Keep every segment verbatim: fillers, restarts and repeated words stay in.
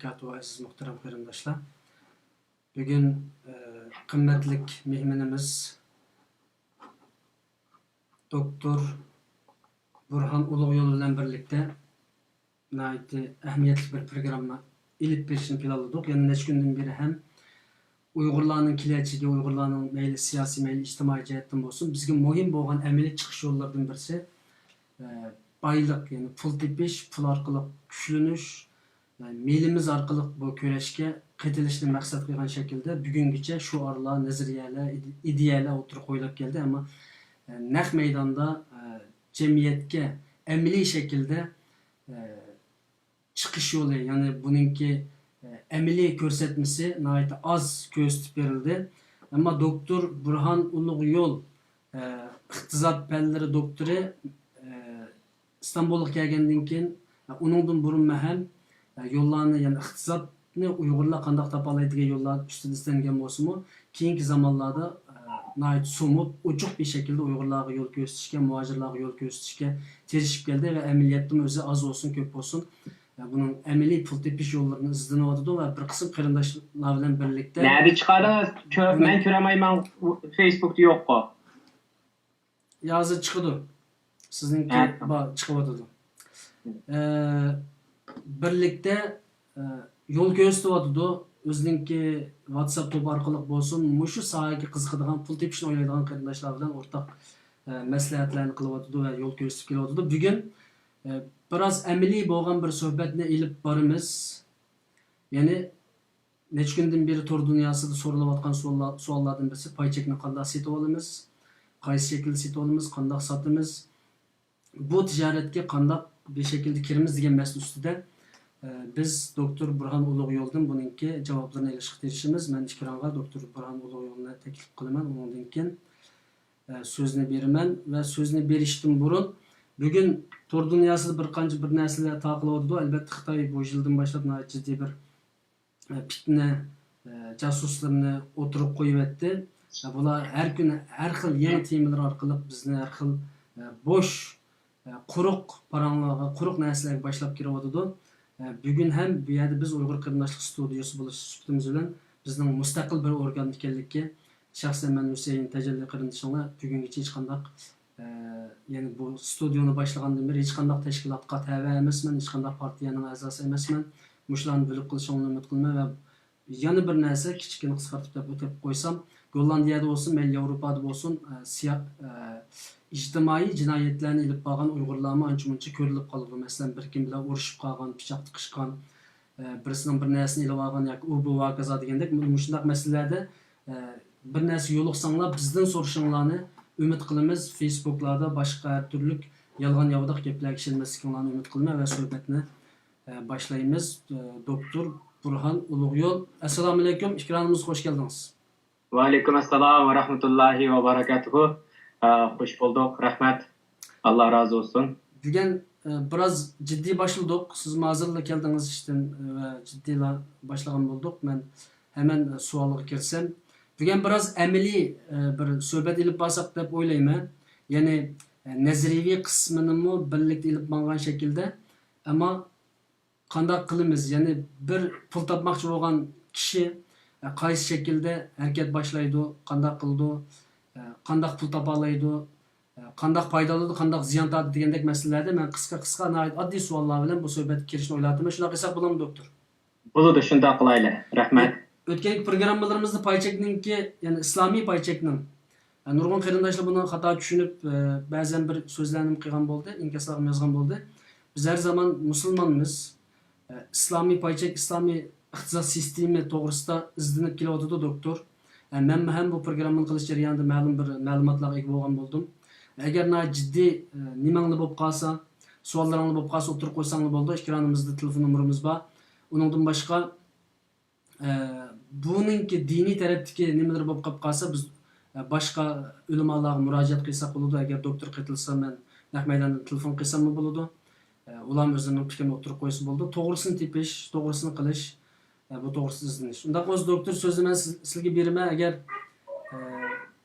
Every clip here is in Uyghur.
ئەزىز مۇھتەرەم قېرىنداشلار، بۈگۈن، ئە، قىممەتلىك مېھمىنىمىز دوكتور بۇرھان ئۇلۇغ يول بىلەن بىرلىكتە ناھايىتى ئەھمىيەتلىك بىر پروگرامما ئېلىپ بېرىشنى پىلانلىدۇق. يەنە نەچچە كۈندىن بېرى ھەم ئۇيغۇرلارنىڭ كېلەچىكى، ئۇيغۇرلارنىڭ مەيلى سىياسىي، مەيلى ئىجتىمائىي جەھەتتىن بولسۇن، بىزگە مۇھىم بولغان ئەمەلىي چىقىش يوللىرىدىن بىرسى، ئە، بايلىق، يەنى پۇل تېپىش، پۇل ئارقىلىق كۈچلىنىش، ئە، مېلىمىز ئارقىلىق بۇ كۈرەشكە قېتىلىشنى مەقسەت قىلغان شەكىلدە بۈگۈنگىچە شوئارلار، نەزەرىيەلەر، ئىدى-، ئىدىيەلەر ئوتتۇرىغا قويۇلۇپ كەلدى. ئەمما، ئە، نەق مەيداندا، ئە، جەمئىيەتكە ئەمەلىي شەكىلدە، ئە، چىقىش يولى، يەنى بۇنىڭكى، ئە، ئەمەلىي كۆرسەتمىسى ناھايىتى ئاز كۆرسىتىپ بېرىلدى. ئەمما دوكتور بۇرھان ئۇلۇغ يول، ئە، ئىقتىساد پەنلىرى دوكتورى، ئە، ئىستانبۇلغا كەلگەندىن كېيىن، ئە، ئۇنىڭدىن بۇرۇنمۇ ھەم، ئە، يوللارنى، يەنى ئىقتىسادنى ئۇيغۇرلار قانداق تاپالايدۇ دېگەن يوللار ئۈستىدە ئىزدەنگەن بولسىمۇ، كېيىنكى زامانلاردا، ئە، ناھايىتى سومۇت، ئوچۇق بىر شەكىلدە ئۇيغۇرلارغا يول كۆرسىتىشكە، مۇھاجىرلارغا يول كۆرسىتىشكە تىرىشىپ كەلدى ۋە ئەمەلىيەتتىمۇ ئۆزى ئاز بولسۇن، كۆپ بولسۇن، ئە، بۇنىڭ ئەمەلىي پۇل تېپىش يوللىرىنى ئىزدىنىۋاتىدۇ ۋە بىر قىسىم قېرىنداشلار بىلەن بىرلىكتە نەدە چىقاردىڭىز؟ كۆر-، مەن كۆرەلمەيمەن، فېيسبۇكتا يوققۇ. يا، ھازىر چىقىدۇ. سىزنىڭكى ھە، تامام. بار، چىقىۋاتىدۇ. ئە، بىرلىكتە، ئە، يول كۆرسىتىۋاتىدۇ. ئۆزىنىڭكى ۋاتساپ توپى ئارقىلىق بولسۇن، مۇشۇ ساھەگە قىزىقىدىغان، پۇل تېپىشنى ئويلايدىغان قېرىنداشلار بىلەن ئورتاق، ئە، مەسلىھەتلەرنى قىلىۋاتىدۇ ۋە يول كۆرسىتىپ كېلىۋاتىدۇ. بۈگۈن، ئە، بىراز ئەمەلىي بولغان بىر سۆھبەتنى ئېلىپ بارىمىز. يەنى، نەچچە كۈندىن بېرى تور دۇنياسىدا سورىلىۋاتقان سوئاللار، سوئاللاردىن بىرسى، پاي چېكنى قانداق سېتىۋالىمىز؟ قايسى شەكىلدە سېتىۋالىمىز؟ قانداق ساتىمىز؟ بۇ تىجارەتكە قانداق بىر شەكىلدە كىرىمىز دېگەن مەسىلە ئۈستىدە، ئە، بىز دوكتور بۇرھان ئۇلۇغ يولدىن بۇنىڭكى جاۋابلىرىنى ئېلىشقا تىرىشىمىز. مەن ئېكرانغا دوكتور بۇرھان ئۇلۇغ يولنى تەكلىپ قىلىمەن. ئۇنىڭدىن كېيىن، ئە، سۆزنى بېرىمەن ۋە سۆزنى بېرىشتىن بۇرۇن، بۈگۈن تور دۇنياسىدا بىر قانچە بىر نەرسىلەر تارقىلىۋاتىدۇ. ئەلۋەتتە، خىتاي بۇ يىلدىن باشلاپ ناھايىتى جىددىي بىر پىتنە، ئە، جاسۇسلىرىنى ئوتتۇرىغا قويۇۋەتتى. ئە، بۇلار ھەر كۈنى ھەر خىل يېڭى تېمىلار ئارقىلىق بىزنى ھەر خىل، ئە، بوش، ئە، قۇرۇق پاراڭلارغا، قۇرۇق نەرسىلەرگە باشلاپ كىرىۋاتىدۇ. ئە، بۈگۈن ھەم بۇ يەردە بىز ئۇيغۇر قېرىنداشلىق ستۇدىيەسى بولۇش سۈپىتىمىز بىلەن بىزنىڭ مۇستەقىل بىر ئورگان ئىكەنلىكى، شەخسەن مەن ھۈسەيىن تەجەللى قېرىندىشىڭلار بۈگۈنگىچە ھېچقانداق، ئە، يەنى بۇ ستۇدىيونى باشلىغاندىن بېرى ھېچقانداق تەشكىلاتقا تەۋە ئەمەسمەن، ھېچقانداق پارتىيەنىڭ ئەزاسى ئەمەسمەن. مۇشۇلارنى بىلىپ قېلىشىڭلارنى ئۈمىد قىلىمەن ۋە يەنە بىر نەرسە، كىچىككىنە قىسقارتىپ دەپ ئۆتۈپ قويسام، گوللاندىيەدە بولسۇن، مەيلى ياۋروپادا بولسۇن، ئە، سىيا-، ئە، ئىجتىمائىي جىنايەتلەرنى ئېلىپ بارغان ئۇيغۇرلارمۇ ئانچە-مۇنچە كۆرۈلۈپ قالىدۇ. مەسىلەن، بىر كىم بىلەن ئۇرۇشۇپ قالغان، پىچاق تىقىشقان، ئە، بىرسىنىڭ بىر نەرسىنى ئېلىۋالغان ياكى ئۇ بۇ ۋاكازا دېگەندەك، مۇ-، مۇشۇنداق مەسىلىلەردە، ئە، بىر نەرسە يولۇقساڭلار، بىزدىن سورىشىڭلارنى ئۈمىد قىلىمىز. فېيسبۇكلاردا، باشقا ھەر تۈرلۈك يالغان ياۋىداق گەپلەرگە ئىشەنمەسلىكىڭلارنى ئۈمىد قىلىمەن ۋە سۆھبەتنى، ئە، باشلايمىز. ئە، دوكتور بۇرھان ئۇلۇغيول، ئەسسالامۇئەلەيكۇم، ئېكرانىمىزغا خوش كەلدىڭىز. ۋەئەلەيكۇم ئەسسالام ۋە رەھمەتۇللاھى ۋە بەرەكاتۇھۇ. ئە، خوش بولدۇق، رەھمەت. ئاللا رازى بولسۇن. بۈگۈن، ئە، بىراز جىددىي باشلىدۇق. سىزمۇ ھازىرلا كەلدىڭىز ئىشتىن، ئە، ۋە جىددىيلا باشلىغان بولدۇق. مەن ھەمەن سوئالغا كىرسەم، بۈگۈن بىراز ئەمەلىي، ئە، بىر سۆھبەت ئېلىپ بارساق دەپ ئويلايمەن. يەنى، ئە، نەزەرىيەۋى قىسمىنىمۇ بىرلىكتە ئېلىپ ماڭغان شەكىلدە، ئەمما قانداق قىلىمىز؟ يەنى بىر پۇل تاپماقچى بولغان كىشى، ئە، قايسى شەكىلدە ھەرىكەت باشلايدۇ، قانداق قىلىدۇ، ئە، قانداق پۇل تاپالايدۇ، ئە، قانداق پايدا ئالىدۇ، قانداق زىيان تارتىدۇ دېگەندەك مەسىلىلەردە مەن قىسقا، قىسقا، ناھايىتى ئاددىي سوئاللار بىلەن بۇ سۆھبەتكە كىرىشنى ئويلاۋاتىمەن. شۇنداق قىلساق بولامدۇ، دوكتور؟ بولىدۇ، شۇنداق قىلايلى. رەھمەت. ئۆتكەنكى پروگراممىلىرىمىزدا پاي چەكنىڭكى، يەنى ئىسلامىي پاي چەكنىڭ، ئە، نۇرغۇن قېرىنداشلار بۇنى خاتا چۈشىنىپ، ئە، بەزەن بىر سۆزلەرنى قىلغان بولدى، ئىنكاسلارغا يازغان بولدى. بىز ھەر زامان مۇسۇلمانمىز. ئە، ئىسلامىي پاي چەك، ئىسلامىي ئىقتىساد سىستېما توغرىسىدا ئىزدىنىپ كېلىۋاتىدۇ، دوكتور. ئە، مەنمۇ ھەم بۇ پروگراممىنى قىلىش جەريانىدا مەلۇم بىر مەلۇماتلارغا ئىگە بولغان بولدۇم. ئەگەر ناھايىتى جىددىي، ئە، نېمەڭلار بولۇپ قالسا، سوئاللىرىڭلار بولۇپ قالسا، ئوتتۇرىغا قويساڭلار بولىدۇ. ئېكرانىمىزدا تېلېفون نومۇرىمىز بار. ئۇنىڭدىن باشقا، ئە، بۇنىڭكى دىنىي تەرەپتىكى نېمىلىرى بولۇپ قاپ قالسا، بىز، ئە، باشقا ئۆلىمالارغا مۇراجىئەت قىلساق بولىدۇ. ئەگەر دوكتور قېتىلسا، مەن نەق مەيداندا تېلېفون قىلساممۇ بولىدۇ. ئە، ئۇلارمۇ ئۆزلىرىنىڭ پىكرىنى ئوتتۇرىغا قويسا بولىدۇ. توغرىسىنى تېپىش، توغرىسىنى قىلىش، ئە، بۇ توغرىسىدا ئىزدىنىش. ئۇنداق بولسا، دوكتور، سۆزنى مەن سىز-، سىزگە بېرىمەن. ئەگەر، ئە،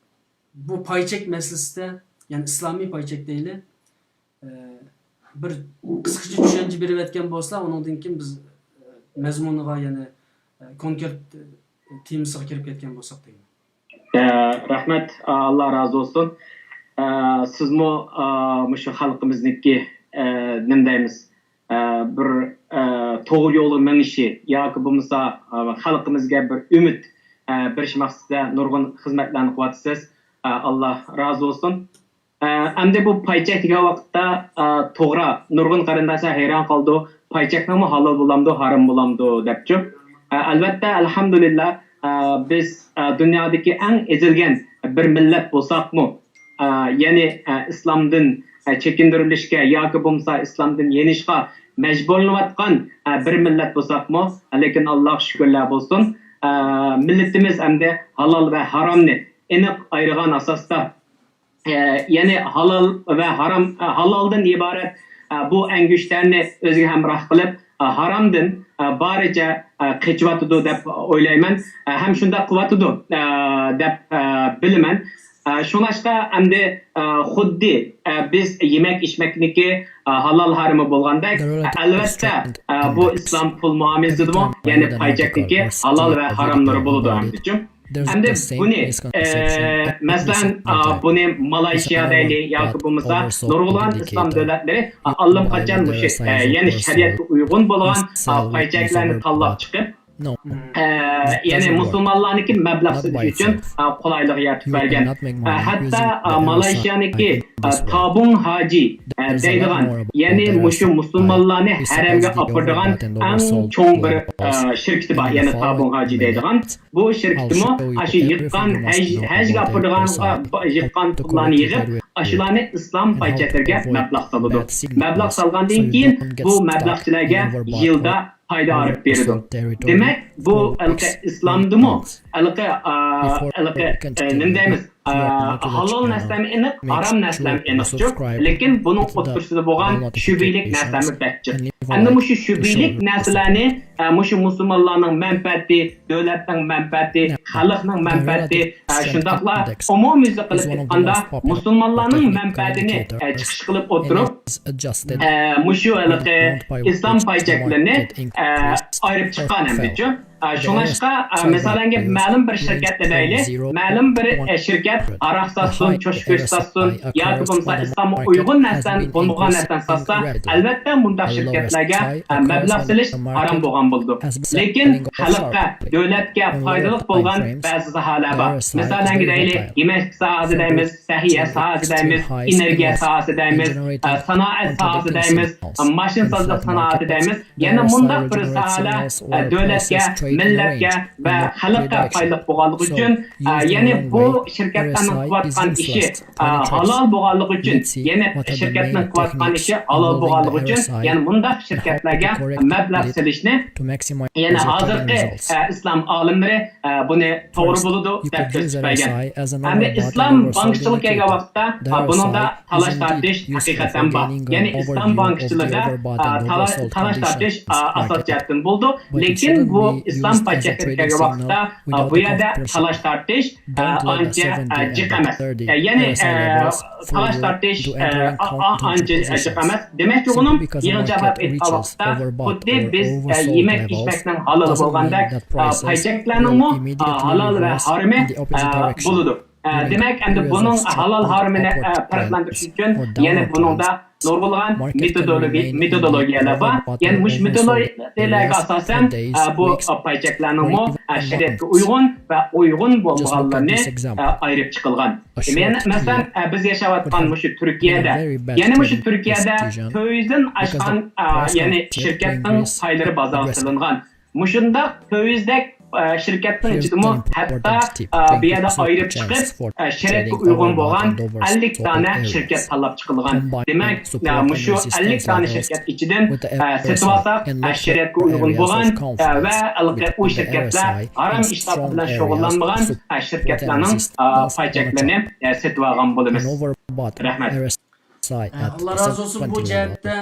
بۇ پاي چەك مەسىلىسىدە، يەنى ئىسلامىي پاي چەك دەيلى، ئە، بىر قىسقىچە چۈشەنچە بېرىۋەتكەن بولسا، ئۇنىڭدىن كېيىن بىز، ئە، مەزمۇنىغا، يەنى، ئە، كونكرېت، ئە، تېمىسىغا كىرىپ كەتكەن بولساق دەيمەن. ئە، رەھمەت، ئاللا رازى بولسۇن. ئە، سىزمۇ، ئە، مۇشۇ خەلقىمىزنىڭكى، ئە، نېمە دەيمىز، ئە، بىر، ئە، توغرا يولغا مېڭىشى ياكى بولمىسا، ئە، خەلقىمىزگە بىر ئۈمىد، ئە، بېرىش مەقسىتىدە نۇرغۇن خىزمەتلەرنى قىلىۋاتىسىز. ئە، ئاللا رازى بولسۇن. ئە، ئەمدى بۇ پاي چەك دېگەن ۋاقىتتا، ئە، توغرا، نۇرغۇن قېرىنداشلار ھەيران قالىدۇ، پاي چەكنىڭمۇ ھالال بولامدۇ، ھارام بولامدۇ دەپچۇ. ئە، ئەلۋەتتە، ئەلھەمدۇلىللا، ئە، بىز، ئە، دۇنيادىكى ئەڭ ئېزىلگەن بىر مىللەت بولساقمۇ، ئە، يەنى، ئە، ئىسلامدىن، ئە، چېكىندۈرۈلۈشكە ياكى بولمىسا ئىسلامدىن يېنىشقا مەجبۇرلىنىۋاتقان، ئە، بىر مىللەت بولساقمۇ، لېكىن ئاللاغا شۈكۈرلەر بولسۇن، ئە، مىللىتىمىز ئەمدى ھالال ۋە ھارامنى ئېنىق ئايرىغان ئاساستا، ئە، يەنى ھالال ۋە ھارام، ئە، ھالالدىن ئىبارەت، ئە، بۇ ئەڭگۈشتەرنى ئۆزىگە ھەمراھ قىلىپ، ئە، ھارامدىن، ئە، بارىچە، ئە، قېچىۋاتىدۇ دەپ ئويلايمەن، ئە، ھەم شۇنداق قىلىۋاتىدۇ، ئە، دەپ، ئە، بىلىمەن. ئە، شۇڭلاشقا ئەمدى، ئە، خۇددى، ئە، بىز يېمەك ئىچمەكنىكى، ئە، ھالال ھارىمى بولغاندەك، ئەلۋەتتە، ئە، بۇ ئىسلام پۇل مۇئامىلىسىدىمۇ، يەنى پاي چەكنىكى ھالال ۋە ھاراملىرى بولىدۇ ئەمدىچۇ. ئەمدى بۇنى، ئە، مەسىلەن، ئە، بۇنى مالايشىيا دەيلى ياكى بولمىسا نۇرغۇنلىغان ئىسلام دۆلەتلىرى، ئە، ئاللىقاچان مۇشۇ، ئە، يەنى شەرىئەتكە ئۇيغۇن بولغان، ئە، پاي چەكلەرنى تاللاپ چىقىپ، ئە، يەنى مۇسۇلمانلارنىڭكى مەبلەغ سېلىش ئۈچۈن، ئە، قولايلىق يارىتىپ بەرگەن. ئە، ھەتتا، ئە، مالايشىيانىڭكى، ئە، تابۇڭ ھاجى، ئە، دەيدىغان، يەنى مۇشۇ مۇسۇلمانلارنى ھەرەمگە ئاپىرىدىغان ئەڭ چوڭ بىر، ئە، شىركىتى بار، يەنى تابۇڭ ھاجى دەيدىغان. بۇ شىركىتىمۇ ئاشۇ يىغقان ھەج، ھەجگە ئاپىرىدىغانغا يىغقان پۇللارنى يىغىپ، ئاشۇلارنى ئىسلام پاي چەكلىرىگە مەبلەغ سالىدۇ. مەبلەغ سالغاندىن كېيىن بۇ مەبلەغچىلەرگە يىلدا پايدا ئېلىپ بېرىدۇ. دېمەك، بۇ ھېلىقى ئىسلامدىمۇ ھېلىقى، ئا، ھېلىقى، ئا، نېمە دەيمىز، ئا، ھالال نەرسىلەرمۇ ئېنىق، ھارام نەرسىلەرمۇ ئېنىقچۇ. لېكىن بۇنىڭ ئوتتۇرىسىدا بولغان شۈبھىلىك نەرسىلەرمۇ بەك جىق. ئەمدى مۇشۇ شۈبھىلىك نەرسىلەرنى، ئا، مۇشۇ مۇسۇلمانلارنىڭ مەنپەئەتى، دۆلەتنىڭ مەنپەئەتى، خەلقنىڭ مەنپەئەتى، ئا، شۇنداقلا ئومۇميۈزلۈك قىلىپ ئېيتقاندا، مۇسۇلمانلارنىڭ مەنپەئەتىنى، ئا، چىقىش قىلىپ ئولتۇرۇپ، ئە، مۇشۇ ھېلىقى ئىسلام پاي چەكلىرىنى، ئە، ئايرىپ چىققان ئەمدىچۇ. ئە، شۇڭلاشقا، ئە، مىسالەنگە مەلۇم بىر شىركەتنى دەيلى، مەلۇم بىر، ئە، شىركەت ھاراق ساتسۇن، چوشقا گۆش ساتسۇن ياكى بولمىسا ئىسلامغا ئۇيغۇن نەرسىلەرنى، بولمىغان نەرسىلەرنى ساتسا، ئەلۋەتتە مۇنداق شىركەتلەرگە، ئە، مەبلەغ سېلىش ھارام بولغان بولىدۇ. لېكىن خەلققە، دۆلەتكە پايدىلىق بولغان بەزى ساھەلەر بار. مىسالەنگە دەيلى، يېمەكلىك ساھەسى دەيمىز، سەھىيە ساھەسى دەيمىز، ئېنېرگىيە ساھەسى دەيمىز، ئە، سانائەت ساھەسى دەيمىز، ئە، ماشىنىسازلىق سانائىتى دەيمىز. يەنە مۇنداق بىر ساھەلەر، ئە، دۆلەتكە، مىللەتكە ۋە خەلققە پايدىلىق بولغانلىقى ئۈچۈن، ئە، يەنى بۇ شىركەتلەرنىڭ قىلىۋاتقان ئىشى، ئە، ھالال بولغانلىقى ئۈچۈن، يەنى شىركەتنىڭ قىلىۋاتقان ئىشى ھالال بولغانلىقى ئۈچۈن، يەنى مۇنداق شىركەتلەرگە مەبلەغ سېلىشنى، يەنى ھازىرقى، ئە، ئىسلام ئالىملىرى، ئە، بۇنى توغرا بولىدۇ دەپ كۆرسىتىپ بەرگەن. ئەمدى ئىسلام بانكىچىلىقىغا كەلگەن ۋاقىتتا، ئە، بۇنىڭدا تالاش تارتىش ھەقىقەتەن بار. يەنى ئىسلام بانكىچىلىرىدا، ئا، تالا-، تالاش تارتىش، ئا، ئاساسىي جەھەتتىن بولىدۇ. لېكىن بۇ ئىسلام پاي چەكلىرىگە كەلگەن ۋاقىتتا، ئا، بۇ يەردە تالاش تارتىش، ئا، ئانچە، ئا، جىق ئەمەس. ئە، يەنى، ئە، تالاش تارتىش، ئا، ئا، ئا، ئانچە، ئا، جىق ئەمەس. دېمەكچى بولغىنىم، يىغىنچاقلاپ ئېيتقان ۋاقىتتا، خۇددى بىز، ئە، يېمەك ئىچمەكنىڭ ھالالى بولغاندەك، ئا، پاي چەكلەرنىڭمۇ، ئا، ھالال ۋە ھارىمى، ئا، بولىدۇ. ئە، دېمەك، ئەمدى بۇنىڭ ھالال ھارىمىنى، ئە، پەرقلەندۈرۈش ئۈچۈن يەنە بۇنىڭدا نۇرغۇنلىغان مېتودولوگىي-، مېتودولوگىيەلەر بار. يەنى مۇشۇ مېتودولوگىيەلەرگە ئاساسەن، ئە، بۇ پاي چەكلەرنىڭمۇ، ئە، شەرىئەتكە ئۇيغۇن ۋە ئۇيغۇن بولمىغانلىرىنى، ئە، ئايرىپ چىقىلغان. مەن، مەسىلەن، ئە، بىز ياشاۋاتقان مۇشۇ تۈركىيەدە، يەنى مۇشۇ تۈركىيەدە تۆت يۈزدىن ئاشقان، ئە، يەنى شىركەتنىڭ پايلىرى بازارغا سېلىنغان. مۇشۇنداق تۆت يۈزدەك، ئە، شىركەتنىڭ ئىچىدىمۇ ھەتتا، ئە، بۇ يەردە ئايرىپ چىقىپ، ئە، شەرىئەتكە ئۇيغۇن بولغان ئەللىك دانە شىركەت تاللاپ چىقىلغان. دېمەك، ئە، مۇشۇ ئەللىك دانە شىركەت ئىچىدىن، ئە، سېتىۋالساق، ئە، شەرىئەتكە ئۇيغۇن بولغان، ئە، ۋە ھېلىقى ئۇ شىركەتلەر ھارام ئىشلار بىلەن شۇغۇللانمىغان، ئە، شىركەتلەرنىڭ، ئە، پاي چەكلىرىنى، ئە، سېتىۋالغان بولىمىز. رەھمەت. ئاللا رازى بولسۇن. بۇ جەھەتتە،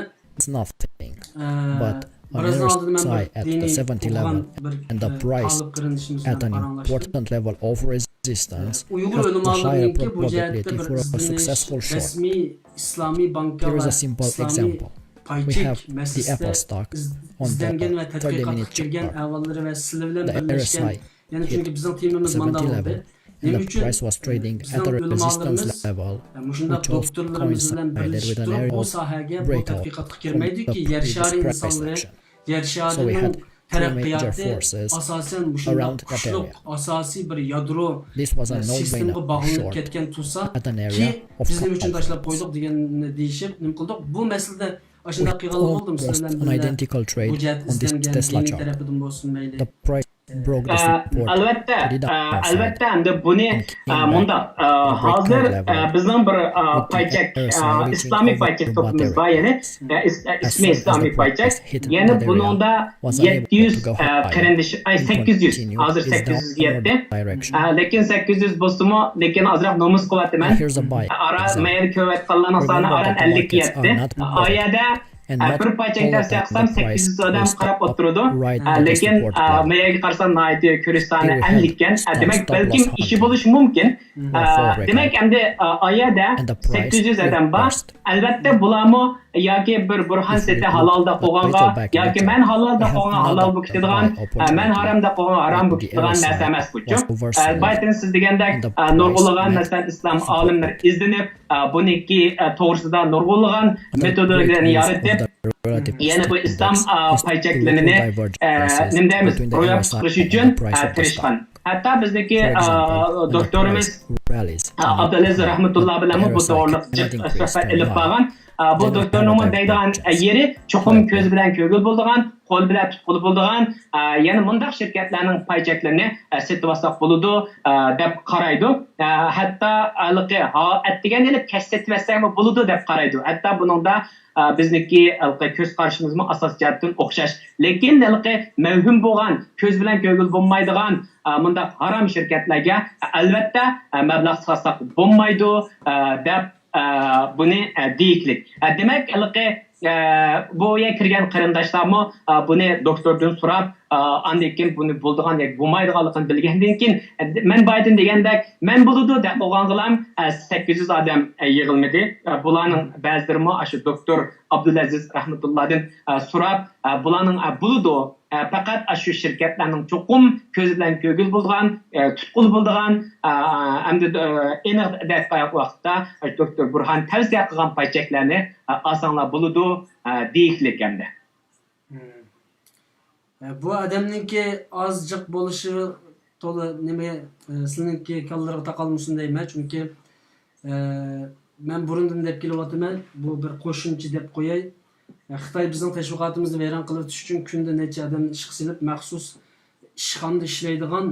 ئە، بىرازدىن ئالدىن مەن بىر دىنىي ئوقۇغان بىر، ئە، تالىپ قېرىندىشىمىز بىلەن پاراڭلاشتىم. ئۇيغۇر ئۆلىمالىرىنىڭكى بۇ جەھەتتە بىر ئىزدىنىش، رەسمىي ئىسلامىي بانكا ۋە ئىسلامىي پاي چەك مەسىلىسىدە ئىزدەنگەن ۋە تەتقىقاتقا كىرگەن ئەھۋاللىرى ۋە سىلەر بىلەن بىرلەشكەن، يەنى چۈنكى بىزنىڭ تېمىمىز مانداق بولدى. نېمە ئۈچۈن بىزنىڭ ئۆلىمالىرىمىز مۇشۇنداق دوكتورلىرىمىز بىلەن بىرلىشىپ تۇرۇپ بۇ ساھەگە، بۇ تەتقىقاتقا كىرمەيدۇكى، يەر شارى ئىنسانلىرى، يەر شارىنىڭ تەرەققىياتى ئاساسەن مۇشۇنداق كۈچلۈك ئاساسىي بىر يادرو سىستېمىغا باغلىنىپ كەتكەن تۇرسا، كى بىز نېمە ئۈچۈن تاشلاپ قويدۇق دېگەننى دېيىشىپ نېمە قىلدۇق؟ بۇ مەسىلىدە ئاشۇنداق قىلغانلىق بولدىمۇ سىلەر بىلەن بىللە؟ بۇ جەھەت ئىزدەنگەن دىنىي تەرىپىدىن بولسۇن مەيلى. ئە، ئەلۋەتتە، ئە، ئەلۋەتتە، ئەمدى بۇنى، ئە، مۇنداق، ئە، ھازىر، ئە، بىزنىڭ بىر، ئە، پايچەك، ئە، ئىسلامىي پايچەك توپىمىز بار، يەنى، ئە، ئىس-، ئە، ئىسمى ئىسلامىي پايچەك. يەنى بۇنىڭدا يەتتە يۈز، ئە، قېرىندىش، ئاي، سەككىز يۈز، ھازىر سەككىز يۈزگە يەتتى. ئە، لېكىن سەككىز يۈز بولسىمۇ، لېكىن ئازراق نومۇس قىلىۋاتىمەن. ئارا، مەيەر كۆرۈۋاتقانلارنىڭ سانى ئاران ئەللىككە يەتتى. ئا يەردە ئە، بىر پايچەك دەرس ياقسام، سەككىز يۈز ئادەم قاراپ ئولتۇرىدۇ. ئە، لېكىن، ئە، مەيەرگە قارىسام، ناھايىتى كۆرۈش سانى ئەللىككەن. ئە، دېمەك، بەلكىم ئىشى بولۇشى مۇمكىن. ئە، دېمەك، ئەمدى، ئە، ئايەدە سەككىز يۈز ئادەم بار. ئەلۋەتتە، بۇلارمۇ ياكى بىر بۇرھان سېتى ھالال دەپ قويغانغا، ياكى مەن ھالال دەپ قويغان ھالال بولۇپ كېتىدىغان، ئە، مەن ھارام دەپ قويغان ھارام بولۇپ كېتىدىغان نەرسە ئەمەس بۇچۇ. ئە، بايتىن سىز دېگەندەك، ئە، نۇرغۇنلىغان، مەسىلەن، ئىسلام ئالىملىرى ئىزدىنىپ، ئە، بۇنىڭكى، ئە، توغرىسىدا نۇرغۇنلىغان مېتودولوگىيەلەرنى يارىتىپ، يەنە بۇ ئىسلام، ئە، پايچەكلىرىنى، ئە، نېمە دەيمىز، روياپقا چىقىرىش ئۈچۈن، ئە، تىرىشقان. ھەتتا بىزنىڭكى، ئە، دوكتورىمىز، ئە، ئابدۇلئەزىز رەھمەتۇللا بىلەنمۇ بۇ توغرىلىق جىق سۆھبەت ئېلىپ بارغان. ئە، بۇ دوكتورنىڭمۇ دەيدىغان، ئە، يېرى چوقۇم كۆز بىلەن كۆرگىلى بولىدىغان، قول بىلەن تۇتقىلى بولىدىغان، ئە، يەنە مۇنداق شىركەتلەرنىڭ پايچەكلىرىنى، ئە، سېتىۋالساق بولىدۇ، ئە، دەپ قارايدۇ. ئە، ھەتتا ھېلىقى ھا-، ئەتىگەن ئېلىپ كەچ سېتىۋەتسەكمۇ بولىدۇ دەپ قارايدۇ. ھەتتا بۇنىڭدا، ئە، بىزنىڭكى ھېلىقى كۆز قارىشىمىزمۇ ئاساسىي جەھەتتىن ئوخشاش. لېكىن ھېلىقى مەۋھۇم بولغان، كۆز بىلەن كۆرگىلى بولمايدىغان، ئە، مۇنداق ھارام شىركەتلەرگە، ئە، ئەلۋەتتە، ئە، مەبلەغ سالساق بولمايدۇ، ئە، دەپ ئە، بۇنى، ئە، دېيىكلىك. ئە، دېمەك، ھېلىقى، ئە، بۇ يەرگە كىرگەن قېرىنداشلارمۇ، ئە، بۇنى دوكتوردىن سوراپ، ئە، ئاندىن كېيىن بۇنى بولىدىغان ياكى بولمايدىغانلىقىنى بىلگەندىن كېيىن، ئە، مەن بايىتىن دېگەندەك، مەن بولىدۇ دەپ قويغانغىلام، ئە، سەككىز يۈز ئادەم، ئە، يىغىلمىدى. ئە، بۇلارنىڭ بەزىلىرىمۇ ئاشۇ دوكتور ئابدۇلئەزىز رەھمەتۇللادىن، ئە، سوراپ، ئە، بۇلارنىڭ، ئە، بولىدۇ. ئە، پەقەت ئاشۇ شىركەتلەرنىڭ چوقۇم كۆز بىلەن كۆرگىلى بولىدىغان، ئە، تۇتقىلى بولىدىغان، ئە، ئەمدى، ئە، ئېنىق دەپ قويغان ۋاقىتتا، ئە، دوكتور بۇرھان تەۋسىيە قىلغان پايچەكلەرنى، ئە، ئالساڭلار بولىدۇ، ئە، دېيىكلىك ئەمدى. مم. ئە، بۇ ئادەمنىڭكى ئاز جىق بولۇشى تولا نېمە، ئە، سىلىنىڭكى كاللىرىغا تاقالمىسۇن دەيمەن، چۈنكى، ئە، مەن بۇرۇندىن دەپ كېلىۋاتىمەن، بۇ بىر قوشۇمچە دەپ قوياي. خىتاي بىزنىڭ تەشۋىقاتىمىزنى ۋەيران قىلىۋېتىش ئۈچۈن كۈندە نەچچە ئادەمنى ئىشقا سېلىپ، مەخسۇس ئىشخانىدا ئىشلەيدىغان،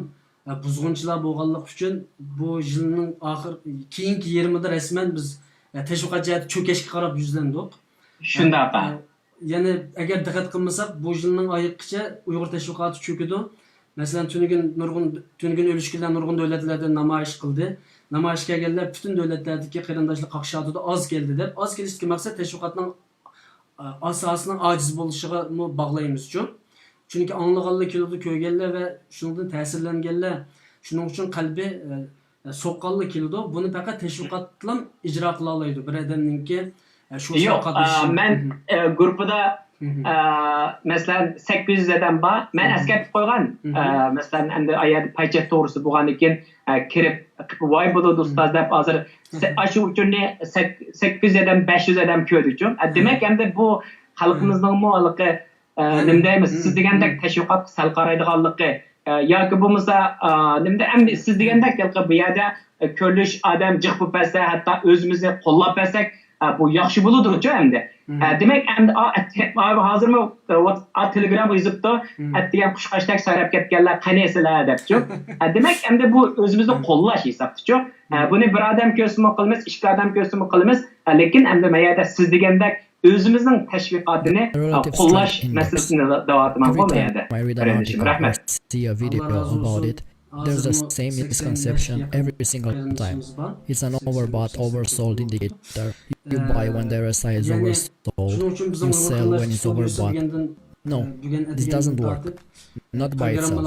ئە، بۇزغۇنچىلار بولغانلىقى ئۈچۈن، بۇ يىلنىڭ ئاخىر، كېيىنكى يېرىمىدا رەسمەن بىز، ئە، تەشۋىقات جەھەتتە چۆكۈشكە قاراپ يۈزلەندۇق. شۇنداق. ئە، يەنى ئەگەر دىققەت قىلمىساق، بۇ يىلنىڭ ئايىغىچە ئۇيغۇر تەشۋىقاتى چۆكىدۇ. مەسىلەن، تۈنۈگۈن نۇرغۇن، تۈنۈگۈن ئۆلۈشكۈنلەر نۇرغۇن دۆلەتلەردە نامايىش قىلدى. نامايىشقا كەلگەنلەر پۈتۈن دۆلەتلەردىكى قېرىنداشلار قاقشاتىدۇ، ئاز كەلدى دەپ. ئاز كېلىشتىكى مەقسەت تەشۋىقاتنىڭ ئاساسىنىڭ ئاجىز بولۇشىغىمۇ باغلايمىزچۇ. چۈنكى ئاڭلىغانلار كېلىدۇ، كۆرگەنلەر ۋە شۇنىڭدىن تەسىرلەنگەنلەر، شۇنىڭ ئۈچۈن قەلبى، ئە، سوققانلار كېلىدۇ. بۇنى پەقەت تەشۋىقاتلام ئىجرا قىلالايدۇ. بىر ئادەمنىڭكى، ئە، شۇ يوق، ئە، مەن، ئە، گۇرۇپپىدا، ئە، مەسىلەن، سەككىز يۈز ئادەم بار. مەن ئەسكەرتىپ قويغان، ئە، مەسىلەن، ئەمدى ئايەردە پايچەك توغرىسى بولغاندىن كېيىن، ئە، كىرىپ، ۋاي بولىدۇ ئۇستاز دەپ ھازىر سە-، ئاشۇ ئۇچۇرنى سەك-، سەككىز يۈز ئادەم، بەش يۈز ئادەم كۆردىچۇ. ئە، دېمەك، ئەمدى بۇ خەلقىمىزنىڭمۇ ھېلىقى، ئە، نېمە دەيمىز، سىز دېگەندەك تەشۋىقاتقا سەل قارايدىغانلىقى، ئە، ياكى بولمىسا، ئە، نېمىدە، ئەمدى سىز دېگەندەك ھېلىقى بۇ يەردە، ئە، كۆرۈلۈش ئادەم جىق بولۇپ بەرسە، ھەتتا ئۆزىمىزنى قوللاپ بەرسەك، ئە، بۇ ياخشى بولىدۇچۇ ئەمدى. ئە، دېمەك، ئەمدى، ئا، ئەت-، ئا، ھازىرمۇ، ئە، ۋات-، ئا، تېلېگرامغا يېزىپتۇ، ئەتىگەن قۇشقاچتەك سايراپ كەتكەنلەر، قېنى سىلەر دەپچۇ. ئە، دېمەك، ئەمدى بۇ ئۆزىمىزنى قوللاش ھېسابتىچۇ. ئە، بۇنى بىر ئادەم كۆرسىمۇ قىلىمىز، ئىككى ئادەم كۆرسىمۇ قىلىمىز. ئە، لېكىن ئەمدى مەيەردە سىز دېگەندەك ئۆزىمىزنىڭ تەشۋىقاتىنى، ئە، قوللاش مەسىلىسىنى دەۋاتىمەنغۇ مەيەردە. قېرىندىشىم، رەھمەت. There's the same misconception every single time. It's an overbought, oversold indicator. You buy when the R S I is oversold, you sell when it's overbought. No, this doesn't work. Not by itself.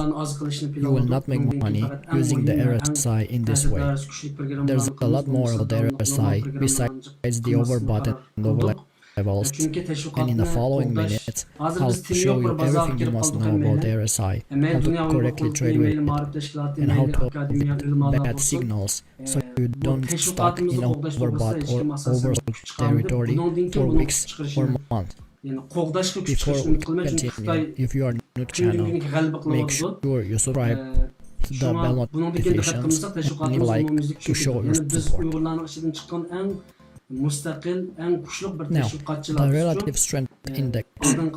You will not make money using the R S I in this way. There's a lot more of the R S I besides the overbought and overlap. arrivals, and in the following minutes, I'll show you everything you must know about the R S I, how to correctly trade with it, and how to avoid bad signals so you don't stuck in overbought or oversold territory for weeks or months. Before we continue, if you are new to channel, make sure you subscribe to the bell notifications and leave a like to show your support. مۇستەقىل، ئەڭ كۈچلۈك بىر تەشۋىقاتچىلار. Now, the relative strength index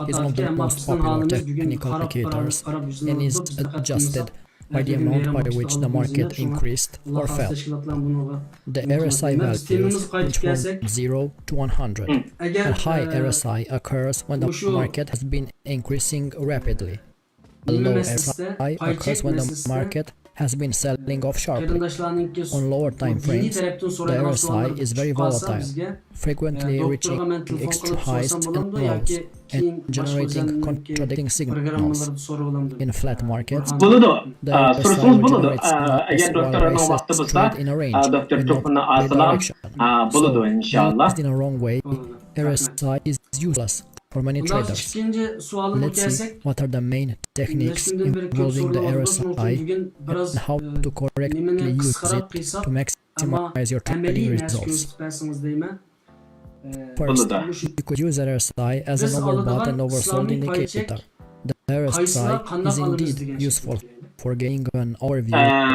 is one of the most popular technical indicators and is adjusted by the amount by which the market increased or fell. The R S I values range from zero to one hundred. A high R S I occurs when the market has been increasing rapidly. A low R S I occurs when the market has been selling off sharply. On lower time frames, the R S I is very volatile, frequently reaching extra highs and lows and generating contradicting signals. In flat markets, بولىدۇ. The R S I generates S Y straight in a range with no clear direction. So, used in a wrong way, R S I is useless for many traders. Let's see what are the main techniques involving the R S I and how to correctly use it to maximize your trading results. First, you could use R S I as an overbought and oversold indicator. The R S I is indeed useful for getting an overview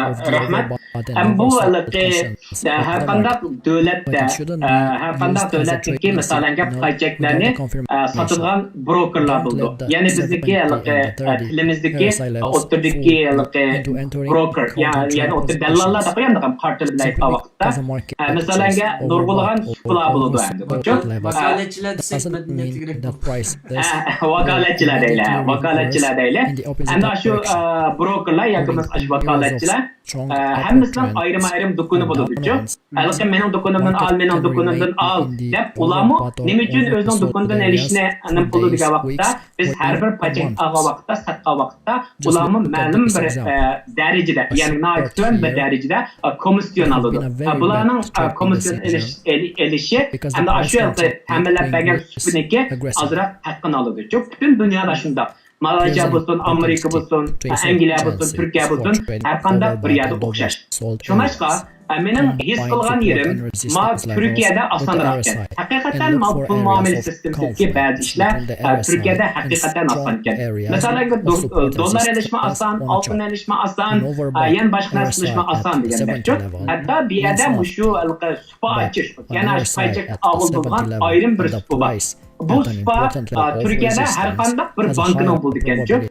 of the overbought and oversold positions of the market, but it shouldn't be used as a trading technique without a confirmation. Don't let the seventy and the thirty R S I level fool you into entering counter trend positions simply because the market touches overbought or oversold levels. That doesn't mean that prices immediately reverse in the opposite direction. It requires a strong upward trend, and downwards. Markets can remain in the overbought or oversold areas for days, weeks, or even months. Just look at the price of Zao. A short period has been a very bad strategy because the market has been continuously aggressive. Here's a quick tip to avoid trading overbought and oversold. Combine support and resistance levels with the R S I and look for areas of conflict between the R S I and a strong area of support and resistance. An overbought R S I at the seventy level means a lot, but an R S I at the seventy level and the price at an important level of resistance has a higher probability.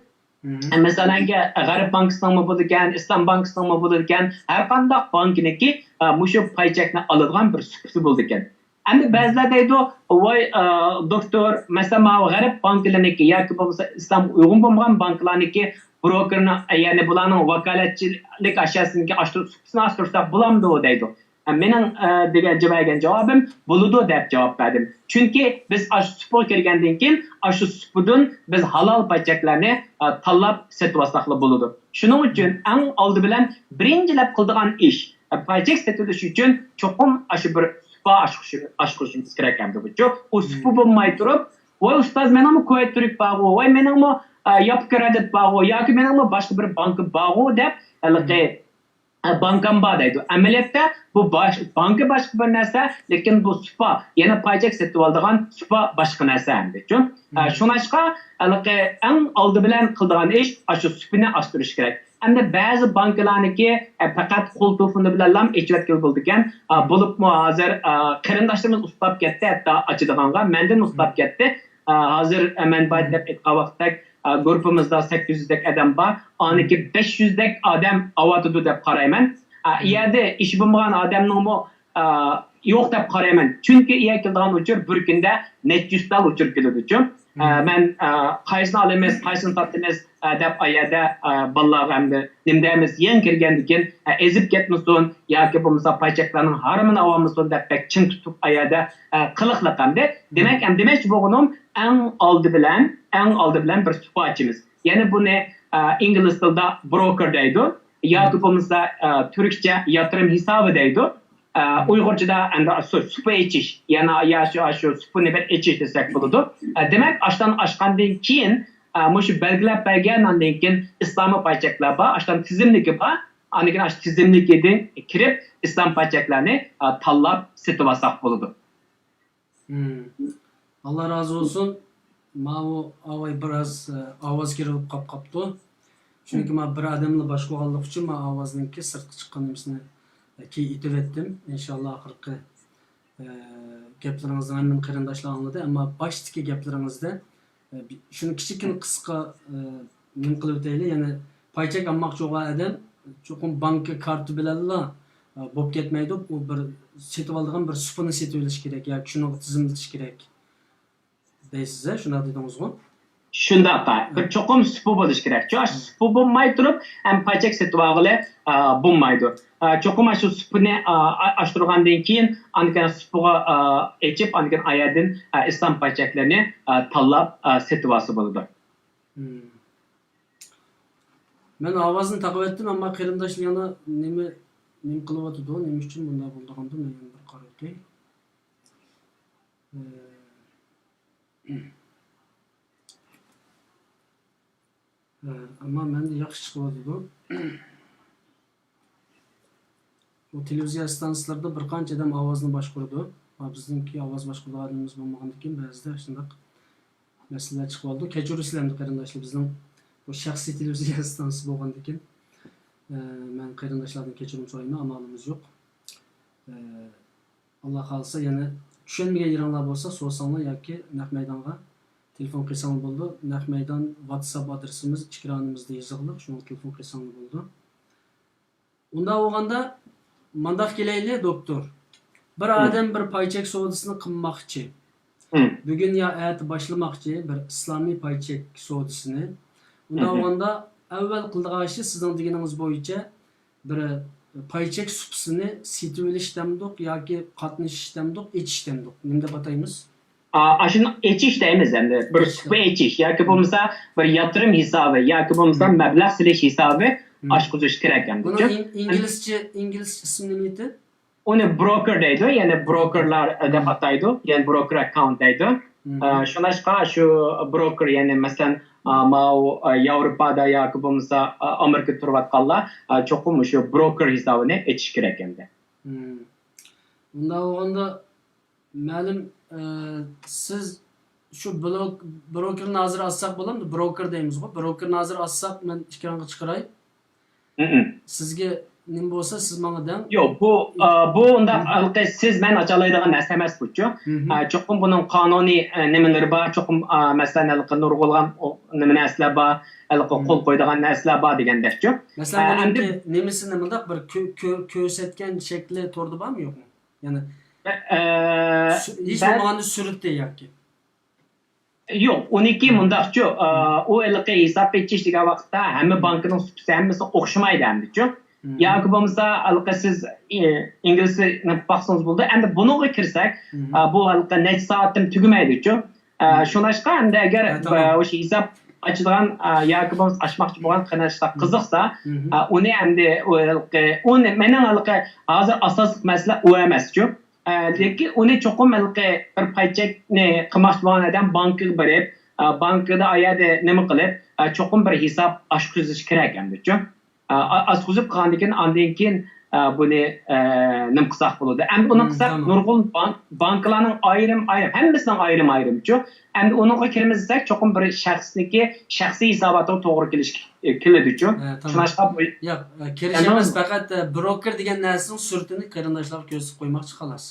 مەسىلەن، غەرب بانكىسىنىڭمۇ بولىدىكەن، ئىسلام بانكىسىنىڭمۇ بولىدىكەن، ھەر قانداق بانكىنىڭكى، ئە، مۇشۇ پاي چەكنى ئالىدىغان بىر سۇپىسى بولىدىكەن. ئەمدى بەزىلەر دەيدۇ، ۋاي، ئە، دوكتور، مەسىلەن، ماۋۇ غەرب بانكىلىرىنىڭكى ياكى بولمىسا ئىسلامغا ئۇيغۇن بولمىغان بانكىلارنىڭكى بروكېرنىڭ، يەنى بۇلارنىڭ ۋاكالەتچىلىك ئاشياسىنىڭكى ئاشتۇر-، سۇپىسىنى ئاشتۇرساق بولامدۇ دەيدۇ. مېنىڭ، ئە، دېگەن، بەرگەن جاۋابىم، بولىدۇ دەپ جاۋاب بەردىم. چۈنكى بىز ئاشۇ سۇپىغا كىرگەندىن كېيىن، ئاشۇ سۇپىدىن بىز ھالال پاي چەكلەرنى، ئە، تاللاپ سېتىۋالساقلا بولىدۇ. شۇنىڭ ئۈچۈن ئەڭ ئالدى بىلەن بىرىنچىلەپ قىلىدىغان ئىش، ئە، پاي چەك سېتىۋېلىش ئۈچۈن چوقۇم ئاشۇ بىر سۇپا ئاچقۇزۇش-، ئاچقۇزۇشىمىز كېرەك ئەمدى بۇچۇ. ئۇ سۇپا بولماي تۇرۇپ، ۋاي ئۇستاز، مېنىڭمۇ كۇۋەيت تۈرك بارغۇ، ۋاي مېنىڭمۇ، ئە، ياپا كرېدىت بارغۇ ياكى مېنىڭمۇ باشقا بىر بانكا بارغۇ دەپ، ھېلىقى ئە، بانكام بار دەيدۇ. ئەمەلىيەتتە بۇ باش-، بانكا باشقا بىر نەرسە، لېكىن بۇ سۇپا، يەنى پاي چەك سېتىۋالىدىغان سۇپا باشقا نەرسە ئەمدىچۇ. ئە، شۇڭلاشقا ھېلىقى ئەڭ ئالدى بىلەن قىلىدىغان ئىش ئاشۇ سۇپىنى ئاشتۇرۇش كېرەك. ئەمدى بەزى بانكىلارنىكى، ئە، پەقەت قول تېلېفونى بىلەنلا ئېچىۋەتكىلى بولىدىكەن. ئە، بولۇپمۇ ھازىر، ئە، قېرىنداشلىرىمىز ئۇستاپ كەتتى، ھەتتا ئاچىدىغانغا مەندىن ئۇستاپ كەتتى. ئە، ھازىر، ئە، مەن بايا دەپ ئېيتقان ۋاقىتتەك، ئە، گۇرۇپپىمىزدا سەككىز يۈزدەك ئادەم بار. ئانىڭكى بەش يۈزدەك ئادەم ئاۋاتىدۇ دەپ قارايمەن. ئە، ئۇ يەردە ئىشى بولمىغان ئادەمنىڭمۇ، ئە، يوق دەپ قارايمەن. چۈنكى ئۇ يەرگە كېلىدىغان ئۇچۇر بىر كۈندە نەچچە يۈز تال ئۇچۇر كېلىدۇچۇ. ئە، مەن، ئە، قايسىنى ئالىمىز، قايسىنى ساتىمىز، ئە، دەپ ئايەردە، ئە، بالىلارغا ئەمدى نېمە دەيمىز، يېڭى كىرگەندىكىن، ئە، ئېزىپ كەتمىسۇن ياكى بولمىسا پاي چەكلەرنىڭ ھارىمىنى ئاۋالمىسۇن دەپ بەك چىڭ تۇتۇپ ئايەردە، ئە، قىلىقلىق ئەمدى. دېمەك، ئەمدى دېمەكچى بولغىنىم، ئەڭ ئالدى بىلەن، ئەڭ ئالدى بىلەن بىر سۇپا ئاچىمىز. يەنى بۇنى، ئە، ئىنگلىز تىلىدا بروكېر دەيدۇ ياكى بولمىسا، ئە، تۈركچە ياتۇرۇم ھېسابى دەيدۇ. ئە، ئۇيغۇرچىدا ئەمدى سۇ-، سۇپا ئېچىش، يەنى يا شۇ، شۇ سۇپىنى بىر ئېچىش دېسەك بولىدۇ. ئە، دېمەك، ئاشتان ئاشقاندىن كېيىن، ئە، مۇشۇ بەلگىلەپ بەرگەن، ئاندىن كېيىن ئىسلامىي پايچەكلەر بار، ئاشتان تىزىملىكى بار. ئاندىن كېيىن ئاشۇ تىزىملىكىدىن كىرىپ، ئىسلام پايچەكلەرنى، ئە، تاللاپ سېتىۋالساق بولىدۇ. مم. ئاللا رازى بولسۇن. ماۋۇ ئاۋاي بىراز، ئە، ئاۋاز كىرىپ قاپ قاپتۇ. چۈنكى مم. ما بىر ئادەملا باشقۇرغانلىقى ئۈچۈن ما ئاۋازنىڭكى سىرتقا چىققان نېمىسىنى، ئە، كېيىن ئېيتىۋەتتىم. ئىنشاللا ئاخىرقى، ئە، گەپلىرىڭىزنى ھەممىنى قېرىنداشلار ئاڭلىدى. ئەمما باشتىكى گەپلىرىڭىزدە ئە، بى-، شۇنى كىچىككىنە قىسقا، ئە، نېمە قىلىۋېتەيلى، يەنى پايچەك ئالماقچى بولغان ئادەم چوقۇم بانكا كارتى بىلەنلا، ئە، بولۇپ كەتمەيدۇ. ئۇ بىر سېتىۋالىدىغان بىر سۇپىنى سېتىۋېلىش كېرەك ياكى شۇنىڭغا تىزىملىتىش كېرەك دەيسىز-ە، شۇنداق دېدىڭىزغۇ؟ شۇنداق، ھە. بىر چوقۇم سۇپا بولۇشى كېرەك. شۇ سۇپا بولماي تۇرۇپ، ھەم پايچەك سېتىۋالغىلى، ئا، بولمايدۇ. ئا، چوقۇم شۇ سۇپىنى، ئا، ئا-، ئاچتۇرغاندىن كېيىن، ئاندىن كېيىن سۇپىغا، ئا، ئېچىپ، ئاندىن كېيىن ئايەردىن، ئا، ئىسلام پايچەكلىرىنى، ئا، تاللاپ، ئا، سېتىۋالسا بولىدۇ. مم. مەن ئاۋازنى تاقىۋەتتىم، ئەمما قېرىنداش يەنە نېمە، نېمە قىلىۋاتىدۇ، نېمە ئۈچۈن بۇنداق بولىدىغاندۇ، مەن يەنە بىر قارايتتى. ئە، ئە، ئەمما مەندە ياخشى چىقىۋاتىدۇ. بۇ تېلېۋىزىيە ئىستانسىلىرىدا بىر قانچە ئادەم ئاۋازنى باشقۇرىدۇ. ھا، بىزنىڭكى ئاۋاز باشقۇرىدىغان ئادىمىمىز بولمىغاندىكىن، بەزىدە شۇنداق مەسىلىلەر چىقىۋالىدۇ. كەچۈرۈسىلەر ئەمدى قېرىنداشلار، بىزنىڭ بۇ شەخسىي تېلېۋىزىيە ئىستانسىسى بولغاندىكىن، ئە، مەن قېرىنداشلاردىن كەچۈرۈم سورايمەن، ئامالىمىز يوق. ئە، ئاللا خالىسا، يەنە چۈشەنمىگەن يېرىڭلار بولسا سورىساڭلار ياكى نەق مەيدانغا تېلېفون قىلساڭلار بولىدۇ. نەق مەيدان ۋاتساپ ئادرېسىمىز ئېكرانىمىزدا يېزىقلىق، شۇنىڭغا تېلېفون قىلساڭلار بولىدۇ. ئۇنداق بولغاندا، مۇنداق كېلەيلى، دوكتور. بىر ئادەم بىر پايچەك سودىسىنى قىلماقچى. بۈگۈن يا ئەتە باشلىماقچى بىر ئىسلامىي پايچەك سودىسىنى. ئۇنداق بولغاندا، ئەۋۋەل قىلىدىغان ئىشى سىزنىڭ دېگىنىڭىز بويىچە بىر پايچەك سۇپىسىنى سېتىۋېلىش دەمدۇق ياكى قاتنىشىش دەمدۇق، ئېچىش دەمدۇق؟ نېمە دەپ ئاتايمىز؟ ئا، ئاشۇنى ئېچىش دەيمىز ئەمدى. بىر سۇپا ئېچىش ياكى بولمىسا بىر ياتۇرۇم ھېسابى ياكى بولمىسا مەبلەغ سېلىش ھېسابى ئاچقۇزۇش كېرەك ئەمدى. بۇنىڭ ئىن-، ئىنگلىزچە، ئىنگلىزچە ئىسمى نېمە ئىدى؟ ئۇنى بروكېر دەيدۇ، يەنى بروكېرلار دەپ ئاتايدۇ، يەنى بروكېر ئاككاونت دەيدۇ. ئە، شۇڭلاشقا شۇ بروكېر، يەنى مەسىلەن، ئا، ماۋۇ، ئا، ياۋروپادا ياكى بولمىسا، ئا، ئامېرىكىدا تۇرۇۋاتقانلار، ئا، چوقۇم شۇ بروكېر ھېسابىنى ئېچىش كېرەك ئەمدى. ئۇنداق بولغاندا، مەلۇم، ئە، سىز شۇ بلوك-، بروكېرنى ھازىر ئاچساق بولامدۇ؟ بروكېر دەيمىزغۇ. بروكېرنى ھازىر ئاچساق، مەن ئېكرانغا چىقىراي. سىزگە نېمە بولسا، سىز ماڭا دەڭ. يوق، بۇ، ئە، بۇ ئۇنداق ھېلىقى سىز مەن ئاچالايدىغان نەرسە ئەمەس بۇچۇ. ئە، چوقۇم بۇنىڭ قانۇنىي، ئە، نېمىلىرى بار. چوقۇم، ئە، مەسىلەن، ھېلىقى نۇرغۇنلىغان ئۇ نېمە نەرسىلەر بار. ھېلىقى قول قويىدىغان نەرسىلەر بار دېگەندەكچۇ. مەسىلەن، ئە، ئەمدى بۇنىڭكى نېمىسىنى مۇنداق بىر كۆ-، كۆ-، كۆرسەتكەن شەكلى توردا بارمۇ يوقمۇ؟ يەنى ئە، سۈ-، ھېچ بولمىغاندا سۈرىتى ياكى؟ يوق، ئۇنىڭكى مۇنداقچۇ، ئە، ئۇ ھېلىقى ھېساب ئېچىش دېگەن ۋاقىتتا ھەممە بانكىنىڭ سۇپىسى ھەممىسى ئوخشىمايدۇ ئەمدىچۇ. ياكى بولمىسا ھېلىقى سىز، ئى، ئىنگلىزچە نېمە قىلىپ باقسىڭىز بولىدۇ. ئەمدى بۇنىڭغا كىرسەك، ئە، بۇ ھېلىقى نەچچە سائەتتىن تۈگىمەيدىچۇ. ئە، شۇڭلاشقا ئەمدى ئەگەر، ئە، ئوشۇ ھېساب ئاچىدىغان، ئە، ياكى بولمىسا ئاچماقچى بولغان قېرىنداشلار قىزىقسا، ئە، ئۇنى ئەمدى ئۇ ھېلىقى، ئۇنى مېنىڭ ھېلىقى ھازىر ئاساسلىق مەسىلە ئۇ ئەمەسچۇ. ئە، لېكىن ئۇنى چوقۇم ھېلىقى بىر پايچەكنى قىلماقچى بولغان ئادەم بانكىغا بېرىپ، ئە، بانكىدا ئايەردە نېمە قىلىپ، ئە، چوقۇم بىر ھېساب ئاچقۇزۇش كېرەك ئەمدىچۇ. ئە، ئا-، ئاچقۇزۇپ قىلغاندىن كېيىن، ئاندىن كېيىن، ئە، بۇنى، ئە، نېمە قىلساق بولىدۇ؟ ئەمدى ئۇنى قىلساق نۇرغۇن بانك، بانكىلارنىڭ ئايرىم-ئايرىم، ھەممىسىنىڭ ئايرىم-ئايرىمچۇ. ئەمدى ئۇنىڭغا كىرىمىز دېسەك، چوقۇم بىر شەخسنىڭكى شەخسىي ھېساباتىغا توغرا كېلىش، ئە، كېلىدىچۇ. شۇڭلاشقا بۇ ياق، ئە، كىرىش ئەمدى ئەمەس، پەقەت، ئە، بروكېر دېگەن نەرسىنىڭ سۈرىتىنى قېرىنداشلارغا كۆرسىتىپ قويماقچى، خالاس.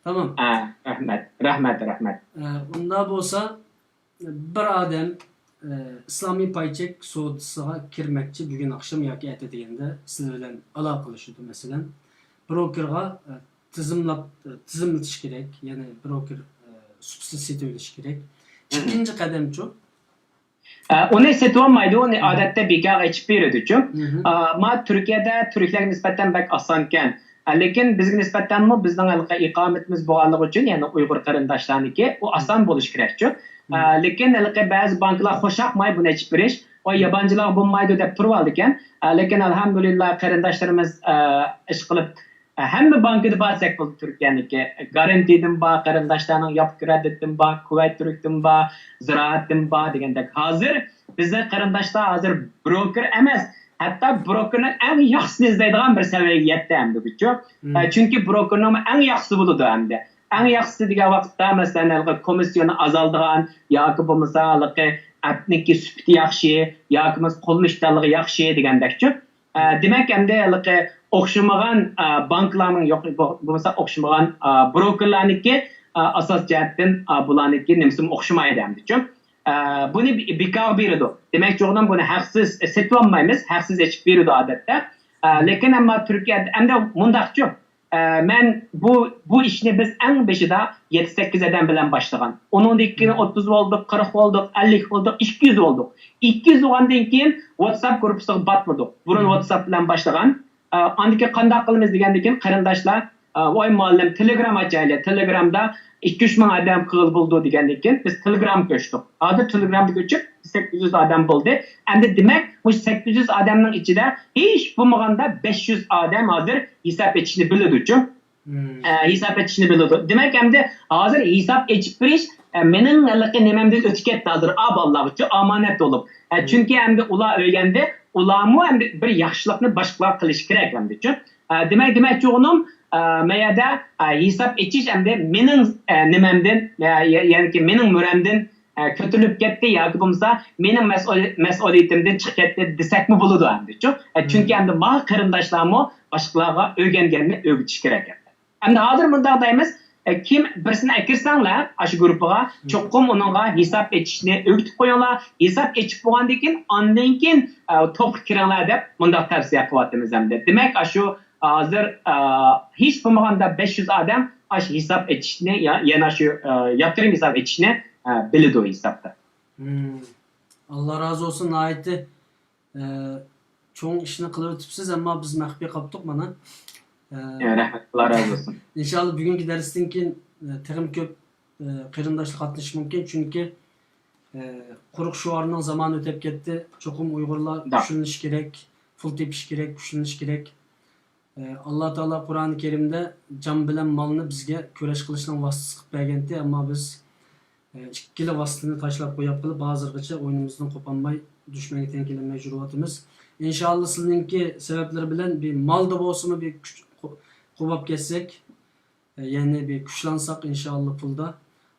تامام. ئە، رەھمەت، رەھمەت، رەھمەت. ئە، ئۇنداق بولسا، بىر ئادەم، ئە، ئىسلامىي پايچەك سودىسىغا كىرمەكچى، بۈگۈن ئاخشام ياكى ئەتە دېگەندە سىلەر بىلەن ئالاقىلىشىدۇ، مەسىلەن، بروكېرغا، ئە، تىزىملاپ، ئە، تىزىملىتىش كېرەك، يەنى بروكېر، ئە، سۇپىسىنى سېتىۋېلىش كېرەك. ئىككىنچى قەدەمچۇ؟ ئە، ئۇنى سېتىۋالمايدۇ، ئۇنى ئادەتتە بىكارغا ئېچىپ بېرىدۇچۇ. ئە، ما تۈركىيەدە تۈركلەرگە نىسبەتەن بەك ئاسانكەن. ئە، لېكىن بىزگە نىسبەتەنمۇ بىزنىڭ ھېلىقى ئىقامىتىمىز بولغانلىقى ئۈچۈن، يەنى ئۇيغۇر قېرىنداشلارنىڭكى، ئۇ ئاسان بولۇشى كېرەكچۇ. ئە، لېكىن ھېلىقى بەزى بانكىلار خۇشياقماي بۇنى ئېچىپ بېرىش، ۋاي يابانچىلارغا بولمايدۇ دەپ تۇرۇۋالىدىكەن. ئە، لېكىن ئەلھەمدۇلىللا قېرىنداشلىرىمىز، ئە، ئىشقىلىپ، ھەممە بانكىدا بار دېسەك بولىدۇ تۈركىيەنىڭكى. گارانتىدىن بار، قېرىنداشلارنىڭ ياپا كرېدىتتىن بار، كۇۋەيت تۈركتىن بار، زىرائەتتىن بار دېگەندەك. ھازىر بىزنىڭ قېرىنداشلار ھازىر بروكېر ئەمەس، ھەتتا بروكېرنىڭ ئەڭ ياخشىسىنى ئىزدەيدىغان بىر سەۋىيەگە يەتتى ئەمدىچۇ. مم. ئە، چۈنكى بروكېرنىڭمۇ ئەڭ ياخشىسى بولىدۇ ئەمدى. ئەڭ ياخشىسى دېگەن ۋاقىتتا، مەسىلەن، ھېلىقى كومىسسىيونى ئازالىدىغان ياكى بولمىسا ھېلىقى ئەپنىڭكى سۈپىتى ياخشى ياكى بولمىسا قوللىنىشچانلىقى ياخشى دېگەندەكچۇ. ئە، دېمەك، ئەمدى ھېلىقى ئوخشىمىغان، ئە، بانكىلارنىڭ يوق، بو-، بولمىسا ئوخشىمىغان، ئە، بروكېرلارنىڭكى، ئە، ئاساس جەھەتتىن، ئە، بۇلارنىڭكى نېمىسىمۇ ئوخشىمايدۇ ئەمدىچۇ. ئە، بۇنى بى-، بىكارغا بېرىدۇ. دېمەكچى بولغىنىم، بۇنى ھەقسىز سېتىۋالمايمىز، ھەقسىز ئېچىپ بېرىدۇ ئادەتتە. ئە، لېكىن ئەمما تۈركىيەدە ئەمدى مۇنداقچۇ، ئە، مەن بۇ، بۇ ئىشنى بىز ئەڭ بېشىدا يەتتە سەككىز ئادەم بىلەن باشلىغان. ئۇنىڭدىن كېيىن ئوتتۇز بولدۇق، قىرىق بولدۇق، ئەللىك بولدۇق، ئىككى يۈز بولدۇق. ئىككى يۈز بولغاندىن كېيىن ۋاتساپ گۇرۇپپىسىغا باتمىدۇق. بۇرۇن ۋاتساپ بىلەن باشلىغان. ئە، ئاندىن كېيىن قانداق قىلىمىز دېگەندىن كېيىن قېرىنداشلار، ئە، ۋاي مۇئەللىم، تېلېگرام ئاچايلى، تېلېگرامدا ئىككى يۈز مىڭ ئادەم قىلغىلى بولىدۇ دېگەندىن كېيىن بىز تېلېگرامغا كۆچتۇق. ھازىر تېلېگرامغا كۆچۈپ سەككىز يۈز ئادەم بولدى. ئەمدى دېمەك، مۇشۇ سەككىز يۈز ئادەمنىڭ ئىچىدە ھېچ بولمىغاندا بەش يۈز ئادەم ھازىر ھېساب ئېچىشنى بىلىدۇچۇ. ئە، ھېساب ئېچىشنى بىلىدۇ. دېمەك، ئەمدى ھازىر ھېساب ئېچىپ بېرىش، ئە، مېنىڭ ھېلىقى نېمەمدىن ئۆتۈپ كەتتى ھازىر، ئا، بالىلارغىچۇ ئامانەت بولۇپ. ئە، چۈنكى ئەمدى ئۇلار ئۆگەندى، ئۇلارمۇ ئەمدى بىر ياخشىلىقنى باشقىلارغا قىلىشى كېرەك ئەمدىچۇ. ئە، دېمەك، دېمەكچى بولغىنىم، ئە، مەيەدە، ئە، ھېساب ئېچىش ئەمدى مېنىڭ، ئە، نېمەمدىن، ئە، يە-، يەنىكى مېنىڭ مۈرەمدىن، ئە، كۆتۈرۈلۈپ كەتتى ياكى بولمىسا مېنىڭ مەسئۇل-، مەسئۇلىيىتىمدىن چىقىپ كەتتى دېسەكمۇ بولىدۇ ئەمدىچۇ. ئە، چۈنكى ئەمدى ماڭا قېرىنداشلارمۇ باشقىلارغا ئۆگەنگەننى ئۆگىتىش كېرەك ئەمدى. ئەمدى ھازىر مۇنداق دەيمىز، ئە، كىم بىرسىنى ئەكىرسەڭلار ئاشۇ گۇرۇپپىغا، چوقۇم ئۇنىڭغا ھېساب ئېچىشنى ئۆگىتىپ قويۇڭلار. ھېساب ئېچىپ بولغاندىن كېيىن، ئاندىن كېيىن، ئە، توپقا كىرىڭلار دەپ مۇنداق تەۋسىيە قىلىۋاتىمىز ئەمدى. دېمەك، ئاشۇ ھازىر، ئە، ھېچ بولمىغاندا بەش يۈز ئادەم ئاشۇ ھېساب ئېچىشنى، يا-، يەنە شۇ، ئە، ياتۇرۇم ھېساب ئېچىشنى، ئە، بىلىدۇ ھېسابتا. مم. ئاللا رازى بولسۇن، ناھايىتى ئە، چوڭ ئىشنى قىلىۋېتىپسىز، ئەمما بىز مەخپىي قاپتۇق مانا. ئە، يا، رەھمەت، ئاللا رازى بولسۇن. ئىنشاللا بۈگۈنكى دەرستىن كېيىن، ئە، تېخىمۇ كۆپ، ئە، قېرىنداشلار قاتنىشىشى مۇمكىن، چۈنكى، ئە، قۇرۇق شوئارنىڭ زامانى ئۆتۈپ كەتتى. چوقۇم ئۇيغۇرلار كۈچلىنىشى كېرەك، پۇل تېپىشى كېرەك، كۈچلىنىشى كېرەك. ئاللا تائالا قۇرئان كەرىمدە جان بىلەن مالنى بىزگە كۈرەش قىلىشنىڭ ۋاسىتىسى قىلىپ بەرگەنتى، ئەمما بىز، ئە، ئىككىلا ۋاسىتىنى تاشلاپ قويۇپ قېلىپ، ھازىرغىچە ئوينىمىزدىن قوپالماي، دۈشمەنگە تەڭ كېلەلمەي يۈرۈۋاتىمىز. ئىنشائاللا، سىلىنىڭكى سەۋەبلىرى بىلەن بىر مالدا بولسىمۇ بىر كۈچ قو-، قوپاپ كەتسەك، يەنى بىر كۈچلەنساق ئىنشائاللا پۇلدا،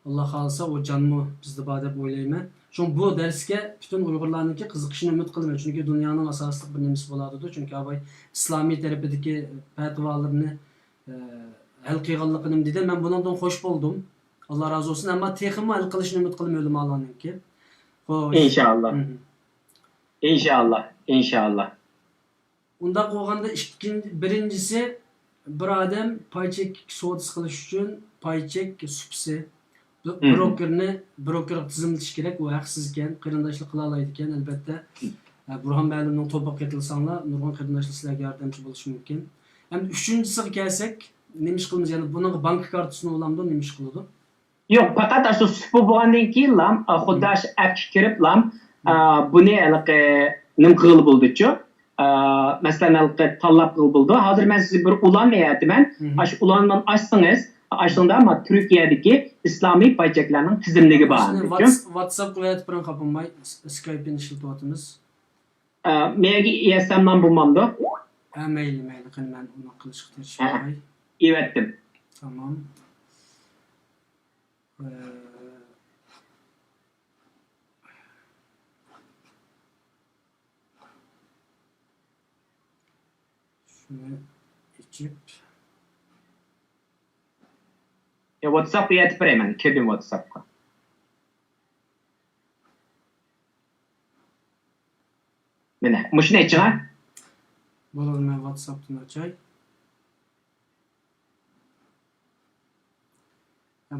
ئاللا خالىسا ئۇ جانمۇ بىزدە بار دەپ ئويلايمەن. شۇڭا بۇ دەرسكە پۈتۈن ئۇيغۇرلارنىڭكى قىزىقىشىنى ئۈمىد قىلىمەن، چۈنكى دۇنيانىڭ ئاساسلىق بىر نېمىسى بولاتىدۇ. چۈنكى ئاباي ئىسلامىي تەرىپىدىكى پەتىۋالىرىنى، ئە، ھەل قىلغانلىقىنى دېدى. مەن بۇنىڭدىن خوش بولدۇم. ئاللا رازى بولسۇن. ئەمما تېخىمۇ ھەل قىلىشىنى ئۈمىد قىلىمەن ئۆلىمالارنىڭكى. خوش. ئىنشائاللا. مم. ئىنشائاللا. ئىنشائاللا. ئۇنداق بولغاندا، ئىككىنچى، بىرىنچىسى، بىر ئادەم پاي چەك سودىسى قىلىش ئۈچۈن پاي چەك سۇپىسى، بر-، بروكېرنى، بروكېرغا تىزىملىتىش كېرەك. ئۇ ھەقسىز ئىكەن، قېرىنداشلار قىلالايدىكەن، ئەلۋەتتە. ئە، بۇرھان مەلۇمنىڭ توپىغا قېتىلساڭلار، نۇرغۇن قېرىنداشلار سىلەرگە ياردەمچى بولۇشى مۇمكىن. ئەمدى ئۈچىنچىسىگە كەلسەك، نېمە ئىش قىلىمىز؟ يەنى بۇنىڭغا بانكا كارتىسىنى ئۇلامدۇ، نېمە ئىش قىلىدۇ؟ يوق، پەقەت ئاشۇ سۇپا بولغاندىن كېيىنلا، ئا، خۇددى ئاشۇ ئەپكە كىرىپلا، ئا، بۇنى ھېلىقى نېمە قىلغىلى بولىدۇچۇ؟ ئا، مەسىلەن، ھېلىقى تاللاپ قىلغىلى بولىدۇ. ھازىر مەن سىزگە بىر ئۇلانما ئېيتىمەن. ئاشۇ ئۇلانمىنى ئاچسىڭىز، ئاشۇندا ما تۈركىيەدىكى ئىسلامىي پاي چەكلەرنىڭ تىزىملىكى بار. ئاشۇنى ئەمدىچۇ؟ ۋاتس-، ۋاتساپقا ئېيتىپ بېرىڭ، خاپىماي. س-، سكايپنى ئىشلىتىۋاتىمىز. ئا، مەيەرگە يەتسەملا بولمامدۇ؟ ھە، مەيلى، مەيلى. قېنى، مەن ئۇنى قىلىشقا تىرىشىپ باقاي. ئېۋەتتىم. تامام. ئە، شۇنى ئېچىپ. يا، ۋاتساپقا يېتىپ بېرەي مەن. كىردىم ۋاتساپقا. مانا، مۇشۇنى ئېچىڭا. بولىدۇ، مەن ۋاتساپتىن ئاچاي.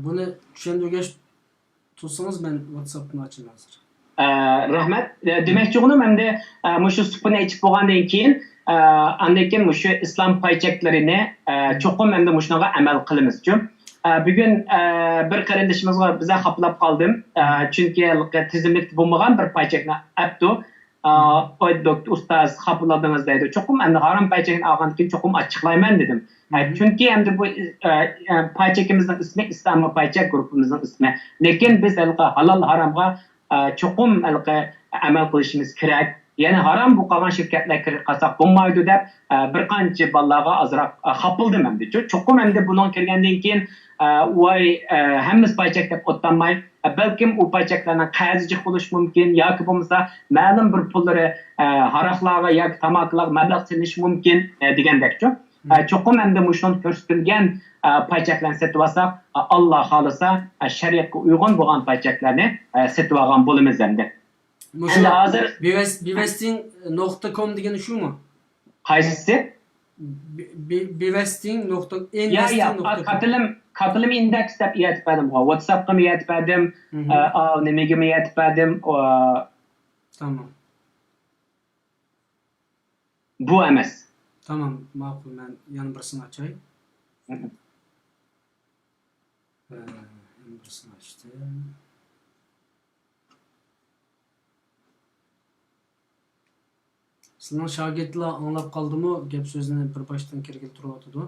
بۇنى چۈشەندۈرگەچ تۇرسىڭىز، مەن ۋاتساپتىن ئاچىمەن ھازىر. ئە، رەھمەت. ئە، دېمەكچى بولغىنىم، ئەمدى، ئە، مۇشۇ سۇپىنى ئېچىپ بولغاندىن كېيىن، ئە، ئاندىن كېيىن مۇشۇ ئىسلام پاي چەكلىرىنى، ئە، چوقۇم ئەمدى مۇشۇنىڭغا ئەمەل قىلىمىزچۇ. ئە، بۈگۈن، ئە، بىر قېرىندىشىمىزغا بىزە خاپىلاپ قالدىم. ئە، چۈنكى ھېلىقى تىزىملىكتە بولمىغان بىر پاي چەكنى ئەپتۇ. ئا، ئاي، دوكتور، ئۇستاز، خاپا بولدىڭىز دەيدۇ. چوقۇم ئەمدى ھارام پاي چېكىنى ئالغاندىن كېيىن چوقۇم ئاچچىقلايمەن دېدىم. ئە، چۈنكى ئەمدى بۇ، ئە، ئە، پاي چېكىمىزنىڭ ئىسمى ئىسلامىي پاي چېك گۇرۇپپىمىزنىڭ ئىسمى. لېكىن بىز ھېلىقى ھالال ھارامغا، ئە، چوقۇم ھېلىقى ئەمەل قىلىشىمىز كېرەك. يەنى ھارام بولۇپ قالغان شىركەتلەرگە كىرىپ قالساق بولمايدۇ دەپ، ئە، بىر قانچە بالىلارغا ئازراق، ئە، خاپىلدىم ئەمدى. چوقۇم ئەمدى بۇنىڭغا كىرگەندىن كېيىن، ئە، ۋاي، ئە، ھەممىسى پاي چەك دەپ ئولتۇرماي، ئە، بەلكىم ئۇ پاي چەكلەرنىڭ قەرزى جىق بولۇشى مۇمكىن ياكى بولمىسا مەلۇم بىر پۇللىرى، ئە، ھاراقلارغا ياكى تاماكىلارغا مەبلەغ سېلىنىشى مۇمكىن، ئە، دېگەندەكچۇ. ئە، چوقۇم ئەمدى مۇشۇنىڭدا كۆرسىتىلگەن، ئە، پاي چەكلەرنى سېتىۋالساق، ئە، ئاللا خالىسا، ئە، شەرىئەتكە ئۇيغۇن بولغان پاي چەكلەرنى، ئە، سېتىۋالغان بولىمىز ئەمدى. مۇشۇ ئەمدى ھازىر بىۋەس-، بىۋەستىڭ نۇقتا كوم دېگىنى شۇمۇ؟ قايسىسى؟ بى-، بى-، بىۋەستىڭ نۇقتا، يا، يا، ئا، كاتىلىم، كاتىلىم ئىندېكس دەپ يەتىپ بەردىمغۇ. ۋاتساپقىمۇ يەتىپ بەردىم، ئا، نېمىگىمۇ يەتىپ بەردىم. تامام. بۇ ئەمەس. تامام، ماقۇل، مەن يەنە بىرسىنى ئاچاي. مم. ئە، يەنە بىرسىنى ئاچتىم. سىلىنىڭ شاگىرتلار ئاڭلاپ قالدىمۇ؟ گەپ سۆزنى بىر باشتىن كىرگىلى تۇرۇۋاتىدۇ.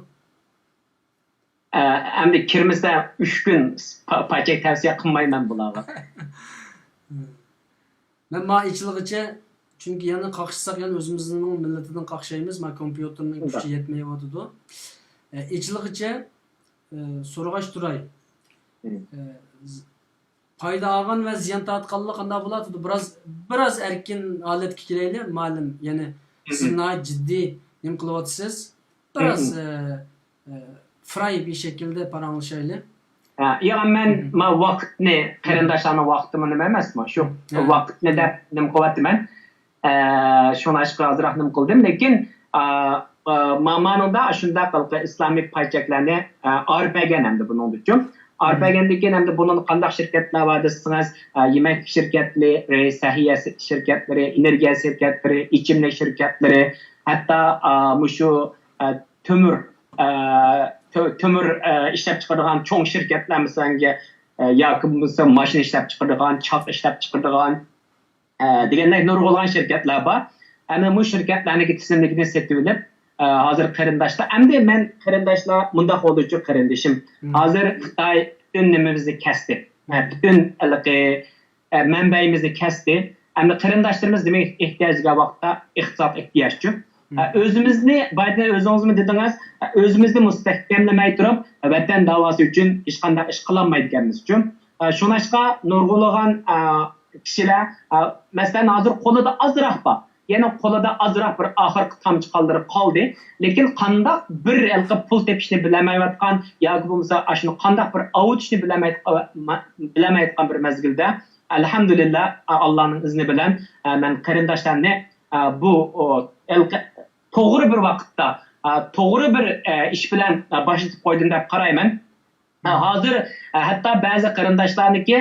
ئە، ئەمدى كىرمىسە ئۈچ كۈن پا-، پاي چەك تەۋسىيە قىلمايمەن بۇلارغا. مەن ما ئېچىلغىچە، چۈنكى يەنە قاقشىساق يەنە ئۆزىمىزنىڭ مىللىتىدىن قاقشايمىز، ما كومپيۇتېرنىڭ كۈچى يەتمەيۋاتىدۇ. ئە، ئېچىلغىچە، ئە، سورىغاچ تۇراي. ئە، ز-، پايدا ئالغان ۋە زىيان تارتقانلار قانداق بولاتىدۇ؟ بىراز، بىراز ئەركىن ھالەتكە كېلەيلى، مۇئەللىم. يەنى سىز ناھايىتى جىددىي نېمە قىلىۋاتىسىز. بىراز، ئە، ئە، فراي بىر شەكىلدە پاراڭلىشايلى. ھە، ياق، مەن ما ۋاقىتنى، قېرىنداشلارنىڭ ۋاقتىمۇ نېمە ئەمەسمۇ؟ شۇ ۋاقىتنى دەپ نېمە قىلىۋاتىمەن. ئە، شۇڭلاشقا ئازراق نېمە قىلدىم. لېكىن، ئا، ئا، ما-، مانىڭدا شۇنداق ھېلىقى ئىسلامىي پاي چەكلەرنى، ئا، ئارىپ بەرگەن ئەمدى بۇنىڭدىچۇ. ئارىپ بەرگەندىن كېيىن ئەمدى بۇنىڭدا قانداق شىركەتلەر بار دېسىڭىز، ئا، يېمەكلىك شىركەتلىرى، سەھىيە شىركەتلىرى، ئېنېرگىيە شىركەتلىرى، ئىچىملىك شىركەتلىرى، ھەتتا، ئا، مۇشۇ، ئا، تۆمۈر، ئە، تۆ-، تۆمۈر، ئە، ئىشلەپچىقىرىدىغان چوڭ شىركەتلەر، مىسالەنگە، ئە، ياكى بولمىسا ماشىنا ئىشلەپچىقىرىدىغان، چاق ئىشلەپچىقىرىدىغان، ئە، دېگەندەك نۇرغۇنلىغان شىركەتلەر بار. ئەنە مۇ شىركەتلەرنىڭكى تىزىملىكىنى سېتىۋېلىپ، ئە، ھازىر قېرىنداشلار، ئەمدى مەن قېرىنداشلار مۇنداق بولدىچۇ قېرىندىشىم. ھازىر خىتاي پۈتۈن نېمىمىزنى كەستى. ئە، پۈتۈن ھېلىقى ئە، مەنبەيىمىزنى كەستى. ئەمدى قېرىنداشلىرىمىز نېمە ئېھتىياج دېگەن ۋاقىتتا ئىقتىساد ئېھتىياجچۇ. ئە، ئۆزىمىزنى، بايىدىن ئۆزىڭىزمۇ دېدىڭىز، ئە، ئۆزىمىزنى مۇستەھكەملىمەي تۇرۇپ، ۋەتەن داۋاسى ئۈچۈن ھېچقانداق ئىش قىلالمايدىكەنمىزچۇ. ئە، شۇڭلاشقا نۇرغۇنلىغان، ئە، كىشىلەر، ئە، مەسىلەن، ھازىر قولىدا ئازراق بار. يەنە قولىدا ئازراق بىر ئاخىرقى تامچە قانلىرى قالدى. لېكىن قانداق بىر ھېلىقى پۇل تېپىشنى بىلەلمەيۋاتقان ياكى بولمىسا ئاشۇنى قانداق بىر ئاۋۇتۇشنى بىلەلمەي-، بىلەلمەيۋاتقان بىر مەزگىلدە، ئەلھەمدۇلىللا، ئاللانىڭ ئىزنى بىلەن، مەن قېرىنداشلارنى بۇ، ئۇ، ھېلىقى توغرا بىر ۋاقىتتا، توغرا بىر ئىش بىلەن باشلىتىپ قويدۇم دەپ قارايمەن. ھازىر، ھەتتا بەزى قېرىنداشلارنىڭكى،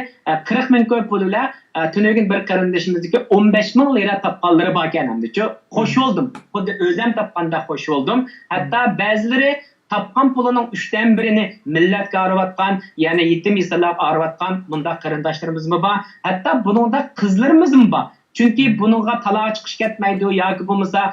قىرىق مىڭ كوي پۇلى بىلەن، تۈنۈگۈن بىر قېرىندىشىمىزنىڭكى ئون بەش مىڭ لىرا تاپقانلىرى باركەن ئەمدىچۇ. خوش بولدۇم. خۇددى ئۆزەم تاپقاندەك خوش بولدۇم. ھەتتا بەزىلىرى تاپقان پۇلىنىڭ ئۈچتىن بىرىنى مىللەتكە ئايرىۋاتقان، يەنى يېتىم يېسىرلارغا ئايرىۋاتقان مۇنداق قېرىنداشلىرىمىزمۇ بار. ھەتتا بۇنىڭدا قىزلىرىمىزمۇ بار. چۈنكى بۇنىڭغا تالاغا چىقىش كەتمەيدۇ ياكى بولمىسا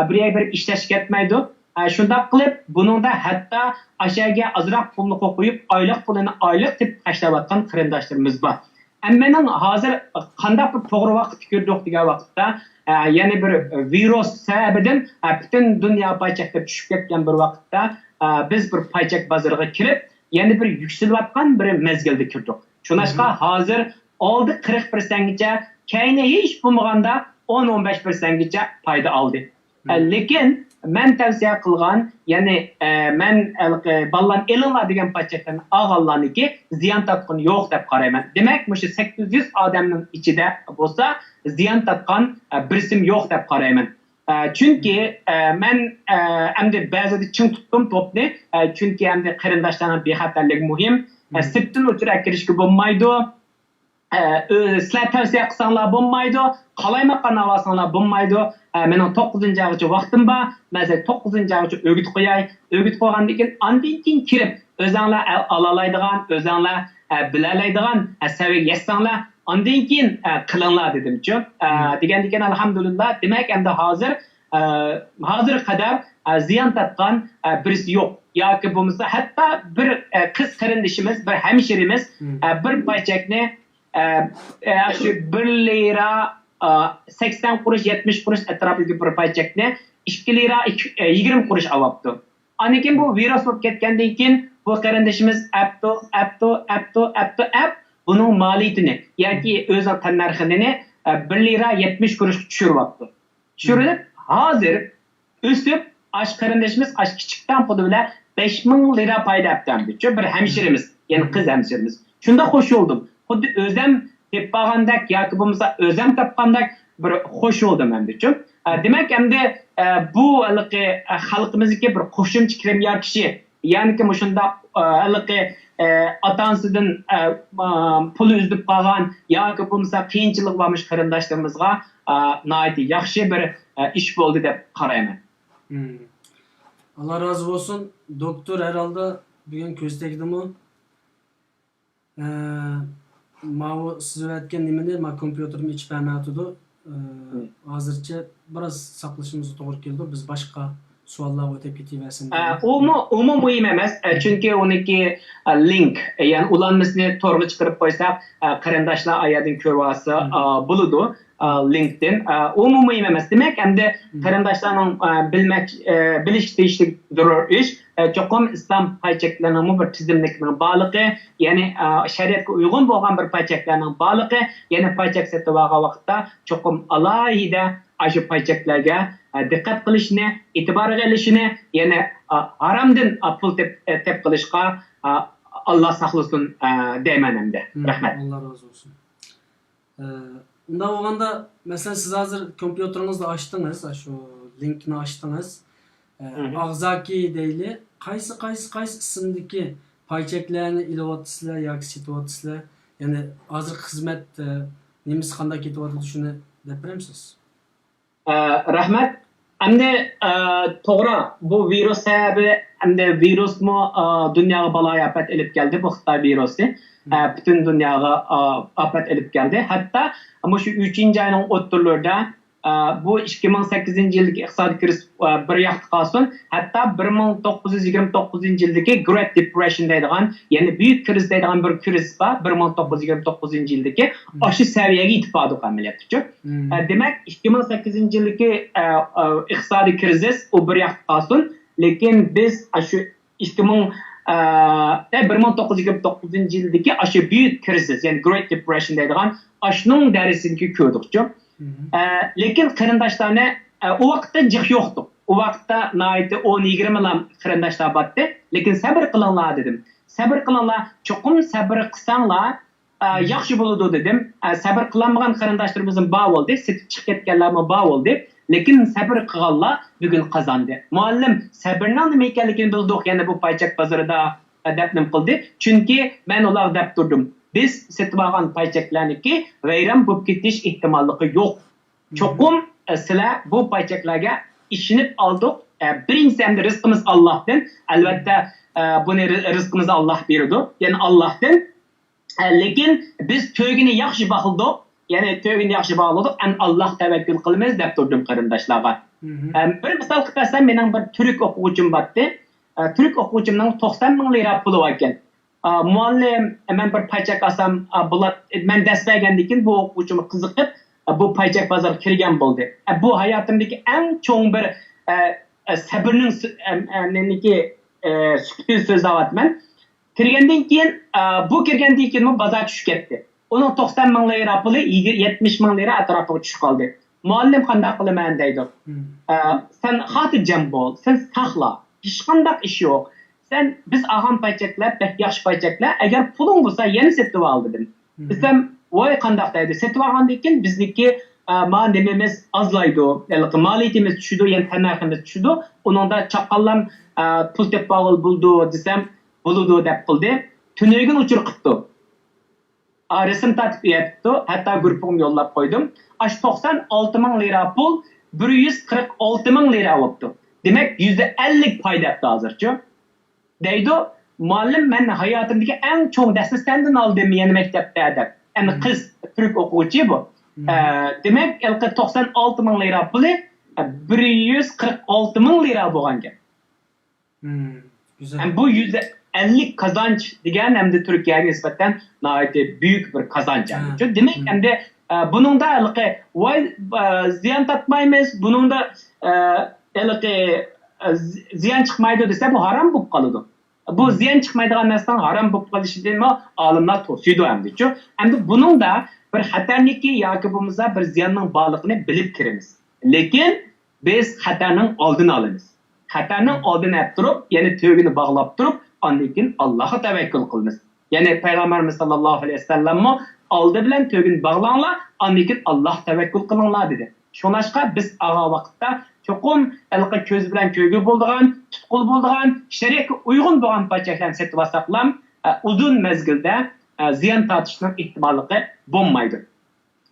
بىر يەرگە بېرىپ ئىشلەش كەتمەيدۇ. ئە، شۇنداق قىلىپ، بۇنىڭدا ھەتتا ئاشەگە ئازراق پۇلنى قويۇپ، ئايلىق پۇلىنى ئايلىق تېپىپ خەجلەۋاتقان قېرىنداشلىرىمىز بار. ئەمما مېنىڭ ھازىر قانداق بىر توغرا ۋاقىتتا كىردۇق دېگەن ۋاقىتتا، ئە، يەنە بىر ۋىرۇس سەۋەبىدىن، ئە، پۈتۈن دۇنيا پاي چەكلىرى چۈشۈپ كەتكەن بىر ۋاقىتتا، ئە، بىز بىر پاي چەك بازىرىغا كىرىپ، يەنە بىر يۈكسىلىۋاتقان بىر مەزگىلدە كىردۇق. شۇناشقا ھازىر ئالدى قىرىق پىرسەنتكىچە، كەينى ھېچ بولمىغاندا ئون، ئون بەش پىرسەنتكىچە پايدا ئالدى. ئە، لېكىن مەن تەۋسىيە قىلغان، يەنى، ئە، مەن ھېلىقى بالىلارنى ئېلىڭلار دېگەن پاي چەكلەرنى ئالغانلارنىڭكى زىيان تارتقىنى يوق دەپ قارايمەن. دېمەك، مۇشۇ سەككىز يۈز ئادەمنىڭ ئىچىدە بولسا زىيان تارتقان، ئە، بىرسىمۇ يوق دەپ قارايمەن. ئە، چۈنكى، ئە، مەن، ئە، ئەمدى بەزىدە چىڭ تۇتتۇم توپنى. ئە، چۈنكى ئەمدى قېرىنداشلارنىڭ بىخەتەرلىكى مۇھىم. ئە، سىرتتىن ئۇچۇر ئەكىرىشكە بولمايدۇ. ئە، ئۆ-، سىلەر تەۋسىيە قىلساڭلار بولمايدۇ، قالايمىقان ئاۋالساڭلار بولمايدۇ. ئە، مېنىڭ توققۇزىنچى ئايغىچە ۋاقتىم بار. مەن سىلەرگە توققۇزىنچى ئايغىچە ئۆگىتىپ قوياي. ئۆگىتىپ قويغاندىن كېيىن، ئاندىن كېيىن كىرىپ، ئۆزەڭلار ئە-، ئالالايدىغان، ئۆزەڭلار، ئە، بىلەلەيدىغان، ئە، سەۋىيەگە يەتسەڭلار، ئاندىن كېيىن، ئە، قىلىڭلار دېدىمچۇ. ئە، دېگەندىكىن، ئەلھەمدۇلىللا، دېمەك، ئەمدى ھازىر، ئە، ھازىرغا قەدەر، ئە، زىيان تارتقان، ئە، بىرسى يوق. ياكى بولمىسا، ھەتتا بىر، ئە، قىز قېرىندىشىمىز، بىر ھەمشىرىمىز، ئە، بىر پايچەكنى، ئە، ئە، شۇ بىر لىرا، ئە، سەكسەن قۇرۇش، يەتمىش قۇرۇش ئەتراپىدىكى بىر پايچەكنى ئىككى لىرا، ئىككى، ئە، يىگىرمە قۇرۇش ئاۋاپتۇ. ئاندىن كېيىن بۇ ۋىرۇس بولۇپ كەتكەندىن كېيىن بۇ قېرىندىشىمىز ئەپتۇ، ئەپتۇ، ئەپتۇ، ئەپتۇ، ئەپ، بۇنىڭ مالىيىتىنى ياكى ئۆزىنىڭ تەننەرخىنى، ئە، بىر لىرا يەتمىش قۇرۇشقا چۈشۈرۈۋاپتۇ. چۈشۈرۈپ، ھازىر ئۆسۈپ، ئاش قېرىندىشىمىز ئاش كىچىك تام پۇلى بىلەن بەش مىڭ لىرا پايدا ئەپتۇ ئەمدىچۇ، بىر ھەمشىرىمىز، يەنى قىز ھەمشىرىمىز. شۇنداق خوش بولدۇم. خۇددى ئۆزەم تېپىپ ئالغاندەك ياكى بولمىسا ئۆزەم تاپقاندەك بىر خوش بولدۇم ئەمدىچۇ. ئە، دېمەك، ئەمدى، ئە، بۇ ھېلىقى، ئە، خەلقىمىزدىكى بىر قوشۇمچە كىرىم يارىتىشى، يەنىكى مۇشۇنداق، ئە، ھېلىقى، ئە، ئاتا-ئانىسىدىن، ئە، ئە، پۇل ئۈزۈلۈپ قالغان ياكى بولمىسا قىيىنچىلىقى بار مۇشۇ قېرىنداشلىرىمىزغا، ئە، ناھايىتى ياخشى بىر، ئە، ئىش بولدى دەپ قارايمەن. مم. ئاللا رازى بولسۇن. دوكتور ھەرھالدا بۈگۈن كۆز تەگدىمۇ؟ ئە، ماۋۇ سىزىۋەتكەن نېمىنى ما كومپيۇتېرىم ئېچىپ بەرمەيۋاتىدۇ. ئە، ھازىرچە بىراز ساقلىشىمىزغا توغرا كېلىدۇ. بىز باشقا سوئاللارغا ئۆتۈپ كېتىۋەرسۇن ئە، دېدىم. ئۇمۇ، ئۇمۇ مۇھىم ئەمەس. ئە، چۈنكى ئۇنىڭكى، ئە، لىنك، ئە، يەنى ئۇلانمىسىنى تورغا چىقىرىپ قويساق، ئە، قېرىنداشلار ئايەردىن كۆرۈۋالسا، ئە، بولىدۇ. ئە، لىنكدىن. ئە، ئۇمۇ مۇھىم ئەمەس. دېمەك، ئەمدى قېرىنداشلارنىڭ، ئە، بىلمەك، ئە، بىلىش تېگىشلىك زۆرۈر ئىش. ئە، چوقۇم ئىسلام پايچەكلىرىنىڭمۇ بىر تىزىملىكىنىڭ بارلىقى، يەنى، ئە، شەرىئەتكە ئۇيغۇن بولغان بىر پايچەكلەرنىڭ بارلىقى، يەنى پايچەك سېتىۋالغان ۋاقىتتا چوقۇم ئالاھىدە ئاشۇ پايچەكلەرگە، ئە، دىققەت قىلىشنى، ئېتىبارغا ئېلىشنى، يەنى، ئە، ھارامدىن، ئە، پۇل تېپ-، ئە، تېپىپ قېلىشقا، ئە، ئاللا ساقلىسۇن، ئە، دەيمەن ئەمدى. رەھمەت. ئاللا رازى بولسۇن. ئە، ئۇنداق بولغاندا، مەسىلەن، سىز ھازىر كومپيۇتېرىڭىزنى ئاچتىڭىز، شۇ لىنكنى ئاچتىڭىز. ئە، ئاغزاكى دەيلى، قايسى، قايسى، قايسى ئىسىمدىكى پايچەكلەرنى ئېلىۋاتىسىلەر ياكى سېتىۋاتىسىلەر؟ يەنى ھازىرقى خىزمەت، ئە، نېمىسى قانداق كېتىۋاتىدۇ، شۇنى دەپ بېرەمسىز؟ ئە، رەھمەت. ئەمدى، ئە، توغرا، بۇ ۋىرۇس سەۋەبى، ئەمدى ۋىرۇسمۇ، ئە، دۇنياغا بالايىئاپەت ئېلىپ كەلدى، بۇ خىتاي ۋىرۇسى. ئە، پۈتۈن دۇنياغا، ئە، ئاپەت ئېلىپ كەلدى. ھەتتا مۇشۇ ئۈچىنچى ئاينىڭ ئوتتۇرىلىرىدا، ئە، بۇ ئىككى مىڭ سەككىزىنچى يىلدىكى ئىقتىسادىي كىرىزىس، ئە، بىر ياقتا قالسۇن، ھەتتا بىر مىڭ توققۇز يۈز يىگىرمە توققۇزىنچى يىلدىكى گرېت دېپرېشن دەيدىغان، يەنى بۈيۈك كىرىزىس دەيدىغان بىر كىرىزىس بار، بىر مىڭ توققۇز يۈز يىگىرمە توققۇزىنچى يىلدىكى ئاشۇ سەۋىيەگە يېتىپ باردۇق ئەمەلىيەتتىچۇ. ئە، دېمەك، ئىككى مىڭ سەككىزىنچى يىلدىكى، ئە، ئە، ئىقتىسادىي كىرىزىس ئۇ بىر ياقتا قالسۇن، لېكىن بىز ئاشۇ ئىككى مىڭ، ئە، بىر مىڭ توققۇز يۈز يىگىرمە توققۇزىنچى يىلدىكى ئاشۇ بۈيۈك كىرىزىس، يەنى گرېت دېپرېشن دەيدىغان ئاشۇنىڭ دەرىجىسىدىكى كۆردۇقچۇ. ئە، لېكىن قېرىنداشلارنى، ئە، ئۇ ۋاقىتتا جىق يوقتۇق. ئۇ ۋاقىتتا ناھايىتى ئون، يىگىرمىلا قېرىنداشلار بارتتى. لېكىن سەبرى قىلىڭلار دېدىم. سەبرى قىلىڭلار، چوقۇم سەبرى قىلساڭلار، ئە، ياخشى بولىدۇ دېدىم. ئە، سەبرى قىلالمىغان قېرىنداشلىرىمىزمۇ بار بولدى، سېتىپ چىقىپ كەتكەنلەرمۇ بار بولدى. لېكىن سەبرى قىلغانلار بۈگۈن قازاندى. مۇئەللىم، سەبرنىڭ نېمە ئىكەنلىكىنى بىلدۇق، يەنە بۇ پايچەك بازىرىدا، ئە، دەپ نېمە قىلدى. چۈنكى مەن ئۇلارغا دەپ تۇردۇم، بىز سېتىۋالغان پايچەكلەرنىڭكى ۋەيران بولۇپ كېتىش ئېھتىماللىقى يوق. چوقۇم، ئە، سىلەر بۇ پايچەكلەرگە ئىشىنىپ ئالدۇق. ئە، بىرىنچىسى، ئەمدى رىزقىمىز ئاللاھتىن. ئەلۋەتتە، ئە، بۇنى رىز-، رىزقىمىزنى ئاللاھ بېرىدۇ. يەنى ئاللاھتىن. ئە، لېكىن بىز تۆگىنى ياخشى باغلىدۇق. يەنى تۆگىنى ياخشى باغلىدۇق. ئەمدى ئاللاھقا تەۋەككۈل قىلىمىز دەپ تۇردۇم قېرىنداشلارغا. ئە، بىر مىسال قىلىپ بەرسەم، مېنىڭ بىر تۈرك ئوقۇغۇچىم بارتتى. ئە، تۈرك ئوقۇغۇچىمنىڭ توقسان مىڭ لىرا پۇلى بار ئىكەن. ئا، مۇئەللىم، مەن بىر پايچەك ئالسام، ئا، بولات-، مەن دەرس بەرگەندىن كېيىن بۇ ئوقۇغۇچىمۇ قىزىقىپ، ئا، بۇ پايچەك بازارغا كىرگەن بولدى. ئا، بۇ ھاياتىمدىكى ئەڭ چوڭ بىر، ئا، ئا، سەبرنىڭ سۈ-، ئا، ئا، نېمىكى، ئا، سۈپىتىنى سۆزلەۋاتىمەن. كىرگەندىن كېيىن، ئا، بۇ كىرگەندىن كېيىنمۇ بازار چۈشۈپ كەتتى. ئۇنىڭ توقسان مىڭ لىرا پۇلى يىگىر-، يەتمىش مىڭ لىرا ئەتراپىغا چۈشۈپ قالدى. مۇئەللىم، قانداق قىلىمەن دەيدۇ. ئە، سەن خاتىرجەم بول، سەن ساقلا. ھېچقانداق ئىش يوق. سەن، بىز ئالغان پايچەكلەر بەك ياخشى پايچەكلەر. ئەگەر پۇلۇڭ بولسا يەنە سېتىۋال دېدىم. دېسەم، ۋاي قانداق دەيدۇ. سېتىۋالغاندىن كېيىن بىزنىڭكى، ئە، ما نېمىمىز ئازلايدۇ. ھېلىقى مالىيىتىمىز چۈشىدۇ، يەنى تەننەرخىمىز چۈشىدۇ. ئۇنىڭدا چاققانلام، ئە، پۇل تېپىپ ئالغىلى بولىدۇ دېسەم، بولىدۇ دەپ قىلدى. تۈنۈگۈن ئۇچۇر قىپتۇ. ئا، رەسىم تارتىپ ئۇياتىپتۇ، ھەتتا گۇرۇپپىغىمۇ يوللاپ قويدۇم. ئاشۇ توقسان ئالتە مىڭ لىرا پۇل بىر يۈز قىرىق ئالتە مىڭ لىرا بوپتۇ. دېمەك، يۈزدە ئەللىك پايدا ئەپتۇ ھازىرچۇ. دەيدۇ، مۇئەللىم، مەن ھاياتىمدىكى ئەڭ چوڭ دەرسنى سەندىن ئالدىم يەنە مەكتەپتە دەپ. ئەمدى قىز تۈرك ئوقۇغۇچى بۇ. ئە، دېمەك، ھېلىقى توقسان ئالتە مىڭ لىرا پۇلى، ئە، بىر يۈز قىرىق ئالتە مىڭ لىرا بولغان گەپ. ھەم بۇ يۈز ئەللىك قازانچ دېگەن ئەمدى تۈركىيەگە نىسبەتەن ناھايىتى بۈيۈك بىر قازانچ. دېمەك، ئەمدى، ئە، بۇنىڭدا ھېلىقى، ۋاي، ئە، زىيان تارتمايمىز، بۇنىڭدا، ئە، ھېلىقى، ئە، زىيان چىقمايدۇ دېسە، بۇ ھارام بولۇپ قالىدۇ. بۇ زىيان چىقمايدىغان نەرسىنىڭ ھارام بولۇپ قېلىشىدىنمۇ ئالىملار توسۇيدۇ ئەمدىچۇ. ئەمدى بۇنىڭدا بىر خەتەرلىكى ياكى بولمىسا بىر زىياننىڭ بارلىقىنى بىلىپ كىرىمىز. لېكىن بىز خەتەرنىڭ ئالدىنى ئالىمىز. خەتەرنىڭ ئالدىنى ئېلىپ تۇرۇپ، يەنى تۆگىنى باغلاپ تۇرۇپ، ئاندىن كېيىن ئاللاغا تەۋەككۈل قىلىمىز. يەنى پەيغەمبىرىمىز ساللاللاھۇ ئەلەيھى ۋەسەللەممۇ ئالدى بىلەن تۆگىنى باغلاڭلار، ئاندىن كېيىن ئاللاغا تەۋەككۈل قىلىڭلار دېدى. شۇڭلاشقا بىز ئالغان ۋاقىتتا چوقۇم ھېلىقى كۆز بىلەن كۆرگىلى بولىدىغان، تۇتقىلى بولىدىغان، شەرىئەتكە ئۇيغۇن بولغان پاچاكلارنى سېتىۋالساقلا، ئە، ئۇزۇن مەزگىلدە، ئە، زىيان تارتىشنىڭ ئېھتىماللىقى بولمايدۇ.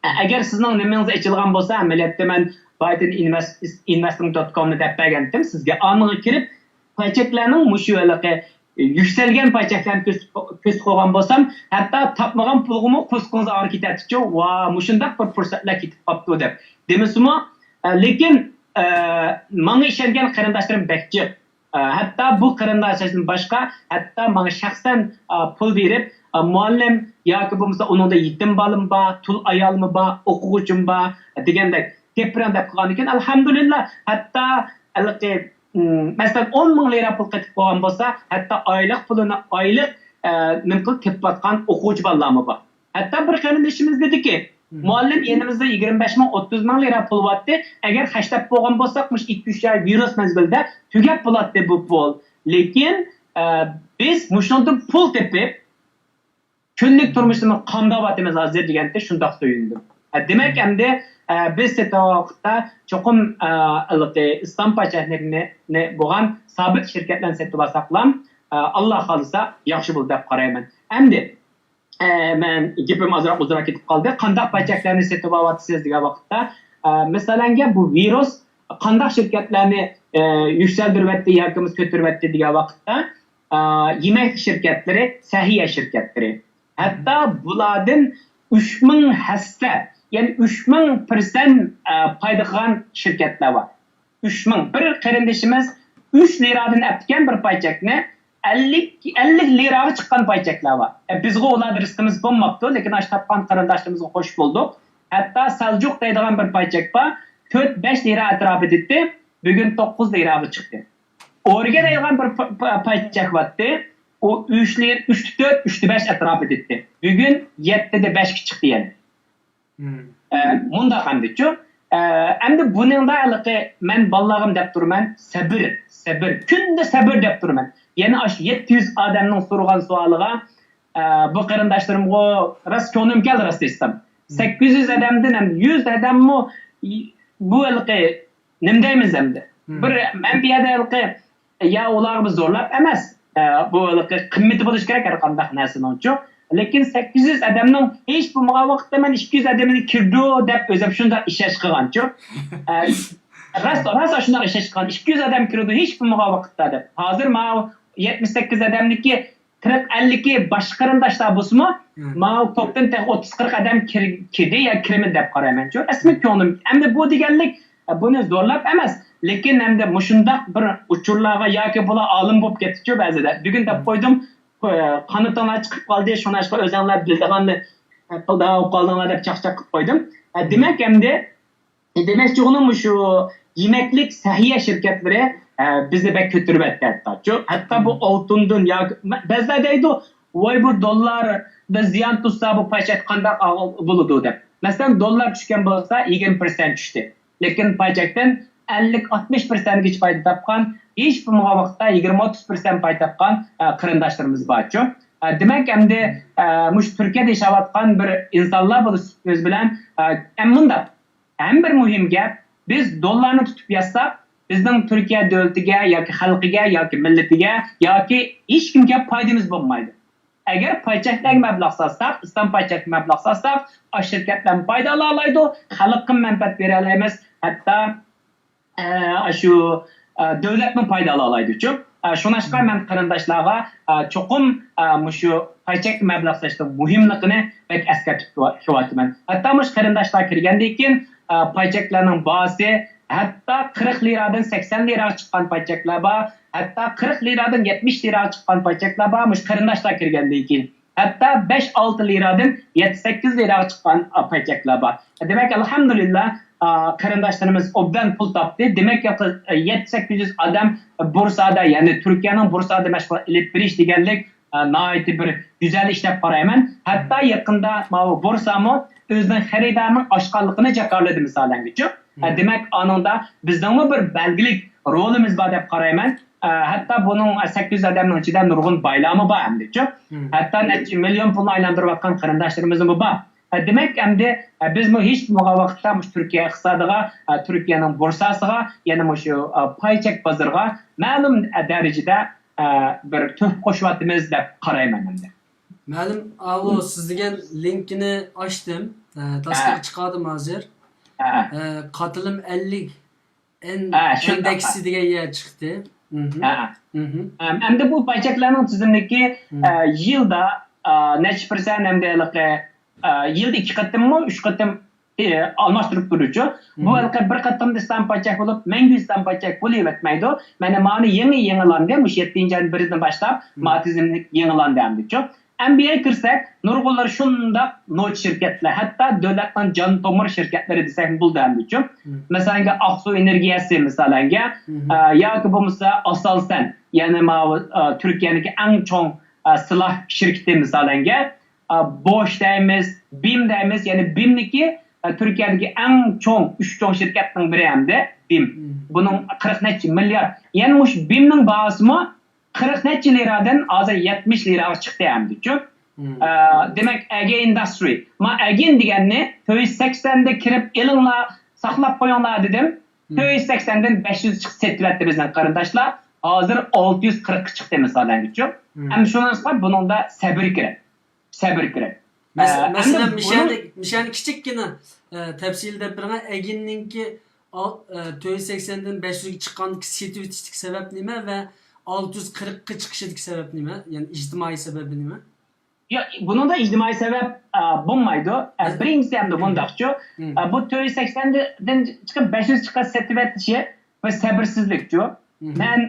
ئە، ئەگەر سىزنىڭ نېمىڭىز ئېچىلغان بولسا، ئەمەلىيەتتە مەن بايدىن ئىنۋېست، ئىنۋېستىڭ دوت كومنى دەپ بەرگەنتىم سىزگە. ئانىڭغا كىرىپ، پاچاكلارنىڭ مۇشۇ ھېلىقى يۈكسەلگەن پاچاكلارنى كۆرسىتىپ، كۆرسىتىپ قويغان بولسام، ھەتتا تاپمىغان پۇلغىمۇ قورسىقىڭىز ئاغرىپ كېتەتتىچۇ، ۋا، مۇشۇنداق بىر پۇرسەتلەر كېتىپ قاپتۇ دەپ دېمىسىمۇ، ئە، لېكىن، ئە، ماڭا ئىشەنگەن قېرىنداشلىرىم بەك جىق. ئە، ھەتتا بۇ قېرىنداشلاردىن باشقا، ھەتتا ماڭا شەخسەن، ئە، پۇل بېرىپ، ئە، مۇئەللىم ياكى بولمىسا ئۇنىڭدا يېتىم بالىمۇ بار، تۇل ئايالىمۇ بار، ئوقۇغۇچىمۇ بار دېگەندەك گەپ بىلەن دەپ قىلغاندىكىن، ئەلھەمدۇلىللا، ھەتتا ھېلىقى، م، مەسىلەن، ئون مىڭ لىرا پۇل قېتىپ قويغان بولسا، ھەتتا ئايلىق پۇلىنى ئايلىق، ئە، نېمە قىلىپ تېپىۋاتقان ئوقۇغۇچى بالىلارمۇ بار. ھەتتا بىر قېرىندىشىمىز دېدىكى، مۇئەللىم، يېنىمىزدا يىگىرمە بەش مىڭ، ئوتتۇز مىڭ لىرا پۇل بارتتى، ئەگەر خەجلەپ بولغان بولساق، مۇشۇ ئىككى، ئۈچ ئاي ۋىرۇس مەزگىلىدە تۈگەپ بولاتتى بۇ پۇل. لېكىن، ئە، بىز مۇشۇنىڭدىن پۇل تېپىپ، كۈنلۈك تۇرمۇشىمىزنى قامداۋاتىمىز ھازىر دېگەندە شۇنداق سۆيۈندۈم. ئە، دېمەك، ئەمدى، ئە، بىز سېتىۋالغان ۋاقىتتا چوقۇم، ئە، ھېلىقى ئىسلام پاچاكلىرىنى بولغان سابىت شىركەتلەرنى سېتىۋالساقلا، ئە، ئاللا خالىسا ياخشى بولىدۇ دەپ قارايمەن. ئەمدى، ئە، مەن گېپىم ئازراق ئۇزىراق كېتىپ قالدى. قانداق پاچاكلارنى سېتىۋالىۋاتىسىز دېگەن ۋاقىتتا، ئە، مەسىلەنگە بۇ ۋىرۇس قانداق شىركەتلەرنى، ئە، يۈكسەلدۈرۈۋەتتى ياكى كۆتۈرۈۋەتتى دېگەن ۋاقىتتا، ئە، يېمەك شىركەتلىرى، سەھىيە شىركەتلىرى. ھەتتا بۇلاردىن ئۈچ مىڭ ھەسسە، يەنى ئۈچ مىڭ پىرسەنت، ئە، پايدا قىلغان شىركەتلەر بار. ئۈچ مىڭ. بىر قېرىندىشىمىز ئۈچ لىرادىن ئەپتىكەن بىر پاچاكنى، ئەللىك، ئەللىك لىراغا چىققان پاچاكلار بار. ئە، بىزغۇ ئۇلاردا رىزقىمىز بولماپتۇ، لېكىن ئاشۇ تاپقان قېرىنداشلىرىمىزغا قوشۇپ بولدۇق. ھەتتا سەلجۇق دەيدىغان بىر پاچاك بار، تۆت، بەش لىرا ئەتراپىدا ئىدى، بۈگۈن توققۇز لىراغا چىقتى. ئورگە دەيدىغان بىر پا-، پا-، پاچاك بارتتى، ئۇ ئۈچ لىرا، ئۈچتە تۆت، ئۈچتە بەش ئەتراپىدا ئىدى، بۈگۈن يەتتىدە بەشكە چىقتى يەنە. ئە، مۇنداق ئەمدىچۇ. ئە، ئەمدى بۇنىڭدا ھېلىقى مەن بالىلارغىمۇ دەپ تۇرىمەن، سەبىر، سەبىر، كۈندە سەبىر دەپ تۇرىمەن. يەنە ئاشۇ يەتتە يۈز ئادەمنىڭ سورىغان سوئالىغا، ئە، بۇ قېرىنداشلىرىمغۇ راست كۆڭلۈم كەلدى، راست ئېيتسام. سەككىز يۈز ئادەمدىن ھەم يۈز ئادەممۇ بۇ ھېلىقى نېمە دەيمىز ئەمدى؟ بىر، مەن بۇ يەردە ھېلىقى يا ئۇلارغا بىز زورلاپ ئەمەس، ئە، بۇ ھېلىقى قىممىتى بولۇشى كېرەك ھەر قانداق نەرسىنىڭچۇ. لېكىن سەككىز يۈز ئادەمنىڭ ھېچ بولمىغان ۋاقىتتا مەن ئىككى يۈز ئادەمنى كىرىدۇ دەپ ئۆزۈم شۇنداق ئىشەنچ قىلغانچۇ. ئە، راست، راست شۇنداق ئىشەنچ قىلغان، ئىككى يۈز ئادەم كىرىدۇ ھېچ بولمىغان ۋاقىتتا دەپ. ھازىر ماۋۇ يەتمىش سەككىز ئادەمنىكى قىرىق، ئەللىكى باشقا قېرىنداشلار بولسىمۇ، ماۋۇ توپتىن تېخى ئوتتۇز، قىرىق ئادەم كىر-، كىردى يا كىرىمىدى دەپ قارايمەنچۇ. رەسمىي كۆڭلۈم. ئەمدى بۇ دېگەنلىك، ئە، بۇنى زورلاپ ئەمەس، لېكىن ئەمدى مۇشۇنداق بىر ئۇچۇرلارغا ياكى بۇلار ئالىم بولۇپ كەتتىچۇ بەزىدە. بۈگۈن دەپ قويدۇم، ئە، قانىتىڭلار چىقىپ قالدى، شۇڭلاشقا ئۆزۈڭلار بىلىدىغاننى، ئە، قىلىدىغان بولۇپ قالدىڭلار دەپ چاقچاق قىلىپ قويدۇم. ئە، دېمەك، ئەمدى دېمەكچى بولغىنىم مۇشۇ يېمەكلىك سەھىيە شىركەتلىرى، ئە، بىزنى بەك كۆتۈرۈۋەتتى ھەتتاچۇ. ھەتتا بۇ ئالتۇندىن ياكى بەزىلەر دەيدۇ، ۋاي، بۇ دوللاردا زىيان تۇتسا، بۇ پاچاك قانداق بولىدۇ دەپ. مەسىلەن، دوللار چۈشكەن بولسا، يىگىرمە پىرسەنت چۈشتى. لېكىن پاچاكتىن ئەللىك، ئاتمىش پىرسەنتكىچە پايدا تاپقان، ھېچ بولمىغان ۋاقىتتا يىگىرمە، ئوتتۇز پىرسەنت پايدا تاپقان، ئە، قېرىنداشلىرىمىز بارچۇ. ئە، دېمەك، ئەمدى، ئە، مۇشۇ تۈركىيەدە ياشاۋاتقان بىر ئىنسانلار بولۇش سۆز بىلەن، ئە، ئەم مۇنداق. ھەم بىر مۇھىم گەپ، بىز دوللارنى تۇتۇپ ياتساق، بىزنىڭ تۈركىيە دۆلىتىگە ياكى خەلقىگە ياكى مىللىتىگە ياكى ھېچكىمگە پايدىمىز بولمايدۇ. ئەگەر پاي چەكلەرگە مەبلەغ سالساق، ئىسلام پاي چەككە مەبلەغ سالساق، ئاشۇ شىركەتلەرمۇ پايدا ئالالايدۇ، خەلققىمۇ مەنپەئەت بېرەلەيمىز، ھەتتا، ئە، ئاشۇ، ئە، دۆلەتمۇ پايدا ئالالايدۇچۇ. ئە، شۇڭلاشقا مەن قېرىنداشلارغا، ئە، چوقۇم، ئە، مۇشۇ پاي چەككە مەبلەغ سېلىشنىڭ مۇھىملىقىنى بەك ئەسكەرتىپ كېلىۋاتىمەن. ھەتتا مۇشۇ قېرىنداشلار كىرگەندىن كېيىن، ئە، پاي چەكلەرنىڭ باھاسى ھەتتا قىرىق لىرادىن سەكسەن لىراغا چىققان پاي چەكلەر بار، ھەتتا قىرىق لىرادىن يەتمىش لىراغا چىققان پاي چەكلەر بار، مۇشۇ قېرىنداشلار كىرگەندىن كېيىن. ھەتتا بەش ئالتە لىرادىن يەتتە سەككىز لىراغا چىققان، ئە، پاي چەكلەر بار. دېمەك، ئەلھەمدۇلىللا، ئە، قېرىنداشلىرىمىز ئوبدان پۇل تاپتى. دېمەك، يەتتە سەككىز يۈز ئادەم بۇرسادا، يەنى تۈركىيەنىڭ بۇرسادا مەشغۇل ئېلىپ بېرىش دېگەنلىك، ئە، ناھايىتى بىر گۈزەل ئىش دەپ قارايمەن. ھەتتا يېقىندا ماۋۇ بورسامۇ ئۆزىنىڭ خېرىدارىنىڭ ئاشقانلىقىنى جاكارلىدى، مىسالەنگىچۇ. ئە، دېمەك، ئانىڭدا بىزنىڭمۇ بىر بەلگىلىك رولىمىز بار دەپ قارايمەن. ئە، ھەتتا بۇنىڭ، ئە، سەككىز يۈز ئادەمنىڭ ئىچىدە نۇرغۇن بايلارمۇ بار ئەمدىچۇ. ھەتتا نەچچە مىليون پۇلنى ئايلاندۇرۇۋاتقان قېرىنداشلىرىمىزمۇ بار. ئە، دېمەك، ئەمدى، ئە، بىزمۇ ھېچ بولمىغان ۋاقىتتا مۇشۇ تۈركىيە ئىقتىسادىغا، ئە، تۈركىيەنىڭ بورساسىغا، يەنە مۇشۇ، ئە، پاي چەك بازىرىغا مەلۇم، ئە، دەرىجىدە، ئە، بىر تۆھپە قوشۇۋاتىمىز دەپ قارايمەن ئەمدى. مەلۇم، ئاۋۇ سىز دېگەن لىنكىنى ئاچتىم. ئە، تاسمىقى چىقاردىم ھازىر. ئە، قاتىلىم ئەللىك ئەن-، ھە، شۇنداق. ئەندەكسى دېگەن يەر چىقتى. ھە. ئەم-، ئەمدى بۇ پاي چەكلەرنىڭ تىزىملىكى، ئە، يىلدا، ئە، نەچچە پىرسەنت ئەمدى ھېلىقى، ئە، يىلدا ئىككى قېتىممۇ، ئۈچ قېتىم، ئە، ئالماشتۇرۇپ تۇرىدۇچۇ. بۇ ھېلىقى بىر قېتىمدا ئىستان پاي چەك بولۇپ، مەڭگۈ ئىستان پاي چەك بولۇۋەتمەيدۇ. مانا، مانا يېڭى يېڭىلاندى. مۇشۇ يەتتىنچى ئاينىڭ بىرىدىن باشلاپ، مانا تىزىملىك يېڭىلاندى ئەمدىچۇ. ئەمدى بۇ يەرگە كىرسەك، نۇرغۇنلىرى شۇنداق نوچى شىركەتلەر، ھەتتا دۆلەتنىڭ جان تومۇر شىركەتلىرى دېسەكمۇ بولىدۇ ئەمدىچۇ. مەسىلەنگە، ئاقسۇ ئېنېرگىيەسى، مىسالەنگە، ئە، ياكى بولمىسا ئاسالسەن، يەنى ماۋۇ، ئە، تۈركىيەدىكى ئەڭ چوڭ، ئە، سىلاھ شىركىتى، مىسالەنگە، ئە، بوش دەيمىز، بىم دەيمىز، يەنى بىمنىكى، ئە، تۈركىيەدىكى ئەڭ چوڭ، ئۈچ چوڭ شىركەتنىڭ بىرى ئەمدى بىم. بۇنىڭ قىرىق نەچچە مىليارد. يەنە مۇشۇ بىمنىڭ باھاسىمۇ قىرىق نەچچە لىرادىن ھازىر يەتمىش لىراغا چىقتى ئەمدىچۇ. ئە، دېمەك، ئەگە ئىنداسترى. ما ئەگىن دېگەننى تۆت يۈز سەكسەندە كىرىپ ئېلىڭلار، ساقلاپ قويۇڭلار دېدىم. تۆت يۈز سەكسەندىن بەش يۈز چىقىپ سېتىۋەتتى بىزنىڭ قېرىنداشلار. ھازىر ئالتە يۈز قىرىققا چىقتى مىسالەنگىچۇ. ئەمدى شۇنىڭ ئۈچۈن بۇنىڭدا سەبرى كېرەك. سەبرى كېرەك. مەس-، ئە، مەسىلەن، ئەمدى مىشەنى، بۇنىڭ مىشەنى كىچىككىنە، ئە، تەپسىلىي دەپ بېرىڭە. ئەگىننىڭكى ئال-، ئە، تۆت يۈز سەكسەندىن بەش يۈزگە چىققاندىكى سېتىۋېتىشتىكى سەۋەب نېمە ۋە ئالتە يۈز قىرىققا چىقىشىدىكى سەۋەب نېمە؟ يەنى ئىجتىمائىي سەۋەبى نېمە؟ ياق، بۇنىڭدا ئىجتىمائىي سەۋەب، ئە، بولمايدۇ. ئە، بىرىنچىسى ئەمدى مۇنداقچۇ. ئە، بۇ تۆت يۈز سەكسەندىن چىقىپ بەش يۈز چىققان سېتىۋېتىشى بىر سەبرسىزلىكچۇ. مەن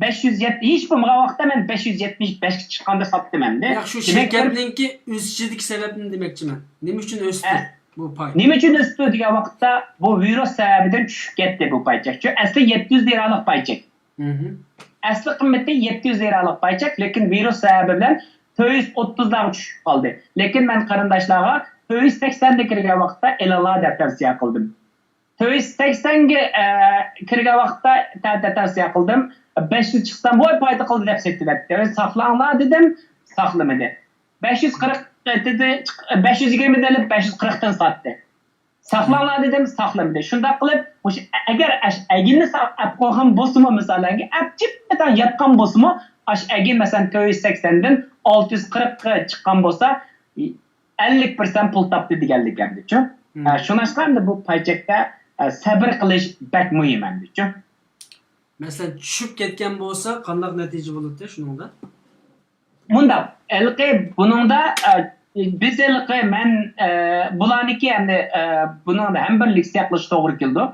بەش يۈز يەتمىش، ھېچ بولمىغان ۋاقىتتا مەن بەش يۈز يەتمىش بەشكە چىققاندا ساتتىم ئەمدى. ياق، شۇ دېمەك، بىر شىركەتنىڭكى ئۆسۈشىدىكى سەۋەبنى دېمەكچىمەن. نېمە ئۈچۈن ئۆستى بۇ پاي؟ نېمە ئۈچۈن ئۆستى دېگەن ۋاقىتتا، بۇ ۋىرۇس سەۋەبىدىن چۈشۈپ كەتتى بۇ پاي چەكچۇ. ئەسلى يەتتە يۈز لىرالىق پاي چەك. ئەسلى قىممىتى يەتتە يۈز لىرالىق پاي چەك، لېكىن ۋىرۇس سەۋەبى بىلەن تۆت يۈز ئوتتۇزلارغا چۈشۈپ قالدى. لېكىن مەن قېرىنداشلارغا تۆت يۈز سەكسەندە كىرگەن ۋاقىتتا ئېلىڭلار دەپ تەۋسىيە قىلدىم. تۆت يۈز سەكسەنگە، ئە، كىرگەن ۋاقىتتا تە-، تە-، تەۋسىيە قىلدىم. بەش يۈز چىقسام، ۋاي، پايدا قىلدى دەپ سېتىۋەتتى. ساقلاڭلار دېدىم، ساقلىمىدى. بەش يۈز قىرىق دېدى، چىق-، بەش يۈز يىگىرمىدىن ئېلىپ بەش يۈز قىرىقتىن ساتتى. ساقلاڭلار دېدىم، ساقلىمىدى. شۇنداق قىلىپ، مۇشۇ ئە-، ئەگەر ئەش-، ئەگىننى سا-، ئەپ قويغان بولسىمۇ، مىسالەنگە، ئەپ جىپپىدان ياتقان بولسىمۇ، ئاش ئەگىن، مەسىلەن، تۆت يۈز سەكسەندىن ئالتە يۈز قىرىققا چىققان بولسا، ئەللىك پىرسەنت پۇل تاپتى دېگەنلىك ئەمدىچۇ. ئە، شۇڭلاشقا ئەمدى بۇ پاي چەكتە، ئە، سەبرى قىلىش بەك مۇھىم ئەمدىچۇ. مەسىلەن، چۈشۈپ كەتكەن بولسا قانداق نەتىجە بولاتتى شۇنىڭدا؟ مۇنداق، ھېلىقى بۇنىڭدا، ئە، بىز ھېلىقى مەن، ئە، بۇلارنىڭكى ئەمدى، ئە، بۇنىڭدا ھەم بىر لېكسىيە قىلىش توغرا كېلىدۇ.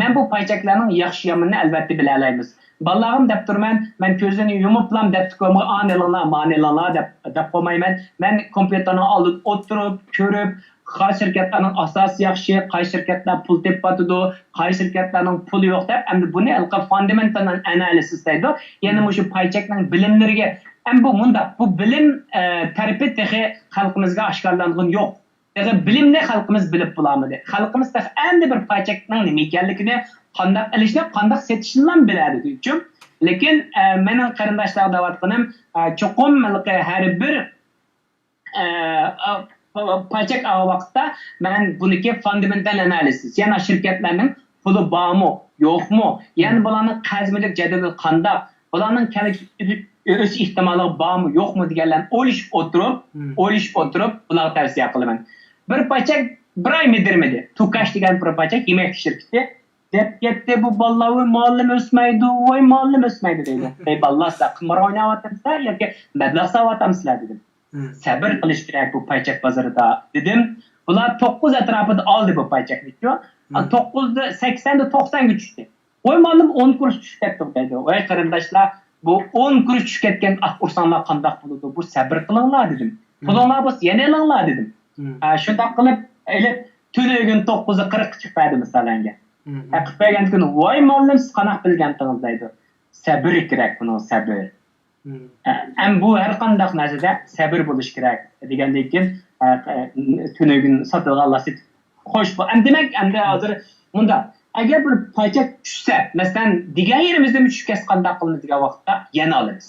مەن بۇ پاي چەكلەرنىڭ ياخشى يامىنىنى ئەلۋەتتە بىلەلەيمىز. بالىلارغىمۇ دەپ تۇرىمەن، مەن كۆزىنى يۇمۇپلام دەپتۇ كومغا، ئانى ئېلىڭلار، مانى ئېلىڭلار دەپ، دەپ قويمايمەن. مەن كومپيۇتېرنىڭ ئالدىدا ئولتۇرۇپ، كۆرۈپ، قايسى شىركەتلەرنىڭ ئاساسى ياخشى، قايسى شىركەتلەر پۇل تېپىۋاتىدۇ، قايسى شىركەتلەرنىڭ پۇلى يوق دەپ، ئەمدى بۇنى ھېلىقى فاندامېنتال ئانالىزىس دەيدۇ. يەنى مۇشۇ پاي چەكنىڭ بىلىملىرىگە، ئەمدى بۇ مۇنداق، بۇ بىلىم، ئە، تەرىپى تېخى خەلقىمىزگە ئاشكارىلانغىنى يوق. تېخى بىلىمنى خەلقىمىز بىلىپ بولالمىدى. خەلقىمىز تېخى ئەمدى بىر پاي چەكنىڭ نېمە ئىكەنلىكىنى، قانداق ئېلىشنى، قانداق سېتىشنىلا بىلەلمىدى. لېكىن، ئە، مېنىڭ قېرىنداشلارغا دەۋاتقىنىم، ئە، چوقۇم ھېلىقى ھەر بىر، ئە، ئا، پا-، پاي چەك ئالغان ۋاقىتتا مەن بۇنىڭكى فاندامېنتال ئانالىزىس، يەنى شىركەتلەرنىڭ پۇلى بارمۇ، يوقمۇ، يەنى بۇلارنىڭ قەرز مۈلۈك جەدۋىلى قانداق، بۇلارنىڭ كەلگۈسى ئۆسۈش ئېھتىماللىقى بارمۇ، يوقمۇ دېگەنلەرنى ئويلىشىپ ئولتۇرۇپ، ئويلىشىپ ئولتۇرۇپ بۇلارغا تەۋسىيە قىلىمەن. بىر پاي چەك بىر ئاي مىدىرمىدى. توكاش دېگەن بىر پاي چەك يېمەكلىك شىركىتى دەپ كەتتى. بۇ بالىلار، ۋاي مۇئەللىم ئۆسمەيدۇ، ۋاي مۇئەللىم ئۆسمەيدۇ دەيدۇ. ھەي بالىلار، سىلەر قىمار ئويناۋاتامسىلەر ياكى مەبلەغ ساۋاتامسىلەر دېدىم. سەبىر قىلىش كېرەك بۇ پايچەك بازىرىدا، دېدىم. بۇلار توققۇز ئەتراپىدا ئالدى بۇ پايچەكنىچۇ. توققۇزدا سەكسەندە توقسانغا چۈشتى. ۋاي مۇئەللىم، ئون كۇرۇش چۈشۈپ كەتتۇق دەيدۇ. ۋاي قېرىنداشلار، بۇ ئون كۇرۇش چۈشۈپ كەتكەن ئاھ ئۇرساڭلار قانداق بولىدۇ؟ بۇ سەبىر قىلىڭلار دېدىم. پۇلۇڭلار بولسا يەنە ئېلىڭلار دېدىم. ھە، شۇنداق قىلىپ ئېلىپ، تۈنۈگۈن توققۇزدا قىرىققا چىقىپ بەردى مىسالەنگە. ھە، قىلىپ بەرگەندىن كېيىن، ۋاي مۇئەللىم، سىز قانداق بىلگەنتىڭىز دەيدۇ. سەبىر كېرەك بۇنىڭ، سەبىر. ھە، ھەم بۇ ھەر قانداق نەرسىدە سەبىر بولۇش كېرەك دېگەندىن كېيىن، ھە، ھە، تۈنۈگۈن ساتىدىغانلار سېتىپ، خوش، بۇ، ھەم دېمەك، ئەمدى ھازىر مۇنداق، ئەگەر بىر پايچەك چۈشسە، مەسىلەن، دېگەن يېرىمىزدىمۇ چۈشۈپ كەتسە قانداق قىلىمىز دېگەن ۋاقىتتا يەنە ئالىمىز.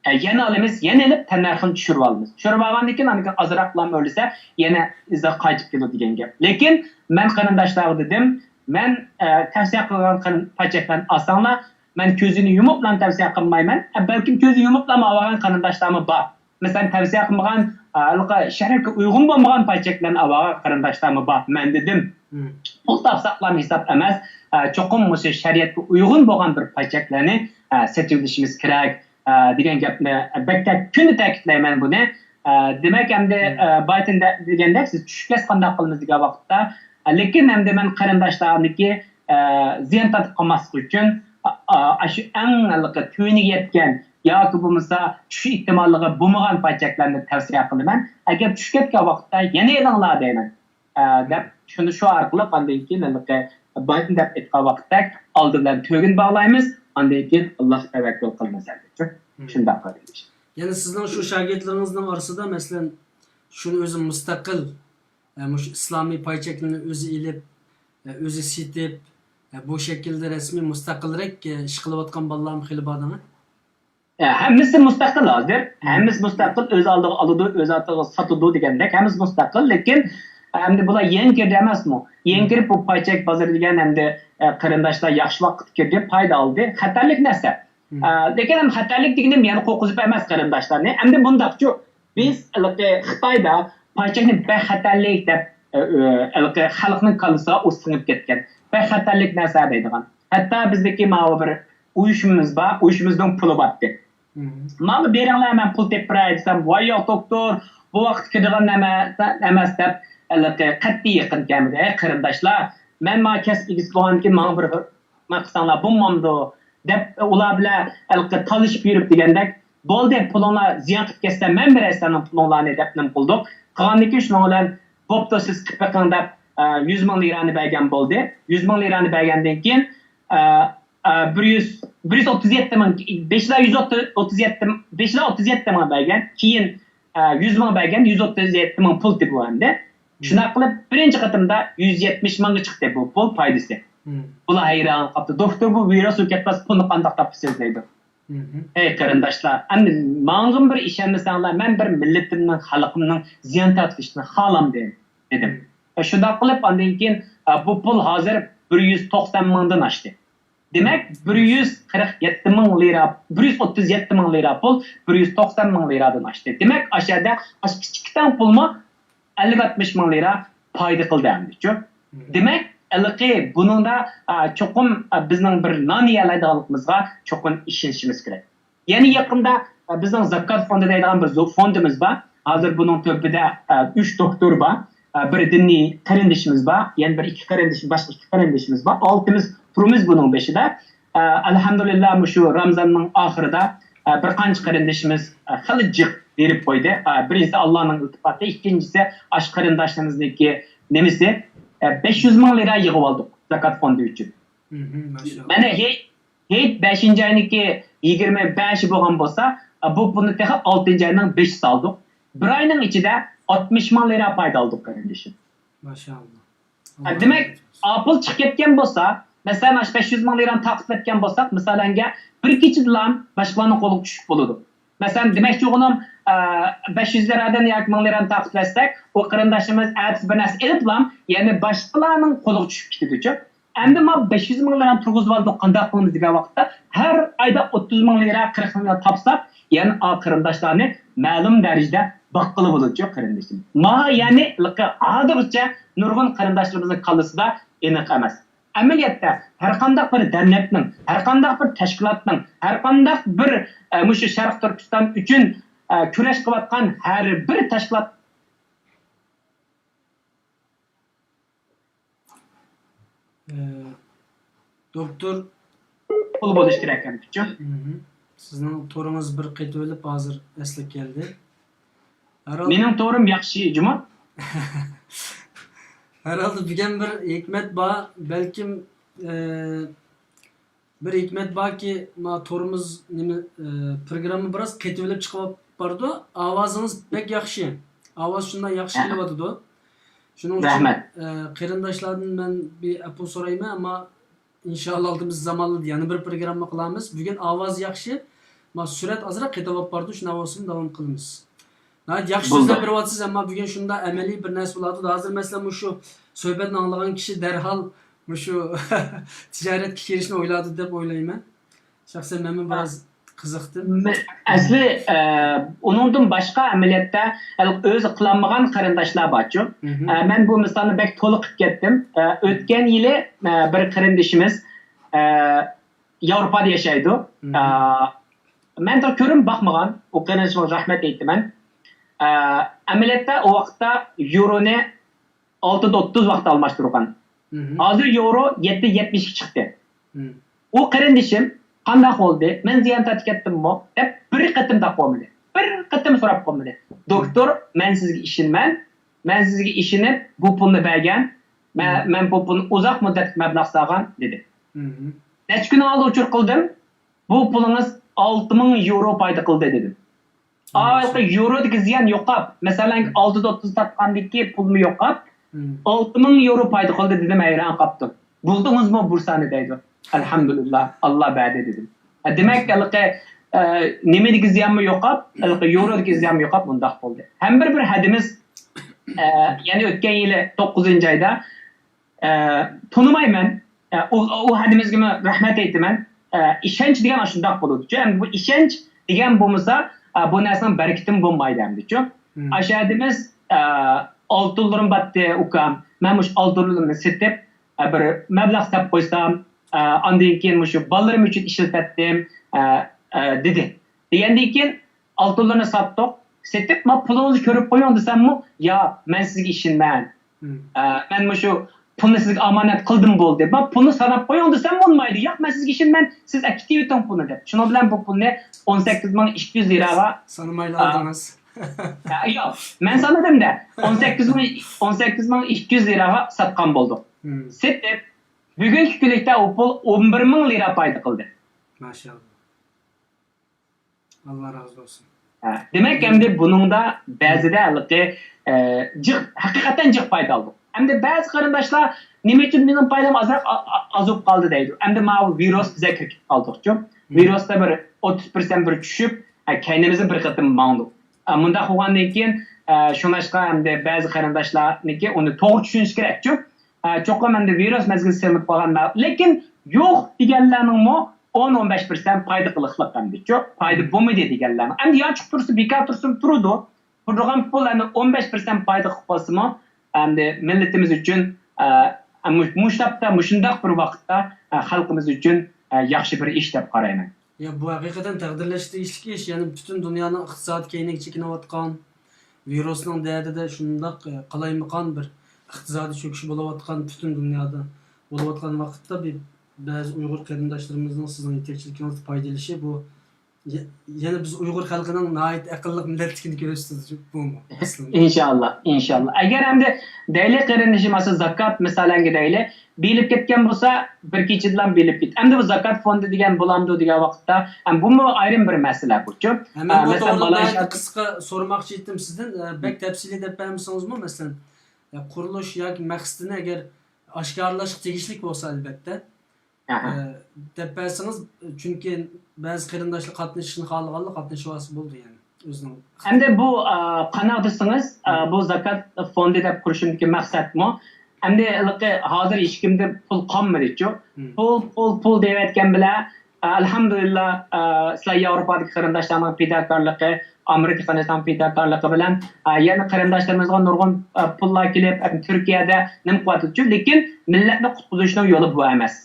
ئە، يەنە ئالىمىز، يەنە ئېلىپ تەننەرخىنى چۈشۈرۈۋالىمىز. چۈشۈرۈۋالغاندىن كېيىن ئاندىن كېيىن ئازراقلا ئۆرلىسە يەنە ئىزىغا قايتىپ كېلىدۇ دېگەن گەپ. لېكىن مەن قېرىنداشلارغا دېدىم، مەن، ئە، تەۋسىيە قىلغان قېرىن-، پايچەكلەرنى ئالساڭلار، مەن كۆزىنى يۇمۇپلا تەۋسىيە قىلمايمەن. ئە، بەلكىم كۆزى يۇمۇپلا ئالغان قېرىنداشلارمۇ بار. مەسىلەن، تەۋسىيە قىلمىغان، ئە، ھېلىقى شەرىئەتكە ئۇيغۇن بولمىغان پايچەكلەرنى ئالغان قېرىنداشلارمۇ بار. مەن دېدىم، پۇل تاپساقلام ھېساب ئەمەس، ئە، چوقۇم مۇشۇ شەرىئەتكە ئۇيغۇن بولغان بىر پايچەكلەرنى، ئە، سېتىۋېلىشىمىز كېرەك. ئە، دېگەن گەپنى بەك تەك-، كۈندە تەكىتلەيمەن بۇنى. ئە، دېمەك، ئەمدى، ئە، بايىتىن دە-، دېگەندەك، سىز چۈشكەچ قانداق قىلىمىز دېگەن ۋاقىتتا، ئە، لېكىن ئەمدى مەن قېرىنداشلارنىڭكى، ئە، زىيان تارتىپ قالماسلىقى ئۈچۈن، ئا-، ئا-، ئاشۇ ئەڭ ھېلىقى تۆۋىنىگە يەتكەن ياكى بولمىسا چۈشۈش ئېھتىماللىقى بولمىغان پايچەكلەرنى تەۋسىيە قىلىمەن. ئەگەر چۈشۈپ كەتكەن ۋاقىتتا يەنە ئېلىڭلار دەيمەن. ئە، دەپ، شۇنى شۇ ئارقىلىق ئاندىن كېيىن ھېلىقى بايىتىن دەپ ئېيتقان ۋاقىتتەك ئالدى بىلەن تۆگىنى باغلايمىز، ئاندىن كېيىن ئاللاھقا تەۋەككۈل قىلىمىز ئەلۋەتتە. شۇنداق قىلىمىز. يەنە سىزنىڭ شۇ شاگىرتلىرىڭىزنىڭ ئارىسىدا، مەسىلەن، شۇنى ئۆزى مۇستەقىل، ئە، مۇشۇ ئىسلامىي پايچەكلىرىنى ئۆزى ئېلىپ، ئە، ئۆزى سېتىپ، ئە، بۇ شەكىلدە رەسمىي مۇستەقىلرەك، ئە، ئىش قىلىۋاتقان بالىلارمۇ خېلى بار دەڭە. ھە، ھەممىسى مۇستەقىل ھازىر. ھەممىسى مۇستەقىل، ئۆز ئالدىغا ئالىدۇ، ئۆز ئالدىغا ساتىدۇ دېگەندەك، ھەممىسى مۇستەقىل. لېكىن ئەمدى بۇلار يېڭى كىردى ئەمەسمۇ؟ يېڭى كىرىپ بۇ پايچەك بازىرى دېگەن ئەمدى، ئە، قېرىنداشلار ياخشى ۋاقىت كىردى، پايدا ئالدى. خەتەرلىك نەرسە. ئە، لېكىن ھەم خەتەرلىك دېگىنىم يەنە قورقۇزۇپ ئەمەس قېرىنداشلارنى. ئەمدى بۇنداقچۇ، بىز ھېلىقى خىتايدا پايچەكنى بەك خەتەرلىك دەپ، ئە، ئە، ھېلىقى خەلقنىڭ كاللىسىغا ئۇ سىڭىپ كەتكەن. بەك خەتەرلىك نەرسە دەيدىغان. ھەتتا بىزدىكى ماۋۇ بىر ئۇيۇشمىمىز بار، ئۇيۇشمىمىزنىڭ پۇلى بارتتى. ماڭا بېرىڭلار، مەن پۇل تېپىپ بېرەي دېسەم، ۋاي ياق دوكتور، بۇ ۋاقىتتا كىرىدىغان نەرسە ئەمەس دەپ، ھېلىقى قەتئىي يېقىن كەلمىدى. ئەي قېرىنداشلار، مەن مانا كەسىپ ئىگىسى بولغاندىن كېيىن ماڭا بىر خىزمەت قىلساڭلار بولمامدۇ دەپ، ئۇلار بىلەن ھېلىقى تالىشىپ يۈرۈپ دېگەندەك، بولدى، پۇلۇڭلار زىيان قىلىپ كەتسە مەن بېرەي سېنىڭ پۇلۇڭلارنى دەپ نېمە قىلدۇق. قىلغاندىن كېيىن شۇنىڭ بىلەن بوپتۇ، سىز قىلىپ بېقىڭ دەپ، ئە، يۈز مىڭ لىرانى بەرگەن بولدى. يۈز مىڭ لىرانى بەرگەندىن كېيىن، ئە، ئە، بىر يۈز، بىر يۈز ئوتتۇز يەتتە مىڭ، بېشىدا يۈز ئوتتۇز يەتتە، بېشىدا ئوتتۇز يەتتە مىڭ بەرگەن، كېيىن، ئە، يۈز مىڭ بەرگەن، يۈز ئوتتۇز يەتتە مىڭ پۇل تېپىۋالدى. شۇنداق قىلىپ، بىرىنچى قېتىمدا يۈز يەتمىش مىڭغا چىقتى بۇ پۇل پايدىسى. بۇلار ھەيران قاپتۇ. دوختۇر، بۇ ۋىرۇس بولۇپ كەتمەس، پۇلنى قانداق تاپىسىز دەيدۇ. ئەي قېرىنداشلار، ئەمدى ماڭىمۇ بىر ئىشەنمىسەڭلار، مەن بىر مىللىتىمنىڭ، خەلقىمنىڭ زىيان تارتىلىشىنى خالامدىم، دېدىم. شۇنداق قىلىپ، ئاندىن كېيىن، ئە، بۇ پۇل ھازىر بىر يۈز توقسان مىڭدىن ئاشتى. دېمەك، بىر يۈز قىرىق يەتتە مىڭ لىرا، بىر يۈز ئوتتۇز يەتتە مىڭ لىرا پۇل بىر يۈز توقسان مىڭ لىرادىن ئاشتى. دېمەك، ئاشۇ يەردە ئاشۇ كىچىككىنە پۇلمۇ ئەللىك ئاتمىش مىڭ لىرا پايدا قىلدى ئەمدىچۇ. دېمەك، ھېلىقى بۇنىڭدا، ئا، چوقۇم، ئا، بىزنىڭ بىر نان يېيەلەيدىغانلىقىمىزغا چوقۇم ئىشىنىشىمىز كېرەك. يەنە يېقىندا، ئا، بىزنىڭ زاكات فوندى دەيدىغان بىر زو-، فوندىمىز بار. ھازىر بۇنىڭ تۆپىدە، ئا، ئۈچ دوختۇر بار. ئا، بىر دىنىي قېرىندىشىمىز بار. يەنە بىر ئىككى قېرىندىش، باشقا ئىككى قېرىندىشىمىز بار. ئالتىمىز تۇرىمىز بۇنىڭ بېشىدا. ئە، ئەلھەمدۇلىللا، مۇشۇ رامزاننىڭ ئاخىرىدا، ئە، بىر قانچە قېرىندىشىمىز، ئە، خېلى جىق بېرىپ قويدى. ئە، بىرىنچىسى ئاللانىڭ ئىلتىپاتى، ئىككىنچىسى ئاشۇ قېرىنداشلىرىمىزنىڭكى نېمىسى، ئە، بەش يۈز مىڭ لىرا يىغىۋالدۇق زاكات فوندى ئۈچۈن. مانا ھېيت، ھېيت بەشىنچى ئاينىڭكى يىگىرمە بەشى بولغان بولسا، ئە، بۇ پۇلنى تېخى ئالتىنچى ئاينىڭ بېشىدا سالدۇق. بىر ئاينىڭ ئىچىدە ئاتمىش مىڭ لىرا پايدا ئالدۇق قېرىندىشىم. ماشائاللا. دېمەك، ئاپىل چىقىپ كەتكەن بولسا، مەسىلەن، ئاشۇ بەش يۈز مىڭ لىرانى تارقىتىۋەتكەن بولساق، مىسالەنگە، بىر كېچىدىلا باشقىلارنىڭ قولىغا چۈشۈپ بولىدۇ. مەسىلەن، دېمەكچى بولغىنىم، ئە، بەش يۈز لىرادىن ياكى مىڭ لىرانى تارقىتىۋەتسەك، ئۇ قېرىنداشلىرىمىز ئەتىسى بىر نەرسە ئېلىپلا، يەنە باشقىلارنىڭ قولىغا چۈشۈپ كېتىدىچۇ. ئەمدى ما بەش يۈز مىڭ لىرانى تۇرغۇزۇۋالدۇق، قانداق قىلىمىز دېگەن ۋاقىتتا، ھەر ئايدا ئوتتۇز مىڭ لىرا، قىرىق مىڭ لىرا تاپساق، يەنە ئا قېرىنداشلارنى مەلۇم دەرىجىدە باققىلى بولىدۇچۇ، قېرىندىشىم. ما، يەنى، ھازىرغىچە نۇرغۇن قېرىنداشلىرىمىزنىڭ كاللىسىدا ئېنىق ئەمەس. ئەمەلىيەتتە، ھەرقانداق بىر دەرنەكنىڭ، ھەرقانداق بىر تەشكىلاتنىڭ، ھەرقانداق بىر، ئە، مۇشۇ شەرقىي تۈركىستان ئۈچۈن، ئە، كۈرەش قىلىۋاتقان ھەر بىر تەشكىلات ئە، دوكتور. پۇل بولۇش كېرەك ئەمدىچۇ. مھم. سىزنىڭ تورىڭىز بىر قېتىۋېلىپ ھازىر ئەسلىگە كەلدى. ھەرھالدا مېنىڭ تورۇم ياخشى جۇمۇ. ھەرھالدا بۈگۈن بىر ھېكمەت بار. بەلكىم، ئە، بىر ھېكمەت باركى، ما تورىمىز نېمە، ئە، پروگرامما بىراز قېتىۋېلىپ چىقىپ بارىدۇ. ئاۋازىڭىز بەك ياخشى. ئاۋاز شۇنداق ياخشى ھە. كېلىۋاتىدۇ. شۇنىڭ ئۈچۈن، رەھمەت. ئە، قېرىنداشلاردىن مەن بىر ئەپۇ سورايمەن، ئەمما ئىنشائاللا ئالدىمىزدا زامانلىدا يەنە بىر پروگرامما قىلارمىز. بۈگۈن ئاۋاز ياخشى، ما سۈرئەت ئازراق قېتىپ بارىدۇ، شۇنداق بولسىمۇ داۋام قىلىمىز. ناھايىتى ياخشى بولدى. سۆزلەپ بېرىۋاتىسىز، ئەمما بۈگۈن شۇنداق ئەمەلىي بىر نەرسە بولۇۋاتىدۇ. ھازىر مەسىلەن، مۇشۇ سۆھبەتنى ئاڭلىغان كىشى دەرھال مۇشۇ تىجارەتكە كىرىشنى ئويلايدۇ دەپ ئويلايمەن. شەخسەن مەنمۇ بىراز قىزىقتىم. مە-، ئەسلى، ئە، ئۇنىڭدىن باشقا ئەمەلىيەتتە ئۆزى قىلالمىغان قېرىنداشلار بارچۇ. مھم. ئە، مەن بۇ مىسالنى بەك تولا قىلىپ كەتتىم. ئە، ئۆتكەن يىلى، ئە، بىر قېرىندىشىمىز، ئە، ياۋروپادا ياشايدۇ. مھم. ئە، مەن تېخى كۆرۈپ باقمىغان، ئۇ قېرىندىشىمغا رەھمەت ئېيتىمەن. ئە، ئەمەلىيەتتە ئۇ ۋاقىتتا يورونى ئالتە ئوتتۇز ۋاقىتتا ئالماشتۇرغان. مھم. ھازىر يورو يەتتە يەتمىشكە چىقتى. مم. ئۇ قېرىندىشىم، «قانداق بولدى؟ مەن زىيان تارتىپ كەتتىممۇ؟» دەپ بىر قېتىم تاقىۋالمىدى. بىر قېتىم سوراپ قالمىدى. «دوكتور، مەن سىزگە ئىشىنىمەن. مەن سىزگە ئىشىنىپ، بۇ پۇلنى بەرگەن. مە-، مم. مەن بۇ پۇلنى ئۇزاق مۇددەتلىك مەبلەغ سالغان» دېدى. مم. نەچچە كۈن ئالدى ئۇچۇر قىلدىم. «بۇ پۇلىڭىز ئالتە مىڭ يورو پايدا قىلدى» دېدىم. ئاۋۋالقى يورودىكى زىيان يوقاپ، مەسىلەن، ئالتە يۈز ئوتتۇز تارتقاندىكى پۇلمۇ يوقاپ، مم. «ئالتە مىڭ يورو پايدا قىلدى» دېدىم، ھەيران قاپتۇ. «بولدىڭىزمۇ بۇرسانى؟» دەيدۇ. «ئەلھەمدۇلىللا، ئاللا بەردى» دېدىم. دېمەك، ھېلىقى، ئە، نېمىدىكى زىيانمۇ يوقاپ، ھېلىقى يورودىكى زىيانمۇ يوقاپ، مۇنداق بولدى. ھەم بىر، بىر ھەدىمىز، ئە، يەنە ئۆتكەن يىلى توققۇزىنچى ئايدا، ئە، تونۇمايمەن. ئە، ئۇ، ئۇ ھەدىمىزگىمۇ رەھمەت ئېيتىمەن. ئە، ئىشەنچ دېگەن ئاشۇنداق بولىدۇچۇ. ئەمدى بۇ ئىشەنچ دېگەن بولمىسا، ئە، بۇ نەرسىنىڭ بەرىكىتىمۇ بولمايدۇ ئەمدىچۇ. مم. ئاشۇ ھەدىمىز، ئە، ئالتۇنلىرىم باتتى، ئۇكام. مەن مۇشۇ ئالتۇنلىرىمنى سېتىپ، ئە، بىر مەبلەغ سېلىپ قويسام، ئە، ئاندىن كېيىن مۇشۇ بالىلىرىم ئۈچۈن ئىشلىتەتتىم، ئە، ئە، دېدى. دېگەندىن كېيىن، ئالتۇنلىرىنى ساتتۇق. سېتىپ، ما پۇلىڭىزنى كۆرۈپ قويۇڭ دېسەممۇ، ياق، مەن سىزگە ئىشىنىمەن. مم. ئە، مەن مۇشۇ پۇلنى سىزگە ئامانەت قىلدىم بولدى. ما پۇلنى ساناپ قويۇڭ دېسەم بولمايدۇ. ياق، مەن سىزگە ئىشىنىمەن، سىز ئەكېتىۋېتىڭ پۇلنى دەپ. شۇنىڭ بىلەن بۇ پۇلنى ئون سەككىز مىڭ ئىككى يۈز لىراغا، سانىمايلا ئا، ئالدىڭىز. ئە، ياق، مەن سانىدىم دە. ئون سەككىز مىڭ، ئون سەككىز مىڭ ئىككى يۈز لىراغا ساتقان بولدۇق. مم. سېتىپ، بۈگۈنكى كۈنلۈكتە ئۇ پۇل ئون بىر مىڭ لىرا پايدا قىلدى. ماشائاللا. ئاللا رازى بولسۇن. ھە، دېمەك، ئەمدى بۇنىڭدا بەزىدە ھېلىقى، ئە، جىق، ھەقىقەتەن جىق پايدا ئالدۇق. ئەمدى بەزى قېرىنداشلار، «نېمە ئۈچۈن مېنىڭ پايدام ئازراق، ئا-، ئا-، ئاز بولۇپ قالدى؟» دەيدۇ. ئەمدى ماۋۇ ۋىرۇس بىزگە كىرىپ قالدۇقچۇ. ۋىرۇستا بىر ئوتتۇز پىرسەنت بىر چۈشۈپ، ئە، كەينىمىزدىن بىر قېتىم ماڭدۇق. ئە، مۇنداق بولغاندىن كېيىن، ئە، شۇڭلاشقا ئەمدى بەزى قېرىنداشلارنىڭكى ئۇنى توغرا چۈشىنىشى كېرەكچۇ. ئە، چوقۇم ئەمدى ۋىرۇس مەزگىلى سېلىنىپ قالغان، لېكىن يوق دېگەنلەرنىڭمۇ ئون، ئون بەش پىرسەنت پايدا قىلىقلىق ئەمدىچۇ، پايدا بولمىدى دېگەنلەرنىڭ. ئەمدى يانچۇق تۇرسا، بىكار تۇرسىمۇ تۇرىدۇ. تۇرىدىغان پۇل ئەمدى ئون بەش پىرسەنت پايدا قىلىپ قالسىمۇ، ئەمدى مىللىتىمىز ئۈچۈن، ئە، مۇ-، مۇشۇ ھەپتە مۇشۇنداق بىر ۋاقىتتا، ئە، خەلقىمىز ئۈچۈن، ئە، ياخشى بىر ئىش دەپ قارايمەن. يا، بۇ ھەقىقەتەن تەقدىرلەشكە تېگىشلىك ئىش. يەنى پۈتۈن دۇنيانىڭ ئىقتىسادى كەينىگە چېكىنىۋاتقان، ۋىرۇسنىڭ دەردىدە شۇنداق، ئە، قالايمىقان بىر ئىقتىسادىي چۆكۈش بولۇۋاتقان، پۈتۈن دۇنيادا بولۇۋاتقان ۋاقىتتا بىر بەزى ئۇيغۇر قېرىنداشلىرىمىزنىڭ سىزنىڭ يېتەكچىلىكىڭىزدە پايدا ئېلىشى، بۇ يە-، يەنە بىز ئۇيغۇر خەلقىنىڭ ناھايىتى ئەقىللىق مىللەتلىكىنى كۆرسىتىدۇ بۇمۇ ئەسلىدە. ئىنشاللا، ئىنشاللا. ئەگەر ئەمدى دەيلى قېرىندىشىم ئاشۇ زاكات مىسالەنگە دەيلى، بېيىلىپ كەتكەن بولسا، بىر كېچىدىلا بېيىلىپ كېتىدۇ. ئەمدى بۇ زاكات فوندى دېگەن بولامدۇ دېگەن ۋاقىتتا، ھەم بۇمۇ ئايرىم بىر مەسىلە بۇچۇ. ھە، مەن ئە، بۇ مەسىلەن، توغرىلىق مالايشىيا ناھايىتى قىسقا سورىماقچى ئىدىم سىزدىن، ئە، بەك تەپسىلىي دەپ بەرمىسىڭىزمۇ، مەسىلەن، ئە، قۇرۇلۇش ياكى مەقسىتىنى ئەگەر ئاشكارىلاشقا تېگىشلىك بولسا، ئەلۋەتتە، ئەھە. ئە، دەپ بەرسىڭىز، چۈنكى بەزى قېرىنداشلار قاتنىشىشنى خالىغانلار قاتنىشىۋالسا بولدى، يەنى ئۆزىنىڭ. ئەمدى بۇ، ئە، قانداق دېسىڭىز، ئە، بۇ زاكات فوندى دەپ قۇرۇشۇمدىكى مەقسەتمۇ، ئەمدى ھېلىقى ھازىر ھېچكىمدە پۇل قالمىدىچۇ. مم. پۇل، پۇل، پۇل دەۋەتكەن بىلەن، ئە، ئەلھەمدۇلىللا، ئە، سىلەر ياۋروپادىكى قېرىنداشلارنىڭ پىداكارلىقى، ئامېرىكا قېرىنداشلارنىڭ پىداكارلىقى بىلەن، ئە، يەنە قېرىنداشلىرىمىزغا نۇرغۇن، ئە، پۇللار كېلىپ، ئە، تۈركىيەدە نېمە قىلىۋاتىدۇچۇ. لېكىن مىللەتنى قۇتقۇزۇشنىڭ يولى بۇ ئەمەس.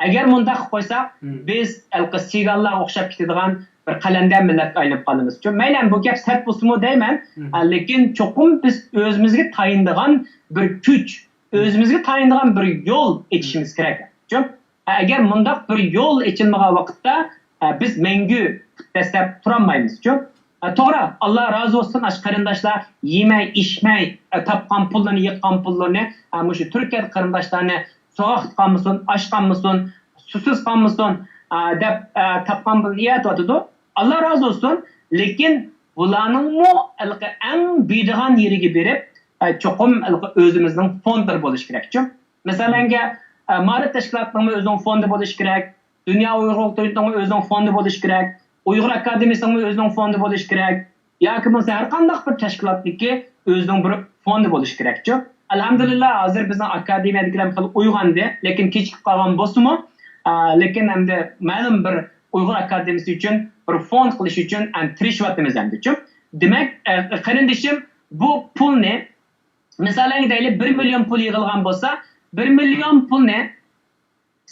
ئەگەر مۇنداق قىلىپ قويساق، مم. بىز ھېلىقى سىگانلارغا ئوخشاپ كېتىدىغان، بىر قەلەندەر مىللەتكە ئايلىنىپ قالىمىز. چۈنكى مەيلى بۇ گەپ سەت بولسىمۇ دەيمەن، ئە، لېكىن چوقۇم بىز ئۆزىمىزگە تايىنىدىغان بىر كۈچ، ئۆزىمىزگە تايىنىدىغان بىر يول ئېچىشىمىز كېرەك. چۈنكى ئەگەر مۇنداق بىر يول ئېچىلمىغان ۋاقىتتا، ئە، بىز مەڭگۈ پۇت دەسسەپ تۇرالمايمىز. چۈنكى ئە، توغرا، ئاللا رازى بولسۇن، ئاشۇ قېرىنداشلار يېمەي، ئىچمەي، ئە، تاپقان پۇللىرىنى، يىغقان پۇللىرىنى، ئە، مۇشۇ تۈركىيەدە قېرىنداشلارنى سوغۇق قالمىسۇن، ئاچ قالمىسۇن، سۇسىز قالمىسۇن، ئە، دەپ، ئە، تاپقان پۇلىنى يەتىۋاتىدۇ. ئاللا رازى بولسۇن. لېكىن بۇلارنىڭمۇ ھېلىقى ئەڭ بېرىدىغان يېرىگە بېرىپ، ئە، چوقۇم ھېلىقى ئۆزىمىزنىڭ فوندلىرى بولۇشى كېرەكچۇ. مەسىلەنگە، ئە، مائارىپ تەشكىلاتىنىڭمۇ ئۆزىنىڭ فوندى بولۇشى كېرەك. دۇنيا ئۇيغۇر قۇرۇلتىيىنىڭمۇ ئۆزىنىڭ فوندى بولۇشى كېرەك. ئۇيغۇر ئاكادېمىيىسىنىڭمۇ ئۆزىنىڭ فوندى بولۇشى كېرەك. ياكى بولمىسا ھەر قانداق بىر تەشكىلاتنىڭكى ئۆزىنىڭ بىر فوندى بولۇشى كېرەكچۇ. ئەلھەمدۇلىللا، ھازىر بىزنىڭ ئاكادېمىيەدىكىلەر خېلى ئويغاندى، لېكىن كېچىكىپ قالغان بولسىمۇ، ئا، لېكىن ئەمدى مەلۇم بىر ئۇيغۇر ئاكادېمىيىسى ئۈچۈن بىر فوند قىلىش ئۈچۈن ئەمدى تىرىشىۋاتىمىز ئەمدىچۇ. دېمەك، ئە، قېرىندىشىم، بۇ پۇلنى، مىسالەن دەيلى، بىر مىليون پۇل يىغىلغان بولسا، بىر مىليون پۇلنى،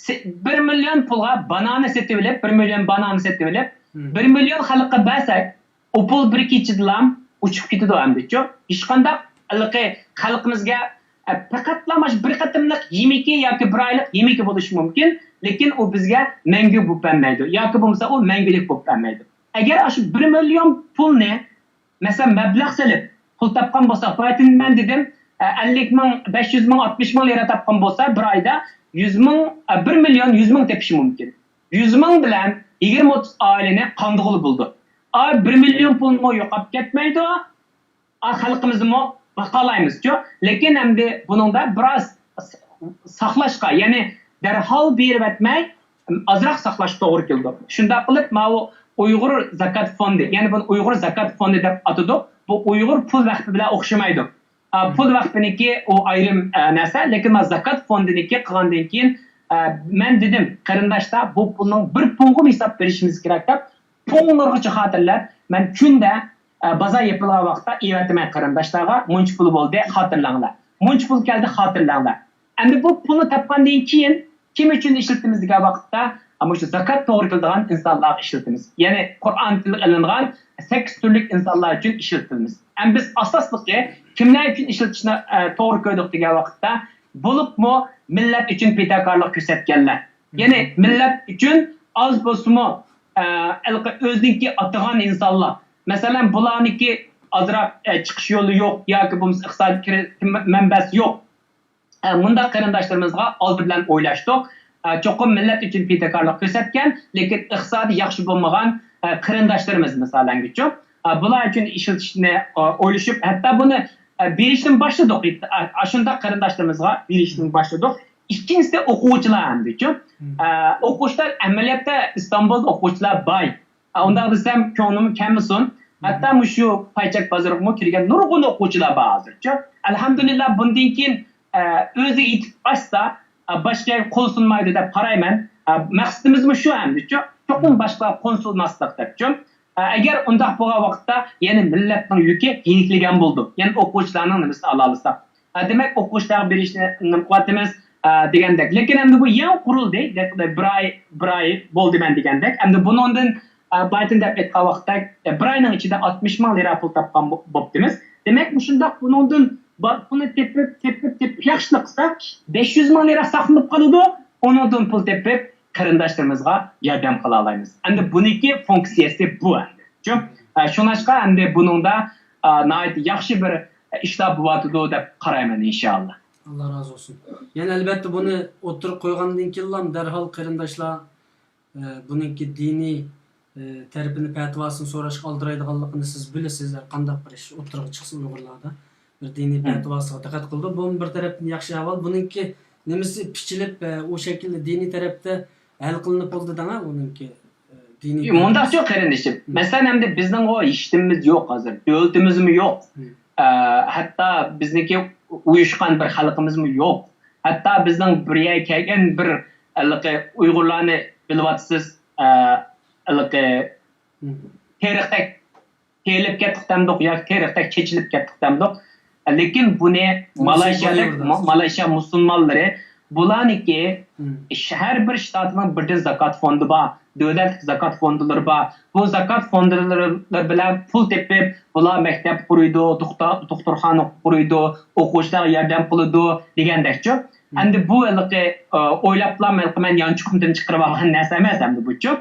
سى-، بىر مىليون پۇلغا بانانا سېتىۋېلىپ، بىر مىليون بانانا سېتىۋېلىپ، بىر مىليون خەلققە بەرسەك، ئۇ پۇل بىر كېچىدىلا ئۇچۇپ كېتىدۇ ئەمدىچۇ. ھېچقانداق ھېلىقى خەلقىمىزگە، ئە، پەقەتلا مانا شۇ بىر قېتىملىق يېمىكى ياكى بىر ئايلىق يېمىكى بولۇشى مۇمكىن، لېكىن ئۇ بىزگە مەڭگۈ بولۇپ بەرمەيدۇ. ياكى بولمىسا ئۇ مەڭگۈلۈك بولۇپ بەرمەيدۇ. ئەگەر ئاشۇ بىر مىليون پۇلنى مەسىلەن، مەبلەغ سېلىپ پۇل تاپقان بولسا، بايىتىن مەن دېدىم، ئە، ئەللىك مىڭ، بەش يۈز مىڭ، ئاتمىش مىڭ لىرا تاپقان بولسا، بىر ئايدا يۈز مىڭ، ئە، بىر مىليون يۈز مىڭ تېپىشى مۇمكىن. يۈز مىڭ بىلەن يىگىرمە ئوتتۇز ئائىلىنى قاندۇرغىلى بولىدۇ. ئا، بىر مىليون پۇلمۇ يوقاپ كەتمەيدۇ، ئا، خەلقىمىزنىمۇ باقالايمىزچۇ. لېكىن ئەمدى بۇنىڭدا بىراز ساقلاشقا، يەنى دەرھال بېرىۋەتمەي، ئازراق ساقلاشقا توغرا كېلىدۇ. شۇنداق قىلىپ، ماۋۇ ئۇيغۇر زاكات فوندى، يەنى بۇنى ئۇيغۇر زاكات فوندى دەپ ئاتىدۇق. بۇ ئۇيغۇر پۇل ۋەقپى بىلەن ئوخشىمايدۇ. ئا، پۇل ۋەقپىنىڭكى ئۇ ئايرىم، ئە، نەرسە، لېكىن مانا زاكات فوندىنىڭكى قىلغاندىن كېيىن، ئە، مەن دېدىم، قېرىنداشلار، بۇ پۇلنىڭ بىر پۇڭغىمۇ ھېساب بېرىشىمىز كېرەك دەپ، پۇڭلىرىغىچە خاتىرىلەپ، مەن كۈندە، ئە، بازار يېپىلغان ۋاقىتتا ئېۋەتىمەن قېرىنداشلارغا، مۇنچە پۇل بولدى، خاتىرىلەڭلار. مۇنچە پۇل كەلدى، خاتىرىلەڭلار. ئەمدى بۇ پۇلنى تاپقاندىن كېيىن كىم ئۈچۈن ئىشلىتىمىز دېگەن ۋاقىتتا، مۇشۇ زاكات توغرا كېلىدىغان ئىنسانلارغا ئىشلىتىمىز. يەنى قۇرئان تىلغا ئېلىنغان سەككىز تۈرلۈك ئىنسانلار ئۈچۈن ئىشلىتىمىز. ئەمدى بىز ئاساسلىقى كىملەر ئۈچۈن ئىشلىتىشنى، ئە، توغرا كۆردۇق دېگەن ۋاقىتتا، بولۇپمۇ مىللەت ئۈچۈن پىداكارلىق كۆرسەتكەنلەر. يەنى مىللەت ئۈچۈن ئاز بولسىمۇ، ئە، ھېلىقى ئۆزىنىڭكى ئاتىغان ئىنسانلار. مەسىلەن، بۇلارنىڭكى ئازراق، ئە، چىقىش يولى يوق ياكى بولمىسا ئىقتىسادىي كىرىم مەنبەسى يوق. ئە، مۇنداق قېرىنداشلىرىمىزغا ئالدى بىلەن ئويلاشتۇق. ئە، چوقۇم مىللەت ئۈچۈن پىداكارلىق كۆرسەتكەن، لېكىن ئىقتىسادى ياخشى بولمىغان، ئە، قېرىنداشلىرىمىز مىسالەنگىچۇ. ئە، بۇلار ئۈچۈن ئىشلىتىشنى، ئە، ئويلىشىپ، ھەتتا بۇنى، ئە، بېرىشتىن باشلىدۇق. ئە، ئاشۇنداق قېرىنداشلىرىمىزغا بېرىشتىن باشلىدۇق. ئىككىنچىسى ئوقۇغۇچىلار ئەمدىچۇ. ئە، ئوقۇغۇچىلار ئەمەلىيەتتە ئىستانبۇلدا ئوقۇغۇچىلار باي. ئە، ئۇنداق دېسەم، كۆڭلۈم كەلمىسۇن. ھەتتا مۇشۇ پايچەك بازىرىغىمۇ كىرگەن نۇرغۇن ئوقۇغۇچىلار بار ھازىرچۇ. ئەلھەمدۇلىللا، بۇندىن كېيىن، ئە، ئۆزى ئېيتىپ ئاچسا، ئە، باشقا يەرگە قول سۇنمايدۇ دەپ قارايمەن. ئە، مەقسىتىمىزمۇ شۇ ئەمدىچۇ. چوقۇم باشقىلارغا قول سۇنماسلىق دەپچۇ. ئە، ئەگەر ئۇنداق بولغان ۋاقىتتا، يەنە مىللەتنىڭ يۈكى يېنىكلىگەن بولىدۇ. يەنە ئوقۇغۇچىلارنىڭ نېمىسىنى ئالالىساق. ئە، دېمەك، ئوقۇغۇچىلارغا بېرىشنى نېمە قىلىۋاتىمىز، ئە، دېگەندەك. لېكىن ئەمدى بۇ يېڭى قۇرۇلدى. بىر ئاي، بىر ئاي بولدى مەن دېگەندەك. ئەمدى بۇنىڭدىن، ئە، بايىتىن دەپ ئېيتقان ۋاقىتتا، ئە، بىر ئاينىڭ ئىچىدە ئاتمىش مىڭ لىرا پۇل تاپقان بو-، بوپتىمىز. دېمەك، مۇشۇنداق بۇنىڭدىن بار پۇلنى تېپىپ، تېپىپ، تېپىپ ياخشىلىق قىلساق، بەش يۈز مىڭ لىرا ساقلىنىپ قالىدۇ. ئۇنىڭدىن پۇل تېپىپ، قېرىنداشلىرىمىزغا ياردەم قىلالايمىز. ئەمدى بۇنىڭكى فۇنكسىيەسى بۇ ئەمدى. چۈنكى، ئە، شۇڭلاشقا ئەمدى بۇنىڭدا، ئە، ناھايىتى ياخشى بىر ئىشلار بولۇۋاتىدۇ دەپ قارايمەن، ئىنشائاللا. ئاللا رازى بولسۇن. يەنە ئەلۋەتتە بۇنى ئوتتۇرىغا قويغاندىن كېيىنلا دەرھال قېرىنداشلار، ئە، بۇنىڭكى دىنىي، ئە، تەرىپىنى، پەتىۋاسىنى سوراشقا ئالدىرايدىغانلىقىنى سىز بىلىسىز. ھەر قانداق بىر ئىش ئوتتۇرىغا چىقسا ئۇيغۇرلاردا بىر دىنىي پەتىۋاسىغا دىققەت قىلىدۇ. بۇمۇ بىر تەرەپتىن ياخشى ئەھۋال. بۇنىڭكى نېمىسى پىچىلىپ، ئە، ئۇ شەكىلدە دىنىي تەرەپتە ھەل قىلىنىپ بولدى دەڭە، ئۇنىڭكى، ئە، دىنىي يوق، مۇنداقچۇ قېرىندىشىم. مەسىلەن، ئەمدى بىزنىڭغۇ ھېچنېمىمىز يوق ھازىر. دۆلىتىمىزمۇ يوق. ئە، ھەتتا بىزنىڭكى ئۇيۇشقان بىر خەلقىمىزمۇ يوق. ھەتتا بىزنىڭ بىر يەرگە كەلگەن بىر ھېلىقى ئۇيغۇرلارنى بىلىۋاتىسىز، ئە، ھېلىقى تېرىقتەك تېرىلىپ كەتتۇق دەمدۇق ياكى تېرىقتەك چېچىلىپ كەتتۇق دەمدۇق. لېكىن بۇنى مالايشىيادەك، مالايشىيا مۇسۇلمانلىرى بۇلارنىڭكى ھەر بىر شتاتنىڭ بىردىن زاكات فوندى بار، دۆلەتلىك زاكات فوندلىرى بار. بۇ زاكات فوندلىرى بىلەن پۇل تېپىپ، بۇلار مەكتەپ قۇرۇيدۇ، دوختۇرخانا قۇرۇيدۇ، ئوقۇغۇچىلارغا ياردەم قىلىدۇ دېگەندەكچۇ. ئەمدى بۇ ھېلىقى ئويلاپلا مەن يانچۇقۇمدىن چىقىرىۋالغان نەرسە ئەمەس ئەمدى بۇچۇ.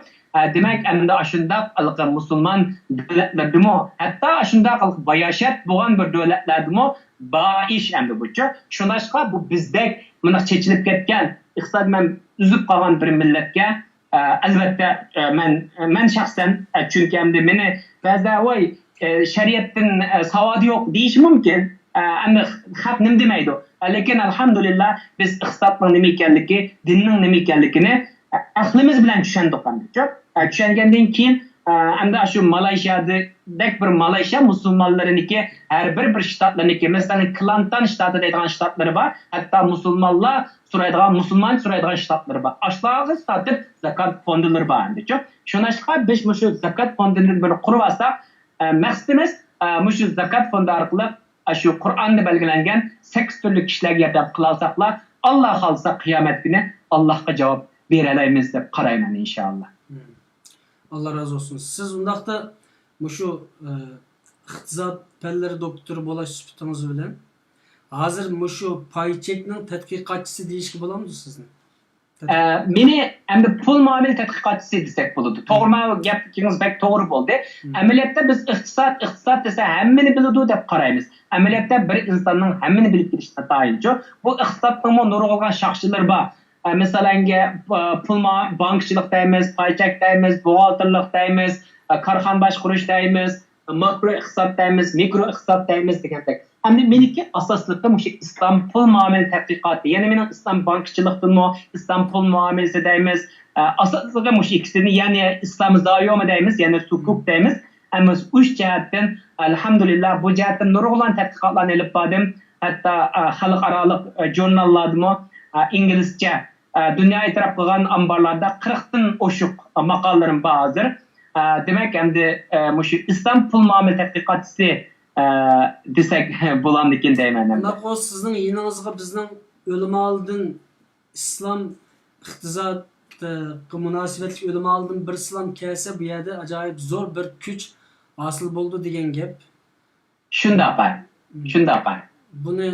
دېمەك، ئەمدى ئاشۇنداق ھېلىقى مۇسۇلمان دۆلەتلەردىمۇ، ھەتتا ئاشۇنداق ھېلىقى باياشات بولغان بىر دۆلەتلەردىمۇ بار ئىش ئەمدى بۇچۇ. شۇنداقچىقا بۇ بىزدەك مۇنداق چېچىلىپ كەتكەن، ئىقتىسادى مەن ئۈزۈپ قالغان بىر مىللەتكە، ئە، ئەلۋەتتە، ئە، مەن، مەن شەخسەن، ئە، چۈنكى ئەمدى مېنى بەزىدە، ۋاي، ئە، شەرىئەتتىن، ئە، ساۋادى يوق دېيىشى مۇمكىن. ئە، ئەمدى خەق نېمە دېمەيدۇ؟ ئە، لېكىن، ئەلھەمدۇلىللا، بىز ئىقتىسادنىڭ نېمە ئىكەنلىكى، دىننىڭ نېمە ئىكەنلىكىنى، ئە، ئەقلىمىز بىلەن چۈشەندۇق ئەمدىچۇ. ئە، چۈشەنگەندىن كېيىن، ئە، ئەمدى شۇ مالايشىيادەك بىر مالايشىيا مۇسۇلمانلىرىنىڭكى، ھەر بىر، بىر شتاتلىرىنىڭكى، مەسىلەن، كلانتان شتاتى دەيدىغان شتاتلىرى بار، ھەتتا مۇسۇلمانلار سورايدىغان، مۇسۇلمان سورايدىغان شتاتلىرى بار. ئاشۇلارغا ساتىپ زاكات فوندلىرى بار ئەمدىچۇ. شۇنىڭ ئۈچۈن بىز مۇشۇ زاكات فوندىنى بىر قۇرۇۋالساق، ئە، مەقسىتىمىز، ئە، مۇشۇ زاكات فوندى ئارقىلىق، ئە، شۇ قۇرئاندا بەلگىلەنگەن سەككىز تۈرلۈك كىشىلەرگە ياردەم قىلالىساقلا، ئاللا خالىسا قىيامەت كۈنى ئاللاغا جاۋاب بېرەلەيمىز دەپ قارايمەن، ئىنشائاللا. ئاللا رازى بولسۇن. سىز ئۇنداقتا مۇشۇ، ئە، ئىقتىساد پەنلىرى دوكتورى بولاش سۈپىتىڭىز بىلەن ھازىر مۇشۇ پاي چەكنىڭ تەتقىقاتچىسى دېيىشكە بولامدۇ سىزنى؟ ئە، مېنى ئەمدى پۇل مۇئامىلە تەتقىقاتچىسى دېسەك بولىدۇ. توغرىما، گەپلىكىڭىز بەك توغرا بولدى. ئەمەلىيەتتە بىز ئىقتىساد، ئىقتىساد دېسە ھەممىنى بىلىدۇ دەپ قارايمىز. ئەمەلىيەتتە بىر ئىنساننىڭ ھەممىنى بىلىپ كېلىشى ناتايىنچۇ. بۇ ئىقتىسادنىڭمۇ نۇرغۇنلىغان شاخسىلىرى بار. ئە، مىسالەنگە، پۇ-، پۇل ما-، بانكىچىلىق دەيمىز، پاي چەك دەيمىز، بوغالتىرلىق دەيمىز، ئە، كارخانا باشقۇرۇش دەيمىز، ماكرو ئىقتىساد دەيمىز، مىكرو ئىقتىساد دەيمىز دېگەندەك. ئەمدى مېنىڭكى ئاساسلىقى مۇشۇ ئىسلام پۇل مۇئامىلە تەتقىقاتى. يەنى مېنىڭ ئىسلام بانكىچىلىقتىنمۇ، ئىسلام پۇل مۇئامىلىسى دەيمىز. ئە، ئاساسلىقى مۇشۇ ئىككىسىدىن، يەنى ئىسلام زايومى دەيمىز، يەنى سۇكۇك دەيمىز. ئەمما ئۈچ جەھەتتىن، ئەلھەمدۇلىللا، بۇ جەھەتتىن نۇرغۇنلىغان تەتقىقاتلارنى ئېلىپ باردىم. ھەتتا، ئە، خەلقئارالىق، ئە، ژۇرناللاردىمۇ، ئە، ئىنگلىزچە، ئە، دۇنيا ئېتىراپ قىلغان ئامبارلاردا قىرىقتىن ئوشۇق ماقالىلىرىم بار ھازىر. ئە، دېمەك، ئەمدى، ئە، مۇشۇ ئىسلام پۇل مۇئامىلە تەتقىقاتچىسى، ئە، دېسەك بولامدىكىن دەيمەن ئەمدى. ئۇنداق بولسا سىزنىڭ يېنىڭىزغا بىزنىڭ ئۆلىمالىدىن ئىسلام ئىقتىسادقا مۇناسىۋەتلىك ئۆلىمالىدىن بىرسىلام كەلسە، بۇ يەردە ئاجايىپ زور بىر كۈچ ھاسىل بولىدۇ دېگەن گەپ. شۇنداق، ھە. شۇنداق، ھە. بۇنى،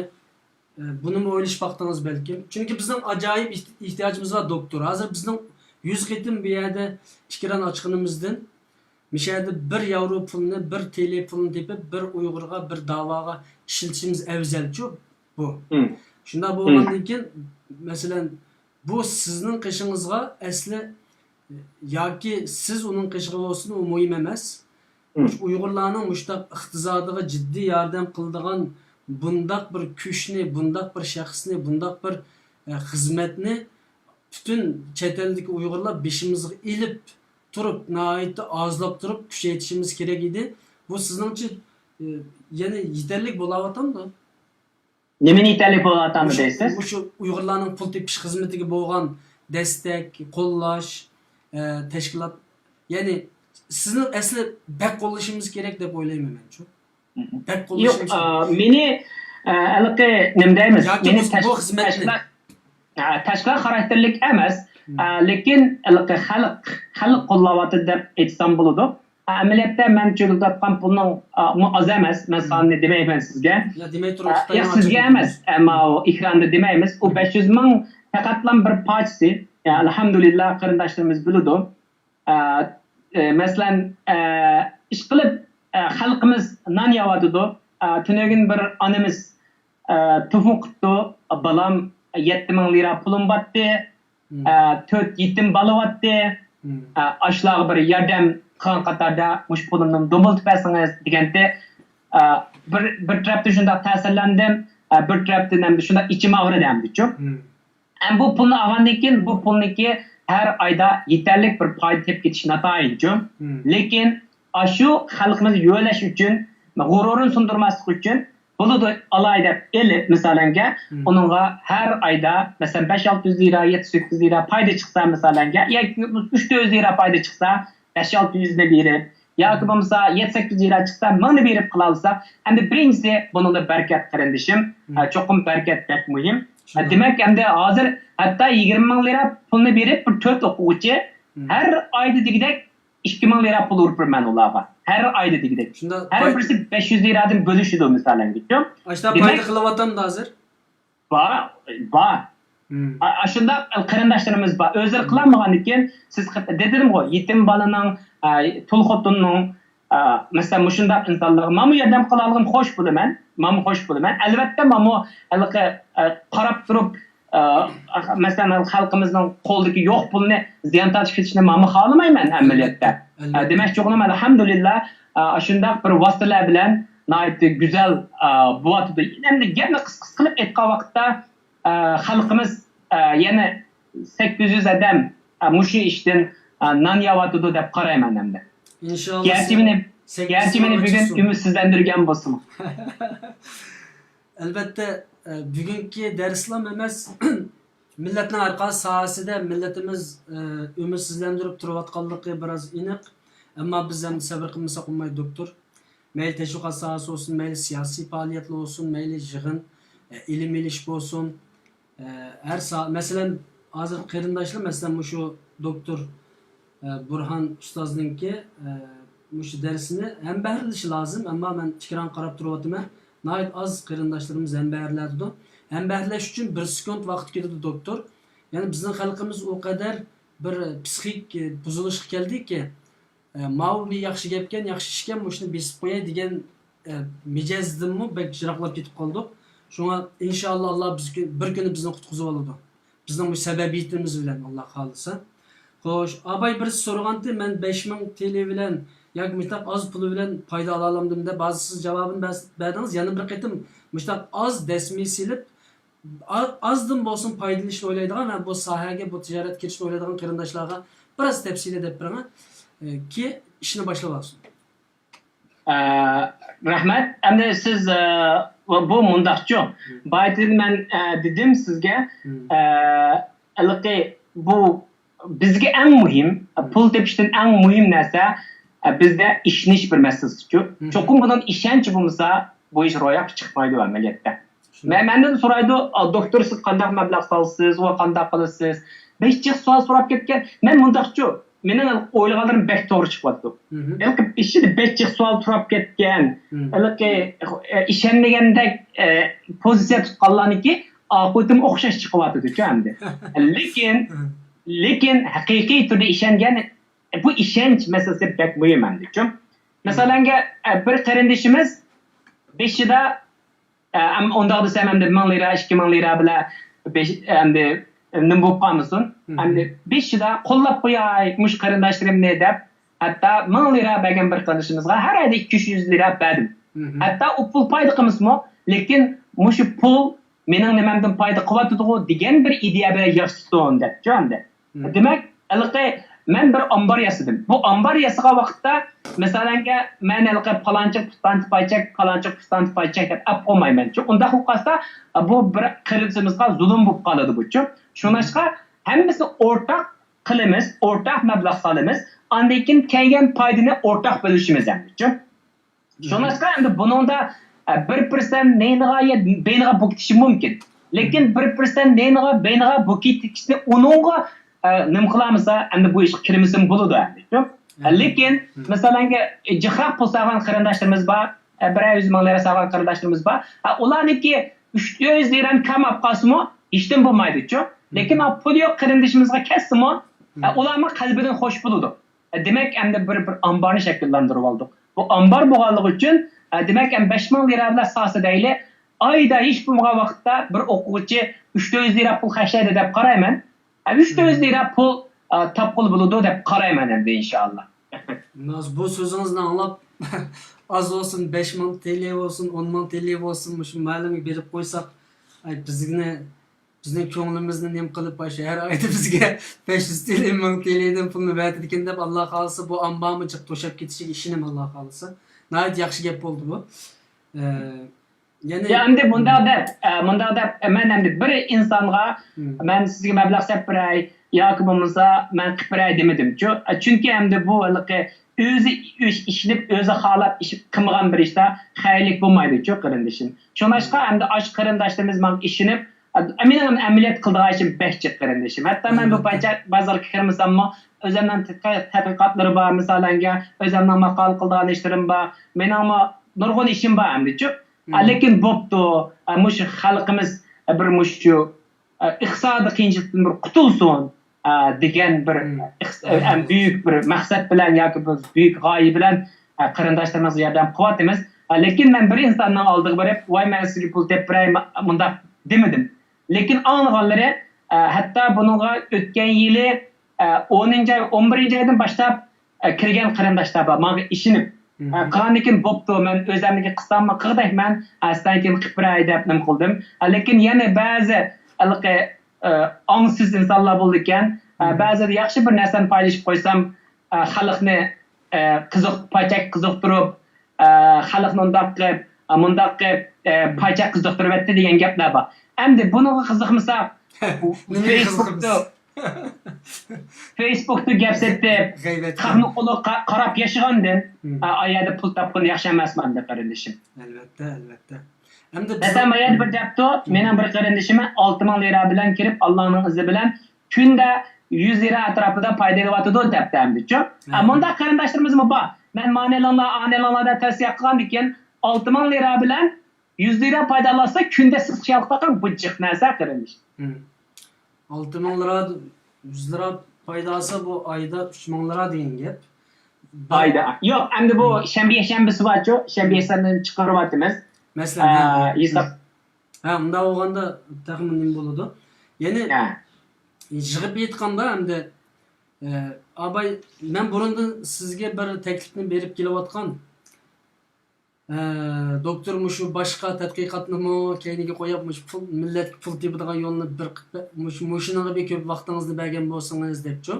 ئە، بۇنىمۇ ئويلىشىپ باقتىڭىز بەلكىم. چۈنكى بىزنىڭ ئاجايىپ ئېھت-، ئېھتىياجىمىز بار، دوكتور. ھازىر بىزنىڭ يۈز قېتىم بۇ يەردە ئىكران ئاچقىنىمىزدىن، مۇشۇ يەردە بىر ياۋرو پۇلنى، بىر تېلې پۇلنى تېپىپ، بىر ئۇيغۇرغا، بىر داۋاغا ئىشلىتىشىمىز ئەۋزەلچۇ بۇ. شۇنداق بولغاندىن كېيىن، مەسىلەن، بۇ سىزنىڭ قېشىڭىزغا ئەسلى ياكى سىز ئۇنىڭ قېشىغا بولسۇن، ئۇ مۇھىم ئەمەس. مۇشۇ ئۇيغۇرلارنىڭ مۇشۇنداق ئىقتىسادىغا جىددىي ياردەم قىلىدىغان بۇنداق بىر كۈچنى، بۇنداق بىر شەخسنى، بۇنداق بىر، ئە، خىزمەتنى پۈتۈن چەت ئەلدىكى ئۇيغۇرلار بېشىمىزغا ئېلىپ تۇرۇپ، ناھايىتى ئازلاپ تۇرۇپ كۈچەيتىشىمىز كېرەك ئىدى. بۇ سىزنىڭچە، ئە، يەنە يېتەرلىك بولاۋاتامدۇ؟ نېمىنى يېتەرلىك بولۇۋاتامدۇ دەيسىز؟ مۇشۇ ئۇيغۇرلارنىڭ پۇل تېپىش خىزمىتىگە بولغان دەستەك، قوللاش، ئە، تەشكىلات، يەنى سىزنىڭ ئەسلى بەك قوللىشىمىز كېرەك دەپ ئويلايمەن مەنچۇ. بەك قوللىشىمىز كېرەك. مېنى، ئە، ھېلىقى نېمە دەيمىز؟ ياكى مېنى بۇ، بۇ خىزمەتنى. تەشكىلات خاراكتېرلىك ئەمەس، ئە، لېكىن ھېلىقى خەلق، خەلق قوللاۋاتىدۇ دەپ ئېيتسام بولىدۇ. ئەمەلىيەتتە مەن چۆگۈلدەتكەن پۇلنىڭ، ئا، مۇ-، ئاز ئەمەس، مەن سانىنى دېمەيمەن سىزگە. يا، دېمەي تۇرۇڭ، ئا، يا، سىزگە ئەمەس، ئەمما ئۇ ئېكراندا دېمەيمىز. ئۇ بەش يۈز مىڭ پەقەتلا بىر پارچىسى. يا، ئەلھەمدۇلىللا، قېرىنداشلىرىمىز بىلىدۇ. ئا، ئە، مەسىلەن، ئە، ئىشقىلىپ، ئە، خەلقىمىز نان يەۋاتىدۇ. ئا، تۈنۈگۈن بىر ئانىمىز، ئە، تېلېفون قىپتۇ، بالام، يەتتە مىڭ لىرا پۇلۇم باتتى. ئە، تۆت يېتىم بالا باتتى. ئە، ئاشۇلارغا بىر ياردەم قىلغان قاتاردا مۇشۇ پۇلۇمنى دومىلىتىپ بەرسىڭىز دېگەنتى. ئە، بىر، بىر تەرەپتىن شۇنداق تەسىرلەندىم، ئە، بىر تەرەپتىن ئەمدى شۇنداق ئىچىم ئاغرىدى ئەمدىچۇ. ئەمدى بۇ پۇلنى ئالغاندىن كېيىن بۇ پۇلنىڭكى ھەر ئايدا يېتەرلىك بىر پايدا تېپىپ كېتىشى ناتايىنچۇ. لېكىن ئاشۇ خەلقىمىزنى يۆلەش ئۈچۈن، غۇرۇرىنى سۇندۇرماسلىق ئۈچۈن، بولىدۇ، ئالاي دەپ ئېلىپ، مىسالەنگە، ئۇنىڭغا ھەر ئايدا، مەسىلەن، بەش ئالتە يۈز لىرا، يەتتە سەككىز يۈز لىرا پايدا چىقسا، مىسالەنگە، ياكى ئۈچ تۆت يۈز لىرا پايدا چىقسا، بەش ئالتە يۈزنى بېرىپ، ياكى بولمىسا يەتتە سەككىز يۈز لىرا چىقسا، مىڭنى بېرىپ قىلالىسا، ئەمدى بىرىنچىسى، بۇنىڭدا بەرىكەت، قېرىندىشىم. ئە، چوقۇم بەرىكەت بەك مۇھىم. شۇنداق. دېمەك، ئەمدى ھازىر ھەتتا يىگىرمە مىڭ لىرا پۇلنى بېرىپ، بىر تۆت ئوقۇغۇچى ھەر ئايدا دېگۈدەك ئىككى مىڭ لىرا پۇل ئۇرۇپ بېرىمەن ئۇلارغا. ھەر ئايدا دېگۈدەك. شۇنداق. ھەر بىرسى بەش يۈز لىرادىن بۆلۈشىدۇ، مىسالەن. ئاشۇنداق دېمەك، پايدا قىلىۋاتامدۇ ھازىر؟ بار، بار. ئا-، ئاشۇنداق قېرىنداشلىرىمىز بار. ئۆزلىرى قىلالمىغاندىن كېيىن، سىز قىپ-، دېدىمغۇ، يېتىم بالىنىڭ، ئا، تۇل خوتۇننىڭ، ئا، مەسىلەن، مۇشۇنداق ئىنسانلارغا مانا ياردەم قىلالىغىنىم خوش بولىمەن، مانا خوش بولىمەن. ئەلۋەتتە، مانا ھېلىقى، ئا، قاراپ تۇرۇپ، ئا، مەسىلەن، خەلقىمىزنىڭ قولىدىكى يوق پۇلنى زىيان تارتىپ كېتىشنى مانا خالىمايمەن ئەمەلىيەتتە. ئەلۋەتتە، ئا، ئەلۋەتتە. دېمەكچى بولغىنىم، ئەلھەمدۇلىللا، ئا، ئاشۇنداق بىر ۋاسىتىلەر بىلەن ناھايىتى گۈزەل، ئا، بولۇۋاتىدۇ. ئەمدى گەپنى قىسقىسى قىلىپ ئېيتقان ۋاقىتتا، ئا، خەلقىمىز، ئا، يەنە سەككىز يۈز ئادەم، ئا، مۇشۇ ئىشتىن، ئا، نان يەۋاتىدۇ دەپ قارايمەن ئەمدى. ئىنشاللا. گەرچە مېنى، گەرچە مېنى بۈگۈن ئۈمىدسىزلەندۈرگەن بولسىمۇ. ئەلۋەتتە، ئە، بۈگۈنكى دەرسلام ئەمەس، مىللەتنىڭ ھەر قايسى ساھەسىدە مىللىتىمىز، ئە، ئۈمىدسىزلەندۈرۈپ تۇرۇۋاتقانلىقى بىراز ئېنىق. ئەمما بىز ئەمدى سەۋر قىلمىساق بولمايدۇ، دوكتور. مەيلى تەشۋىقات ساھەسى بولسۇن، مەيلى سىياسىي پائالىيەتلەر بولسۇن، مەيلى يىغىن، ئە، ئىلىم ئېلىش بولسۇن. ئە، ھەر سا-، مەسىلەن، ھازىر قېرىنداشلار، مەسىلەن، مۇشۇ دوكتور، ئە، بۇرھان ئۇستازنىڭكى، ئە، مۇشۇ دەرسىنى ھەمبەھىرلىشى لازىم، ئەمما مەن ئېكرانغا قاراپ تۇرۇۋاتىمەن، ناھايىتى ئاز قېرىنداشلىرىمىز ھەمبەھىرلەيدۇ. ھەمبەھىرلەش ئۈچۈن بىر سېكۇنت ۋاقىت كېتىدۇ، دوكتور. يەنى بىزنىڭ خەلقىمىز ئۇ قەدەر بىر پسىخىك بۇزۇلۇشقا كەلدىكى، ئە، ماۋۇ بىر ياخشى گەپكەن، ياخشى ئىشكەن، مۇشۇنى بېسىپ قوياي دېگەن، ئە، مىجەزدىنمۇ بەك يىراقلاپ كېتىپ قالدۇق. شۇڭا ئىنشائاللا، ئاللا بىز كۈ-، بىر كۈنى بىزنى قۇتقۇزۇۋالىدۇ. بىزنىڭ بۇ سەبەبىيىتىمىز بىلەن، ئاللا خالىسا. خوش، ئاباي بىرسى سورىغانتى، مەن بەش مىڭ تىلى بىلەن ياكى مۇشتاق ئاز پۇلى بىلەن پايدا ئالالامدىم دەپ، ھازىر سىز جاۋابىنى بەس-، بەردىڭىز. يەنە بىر قېتىم مۇشتاق ئاز دەسمى سېلىپ، ئا-، ئازدىن بولسۇن پايدىلىنىشنى ئويلايدىغان ۋە بۇ ساھەگە، بۇ تىجارەتكە كىرىشنى ئويلايدىغان قېرىنداشلارغا بىراز تەپسىلىي دەپ بېرىڭ، ئە، كى ئىشنى باشلاۋالسۇن. ئە، رەھمەت. ئەمدى سىز، ئە، بۇ مۇنداقچۇ، بايىتىن مەن، ئە، دېدىم سىزگە، ئە، ھېلىقى بۇ بىزگە ئەڭ مۇھىم، پۇل تېپىشتىن ئەڭ مۇھىم نەرسە، ئە، بىزدە ئىشىنىش بىر مەسىلىسىچۇ. چوقۇم بۇنىڭ ئىشەنچى بولمىسا، بۇ ئىش روياپقا چىقمايدۇ ئەمەلىيەتتە. مەن، مەندىن سورايدۇ، «ئا، دوكتور، سىز قانداق مەبلەغ سالىسىز ۋە قانداق قىلىسىز؟» بەك جىق سوئال سوراپ كەتكەن. مەن مۇنداقچۇ، مېنىڭ ئويلىغانلىرىم بەك توغرا چىقىۋاتىدۇ. ھېلىقى بېشىدا بەك جىق سوئال تۇراپ كەتكەن، ھېلىقى، ئە، ئىشەنمىگەندەك، ئە، پوزىتسىيە تۇتقانلارنىڭكى ئاقىۋىتىمۇ ئوخشاش چىقىۋاتىدۇچۇ ئەمدى. لېكىن، لېكىن ھەقىقىي تۈردە ئىشەنگەن، بۇ ئىشەنچ مەسىلىسى بەك مۇھىم ئەمدىچۇ. مەسىلەنگە، ئە، بىر قېرىندىشىمىز بېشىدا ئە، ئەم-، ئۇنداق دېسەم، ئەمدى مىڭ لىرا، ئىككى مىڭ لىرا بىلەن بېش-، ئەمدى نېمە بولۇپ قالمىسۇن؟ ئەمدى بېشىدا قوللاپ قوياي مۇشۇ قېرىنداشلىرىمنى دەپ، ھەتتا مىڭ لىرا بەرگەن بىر قېرىندىشىمىزغا ھەر ئايدا ئىككى يۈز لىرا بەردىم. ھەتتا ئۇ پۇل پايدا قىلمىسىمۇ، لېكىن مۇشۇ پۇل مېنىڭ نېمەمدىن پايدا قىلىۋاتىدىغۇ دېگەن بىر ئىدىيە بىلەن ياشىسۇن دەپچۇ ئەمدى. دېمەك، ھېلىقى مەن بىر ئامبار ياسىدىم. بۇ ئامبار ياسىغان ۋاقىتتا، مىسالەنگە، مەن ھېلىقى پالانچى پۇستانتى پايچەك، پالانچى پۇستانتى پايچەك دەپ ئەپ قويمايمەنچۇ. ئۇنداق بولۇپ قالسا، بۇ بىر قېرىندىشىمىزغا زۇلۇم بولۇپ قالىدۇ بۇچۇ. شۇڭلاشقا ھەممىسىنى ئورتاق قىلىمىز، ئورتاق مەبلەغ سالىمىز، ئاندىن كېيىن كەلگەن پايدىنى ئورتاق بۆلۈشىمىز ئەمدىچۇ. شۇڭلاشقا ئەمدى بۇنىڭدا، ئە، بىر پىرسەنت نېنىغا يا بېيىنىغا بوكىتىشى مۇمكىن. لېكىن بىر پىرسەنت نېنىغا بېيىنىغا بوكىتىشنى ئۇنىڭغا، ئە، نېمە قىلالمىسا، ئەمدى بۇ ئىشقا كىرمىسىمۇ بولىدۇ ئەمدى. ئە، لېكىن، مىسالەنگە، جىقراق پۇل سالغان قېرىنداشلىرىمىز بار، ئە، بىرەر يۈز مىڭ لىرا سالغان قېرىنداشلىرىمىز بار. ئە، ئۇلارنىڭكى ئۈچ يۈز لىرانى كەم ئاپ قالسىمۇ، ھېچنېمە بولمايدۇچۇ. لېكىن، ئا، پۇلى يوق قېرىندىشىمىزغا كەتسىمۇ، ئە، ئۇلارمۇ قەلبىدىن خوش بولىدۇ. دېمەك، ئەمدى بىر، بىر ئامبارنى شەكىللەندۈرۈۋالدۇق. بۇ ئامبار بولغانلىقى ئۈچۈن، ئە، دېمەك، ئەمدى بەش مىڭ لىرا بىلەن ساسا دەيلى، ئايدا ھېچ بولمىغان ۋاقىتتا بىر ئوقۇغۇچى ئۈچ تۆت يۈز لىرا پۇل خەجلەيدۇ دەپ قارايمەن. ئە، ئۈچ تۆت يۈز لىرا پۇل، ئە، تاپقىلى بولىدۇ دەپ قارايمەن ئەمدى، ئىنشائاللا. ناز، بۇ سۆزىڭىزنى ئاڭلاپ، ئاز بولسۇن، بەش مىڭ تىلى بولسۇن، ئون مىڭ تىلى بولسۇن، مۇشۇ مۇئەللىمگە بېرىپ قويساق، ئاي، بىزنى بىزنىڭ كۆڭلىمىزنى نېمە قىلىپ، ئاشۇ ھەر ئايدا بىزگە بەش يۈز تىلى، مىڭ تىلىدىن پۇلنى بەرىدىكەن دەپ، ئاللا خالىسا، بۇ ئامبارمۇ جىق توشاپ كېتىشىگە ئىشىنىمەن، ئاللا خالىسا. ناھايىتى ياخشى گەپ بولدى بۇ. ئە، يەنى يا، ئەمدى مۇنداق دەپ، ئە، مۇنداق دەپ، ئە، مەن ئەمدى بىر ئىنسانغا، مەن سىزگە مەبلەغ سەپ بېرەي ياكى بولمىسا مەن قىپ بېرەي دېمىدىمچۇ. ئە، چۈنكى ئەمدى بۇ ھېلىقى ئۆزى ئىش-، ئىشىنىپ، ئۆزى خالاپ ئىش قىلمىغان بىر ئىشتا خەيرلىك بولمايدۇچۇ، قېرىندىشىم. شۇڭلاشقا ئەمدى ئاشۇ قېرىنداشلىرىمىز ماڭا ئىشىنىپ، مېنىڭ ئەمەلىيەت قىلىدىغان ئىشىم بەك جىق، قېرىندىشىم. ھەتتا مەن بۇ پاچاق بازارغا كىرمىسەممۇ، ئۆزۈمنىڭ تەتقىقاتلىرى بار، مىسالەنگە، ئۆزۈمنىڭ ماقالە قىلىدىغان ئىشلىرىم بار. مېنىڭمۇ نۇرغۇن ئىشىم بار ئەمدىچۇ. لېكىن بوپتۇ، مۇشۇ خەلقىمىز بىر مۇشۇ ئىقتىسادىي قىيىنچىلىقتىن بىر قۇتۇلسۇن، دېگەن بىر بۈيۈك بىر مەقسەت بىلەن ياكى بىر بۈيۈك غايە بىلەن قېرىنداشلىرىمىزغا ياردەم قىلىۋاتىمىز. لېكىن مەن بىر ئىنساننىڭ ئالدىغا بېرىپ، ۋاي، مەن سىزگە پۇل تېپىپ بېرەي، مۇنداق دېمىدىم. لېكىن ئاڭلىغانلىرى، ھەتتا بۇنىڭغا ئۆتكەن يىلى، ئونىنچى ئاي، ئون بىرىنچى ئايدىن باشلاپ، كىرگەن قېرىنداشلار بار، ماڭا ئىشىنىپ. قىلغاندىن كېيىن، بوپتۇ، مەن ئۆزۈمنىڭكى قىلساممۇ قىلغۇدەكمەن، ئەسلىدىن كېيىن قىلىپ بېرەي دەپ نېمە قىلدىم. لېكىن يەنە بەزى ھېلىقى، ئاڭسىز ئىنسانلار بولىدىكەن، بەزىدە ياخشى بىر نەرسىنى پايلىشىپ قويسام، خەلقنى قىزىق، پاچاق قىزىقتۇرۇپ، خەلقنى ئۇنداق قىلىپ، مۇنداق قىلىپ، پاچاق قىزىقتۇرۇۋەتتى دېگەن گەپلەر بار. ئەمدى بۇنىڭغا قىزىقمىسا، فېيسبۇكتا، فېيسبۇكتا گەپ سېتىپ، خەقنىڭ قولىغا قاراپ ياشىغاندىن، ئا يەردە پۇل تاپقىنى ياخشى ئەمەسمۇ ئەمدى، قېرىندىشىم؟ ئەلۋەتتە، ئەلۋەتتە. ئەمدى مەسىلەن، ما يەردە بىر دەپتۇ، مېنىڭ بىر قېرىندىشىم ئالتە مىڭ لىرا بىلەن كىرىپ، ئاللانىڭ ئىزنى بىلەن كۈندە يۈز لىرا ئەتراپىدا پايدا ئېلىۋاتىدۇ دەپتۇ ئەمدىچۇ. ئە، مۇنداق قېرىنداشلىرىمىزمۇ بار. مەن مانى ئېلىڭلار، ئانى ئېلىڭلار دەپ تەۋسىيە قىلغاندىكىن، ئالتە مىڭ لىرا بىلەن يۈز لىرا پايدا ئالالىسا، كۈندە سىز خىيال قىلىۋاتقان بۇ جىق نەرسە، قېرىندىش. ئالتە مىڭ لىرا، يۈز لىرا پايدا ئالسا، بۇ ئايدا ئۈچ مىڭ لىرا دېگەن گەپ. ئايدا. يوق، ئەمدى بۇ شەنبە، يەكشەنبىسى بارچۇ، شەنبە، يەكشەنبىنى چىقىرىۋاتىمىز. مەسىلەن، ھە. ھېساب. ھە، ئۇنداق بولغاندا تېخىمۇ نېمە بولىدۇ؟ يەنى، ھە. يىغىپ ئېيتقاندا ئەمدى، ئە، ئاباي، مەن بۇرۇندىن سىزگە بىر تەكلىپنى بېرىپ كېلىۋاتقان. ئە، دوكتور مۇشۇ باشقا تەتقىقاتنىمۇ كەينىگە قويۇپ، مۇشۇ پۇل، مىللەتكە پۇل تېپىدىغان يولنى بىر قىلىپ، مۇشۇ، مۇشۇنىڭغا بىر كۆپ ۋاقتىڭىزنى بەرگەن بولسىڭىز، دەپچۇ.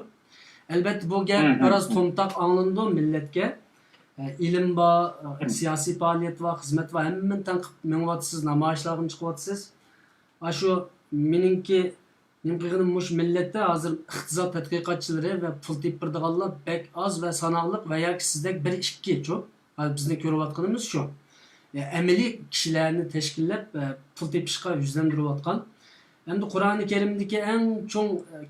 ئەلۋەتتە، بۇ گەپ بىراز تومتاق ئاڭلىنىدۇ مىللەتكە. ئە، ئىلىم بار، ئە، سىياسىي پائالىيەت بار، خىزمەت بار، ھەممىنى تەڭ قىلىپ مېڭىۋاتىسىز، نامايىشلارغىمۇ چىقىۋاتىسىز. ئاشۇ مېنىڭكى نېمە قىلغىنىم، مۇشۇ مىللەتتە ھازىر ئىقتىساد تەتقىقاتچىلىرى ۋە پۇل تېپىپ بېرىدىغانلار بەك ئاز ۋە ساناقلىق ۋە ياكى سىزدەك بىر ئىككى چۇ. ھازىر بىزنىڭ كۆرۈۋاتقىنىمىز شۇ. ئە، ئەمەلىي كىشىلەرنى تەشكىللەپ، ئە، پۇل تېپىشقا يۈزلەندۈرۈۋاتقان. ئەمدى قۇرئانى كەرىمدىكى ئەڭ چوڭ، ئە،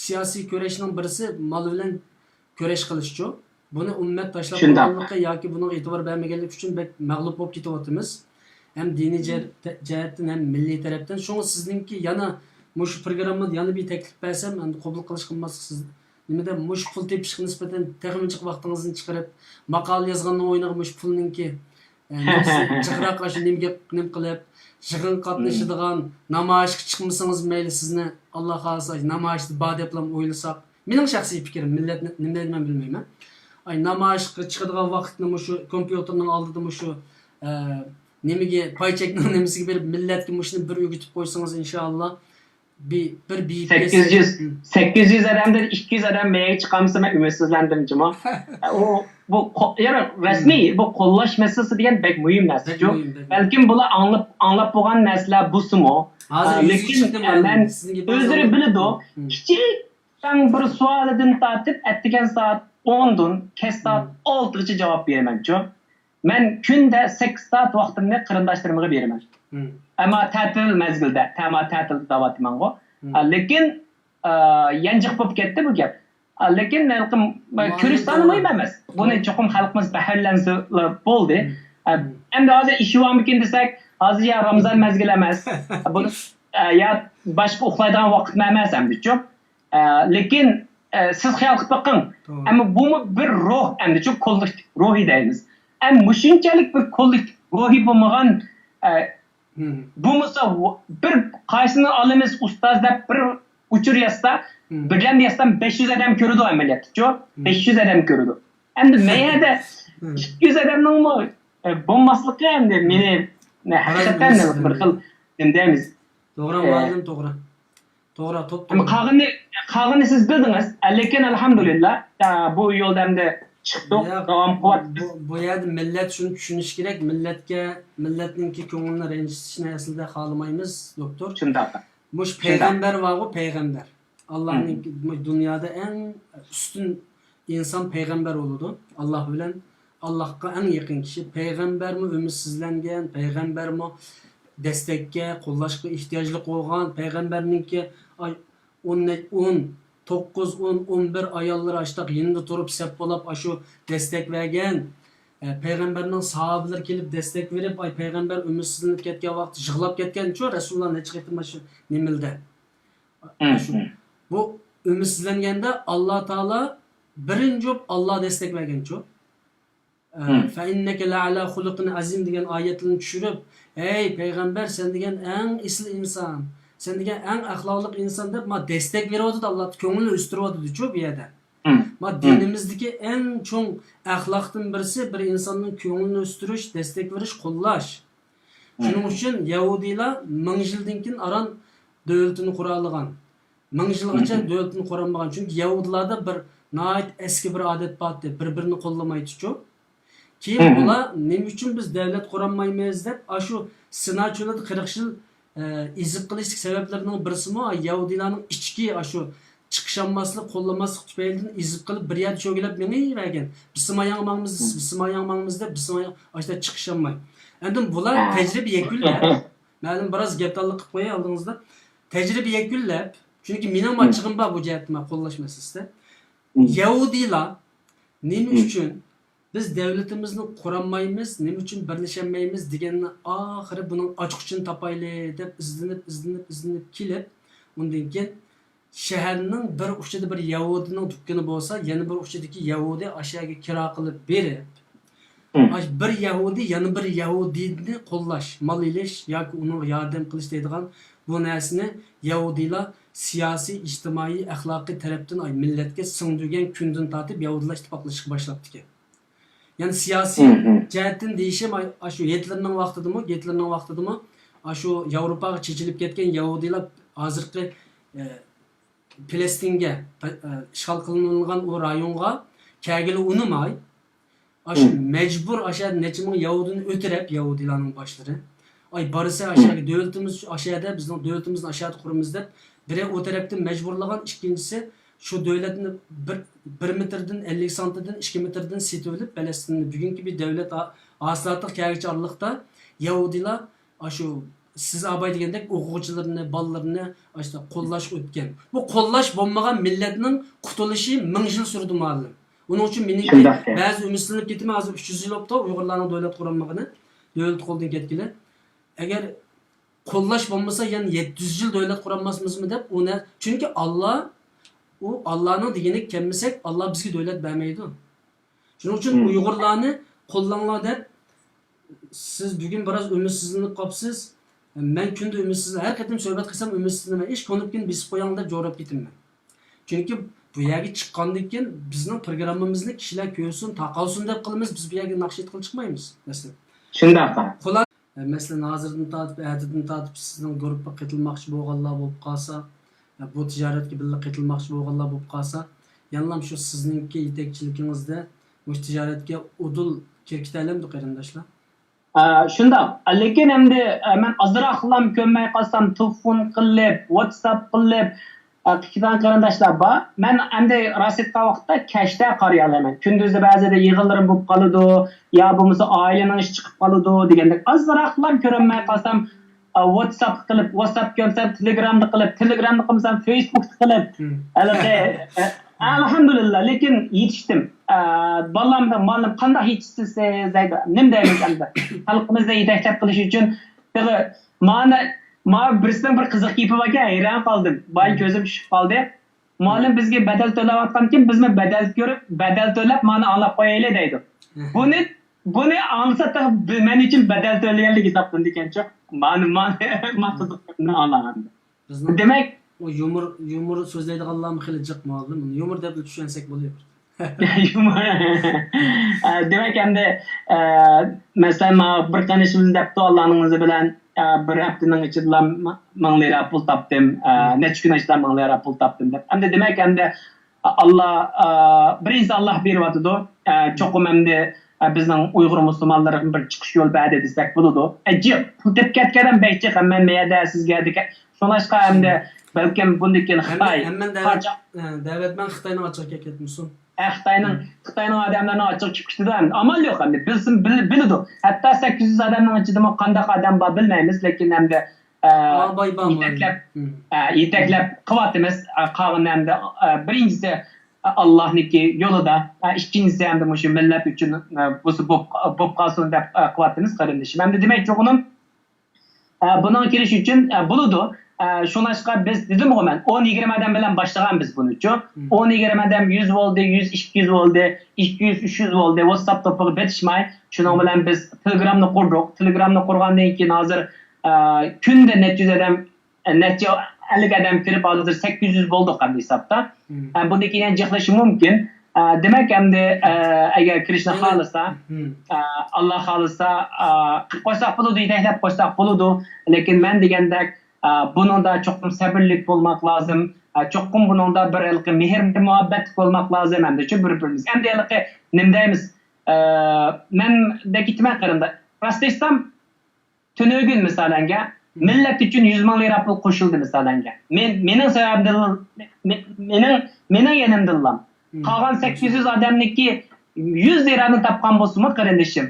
سىياسىي كۈرەشنىڭ بىرسى مال بىلەن كۈرەش قىلىشچۇ. بۇنى ئۈممەت تاشلاپ قويغانلىقى ياكى بۇنىڭغا ئېتىبار بەرمىگەنلىكى ئۈچۈن بەك مەغلۇپ بولۇپ كېتىۋاتىمىز. ھەم دىنىي جەر-، تە-، جەھەتتىن، ھەم مىللىي تەرەپتىن. شۇڭا سىزنىڭكى يەنە مۇشۇ پروگراممىدا يەنە بىر تەكلىپ بەرسەم، ئەمدى قوبۇل قىلىشقا بولماسلىق سىز نېمىدە، مۇشۇ پۇل تېپىشقا نىسبەتەن تېخىمۇ جىق ۋاقتىڭىزنى چىقىرىپ، ماقالە يازغاننىڭ ئوينىغا مۇشۇ پۇلنىڭكى، ئە، نېمىسى جىقراق، ئاشۇ نېمىگە نېمە قىلىپ، يىغىنغا قاتنىشىدىغان، نامايىشقا چىقمىسىڭىز مەيلى، سىزنى، ئاللا خالىسا، نامايىشتا بار دەپلا ئويلىساق. مېنىڭ شەخسىي پىكرىم، مىللەت نېمە دەيدۇ مەن بىلمەيمەن. ئاي، نامايىشقا چىقىدىغان ۋاقىتنى مۇشۇ كومپيۇتېرنىڭ ئالدىدا مۇشۇ، ئە، نېمىگە، پاي چەكنىڭ نېمىسىگە بېرىپ، مىللەتكە مۇشۇنى بىر ئۆگىتىپ قويسىڭىز، ئىنشائاللا، بىر، بىر بېيىپ سەككىز يۈز، سەككىز يۈز ئادەمدىن ئىككى يۈز ئادەم مەيگە چىقالمىسا، مەن ئۈمىدسىزلەندىم جۇمۇ. ئۇ، بۇ قو-، يەنى رەسمىي، بۇ قوللاش مەسىلىسى دېگەن بەك مۇھىم نەرسە. بەك مۇھىم، بەك مۇھىم. بەلكىم بۇلار ئاڭلاپ، ئاڭلاپ بولغان نەرسىلەر بولسىمۇ، ھازىر ئە، يۈز لېكىن، ئىككىدىن ئە، مەن ئۆزلىرى بىلىدۇ، كىچىك تاڭ بىر سوئالىدىن تارتىپ، ئەتىگەن سائەت ئوندىن كەچ سائەت ئالتىغىچە جاۋاب بېرىمەنچۇ. مەن كۈندە سەككىز سائەت ۋاقتىمنى قېرىنداشلىرىمغا بېرىمەن. ئەمما تەتىل مەزگىلدە، تەما تەتىلدە دەۋاتىمەنغۇ. ئا، لېكىن، ئا، يانچۇق بولۇپ كەتتى بۇ گەپ. ئا، لېكىن ھېلىقى، ئا، كۆرۈش سانى مۇھىم ئەمەس. بۇنى چوقۇم خەلقىمىز بەھرىلەنسىلا بولدى. ئا، ئەمدى ھازىر ئىشىۋارمىكىن دېسەك، ھازىر يا رامزان مەزگىلى ئەمەس. بۇنى، ئا، يا باشقا ئۇخلايدىغان ۋاقىتمۇ ئەمەس ئەمدىچۇ. ئە، لېكىن، ئە، سىز خىيال قىلىپ بېقىڭ. ئەمما بۇمۇ بىر روھ، ئەمدىچۇ كوللېكتىپ روھى دەيمىز. ئەم، مۇشۇنچىلىك بىر كوللېكتىپ روھى بولمىغان، ئە، بولمىسا، بىر قايسىنى ئالىمىز ئۇستاز دەپ بىر ئۇچۇر يازسا، بىردەم يازسام بەش يۈز ئادەم كۆرىدۇ ئەمەلىيەتتىچۇ. بەش يۈز ئادەم كۆرىدۇ. ئەمدى مەيەدە ئىككى يۈز ئادەمنىڭمۇ، ئە، بولماسلىقى ئەمدى مېنى، ھەقىقەتەن بىر خىل نېمە دەيمىز. توغرا، ئە، مۇئەللىم، توغرا. توغرا، توپتوغرا. ئەمما قالغىنى، قالغىنى سىز بىلدىڭىز. لېكىن، ئەلھەمدۇلىللا، ئە، بۇ يولدا ئەمدى چىقتۇق، داۋام قىلىۋاتىمىز. بۇ، بۇ يەردە مىللەت شۇنى چۈشىنىشى كېرەك، مىللەتكە، مىللەتنىڭكى كۆڭلىنى رەنجىتىشنى ئەسلىدە خالىمايمىز، دوكتور. شۇنداق. مۇشۇ پەيغەمبەر بارغۇ، پەيغەمبەر. ئاللانىڭ دۇنيادا ئەڭ ئۈستۈن ئىنسان پەيغەمبەر بولىدۇ. ئاللا بىلەن، ئاللاغا ئەڭ يېقىن كىشى. پەيغەمبەرمۇ ئۈمىدسىزلەنگەن، پەيغەمبەرمۇ دەستەككە، قوللاشقا ئېھتىياجلىق بولغان پەيغەمبەرنىڭكى، ئاي، ئون، ئون، توققۇز، ئون، ئون بىر ئاياللىرى ئاشتاق يېنىدا تۇرۇپ سەپ بولاپ ئاشۇ دەستەك بەرگەن، ئە، پەيغەمبەرنىڭ ساھابىلىرى كېلىپ دەستەك بېرىپ، ئاي، پەيغەمبەر ئۈمىدسىزلىنىپ كەتكەن ۋاقىتتا يىغلاپ كەتكەنچۇ، رەسۇلۇللا نەچچە قېتىم ئاشۇ نېمىلدە. ئاشۇ. بۇ ئۈمىدسىزلەنگەندە ئاللا تائالا بىرىنچى بولۇپ ئاللا دەستەك بەرگەنچۇ. ئە، فەئىننەكە لەئەلا خۇلۇقىن ئەزىم دېگەن ئايەتلەرنى چۈشۈرۈپ، ھەي پەيغەمبەر، سەن دېگەن ئەڭ ئېسىل ئىنسان، سەن دېگەن ئەڭ ئەخلاقلىق ئىنسان دەپ، ما دەستەك بېرىۋاتىدۇ، ئاللا كۆڭلىنى ئۆستۈرۈۋاتىدۇچۇ بۇ يەردە. ما دىنىمىزدىكى ئەڭ چوڭ ئەخلاقتىن بىرسى بىر ئىنساننىڭ كۆڭلىنى ئۆستۈرۈش، دەستەك بېرىش، قوللاش. شۇنىڭ ئۈچۈن يەھۇدىيلار مىڭ يىلدىن كېيىن ئاران دۆلىتىنى قۇرالىغان. مىڭ يىلغىچە دۆلىتىنى قۇرالمىغان. چۈنكى يەھۇدىيلاردا بىر ناھايىتى ئەسكى بىر ئادەت بار ئىدى، بىر-بىرىنى قوللىمايتىچۇ. كېيىن بۇلار نېمە ئۈچۈن بىز دۆلەت قۇرالمايمىز دەپ، ئاشۇ سىنا چۆلىدە قىرىق يىل، ئە، ئېزىپ قېلىشلىق سەۋەبلىرىنىڭ بىرسىمۇ يەھۇدىيلارنىڭ ئىچكى ئاشۇ چىقىشالماسلىق، قوللىماسلىق تۈپەيلىدىن ئېزىپ قېلىپ بىر يەردە چۆگىلەپ مېڭىۋەرگەن. بىز سىما ياڭ ماڭىمىز، بىز سىما ياڭ ماڭىمىز دەپ، بىز سىما ياڭ ئاشۇنداق چىقىشالماي. ئەندىن بۇلار تەجرىبە يەكۈنلەپ، مەلۇم بىراز گەپدانلىق قىلىپ قوياي ئالدىڭىزدا. تەجرىبە يەكۈنلەپ، چۈنكى مېنىڭ ما چىغىم بار بۇ جەھەتتە، ما قوللاش مەسىلىسىدە. يەھۇدىيلار نېمە ئۈچۈن بىز دۆلىتىمىزنى قۇرالمايمىز، نېمە ئۈچۈن بىرلىشەلمەيمىز دېگەننى ئاخىرى بۇنىڭ ئاچقۇچىنى تاپايلى دەپ ئىزدىنىپ، ئىزدىنىپ، ئىزدىنىپ كېلىپ، ئۇندىن كېيىن شەھەرنىڭ بىر ئۇچىدا بىر يەھۇدىينىڭ دۇكىنى بولسا، يەنە بىر ئۇچىدىكى يەھۇدىي ئاشۇ يەرگە كىرا قىلىپ بېرىپ، ئاش-، بىر يەھۇدىي يەنە بىر يەھۇدىينى قوللاش، مال ئېلىش ياكى ئۇنىڭغا ياردەم قىلىش دەيدىغان بۇ نەرسىنى يەھۇدىيلار سىياسىي، ئىجتىمائىي، ئەخلاقىي تەرەپتىن، ئاي، مىللەتكە سىڭدۈرگەن كۈندىن تارتىپ يەھۇدىيلار ئىتتىپاقلىشىشقا باشلاپتىكەن. يەنى سىياسىي جەھەتتىن دېيىشىم، ئاي، ئاشۇ ھىتلېرنىڭ ۋاقتىدىمۇ، گىتلېرنىڭ ۋاقتىدىمۇ ئاشۇ ياۋروپاغا چېچىلىپ كەتكەن يەھۇدىيلار ھازىرقى، ئە، پەلەستىنگە، پە-، ئە، ئىشغال قىلىنغان ئۇ رايونغا كەلگىلى ئۇنىماي، ئاشۇ مەجبۇر ئاشۇ يەردە نەچچە مىڭ يەھۇدىينى ئۆلتۈرۈپ، يەھۇدىيلارنىڭ باشلىرى. ئاي، بارسا ئاشۇ يەرگە دۆلىتىمىز ئاشۇ يەردە، بىزنىڭ دۆلىتىمىزنى ئاشۇ يەردە قۇرىمىز دەپ، بىرى ئۇ تەرەپتىن مەجبۇرلىغان، ئىككىنچىسى شۇ دۆلەتنى بىر، بىر مېتىردىن، ئەللىك سانتىدىن، ئىككى مېتىردىن سېتىۋېلىپ، پەلەستىننى بۈگۈنكى بىر دۆلەت ھا-، ھاسىلاتلىق كەلگۈچى ئارىلىقتا يەھۇدىيلار ئاشۇ سىز ئاباي دېگەندەك ئوقۇغۇچىلىرىنى، بالىلىرىنى ئاشۇنداق قوللاشقا ئۆتكەن. بۇ قوللاش بولمىغان مىللەتنىڭ قۇتۇلۇشى مىڭ يىل سۈرىدۇ، مۇئەللىم. ئۇنىڭ ئۈچۈن مېنىڭكى شۇنداق. بەزى ئۈمىدسىزلىنىپ كېتىمەن، ھازىر ئۈچ يۈز يىل بوپتۇ ئۇيغۇرلارنىڭ دۆلەت قۇرالمىغىنى، دۆلىتى قولدىن كەتكىلى. ئەگەر قوللاش بولمىسا، يەنە يەتتە يۈز يىل دۆلەت قۇرالماسمىزمۇ دەپ، ئۇ نە-، چۈنكى ئاللا، ئۇ ئاللانىڭ دېگىنىگە كەلمىسەك، ئاللا بىزگە دۆلەت بەرمەيدۇ. شۇنىڭ ئۈچۈن ئۇيغۇرلارنى قوللاڭلار دەپ، سىز بۈگۈن بىراز ئۈمىدسىزلىنىپ قاپسىز. مەن كۈندە ئۈمىدسىز، ھەر قېتىم سۆھبەت قىلسام ئۈمىدسىزلىنىمەن. ئىش كۇنۇپكىنى بېسىپ قويۇڭ دەپ جوراپ كېتىمەن. چۈنكى بۇ يەرگە چىققاندىن كېيىن بىزنىڭ پروگراممىمىزنى كىشىلەر كۆرسۇن، تارقالسۇن دەپ قىلىمىز، بىز بۇ يەرگە ناخشا ئېيتقىلى چىقمايمىز، مەسىلەن. شۇنداق. مەسىلەن، ھازىردىن تارتىپ، ئەتىدىن تارتىپ سىزنىڭ گۇرۇپپىغا قېتىلماقچى بولغانلار بولۇپ قالسا، بۇ تىجارەتكە بىللە قېتىلماقچى بولغانلار بولۇپ قالسا، يەنىلا شۇ سىزنىڭكى يېتەكچىلىكىڭىزدە مۇشۇ تىجارەتكە ئۇدۇل كىرىپ كېتەلەمدۇ، قېرىنداشلار؟ ئە، شۇنداق. لېكىن ئەمدى، ئە، مەن ئازراقلام كۆنمەي قالسام، تېلېفون قىلىپ، ۋاتساپ قىلىپ، ئە، قىلىدىغان قېرىنداشلار بار. مەن ئەمدى راست ئېيتقان ۋاقىتتا كەچتە قارىيالايمەن. كۈندۈزدە بەزىدە يىغىنلىرىم بولۇپ قالىدۇ، يا بولمىسا ئائىلىنىڭ ئىشى چىقىپ قالىدۇ دېگەندەك ئازراقلام كۆرەلمەي قالسام، ئە، ۋاتساپتا قىلىپ، ۋاتساپ كۆرمىسەم تېلېگرامدا قىلىپ، تېلېگرامدا قىلمىسام فېيسبۇكتا قىلىپ، ھېلىقى، ئە، ئەلھەمدۇلىللا، لېكىن يېتىشتىم. ئە، بالام، مۇئەللىم، قانداق يېتىشىسىز دەيدۇ. نېمە دەيمىز ئەمدى؟ خەلقىمىزنى يېتەكلەپ قىلىش ئۈچۈن تېخى مانا، مانا بىرسىنىڭ بىر قىزىق گېپى باركەن، ھەيران قالدىم. بايا كۆزۈم چۈشۈپ قالدى. مۇئەللىم بىزگە بەدەل تۆلەۋاتقانكىن، بىزمۇ بەدەل كۆرۈپ، بەدەل تۆلەپ مانا ئاڭلاپ قويايلى دەيدۇ. بۇنى، بۇنى ئاڭلىسا تېخى بى-، مەن ئۈچۈن بەدەل تۆلىگەنلىك ھېسابلىنىدىكەنچۇ. مانا، مانا، مانا قىزىق گەپنى ئاڭلىغاندا. بىزنىڭ دېمەك، ئۇ يۇمۇر، يۇمۇر سۆزلەيدىغانلارمۇ خېلى جىق مۇئەللىم. يۇمۇر دەپلا چۈشەنسەك بولۇۋېرىدۇ. يۇمۇر. ئە، دېمەك، ئەمدى، ئە، مەسىلەن، ماڭا بىر قېرىندىشىمىز دەپتۇ، ئاللانىڭ ئىزنى بىلەن، ئە، بىر ھەپتىنىڭ ئىچىدىلا ما-، مىڭ لىرا پۇل تاپتىم، ئە، نەچچە كۈن ئىچىدە مىڭ لىرا پۇل تاپتىم دەپ. ئەمدى دېمەك، ئەمدى ئاللا، ئە، بىرىنچىسى ئاللا بېرىۋاتىدۇ. ئە، چوقۇم ئەمدى، ئە، بىزنىڭ ئۇيغۇر مۇسۇلمانلىرىغا بىر چىقىش يول بەردى دېسەك بولىدۇ. ئە، جىق پۇل تېپىپ كەتكەن ئادەم بەك جىق، ھەممە يەردە سىزگە دېگەن. شۇڭلاشقا ئەمدى بەلكىم بۇندىن كېيىن خىتاي ھەممىنى دەۋەت-، ئە، دەۋەتمەن خىتاينىڭ ئاچچىقى كەتمىسۇن. ئە، خىتاينىڭ، خىتاينىڭ ئادەملىرىنىڭ ئاچچىقى چىقىپ كېتىدۇ ئەمدى. ئامال يوق ئەمدى. بىلسىمۇ بىل-، بىلىدۇ. ھەتتا سەككىز يۈز ئادەمنىڭ ئىچىدىمۇ قانداق ئادەم بار بىلمەيمىز، لېكىن ئەمدى، ئە، يېتەكلەپ، ئە، يېتەكلەپ قىلىۋاتىمىز. ئە، قالغىنى ئەمدى، ئە، بىرىنچىسى، ئە، ئاللاھنىڭكى يولىدا، ئە، ئىككىنچىسى ئەمدى مۇشۇ مىللەت ئۈچۈن، ئە، بولسا بوپ، بوپ قالسۇن دەپ، ئە، قىلىۋاتىمىز قېرىندىشىم. ئەمدى دېمەكچى بولغىنىم، ئە، بۇنىڭغا كىرىش ئۈچۈن، ئە، بولىدۇ. ئە، شۇڭلاشقا بىز دېدىمغۇ مەن، ئون يىگىرمە ئادەم بىلەن باشلىغان بىز بۇنى، چۇ. ئون يىگىرمە ئادەم يۈز بولدى، يۈز، ئىككى يۈز بولدى، ئىككى يۈز، ئۈچ يۈز بولدى. ۋاتساپ توپىغا بېتىشماي، شۇنىڭ بىلەن بىز تېلېگرامنى قۇردۇق. تېلېگرامنى قۇرغاندىن كېيىن ھازىر، ئە، كۈندە نەچچە يۈز ئادەم، ئە، نەچچە ئەللىك ئادەم كىرىپ، ھازىر سەككىز يۈز بولدۇق ئەمدى ھېسابتا. ئە، بۇندىن كېيىن جىقلىشى مۇمكىن. ئە، دېمەك، ئەمدى، ئە، ئەگەر كىرىشنى خالىسا، ئە، ئاللا خالىسا، ئە، قىلىپ قويساق بولىدۇ، يېتەكلەپ قويساق بولىدۇ. لېكىن مەن دېگەندەك، ئە، بۇنىڭدا چوقۇم سەبرلىك بولماق لازىم. ئە، چوقۇم بۇنىڭدا بىر ھېلىقى مېھىر مۇھەببەتلىك بولماق لازىم ئەمدىچۇ بىر-بىرىمىز. ئەمدى ھېلىقى نېمە دەيمىز؟ ئە، مەن بەك ئېيتىمەن قېرىنداش. راست ئېيتسام، تۈنۈگۈن مىسالەنگە، مىللەت ئۈچۈن يۈز مىڭ لىرا پۇل قوشۇلدى مىسالەنگە. مېنىڭ سەۋەبىمدىن، مېنىڭ، مېنىڭ يېنىمدىنلا. قالغان سەككىز يۈز ئادەمنىڭكى يۈز لىرانى تاپقان بولسىمۇ قېرىندىشىم،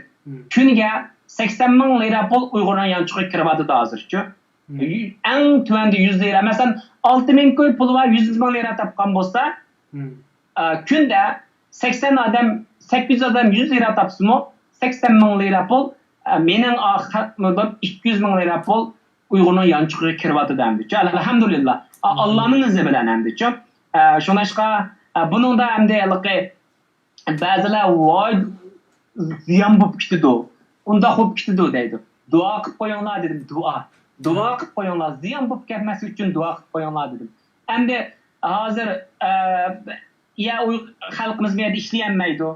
كۈنىگە سەكسەن مىڭ لىرا پۇل ئۇيغۇرنىڭ يانچۇقىغا كىرىۋاتىدۇ ھازىرچۇ. ئەڭ تۆۋەندە يۈز لىرا. مەسىلەن، ئالتە مىڭ كوي پۇلى بار يۈز مىڭ لىرا تاپقان بولسا، ئە، كۈندە سەكسەن ئادەم، سەككىز يۈز ئادەم يۈز لىرا تاپسىمۇ، سەكسەن مىڭ لىرا پۇل، ئە، مېنىڭ ئاخىرىمدا ئىككى يۈز مىڭ لىرا پۇل ئۇيغۇرنىڭ يانچۇقىغا كىرىۋاتىدۇ ئەمدى. ئەلھەمدۇلىللا. ئا-، ئاللانىڭ ئىزنى بىلەن ئەمدىچۇ. ئە، شۇڭلاشقا، ئە، بۇنىڭدا ئەمدى ھېلىقى بەزىلەر، ۋاي، زىيان بولۇپ كېتىدۇ، ئۇنداق بولۇپ كېتىدۇ دەيدۇ. دۇئا قىلىپ قويۇڭلار دېدىم، دۇئا. دۇئا قىلىپ قويۇڭلار، زىيان بولۇپ كەتمەسلىك ئۈچۈن دۇئا قىلىپ قويۇڭلار دېدىم. ئەمدى ھازىر، ئە، يا ئۇي-، خەلقىمىز بۇ يەردە ئىشلىيەلمەيدۇ.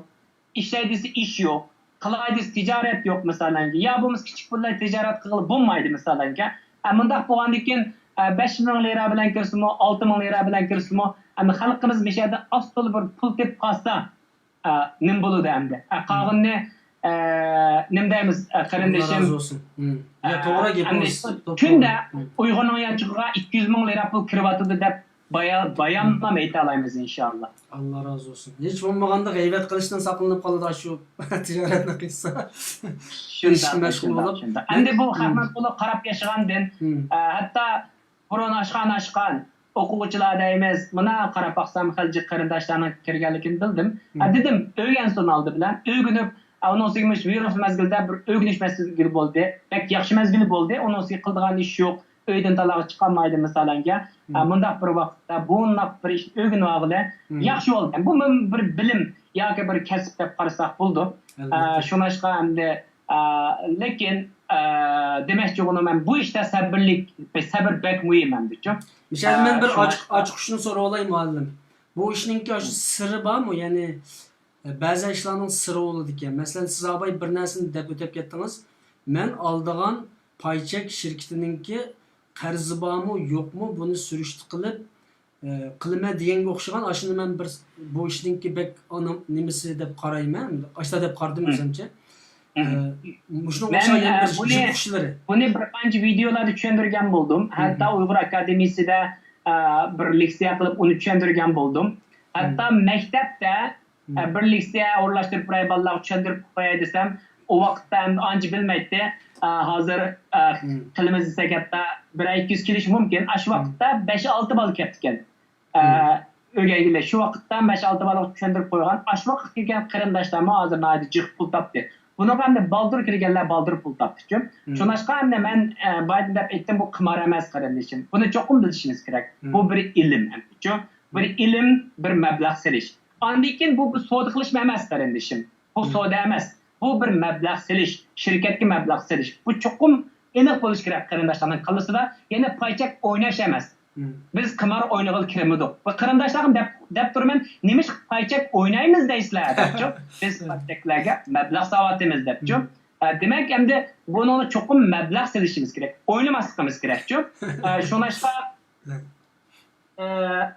ئىشلەي دېسە ئىش يوق. قىلاي دېسە تىجارەت يوق، مىسالەنكى. يا بولمىسا كىچىك پۇل بىلەن تىجارەت قىلغىلى بولمايدۇ، مىسالەنكى. ئە، مۇنداق بولغاندىكىن، ئە، بەش مىڭ لىرا بىلەن كىرسىمۇ، ئالتە مىڭ لىرا بىلەن كىرسىمۇ، ئەمدى خەلقىمىز مۇشۇ يەردە ئاز تولا بىر پۇل تېپىپ قالسا، ئە، نېمە بولىدۇ ئەمدى؟ ئە، قالغىنىنى، ئە، نېمە دەيمىز، ئە، قېرىندىشىم؟ ئاللا رازى بولسۇن. يا، ئە، توغرا گېپىڭىز. ئەمدى كۈندە ئۇيغۇرنىڭ يانچۇقىغا ئىككى يۈز مىڭ لىرا پۇل كىرىۋاتىدۇ دەپ بايا-، بايانلام ئېيتالايمىز، ئىنشائاللا. ئاللا رازى بولسۇن. ھېچ بولمىغاندا غەيۋەت قىلىشتىن ساقلىنىپ قالىدۇ شۇ تىجارەتنى قىلسا. شۇنداق، ئىشقا مەشغۇل شۇنداق، بولۇپ. شۇنداق. ئەمدى بۇ خەقنىڭ پۇلىغا قاراپ ياشىغاندىن، ئە، ھەتتا بۇرۇن ئاشخانا ئاچقان ئوقۇغۇچىلار دەيمىز، مانا قاراپ باقسام، خەلجى قېرىنداشلارنىڭ كىرگەنلىكىنى بىلدىم. ئە، دېدىم، ئۆگەنسۇن ئالدى بىلەن، ئۆگىنىپ، ئە، ئۇنىڭ ئۈستىگە مۇشۇ ۋىرۇس مەزگىلىدە بىر ئۆگىنىش مەزگىلى بولدى، بەك ياخشى مەزگىلى بولدى، ئۇنىڭ ئۈستىگە قىلىدىغان ئىش يوق. ئۆيدىن تالاغا چىقالمايدۇ، مىسالەنكى. ئە، مۇنداق بىر ۋاقىتتا بۇنداق بىر ئىش ئۆگىنىۋالغىلى ياخشى بولدى. بۇ مەن بىر بىلىم ياكى بىر كەسىپ دەپ قارىساق بولىدۇ. ئە، شۇڭلاشقا ئەمدى، ئە، لېكىن، ئە، دېمەكچى بولغىنىم، مەن بۇ ئىشتا سەبىرلىك، سەبىر بەك مۇھىم ئەمدىچۇ. مىشەل، مەن بىر ئاچ-، ئاچىقىشنى سوراۋالاي، مۇئەللىم. بۇ ئىشنىڭكى ئاشۇ سىرى بارمۇ؟ يەنى، بەزى ئىشلارنىڭ سىرى بولىدىكەن. مەسىلەن، سىز ئاباي بىر نەرسىنى دەپ ئۆتۈپ كەتتىڭىز. مەن ئالىدىغان پاي چەك شىركىتىنىڭكى قەرزى بارمۇ، يوقمۇ، بۇنى سۈرۈشتە قىلىپ، ئە، قىلىمەن دېگەنگە ئوخشىغان. ئاشۇنى مەن بىر، بۇ ئىشنىڭكى بەك ئانا-، نېمىسى دەپ قارايمەن. ئاشۇنداق دەپ قارىدىم ئۆزۈمچە. ئە، مۇشۇنىڭغا ئوخشىغان يەنە بىر بۇنى، جىق ئۇچلىرى. بۇنى بىر قانچە ۋىدېئولاردا چۈشەندۈرگەن بولدۇم. ھەتتا ئۇيغۇر ئاكادېمىيىسىدە، ئە، بىر لېكسىيە قىلىپ ئۇنى چۈشەندۈرگەن بولدۇم. ھەتتا مەكتەپتە ئە، بىر لېكسىيە ئورۇنلاشتۇرۇپ بېرەي، بالىلارغا چۈشەندۈرۈپ قوياي دېسەم، ئۇ ۋاقىتتا ئەمدى ئانچە بىلمەيتتى. ئە، ھازىر، ئە، تىلىمىز دېسەك، ھەتتا بىر ئىككى يۈز كېلىشى مۇمكىن. ئاشۇ ۋاقىتتا بەش ئالتە بالا كەپتىكەن. ئە، ئۆگەنگىلى. شۇ ۋاقىتتا بەش ئالتە بالىغا چۈشەندۈرۈپ قويغان. ئاشۇ ۋاقىت كىرگەن قېرىنداشلارمۇ ھازىر ناھايىتى جىق پۇل تاپتى. بۇنىڭغا ئەمدى بالدۇر كىرگەنلەر بالدۇر پۇل تاپتىچۇ. شۇڭلاشقا ئەمدى مەن، ئە، بايىدىن دەپ ئېيتتىم، بۇ قىمار ئەمەس، قېرىندىشىم. بۇنى چوقۇم بىلىشىمىز كېرەك. بۇ بىر ئىلىم ئەمدىچۇ. بىر ئىلىم، بىر مەبلەغ سېلىش. ئاندىن كېيىن بۇ، بۇ سودا قىلىشمۇ ئەمەس، قېرىندىشىم. بۇ سودا ئەمەس. بۇ بىر مەبلەغ سېلىش، شىركەتكە مەبلەغ سېلىش. بۇ چوقۇم ئېنىق بولۇشى كېرەك قېرىنداشلارنىڭ كاللىسىدا. يەنە پاي چەك ئويناش ئەمەس. بىز قىمار ئوينىغىلى كىرمىدۇق. ۋە قېرىنداشلارغا دەپ، دەپ تۇرىمەن، نېمىشقا پاي چەك ئوينايمىز دەيسىلەر دەپچۇ. بىز پاي چەكلەرگە مەبلەغ ساۋاتىمىز دەپچۇ. ئە، دېمەك، ئەمدى بۇنىڭغا چوقۇم مەبلەغ سېلىشىمىز كېرەك. ئوينىماسلىقىمىز كېرەكچۇ. ئە، شۇڭلاشقا ئە،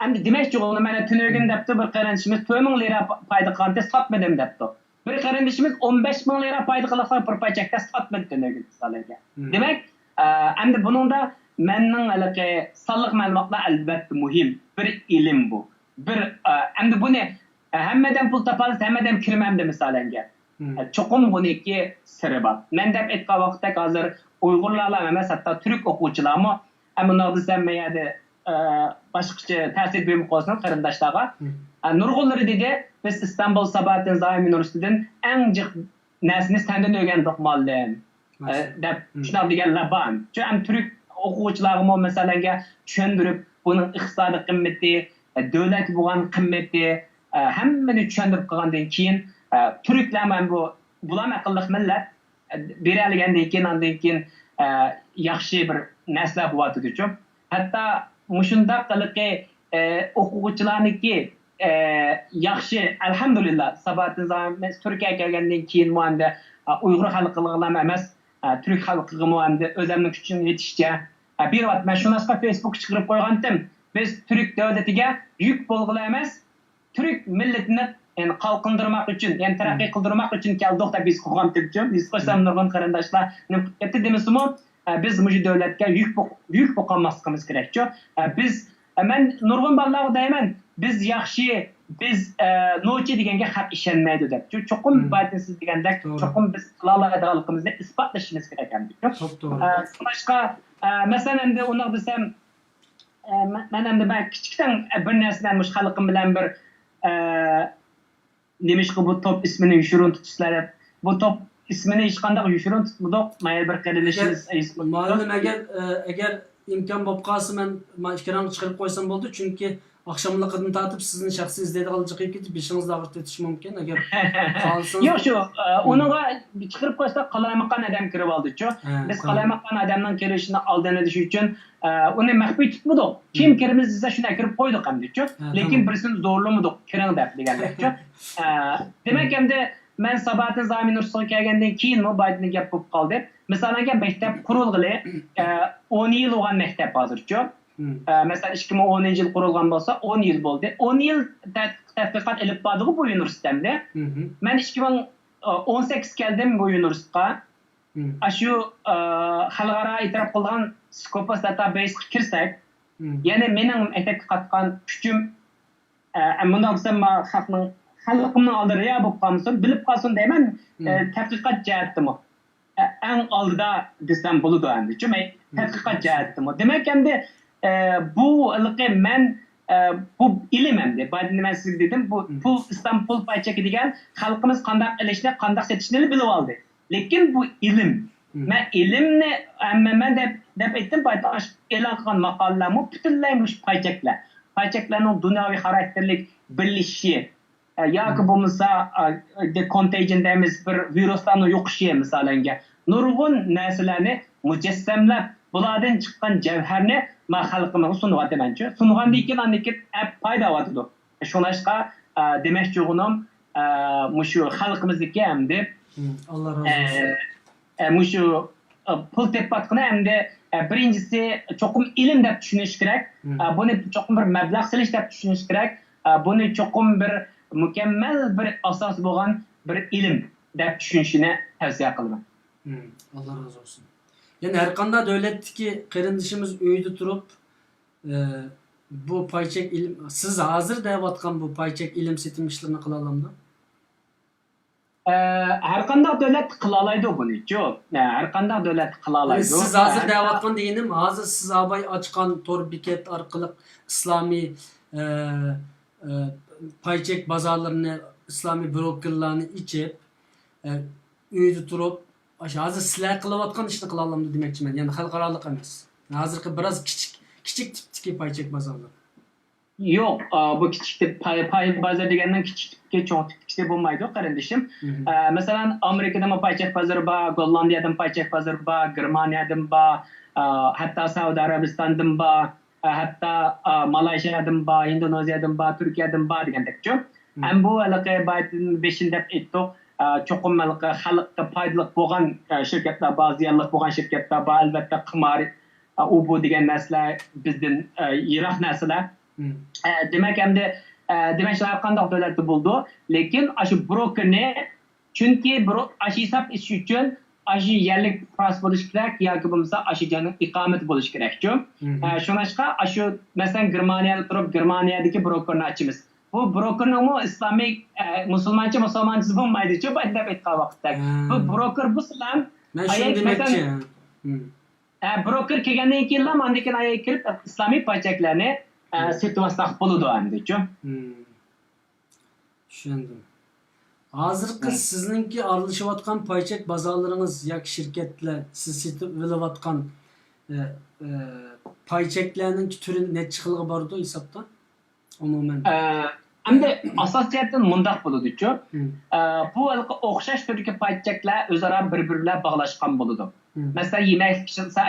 ئەمدى دېمەكچى بولدۇم، مانا تۈنۈگۈن دەپتۇ بىر قېرىندىشىمىز، تۆت مىڭ لىرا پا-، پايدا قىلغانتى، ساتمىدىم دەپتۇ. بىر قېرىندىشىمىز ئون بەش مىڭ لىرا پايدا قىلىپلا بىر پاي چەكتە ساتمىدى تۈنۈگۈن مىسالىگە. دېمەك، ئە، ئەمدى بۇنىڭدا مەننىڭ ھېلىقى سانلىق مەلۇماتلار ئەلۋەتتە مۇھىم. بىر ئىلىم بۇ. بىر، ئە، ئەمدى بۇنى ھەممە ئادەم پۇل تاپالىسا، ھەممە ئادەم كىرمەمدۇ مىسالەنگە؟ چوقۇم بۇنىڭكى سىرى بار. مەن دەپ ئەيتقان ۋاقىتتەك ھازىر ئۇيغۇرلارلا ئەمەس، ھەتتا تۈرك ئوقۇغۇچىلارمۇ، ئە، مۇنداق دېسەم، مەن يەردە، ئە، باشقىچە تەسىر بېرىپ قالسۇن قېرىنداشلارغا. ئە، نۇرغۇنلىرى دېدى، بىز ئىستانبۇل ساباھەتتىن زاھىم ئۇنىۋېرسىتېتىدىن ئەڭ جىق نەرسىنى سەندىن ئۆگەندۇق، مۇئەللىم. ئە، دەپ شۇنداق دېگەنلەر بار. شۇ ھەم تۈرك ئوقۇغۇچىلارغىمۇ مەسىلەنگە چۈشەندۈرۈپ، بۇنىڭ ئىقتىسادىي قىممىتى، ئە، دۆلەتكە بولغان قىممىتى، ئە، ھەممىنى چۈشەندۈرۈپ قىلغاندىن كېيىن، ئە، تۈركلەرمۇ ھەم بۇ، بۇلارمۇ ئەقىللىق مىللەت، ئە، بېرەلىگەندىن كېيىن، ئاندىن كېيىن، ئە، ياخشى بىر نەرسىلەر بولۇۋاتىدۇچۇ. ھەتتا مۇشۇنداق ھېلىقى، ئە، ئوقۇغۇچىلارنىڭكى، ئە، ياخشى، ئەلھەمدۇلىللا، ساباھەتتىن زاھىم تۈركىيەگە كەلگەندىن كېيىنمۇ ئەمدى، ئە، ئۇيغۇر خەلقىگىلا ئەمەس، ئە، تۈرك خەلقىگىمۇ ئەمدى ئۆزۈمنىڭ كۈچۈم يېتىشىچە، ئە، بېرىۋاتىمەن. شۇ ناشقا فېيسبۇكقا چىقىرىپ قويغانتىم. بىز تۈرك دۆلىتىگە يۈك بولغىلى ئەمەس، تۈرك مىللىتىنى، يەنى، قالقىندۇرماق ئۈچۈن، يەنى، تەرەققىي قىلدۇرماق ئۈچۈن كەلدۇق دەپ ھېس قىلغانتىم. ھېس قىلسام، نۇرغۇن قېرىنداشلار نېمە قىلىپ كەتتى دېمىسىمۇ، ئە، بىز مۇشۇ دۆلەتكە يۈك بو-، يۈك بولۇۋاتماسلىقىمىز كېرەكچۇ. ئە، بىز، ئە، مەن نۇرغۇن بالىلارغا دەيمەن، بىز ياخشى، بىز، ئە، نوچى دېگەنگە خەق ئىشەنمەيدۇ دەپچۇ. چوقۇم بايدىن سىز دېگەندەك، چوقۇم بىز قىلالايدىغانلىقىمىزنى ئىسپاتلىشىمىز كېرەك ئەمدى. ئە، شۇڭلاشقا، ئە، مەسىلەن، ئەمدى ئۇنداق دېسەم، ئە، مە-، مەن ئەمدى مەن كىچىكتىن، ئە، بىر نەرسىدىن مۇشۇ خەلقىم بىلەن بىر، ئە، نېمىشقا بۇ توپ ئىسمىنى يوشۇرۇن تۇتىسىلەر دەپ، بۇ توپ ئىسمىنى ھېچقانداق يوشۇرۇن تۇتمىدۇق. مايا بىر قېرىندىشىمىز ئەگەر، مۇئەللىم، ئەگەر، ئە، ئەگەر ئىمكان بولۇپ قالسا، مەن ما ئېكرانغا چىقىرىپ قويسام بولىدۇ، چۈنكى ئاخشاملىقىدىن تارتىپ سىزنى شەخسىي ئىزدەيدىغانلار جىقىپ كېتىپ، بېشىڭىزنى ئاغرىتىۋېتىشى مۇمكىن. ئەگەر خالىسىڭىز. يوق، شۇ، ئە، ئۇنىڭغا چىقىرىپ قويساق، قالايمىقان ئادەم كىرىۋالدىچۇ. بىز قالايمىقان ئادەمنىڭ كىرىشىنى ئالدىنى ئېلىش ئۈچۈن، ئە، ئۇنى مەخپىي تۇتمىدۇق. كىم كىرىمىز دېسە، شۇنى ئەكىرىپ قويدۇق ئەمدىچۇ. لېكىن بىرسىنى زورلىمىدۇق، كىرىڭ دەپ دېگەندەكچۇ. ئە، دېمەك، ئەمدى مەن ساباھەتتىن زاھىم ئۇنىۋېرسىتېتىغا كەلگەندىن كېيىنمۇ بايدىن گەپ بولۇپ قالدى. مىسالەنگە، مەكتەپ قۇرۇلغىلى، ئە، ئون يىل بولغان مەكتەپ ھازىرچۇ. ئە، مەسىلەن، ئىككى مىڭ ئونىنچى يىل قۇرۇلغان بولسا، ئون يىل بولدى. ئون يىل تەت-، تەتقىقات ئېلىپ باردىغۇ بۇ ئۇنىۋېرسىتېت ئەمدى. مەن ئىككى مىڭ ئون سەككىز كەلدىم بۇ ئۇنىۋېرسىتېتقا. ئاشۇ، ئە، خەلقئارا ئېتىراپ قىلغان سكوپاس داتابەيسقا كىرسەك، يەنى مېنىڭ مەكتەپكە قاتقان كۈچۈم، ئە، مۇنداق دېسەم، ما خەقنىڭ، خەلقىمنىڭ ئالدىدا رىيا بولۇپ قالمىسۇن، بىلىپ قالسۇن دەيمەن، ئە، تەتقىقات جەھەتتىمۇ. ئە، ئەڭ ئالدىدا دېسەم بولىدۇ ئەمدى. چۈنكى تەتقىقات جەھەتتىمۇ. دېمەك، ئەمدى، ئە، بۇ ھېلىقى مەن، ئە، بۇ ئىلىم ئەمدى. بايدىن مەن سىزگە دېدىم، بۇ پۇل، ئىستانبۇل پاي چېكى دېگەن خەلقىمىز قانداق ئېلىشنى، قانداق سېتىشنى بىلىۋالدى. لېكىن بۇ ئىلىم. مەن ئىلىمنى ھەممە مەن دەپ، دەپ ئېيتتىم، بايىقى ئېلان قىلغان ماقالىلەرمۇ پۈتۈنلەي مۇشۇ پاي چەكلەر. پاي چەكلەرنىڭ دۇنياۋى خاراكتېرلىك بىرلىشىشى، ئە، ياكى بولمىسا، ئە، the contagion دەيمىز، بىر ۋىرۇسلارنىڭ يۇقۇشى مىسالەنگە. نۇرغۇن نەرسىلەرنى مۇجەسسەملەپ، بۇلاردىن چىققان جەۋھەرنى ما خەلقىمىزغا سۇنۇۋاتىمەنچۇ. سۇنغاندىن كېيىن، ئاندىن كېيىن ئەپ پايدا ئاۋاتىدۇ. شۇڭلاشقا، ئە، دېمەكچى بولغىنىم، ئە، مۇشۇ خەلقىمىزدىكى ئەمدى، ئاللا رازى بولسۇن. ئە، مۇشۇ، ئە، پۇل تېپىۋاتقىنى ئەمدى، ئە، بىرىنچىسى چوقۇم ئىلىم دەپ چۈشىنىش كېرەك. ئە، بۇنى چوقۇم بىر مەبلەغ سېلىش دەپ چۈشىنىش كېرەك. ئە، بۇنى چوقۇم بىر مۇكەممەل بىر ئاساسى بولغان بىر ئىلىم دەپ چۈشىنىشىنى تەۋسىيە قىلىمەن. ئاللا رازى بولسۇن. يەنى ھەر قانداق دۆلەتتىكى قېرىندىشىمىز ئۆيدە تۇرۇپ، ئە، بۇ پاي چەك ئىلىم، سىز ھازىر دەۋاتقان بۇ پاي چەك ئىلىم سېتىم ئىشلىرىنى قىلالامدۇ؟ ئە، ھەر قانداق دۆلەت قىلالايدۇ بۇنىچۇ. ئە، ھەر قانداق دۆلەت قىلالايدۇ. سىز ھازىر دەۋاتقان دېگىنىم، ھازىر سىز ئاباي ئاچقان تور بېكەت ئارقىلىق ئىسلامىي، ئە، ئە، پاي چەك بازارلىرىنى، ئىسلامىي بروكېرلارنى ئېچىپ، ئە، ئۆيدە تۇرۇپ، ئاشۇ ھازىر سىلەر قىلىۋاتقان ئىشنى قىلالامدۇ دېمەكچىمەن. يەنى خەلقئارالىق ئەمەس. ھازىرقى بىراز كىچىك، كىچىك تىپتىكى پاي چەك بازارلىرى. يوق، ئا، بۇ كىچىك تىپ، پاي، پاي بازار دېگەننىڭ كىچىك تىپتىكى، چوڭ تىپتىكىسى بولمايدۇ، قېرىندىشىم. ئە، مەسىلەن، ئامېرىكىدىمۇ پاي چەك بازىرى بار، گوللاندىيەدىمۇ پاي چەك بازىرى بار، گېرمانىيەدىمۇ بار، ئا، ھەتتا سەئۇدى ئەرەبىستاندىمۇ بار، ئا، ھەتتا، ئا، مالايشىيەدىمۇ بار، ئىندونېزىيەدىمۇ بار، تۈركىيەدىمۇ بار دېگەندەكچۇ. ھەم بۇ ھېلىقى بايدىن بېشىنى دەپ ئېيتتۇق، ئا، چوقۇم ھېلىقى خەلققە پايدىلىق بولغان، ئا، شىركەتلەر بار، زىيانلىق بولغان شىركەتلەر بار، ئەلۋەتتە، قىمار، ئۇ بۇ دېگەن نەرسىلەر بىزدىن، ئە، يىراق نەرسىلەر. ئە، دېمەك، ئەمدى، ئە، دېمەك، ھەر قانداق دۆلەتتە بولىدۇ. لېكىن ئاشۇ بروكېرنى، چۈنكى بىر، ئاشۇ ھېساب ئېچىش ئۈچۈن ئاشۇ يەرلىك پاس بولۇش كېرەك ياكى بولمىسا ئاشۇ جاينىڭ ئىقامىتى بولۇش كېرەكچۇ. ئە، شۇڭلاشقا ئاشۇ، مەسىلەن، گېرمانىيەدە تۇرۇپ، گېرمانىيەدىكى بروكېرنى ئاچىمىز. بۇ بروكېرنىڭمۇ ئىسلامىي، ئە، مۇسۇلمانچە، مۇسۇلمانچىسى بولمايدىچۇ، بۇنداق ئېيتقان ۋاقىتتا. ھە. بۇ بروكېر بولسىلا، مەن شۇنى ئايەت، دېمەكچى. مەسىلەن، ھە. ھە، بروكېر كەلگەندىن كېيىنلا، ئاندىن كېيىن ئايەت كىرىپ، ئىسلامىي پاي چەكلەرنى، ئە، ھە. سېتىۋالساق بولىدۇ ئەمدىچۇ. ھە. چۈشەندىم. ھازىرقى ھە. سىزنىڭكى ئارىلىشىۋاتقان پاي چەك بازارلىرىڭىز ياكى شىركەتلەر، سىز سېتىۋېلىۋاتقان، ئە، ئە، پاي چەكلەرنىڭكى تۈرى نەچچە خىلغا بارىدۇ ھېسابتا؟ ئومۇمەن. ئە، ئەمدى ئاساسىي جەھەتتىن مۇنداق بولىدۇچۇ. مم. ئە، بۇ ھېلىقى ئوخشاش تۈردىكى پاي چەكلەر ئۆزئارا بىر-بىرى بىلەن باغلاشقان بولىدۇ. مم. مەسىلەن، يېمەكلىك،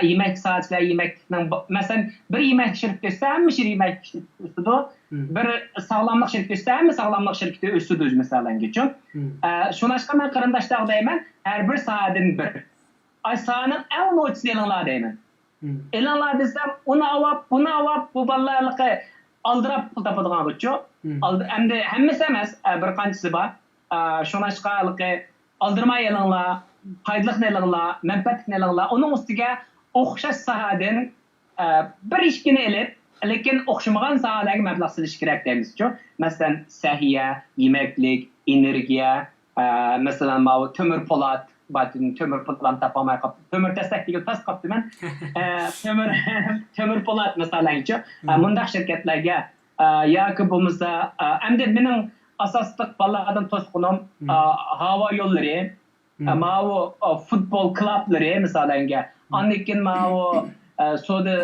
يېمەكلىك ساھەسىدە يېمەكلىكنىڭ با-، مەسىلەن، بىر يېمەكلىك شىركىتى ئۆسسە، ھەممە شىر-، يېمەكلىك شىركىتى ئۆسىدۇ. مم. بىر ساغلاملىق شىركىتى ئۆسسە، ھەممە ساغلاملىق شىركىتى ئۆسىدۇ، مەسىلەنگىچۇ. مم. ئە، شۇڭلاشقا مەن قېرىنداشلارغا دەيمەن، ھەر بىر ساھەدىن بىر. ئاي، ساھەنىڭ ئەڭ نوچىسىنى ئېلىڭلار دەيمەن. مم. ئېلىڭلار دېسەم، ئۇنى ئاۋاپ، بۇنى ئاۋاپ، بۇ بالىلار ھېلىقى ئالدىراپ پۇل تاپىدىغانغۇچۇ. مم. ئالدى-، ئەمدى ھەممىسى ئەمەس، ئە، بىر قانچىسى بار. ئە، شۇڭلاشقا ھېلىقى ئالدىرىماي ئېلىڭلار، پايدىلىقنى ئېلىڭلار، مەنپەئەتلىكنى ئېلىڭلار. ئۇنىڭ ئۈستىگە ئوخشاش ساھەدىن، ئە، بىر ئىككىنى ئېلىپ، لېكىن ئوخشىمىغان ساھەلەرگە مەبلەغ سېلىشى كېرەك دەيمىزچۇ. مەسىلەن، سەھىيە، يېمەكلىك، ئېنېرگىيە، ئە، مەسىلەن، ماۋۇ تۆمۈر پولات، باتىن تۆمۈر پولاتنى تاپالماي قاپتۇ. تۆمۈر تەستەك دېگىلى تاس قاپتىمەن. ئە، تۆمۈر، تۆمۈر پولات مىسالەنچۇ، ئە، مم. مۇنداق شىركەتلەرگە، ئە، ياكى بولمىسا، ئە، ئەمدى مېنىڭ ئاساسلىق بالىلاردىن توسقىنىم، مم. ئە، ھاۋا يوللىرى، مم. ئە، ماۋۇ، ئە، فۇتبول كىلابلىرى مىسالەنگە. مم. ئاندىن كېيىن ماۋۇ، ئە، سودا،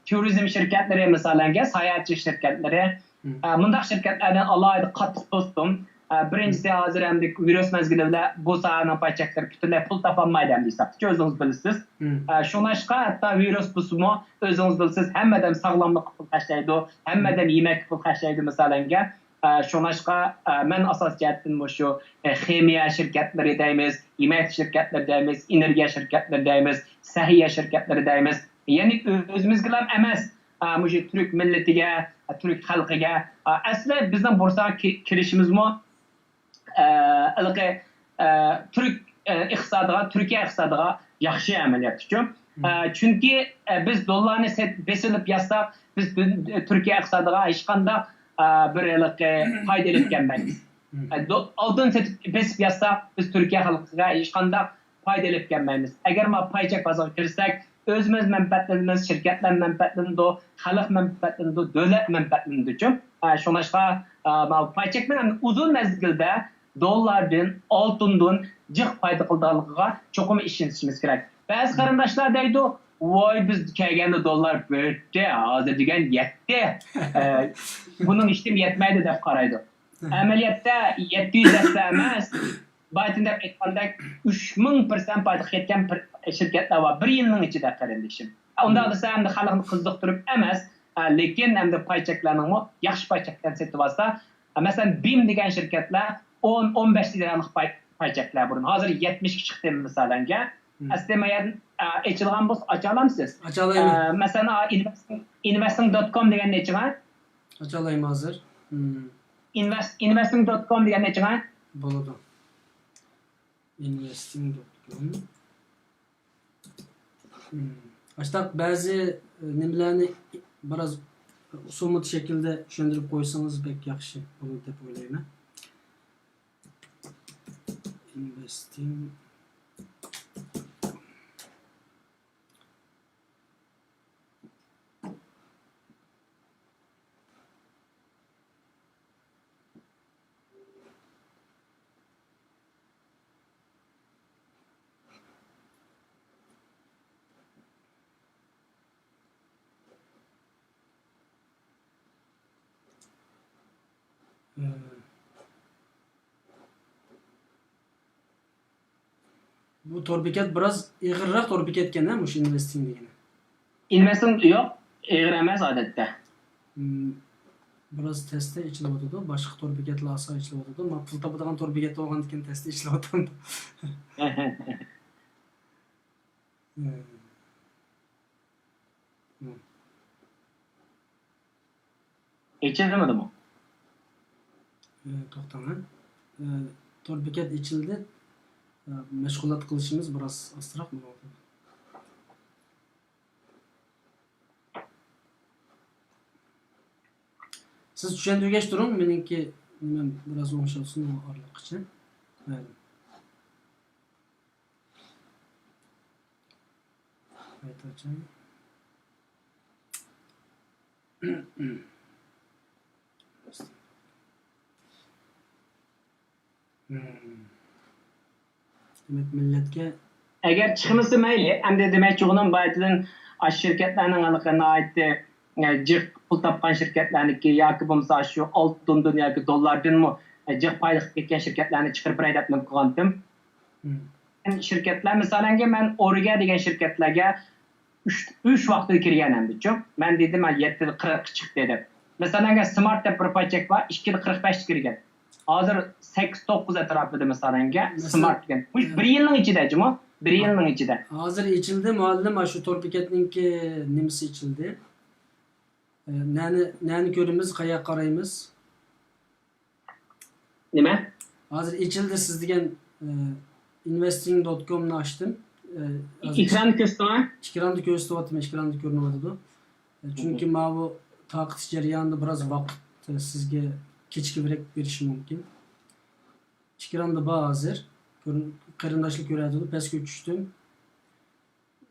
تۇرىزم شىركەتلىرى مىسالەنگە، ساياھەتچىلىك شىركەتلىرى. مم. ئە، مۇنداق شىركەتلەردىن ئالاھىدە قاتتىق توستۇم. ئە، بىرىنچىسى، مم. ھازىر ئەمدى ۋىرۇس مەزگىلى بىلەن بۇ ساھەنىڭ پاي چەكلىرى پۈتۈنلەي پۇل تاپالمايدۇ ئەمدى ھېسابتىچۇ، ئۆزىڭىز بىلىسىز. مم. ئە، شۇڭلاشقا ھەتتا ۋىرۇس بولسىمۇ، ئۆزىڭىز بىلىسىز، ھەممە ئادەم ساغلاملىققا پۇل خەجلەيدۇ، ھەممە مم. ئادەم يېمەككە پۇل خەجلەيدۇ مىسالەنگە. ئە، شۇڭلاشقا، ئە، مەن ئاساسىي جەھەتتىن مۇشۇ، ئە، خىمىيە شىركەتلىرى دەيمىز، يېمەك شىركەتلىرى دەيمىز، ئېنېرگىيە شىركەتلىرى دەيمىز، سەھىيە شىركەتلىرى دەيمىز. يەنى ئۆزىمىزگىلا ئەمەس، ئا، مۇشۇ تۈرك مىللىتىگە، تۈرك خەلقىگە، ئا، ئەسلى بىزنىڭ بورساغا كى-، كىرىشىمىزمۇ، ئا، ھېلىقى، ئا، تۈرك، ئا، ئىقتىسادىغا، تۈركىيە ئىقتىسادىغا ياخشى ئەمەلىيەتتىچۇ. مم. ئا، چۈنكى، ئا، بىز دوللارنى سېت-، بېسىلىپ ياتساق، بىز دۇن-، تۈركىيە ئىقتىسادىغا ھېچقانداق، ئا، بىر ھېلىقى پايدا ئېلىپ كەلمەيمىز. مم. ئا، دو-، ئالتۇن سېتىپ بېسىپ ياتساق، بىز تۈركىيە خەلقىگە ھېچقانداق پايدا ئېلىپ كەلمەيمىز. ئەگەر ما پاي چەك بازىرىغا كىرسەك، ئۆزىمىز مەنپەئەتلىنىمىز، شىركەتلەر مەنپەئەتلىنىدۇ، خەلق مەنپەئەتلىنىدۇ، دۆلەت مەنپەئەتلىنىدۇچۇ. ئە، شۇڭلاشقا، ئە، ماۋۇ پاي چەكنىڭ ئەمدى ئۇزۇن مەزگىلدە دوللاردىن، ئالتۇندىن جىق پايدا قىلىدىغانلىقىغا چوقۇم ئىشىنىشىمىز كېرەك. بەزى قېرىنداشلار دەيدۇ، ۋاي، بىز كەلگەندە دوللار بۆتتى، ھازىر دېگەن يەتتى. ئە، بۇنىڭ ھېچنېمە يەتمەيدۇ دەپ قارايدۇ. ئەمەلىيەتتە يەتتە يۈز دەستە ئەمەس، بايتىن دەپ ئېيتقاندەك، ئۈچ مىڭ پىرسەنت پايدىغا يەتكەن پىر-، شىركەتلەر بار بىر يىلنىڭ ئىچىدە، قېرىندىشىم. ئۇنداق دېسە، ئەمدى خەلقنى قىزىقتۇرۇپ ئەمەس، ئە، لېكىن ئەمدى پاي چەكلەرنىڭمۇ ياخشى پاي چەكلەرنى سېتىۋالسا، ئە، مەسىلەن، بىم دېگەن شىركەتلەر ئون، ئون بەش دىنارلىق پاي، پاي چەكلەر بۇرۇن. ھازىر يەتمىشكە چىقتى، مىسالەنگە. مم. ئەسلى مايەن، ئە، ئېچىلغان بولسا ئاچالايمىسىز؟ ئاچالايمەن. ئە، مەسىلەن، ئا، ئىنۋېستىڭ، ئىنۋېستىڭ دوت كوم دېگەننى ئېچىڭە. ئاچالايمەن ھازىر. مم. ئىنۋېست-، ئىنۋېستىڭ دوت كوم دېگەننى ئېچىڭە. بولىدۇ. ئىنۋېستىڭ دوت كوم. مم. ئاشتاق بەزى، ئە، نېمىلەرنى بىراز ئۇسۇلمۇت شەكىلدە چۈشەندۈرۈپ قويسىڭىز بەك ياخشى بولىدۇ دەپ ئويلايمەن. ئىنۋېستىڭ. بۇ تور بېكەت بىراز ئېغىرراق تور بېكەتكەن ھە، مۇشۇ ئىنۋېستىڭ دېگىنى. ئىنۋېستىڭ يوق، ئېغىر ئەمەس ئادەتتە. مم، بىراز تەستە ئېچىلىۋاتىدۇ، باشقا تور بېكەتلەر ئاسان ئېچىلىۋاتىدۇ. مانا پۇل تاپىدىغان تور بېكەت بولغاندىكىن تەستە ئېچىلىۋاتامدۇ؟ مم. مم. ئېچىلمىدىمۇ؟ ئە، توختاڭ، ھە. ئە، تور بېكەت ئېچىلدى. ئە، مەشغۇلات قىلىشىمىز بىراز ئاستىراق بولۇۋاتىدۇ. سىز چۈشەندۈرگەچ تۇرۇڭ، مېنىڭكى نېمەم بىراز ئوڭشالسۇن ئۇ ئارىلىققىچە. مەلۇم. قايتا ئاچاي. دېمەك، مىللەتكە. ئەگەر چىقمىسا مەيلى، ئەمدى دېمەكچى بولغىنىم بايىتىدىن ئاشۇ شىركەتلەرنىڭ ھېلىقى ناھايىتى، ئە، جىق پۇل تاپقان شىركەتلەرنىڭكى ياكى بولمىسا شۇ ئالتۇندىن ياكى دوللاردىنمۇ، ئە، جىق پايدا قىلىپ كەتكەن شىركەتلەرنى چىقىرىپ بېرەي دەپ نېمە قىلغانتىم. مم. شىركەتلەر، مىسالەنگە، مەن ئورگە دېگەن شىركەتلەرگە ئۈچ، ئۈچ ۋاقتىدا كىرگەن ئەمدىچۇ. مەن دېدىم، مەن يەتتىدە قىرىققا چىقتى دەپ. مىسالەنگە، سمارت دەپ بىر پاچەك بار، ئىككىدە قىرىق بەشتە كىرگەن. ھازىر سەككىز، توققۇز ئەتراپىدا، مىسالەنگە، مەسىلەن، سمارت دېگەن. مۇشۇ ئە، بىر يىلنىڭ ئىچىدە، جۇمۇ، بىر يىلنىڭ ئىچىدە. ھازىر ئېچىلدى، مۇئەللىم، مانا شۇ تور بېكەتنىڭكى نېمىسى ئېچىلدى. ئە، نەنى، نەنى كۆرىمىز، قاياققا قارايمىز؟ نېمە؟ ھازىر ئېچىلدى سىز دېگەن، ئە، ئىنۋېستىڭ دوت كومنى ئاچتىم. ئە، ھازىر ئېكراندا كۆرسىتىڭە. ئېكراندا كۆرسىتىۋاتىمەن، ئېكراندا كۆرۈنۈۋاتىدۇ. ئە، چۈنكى ماۋۇ تارقىتىش جەريانىدا بىراز ۋاقىت، ئە، سىزگە كېچىكىپرەك بېرىشى مۇمكىن. ئېكراندا بار ھازىر. كۆرۈن-، قېرىنداشلار كۆرۈۋاتىدۇ، پەسكە چۈشتۈم.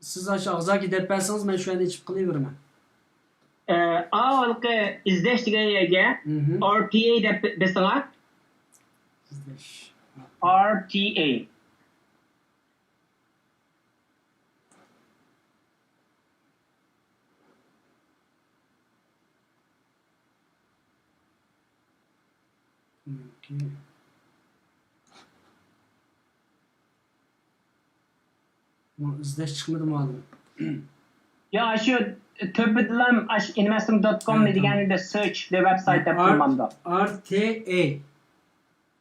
سىز ئاشۇ ئاغزاكى دەپ بەرسىڭىز، مەن شۇ يەردە ئېچىپ قىلىۋېرىمەن. ئە، ئاۋۋالقى ئىزدەش دېگەن يەرگە مھم. ئار تى ئەي دەپ بېسىڭا. ئىزدەش. ئار تى ئەي. ئوكەي. ئىزدەش چىقمىدى مۇئەللىم. يا، شۇ تۆپىدىلا ئاشۇ ئىنۋېستىڭ دوت كوم ھە، دېگەندە سېرچ دە ۋېبسايت دەپ تۇرمامدۇ؟ ئار تى ئەي.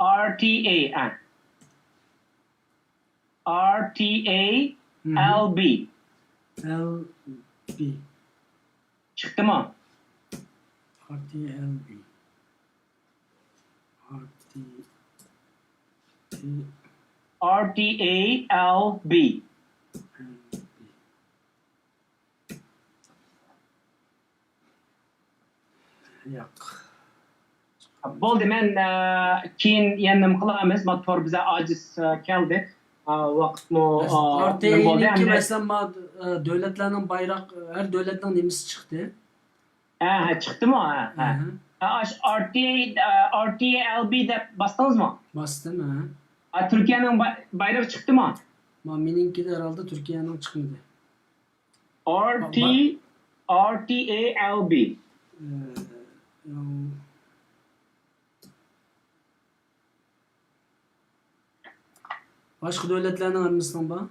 ئار تى ئەي، ئە. ئار تى ئەي ئەل بى. ئەل بى. چىقتىمۇ؟ ئار تى ئەل بى. ئار تى ئەي. ئار تى ئەي ئەل بى. ياق. بولدى، مەن، ئە، كېيىن يەنە نېمە قىلارمىز؟ ما تور بىزگە ئاجىز، ئە، كەلدى. ئە، ۋاقىتمۇ، ئە، ئار تى ئەي نىڭكى، مەسىلەن، ما، ئە، دۆلەتلەرنىڭ بايراق، ھەر دۆلەتنىڭ نېمىسى چىقتى. ھە، ھە، چىقتىمۇ؟ ھە، ھە. ھە، ھە. ھە، ئاش-، ئار تى ئەي، ئە، ئار تى ئەي ئەل بى دەپ باستىڭىزمۇ؟ باستىم، ھە. ھە، تۈركىيەنىڭ با-، بايرىقى چىقتىمۇ؟ ما، مېنىڭكىدە ھەرھالدا تۈركىيەنىڭ چىقمىدى. ئار تى، با-، با-، ئار تى ئەي ئەل بى. ئە، ياۋ. باشقا دۆلەتلەرنىڭ ھەممىسىنىڭ بار؟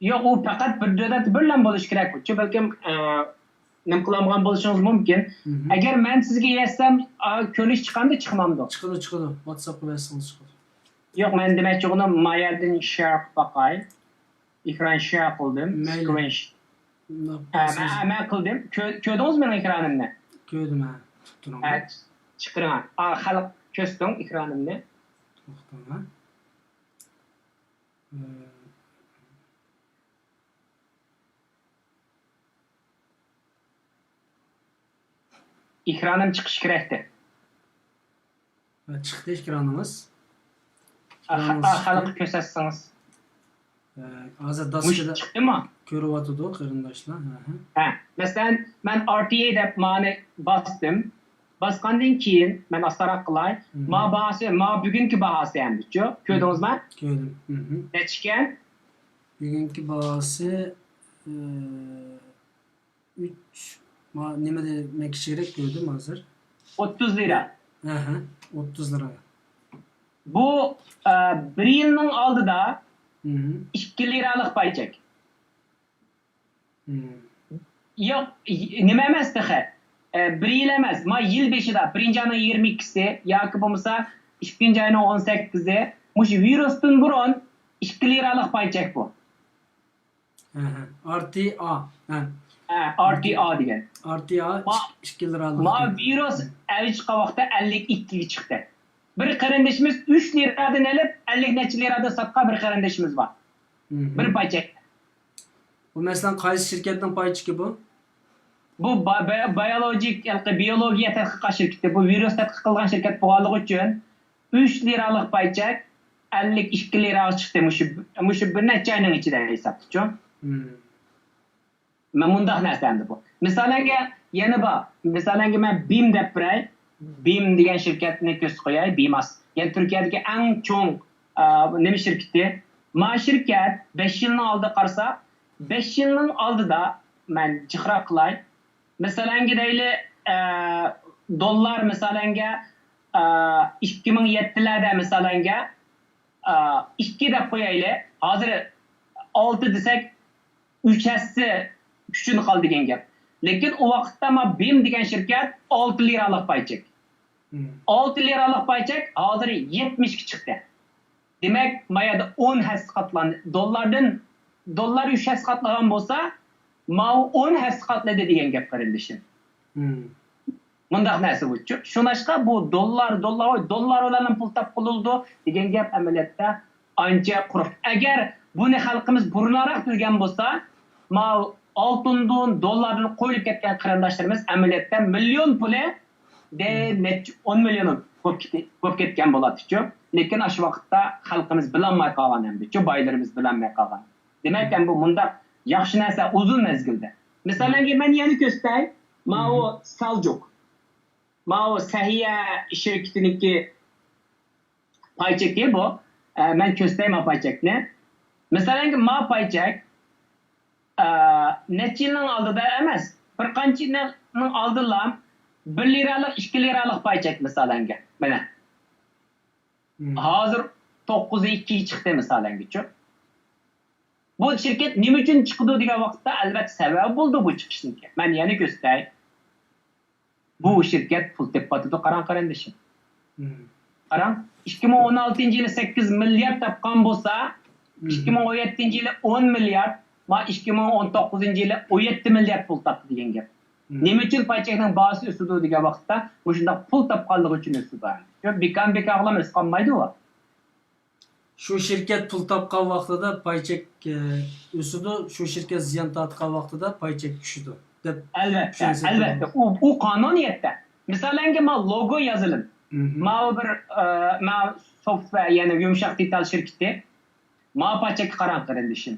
ياق، ئۇ پەقەت بىر دۆلەتتە بىرلا بولۇشى كېرەك. شۇ بەلكىم، ئە، نېمە قىلالمىغان بولۇشىڭىز مۇمكىن. مھم. ئەگەر مەن سىزگە يازسام، ئا، كۆرۈنۈش چىقامدۇ، چىقمامدۇ؟ چىقىدۇ، چىقىدۇ. ۋاتساپقا بەرسىڭىز چىقىدۇ. ياق، مەن دېمەكچى بولغىنىم، ما يەردىن شېر قىلىپ باقاي. ئېكران شېر قىلدىم. مەيلى. سكرىن ش-، مۇنداق ھە، مەن، قىلسىڭىز. ھە، مەن قىلدىم. كۆ-، كۆردىڭىزمۇ مېنىڭ ئېكرانىمنى؟ كۆردۈم، ھە. تۇتۇپ تۇرۇڭ. ھە، چىقىرىڭ. ئا، خەلق كۆرسىتىڭ ئېكرانىمنى. توختاڭ، ھە. ئە، ئېكرانىم چىقىشى كېرەكتى. ھە، چىقتى ئېكرانىڭىز. ئا، خ-، ئېكرانىڭىز ئا، چىقتى. خەلققە كۆرسەتسىڭىز. ھە، ھازىر مۇشۇ داسكىدا چىقتىمۇ؟ كۆرۈۋاتىدۇ قېرىنداشلار. ھە، ھە. ھە، مەسىلەن، مەن ئار تى ئەي دەپ مانى باستىم. باسقاندىن كېيىن، مەن ئاستاراق قىلاي. مھم. ما باھاسى، ما بۈگۈنكى باھاسى ئەمدىچۇ. كۆردىڭىزمۇ؟ كۆردۈم. مھم. نەچچىكەن؟ بۈگۈنكى باھاسى، ئى، ئۈچ، ما-، نېمىدە مەن كىچىكرەك كۆردۈم ھازىر. ئوتتۇز لىرا. ھە، ھە، ئوتتۇز لىرا. بۇ، ئە، بىر يىلنىڭ ئالدىدا مھم. ئىككى لىرالىق پاي چەك. مم. ياق، نېمە ئەمەس تېخى. ئە، بىر يىل ئەمەس، ما يىل بېشىدا، بىرىنچى ئاينىڭ يىگىرمە ئىككىسى ياكى بولمىسا ئىككىنچى ئاينىڭ ئون سەككىزى، مۇشۇ ۋىرۇستىن بۇرۇن ئىككى لىرالىق پاي چەك بۇ. ھە، ھە. ئار تى ئا. ھە. ھە، ئار تى ئا دېگەن. ئار تى ئا ما-، ئىككى لىرالىق. ما ۋىرۇس ئەۋج چىققان ۋاقىتتا ئەللىك ئىككىگە چىقتى. بىر قېرىندىشىمىز ئۈچ لىرادىن ئېلىپ، ئەللىك نەچچە لىرادىن ساتقان بىر قېرىندىشىمىز بار. مھم. بىر پاي چەك. بۇ، مەسىلەن، قايسى شىركەتنىڭ پاي چېكى بۇ؟ بۇ با-، با-، بىيولوگىيە تەتقىقات شىركىتى، بۇ ۋىرۇس تەتقىق قىلغان شىركەت بولغانلىقى ئۈچۈن، ئۈچ لىرالىق پاي چەك ئەللىك ئىككى لىراغا چىقتى مۇشۇ، مۇشۇ بىر نەچچە ئاينىڭ ئىچىدە ھېسابتىچۇ. مەن مۇنداق نەرسە ئەمدى بۇ. مىسالەنگە يەنە بار. مىسالەنگە مەن بىم دەپ بېرەي. بىم دېگەن شىركەتنى كۆرسىتىپ قوياي. بىماس. يەنى تۈركىيەدىكى ئەڭ چوڭ، ئا، نېمە شىركىتى. ما شىركەت بەش يىلنىڭ ئالدىغا قارىساق، بەش يىلنىڭ ئالدىدا مەن جىقراق قىلاي. مىسالەنگە دەيلى، ئا، دوللار مىسالەنگە، ئا، ئىككى مىڭ يەتتىلەردە مىسالەنگە، ئا، ئىككى دەپ قويايلى. ھازىر ئالتە دېسەك، ئۈچ ھەسسە كۈچىنى قالدى دېگەن گەپ. لېكىن ئۇ ۋاقىتتا ما بىم دېگەن شىركەت ئالتە لىرالىق پاي چەك. ئالتە لىرالىق پاي چەك ھازىر يەتمىشكە چىقتى. دېمەك، ما يەردە ئون ھەسسە قاتلاندى. دوللاردىن، دوللار ئۈچ ھەسسە قاتلىغان بولسا، ماۋۇ ئون ھەسسە قاتلىدى دېگەن گەپ، قېرىندىشىم. مۇنداق نەرسە بۇچۇ. شۇڭلاشقا بۇ دوللار، دوللار، دوللار بىلەن پۇل تاپقىلى بولىدۇ دېگەن گەپ ئەمەلىيەتتە ئانچە قۇرۇق. ئەگەر بۇنى خەلقىمىز بۇرۇنراق بىلگەن بولسا، ماۋۇ ئالتۇندىن، دوللاردىن قويۇلۇپ كەتكەن قېرىنداشلىرىمىز ئەمەلىيەتتە مىليون پۇلى دە نەچچە ئون مىليون بولۇپ كېتى-، بولۇپ كەتكەن بولاتتىچۇ. لېكىن ئاشۇ ۋاقىتتا خەلقىمىز بىلەلمەي قالغان ئەمدىچۇ، بايلىرىمىز بىلەلمەي قالغان. دېمەك، ئەمدى مۇنداق ياخشى نەرسە ئۇزۇن مەزگىلدە. مىسالەنگە مەن يەنە كۆرسىتەي. ماۋۇ سالجۇق. ماۋۇ سەھىيە شىركىتىنىڭكى پاي چېكى بۇ. ئە، مەن كۆرسىتەي ما پاي چەكنى. مىسالەنگە ما پاي چەك، ئە، نەچچە يىلنىڭ ئالدىدا ئەمەس، بىر قانچە يىلنىڭ ئالدىلا بىر لىرالىق، ئىككى لىرالىق پاي چەك مىسالەنگە. مانا. ھازىر توققۇز ئىككىگە چىقتى مىسالەنگىچۇ. بۇ شىركەت نېمە ئۈچۈن چىقىدۇ دېگەن ۋاقىتتا، ئەلۋەتتە، سەۋەبى بولىدۇ بۇ چىقىشنىڭكى. مەن يەنە كۆرسىتەي. بۇ شىركەت پۇل تېپىۋاتىدۇ، قاراڭ قېرىندىشىم. قاراڭ، ئىككى مىڭ ئون ئالتىنچى يىلى سەككىز مىليارد تاپقان بولسا، ئىككى مىڭ ئون يەتتىنچى يىلى ئون مىليارد، ما ئىككى مىڭ ئون توققۇزىنچى يىلى ئون يەتتە مىليارد پۇل تاپتى دېگەن گەپ. نېمە ئۈچۈن پاي چەكنىڭ باھاسى ئۆسىدۇ دېگەن ۋاقىتتا، مۇشۇنداق پۇل تاپقانلىقى ئۈچۈن ئۆسىدۇ. شۇ بىكار بىكارغىلا ئۆسۈپ قالمايدۇ. شۇ شىركەت پۇل تاپقان ۋاقتىدا پاي چەك، ئە، ئۆسىدۇ، شۇ شىركەت زىيان تارتقان ۋاقتىدا پاي چەك چۈشىدۇ، دەپ ئەلۋەتتە، چۈشەنسەك ئەلۋەتتە. بولىدۇ. ئۇ، ئۇ قانۇنىيەتتە. مىسالەنگە، ما لوگو يازىلىم. ماۋۇ بىر، ئە، ماۋۇ سوفتۋېر، يەنى يۇمشاق دېتال شىركىتى. ما پاي چەككە قاراڭ، قېرىندىشىم.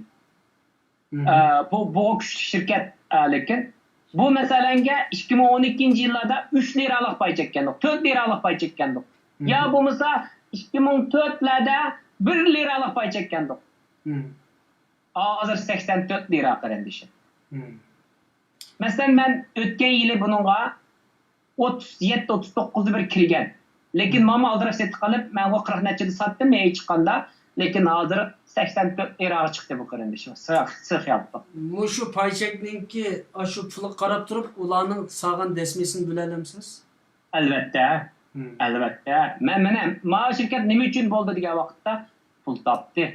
ئە، بۇ، بۇ كۈچلۈك شىركەت، ئە، لېكىن بۇ مەسىلەنگە ئىككى مىڭ ئون ئىككىنچى يىللاردا ئۈچ لىرالىق پاي چەككەندۇق، تۆت لىرالىق پاي چەككەندۇق. يا بولمىسا ئىككى مىڭ تۆتلەردە بىر لىرالىق پاي چەككەندۇق. ھازىر سەكسەن تۆت لىرا، قېرىندىشىم. مەسىلەن، مەن ئۆتكەن يىلى بۇنىڭغا ئوتتۇز يەتتە، ئوتتۇز توققۇزدا بىر كىرگەن. لېكىن ماما ئالدىراپ سېتىپ قېلىپ، مەن ئۇ قىرىق نەچچىدە ساتتىم، مېيى چىققاندا. لېكىن ھازىر سەكسەن تۆت لىراغا چىقتى بۇ، قېرىندىشىم. سىرخ، سىرخ ياپتۇق. مۇشۇ پاي چەكنىڭكى ئاشۇ پۇلىغا قاراپ تۇرۇپ، ئۇلارنىڭ سالغان دەسمىسىنى بىلەلەمسىز؟ ئەلۋەتتە. ئەلۋەتتە. مەن، مانا، ماۋۇ شىركەت نېمە ئۈچۈن بولدى دېگەن ۋاقىتتا، پۇل تاپتى.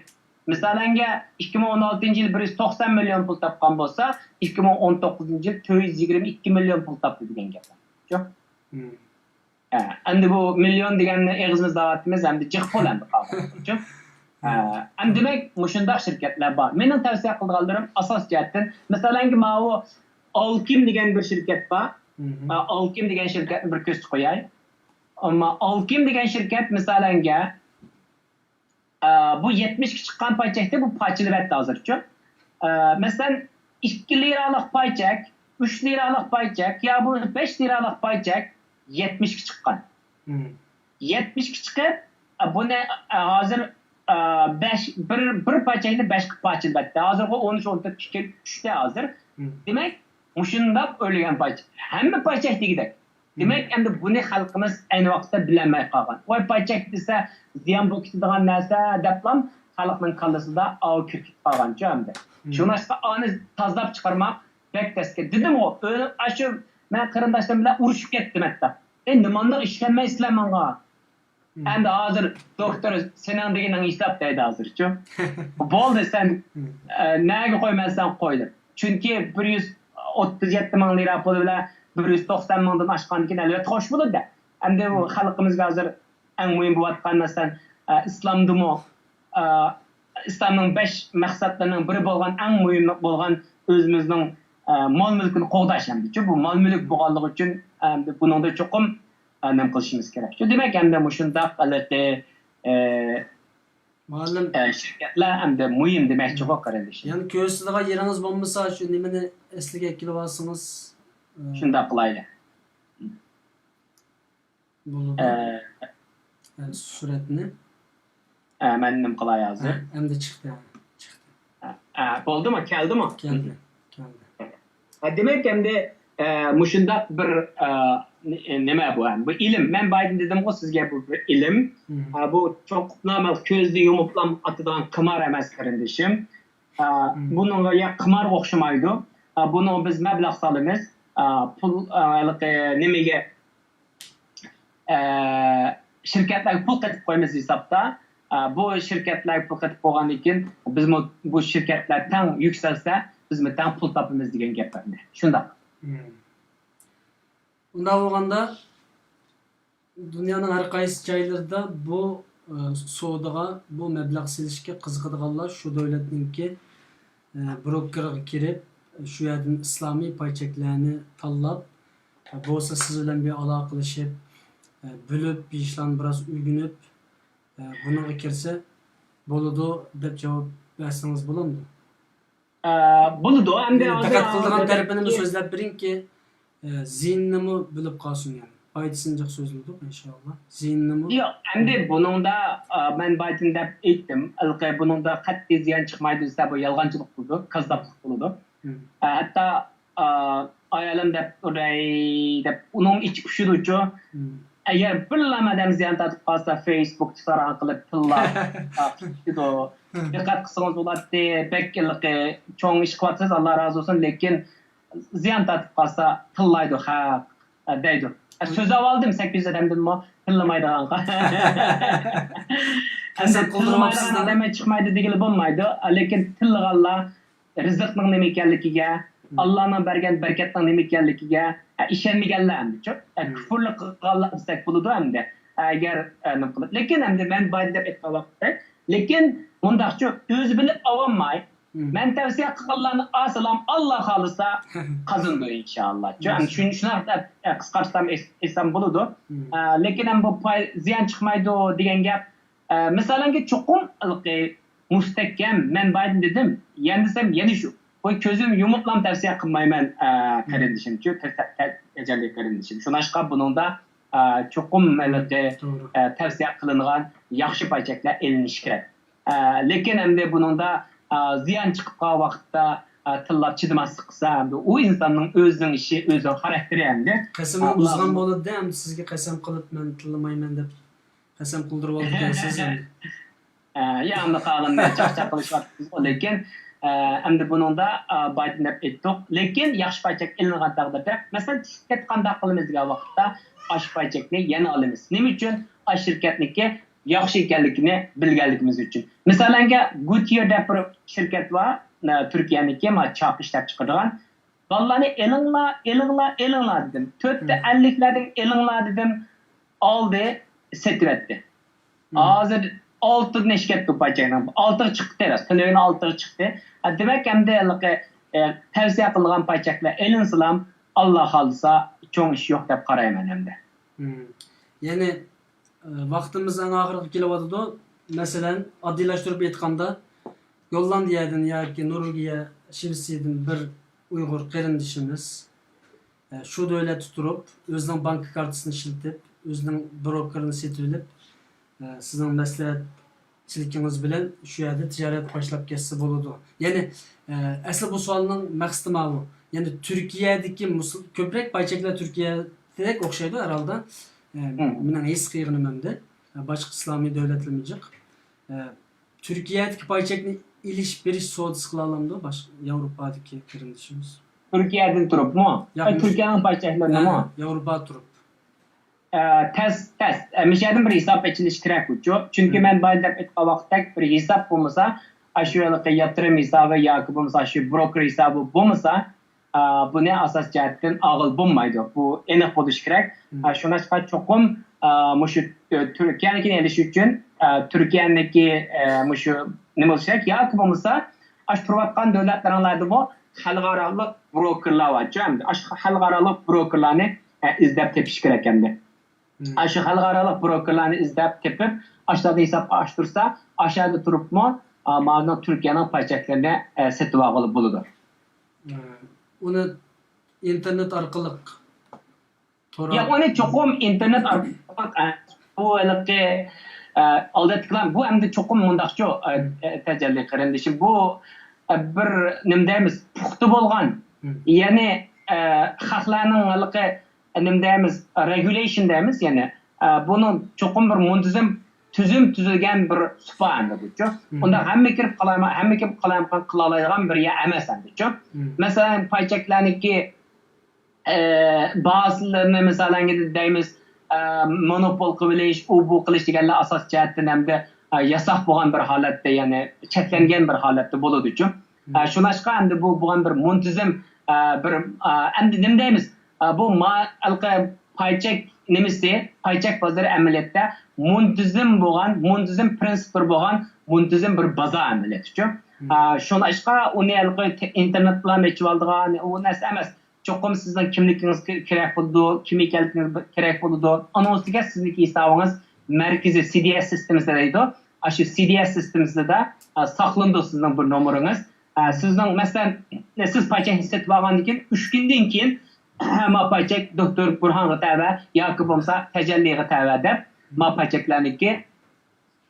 مىسالەنگە، ئىككى مىڭ ئون ئالتىنچى يىل بىر يۈز توقسان مىليون پۇل تاپقان بولسا، ئىككى مىڭ ئون توققۇزىنچى يىل تۆت يۈز يىگىرمە ئىككى مىليون پۇل تاپتى دېگەن گەپ. شۇ. ھە، ئەمدى بۇ مىليون دېگەننى ئېغىزىمىزدا ئاۋاتىمىز، ئەمدى جىق پۇل ئەمدى قالغان. شۇ. ھە، ئەمدى دېمەك، مۇشۇنداق شىركەتلەر بار. مېنىڭ تەۋسىيە قىلىدىغانلىرىم ئاساسىي جەھەتتىن، مىسالەنگە، ماۋۇ ئالكىم دېگەن بىر شىركەت بار. ئا، ئالكىم دېگەن شىركەتنى بىر كۆرسىتىپ قوياي. ئەمما ئالكىم دېگەن شىركەت، مىسالەنگە، ئە، بۇ يەتمىشكە چىققان پاي چەكتە بۇ پارچىلىۋەتتى ھازىرچۇ. ئە، مەسىلەن، ئىككى لىرالىق پاي چەك، ئۈچ لىرالىق پاي چەك يا بۇ بەش لىرالىق پاي چەك يەتمىشكە چىققان. يەتمىشكە چىقىپ، ئە، بۇنى، ئە، ھازىر، ئە، بەش، بىر، بىر پاي چەكنى بەشكە پارچىلىۋەتتى. ھازىرغۇ ئون ئۈچ، ئون تۆت، ئىككى، ئۈچتە ھازىر. دېمەك، مۇشۇنداق ئۆلگەن پاي چەك. ھەممە پاي چەك دېگۈدەك. دېمەك، ئەمدى بۇنى خەلقىمىز ئەينى ۋاقىتتا بىلەلمەي قالغان. ۋاي، پاي چەك دېسە، زىيان بولۇپ كېتىدىغان نەرسە دەپلا خەلقنىڭ كاللىسىدا ئاۋۇ كىرىپ كېتىپ قالغانچۇ ئەمدى. شۇڭلاشقا ئانى تازىلاپ چىقارماق بەك تەسكە. دېدىمغۇ، ئۆ-، ئاشۇ مەن قېرىنداشلىرىم بىلەن ئۇرۇشۇپ كەتتىم ھەتتا. ئەي، نېمانداق ئىشلەنمەيسىلەر ماڭا؟ ئەمدى ھازىر دوختۇر سېنىڭ دېگىنىڭ ھېساب دەيدۇ ھازىرچۇ. بولدى، سەن، ئە، نەگە قويمايسەن قوي دەپ. چۈنكى بىر يۈز ئوتتۇز يەتتە مىڭ لىرا پۇلى بىلەن بىر يۈز توقسان مىڭدىن ئاشقاندىكىن ئەلۋەتتە خوش بولىدۇ. ئەمدى بۇ خەلقىمىزگە ھازىر ئەڭ مۇھىم بولۇۋاتقان، مەسىلەن، ئە، ئىسلامدىمۇ، ئە، ئىسلامنىڭ بەش مەقسەتلىرىنىڭ بىرى بولغان، ئەڭ مۇھىم بولغان ئۆزىمىزنىڭ، ئە، مال مۈلكىنى قوغداش ئەمدىچۇ. بۇ مال مۈلۈك بولغانلىقى ئۈچۈن ئەمدى بۇنىڭدا چوقۇم، ئە، نېمە قىلىشىمىز كېرەك. شۇ دېمەك، ئەمدى مۇشۇنداق ھېلىقى، ئە، مۇئەللىم. ئە، شىركەتلەر ئەمدى مۇھىم دېمەكچىغۇ، قېرىندىشىم. يەنە كۆرسىتىدىغان يېرىڭىز بولمىسا، شۇ نېمىنى ئەسلىگە كېلىۋالسىڭىز، ئە، شۇنداق قىلايلى. بولىدۇ. ئە، ئە، سۈرەتنى. ئە، مەن نېمە قىلاي ھازىر؟ ھە، ئەمدى چىقتى، ھە، چىقتى. ئە، ئە، بولدىمۇ؟ كەلدىمۇ؟ كەلدى، كەلدى. ھە، دېمەك، ئەمدى، ئە، مۇشۇنداق بىر، ئە، نېمە بۇ؟ بۇ ئىلىم. مەن بايىدىن دېدىمغۇ سىزگە، بۇ بىر ئىلىم. مم. ئە، بۇ چوقۇپلا كۆزنى يۇمۇپلا ئاتىدىغان قىمار ئەمەس، قېرىندىشىم. ئە، مم. بۇنىڭغا يا قىمارغا ئوخشىمايدۇ. ئە، بۇنىڭغا بىز مەبلەغ سالىمىز. ئە، پۇل، ئە، ھېلىقى نېمىگە، ئە، شىركەتلەرگە پۇل قېتىپ قويىمىز ھېسابتا. ئە، بۇ شىركەتلەرگە پۇل قېتىپ قويغاندىن كېيىن، بىزمۇ بۇ شىركەتلەر تەڭ يۈكسەلسە، بىزمۇ تەڭ پۇل تاپىمىز دېگەن گەپ ئەمدى. شۇنداق. مم. ئۇنداق بولغاندا، دۇنيانىڭ ھەر قايسى جايلىرىدا بۇ، ئە، سودىغا، بۇ مەبلەغ سېلىشقا قىزىقىدىغانلار شۇ دۆلەتنىڭكى، ئە، بروكېرىغا كىرىپ، شۇ يەردىن ئىسلامىي پاي چەكلەرنى تاللاپ، بولسا سىز بىلەن بىر ئالاقىلىشىپ، بۆلۈپ، بۇ ئىشلارنى بىراز ئۆگىنىپ، بۇنىڭغا كىرسە بولىدۇ دەپ جاۋاب بەرسىڭىز بولامدۇ؟ ئە، بولىدۇ. ئەمدى ھازىر دىققەت قىلىدىغان تەرىپىنىمۇ سۆزلەپ بېرىڭكى، ئە، زىيىنىنىمۇ بىلىپ قالسۇن يەنى. پايدىسىنى جىق سۆزلىدۇق، ئىنشائاللا. زىيىنىنىمۇ. ياق، ئەمدى بۇنىڭدا، ئە، مەن بايىتىن دەپ ئېيتتىم. ھېلىقى بۇنىڭدا قەتئىي زىيان چىقمايدۇ دېسە، بۇ يالغانچىلىق بولىدۇ، كاززاپلىق بولىدۇ. مم. ئە، ھەتتا، ئە، ئايالىم دەپ تۇراي دەپ ئۇنىڭ ئىچى پۇشىدۇچۇ. مم. ئەگەر بىرلا ئادەم زىيان تارتىپ قالسا، فېيسبۇكتا ساراڭ قىلىپ تىللاپ، ئە، قىلىدۇ. مم. دىققەت قىلسىڭىز بولاتتى، بەك ھېلىقى چوڭ ئىش قىلىۋاتىسىز، ئاللا رازى بولسۇن، لېكىن زىيان تارتىپ قالسا تىللايدۇ خەق، ئە، دەيدۇ. ئە، سۆزلەۋالدىم سەككىز يۈز ئادەمدىنمۇ تىللىمايدىغانغا. قەسەم قىلدۇرۇۋاپسىز. تىللىمايدىغان ئادەم چىقمايدۇ دېگىلى بولمايدۇ. ئە، لېكىن تىللىغانلار رىزىقنىڭ نېمە ئىكەنلىكىگە، مم. ئاللانىڭ بەرگەن بەرىكەتنىڭ نېمە ئىكەنلىكىگە، ئە، ئىشەنمىگەنلەر ئەمدىچۇ. ئە، مم. كۇفرلۇق قىلغانلار دېسەك بولىدۇ ئەمدى. ئەگەر، ئە، نېمە قىلىپ. لېكىن ئەمدى مەن بايىتىن دەپ ئېيتقان ۋاقىتتا، لېكىن مۇنداقچۇ، ئۆزى بىلىپ ئاۋانماي، مم. مەن تەۋسىيە قىلغانلارنى ئالسىلام، ئاللا خالىسا قازىنىدۇ، ئىنشائاللا. شۇ، شۇ، شۇنداق دەپ، ئە، قىسقارتسام، ئېيتسام بولىدۇ. مم. ئە، لېكىن ھەم بۇ پاي، زىيان چىقمايدۇ دېگەن گەپ، ئە، مىسالەنگە چوقۇم ھېلىقى مۇستەھكەم، مەن بايىتىن دېدىم، يەنە دېسەم يەنە شۇ. بۇ كۆزۈم يۇمۇپلام تەۋسىيە قىلمايمەن، ئە، مم. قېرىندىشىمچۇ، تەجەللى قېرىندىشىم. شۇناشقا بۇنىڭدا، ئە، چوقۇم ھېلىقى، توغرا. ئە، تەۋسىيە قىلىنغان ياخشى پاي چەكلەر ئېلىنىشى كېرەك. ئە، لېكىن ئەمدى بۇنىڭدا، ئە، زىيان چىقىپ قالغان ۋاقىتتا، ئە، تىللاپ چىدىماسلىق قىلسا، ئەمدى ئۇ ئىنساننىڭ ئۆزىنىڭ ئىشى، ئۆزىنىڭ خاراكتېرى ئەمدى. قەسىمىنى ئە، بۇزغان بولىدۇ، ئەمدى سىزگە قەسەم قىلىپ، مەن تىللىمايمەن دەپ قەسەم قىلدۇرۇۋالىدىكەنسىز ئەمدى. ئە، يا، ئەمدى قالغىنىنى چاقچاق قىلىشىۋاتىمىزغۇ، لېكىن، ئە، ئەمدى بۇنىڭدا، ئە، بايىتىن دەپ ئېيتتۇق. لېكىن ياخشى پاي چەك ئېلىنغان تەقدىردە، مەسىلەن، شىركەت قانداق قىلىمىز دېگەن ۋاقىتتا، ئاشۇ پاي چەكنى يەنە ئالىمىز. نېمە ئۈچۈن؟ ئاشۇ شىركەتنىڭكى ياخشى ئىكەنلىكىنى بىلگەنلىكىمىز ئۈچۈن. مىسالەنگە، گۇتيېر دەپ بىر شىركەت بار، ئە، تۈركىيەنىڭكى، ما، چاق ئىشلەپ چىقىرىدىغان. بالىلارنى ئېلىڭلار، ئېلىڭلار، ئېلىڭلار دېدىم. تۆتتە مم. ئەللىكلەردىن ئېلىڭلار دېدىم. ئالدى، سېتىۋەتتى. مم. ھازىر ئالتىدىن ئېشىپ كەتتى پاي چەكنىڭ. ئالتىغا چىقتى راست. تۈنۈگۈن ئالتىغا چىقتى. ھە، دېمەك، ئەمدى ھېلىقى، ئە، تەۋسىيە قىلىنغان پاي چەكلەر ئېلىنسىلام، ئاللا خالىسا، چوڭ ئىش يوق دەپ قارايمەن ئەمدى. مم. يەنى، ئە، ۋاقتىمىز ئەڭ ئاخىرىغا كېلىۋاتىدۇ. مەسىلەن، ئاددىيلاشتۇرۇپ ئېيتقاندا، گوللاندىيەدىن ياكى نورۋېگىيە، شىۋېتسىيەدىن بىر ئۇيغۇر قېرىندىشىمىز، ئە، شۇ دۆلەتتە تۇرۇپ، ئۆزىنىڭ بانكا كارتىسىنى ئىشلىتىپ، ئۆزىنىڭ بروكېرىنى سېتىۋېلىپ، ئە، سىزنىڭ مەسلىھەتچىلىكىڭىز بىلەن شۇ يەردە تىجارەت باشلاپ كەتسە بولىدۇ. يەنى، ئە، ئەسلى بۇ سوئالنىڭ مەقسىتى ماۋۇ. يەنى تۈركىيەدىكى مۇسۇل-، كۆپرەك پاي چەكلەر تۈركىيەدەك ئوخشايدۇ ھەر ھالدا. ئە، مم. مېنىڭ ھېس قىلغىنىم ئەمدى. ئە، باشقا ئىسلامىي دۆلەتلىرىمۇ جىق. ئە، تۈركىيەدىكى پاي چەكنى ئېلىش بېرىش سودىسى قىلالامدۇ باشقا ياۋروپادىكى قېرىندىشىمىز؟ تۈركىيەدىن تۇرۇپمۇ؟ ياق، ئە، مۇش-، تۈركىيەنىڭ پاي چەكلىرىنىمۇ؟ ھە، ياۋروپادا تۇرۇپ. ئە، تەس، تەس. ئە، مۇشۇ يەردىن بىر ھېساب ئېچىلىشى كېرەك بۇچۇ. چۈنكى مم. مەن بايىن دەپ ئېيتقان ۋاقىتتەك بىر ھېساب بولمىسا، ئاشۇ ھېلىقى ياتۇرۇم ھېسابى ياكى بولمىسا ئاشۇ بروكېر ھېسابى بولمىسا، ئا، بۇنى ئاساس جەھەتتىن ئالغىلى بولمايدۇ. بۇ ئېنىق بولۇشى كېرەك. مم. ئا، شۇڭلاشقا چوقۇم، ئا، مۇشۇ، ئە، تۈركىيەنىڭكىنى ئېلىش ئۈچۈن، ئا، تۈركىيەنىڭكى، ئە، مۇشۇ نېمە بولۇشى كېرەك ياكى بولمىسا ئاشۇ تۇرۇۋاتقان دۆلەتلىرىڭلاردىمۇ خەلقئارالىق بروكېرلار بارچۇ، ئەمدى ئاشۇ خەلقئارالىق بروكېرلارنى ئە، ئىزدەپ تېپىش كېرەك ئەمدى. ئاشۇ خەلقئارالىق بروكېرلارنى ئىزدەپ تېپىپ، ئاشۇلارنى ھېسابقا ئاچتۇرسا، ئاشۇ يەردە تۇرۇپمۇ ئا، ماۋۇنىڭ تۈركىيەنىڭ پاي چەكلىرىنى ئە، سېتىۋالغىلى بولىدۇ. ئۇنى ئىنتېرنېت ئارقىلىق تورا ياق، ئۇنى چوقۇم ئىنتېرنېت ئارقىلىق، ئە، بۇ ھېلىقى، ئە، ئالدەتتىكىلەر، بۇ ئەمدى چوقۇم مۇنداقچۇ، ئە، ئە، تەجەللى قېرىندىشىم، بۇ، ئە، بىر، نېمە دەيمىز، پۇختا بولغان، يەنى، ئە، خەقلەرنىڭ ھېلىقى، نېمە دەيمىز، رېگۇلېيشن دەيمىز، يەنى، ئە، بۇنىڭ چوقۇم بىر مۇنتىزىم تۈزۈم تۈزۈلگەن بىر سۇپا ئەمدى بۇچۇ. ئۇنداق ھەممە كىرىپ قالايما-، ھەممە كىرىپ قالايمىقان قىلالايدىغان بىر يەر ئەمەس ئەمدىچۇ. مەسىلەن، پاي چەكلەرنىڭكى ئە، بازىلىرىنى مىسالەنگە دەيمىز، ئە، مونوپول قىلىۋېلىش، ئۇ بۇ قىلىش دېگەنلەر ئاساسىي جەھەتتىن ئەمدى، ئە، ياساق بولغان بىر ھالەتتە، يەنى چەكلەنگەن بىر ھالەتتە بولىدۇچۇ. ئە، شۇڭلاشقا ئەمدى بۇ بولغان بىر مۇنتىزىم، ئە، بىر، ئە، ئەمدى نېمە دەيمىز؟ ئە، بۇ ما-، ھېلىقى پاي چەك نېمىسى، پاي چەك بازىرى ئەمەلىيەتتە مۇنتىزىم بولغان، مۇنتىزىم پىرىنسىپلىرى بولغان، مۇنتىزىم بىر بازار ئەمەلىيەتتىچۇ. ئە، شۇڭلاشقا ئۇنى ھېلىقى ئىنتېرنېت بىلەن ئېچىۋالىدىغان ئۇ نەرسە ئەمەس. چوقۇم سىزنىڭ كىملىكىڭىز كېرەك بولىدۇ، كىم ئىكەنلىكىڭىز كېرەك بولىدۇ. ئۇنىڭ ئۈستىگە سىزنىڭكى ھېسابىڭىز مەركىزىي سى دى ئەس سىستېمىسىدا دەيدۇ. ئاشۇ سى دى ئەس سىستېمىسىدا، ئە، ساقلىنىدۇ سىزنىڭ بىر نومۇرىڭىز. ئە، سىزنىڭ، مەسىلەن، سىز پاي چەكنى سېتىپ ئالغاندىن كېيىن، ئۈچ كۈندىن كېيىن، ما پاي چەك دوكتور بۇرھانغا تەۋە ياكى بولمىسا تەجەللىغا تەۋە دەپ، ما پاي چەكلەرنىڭكى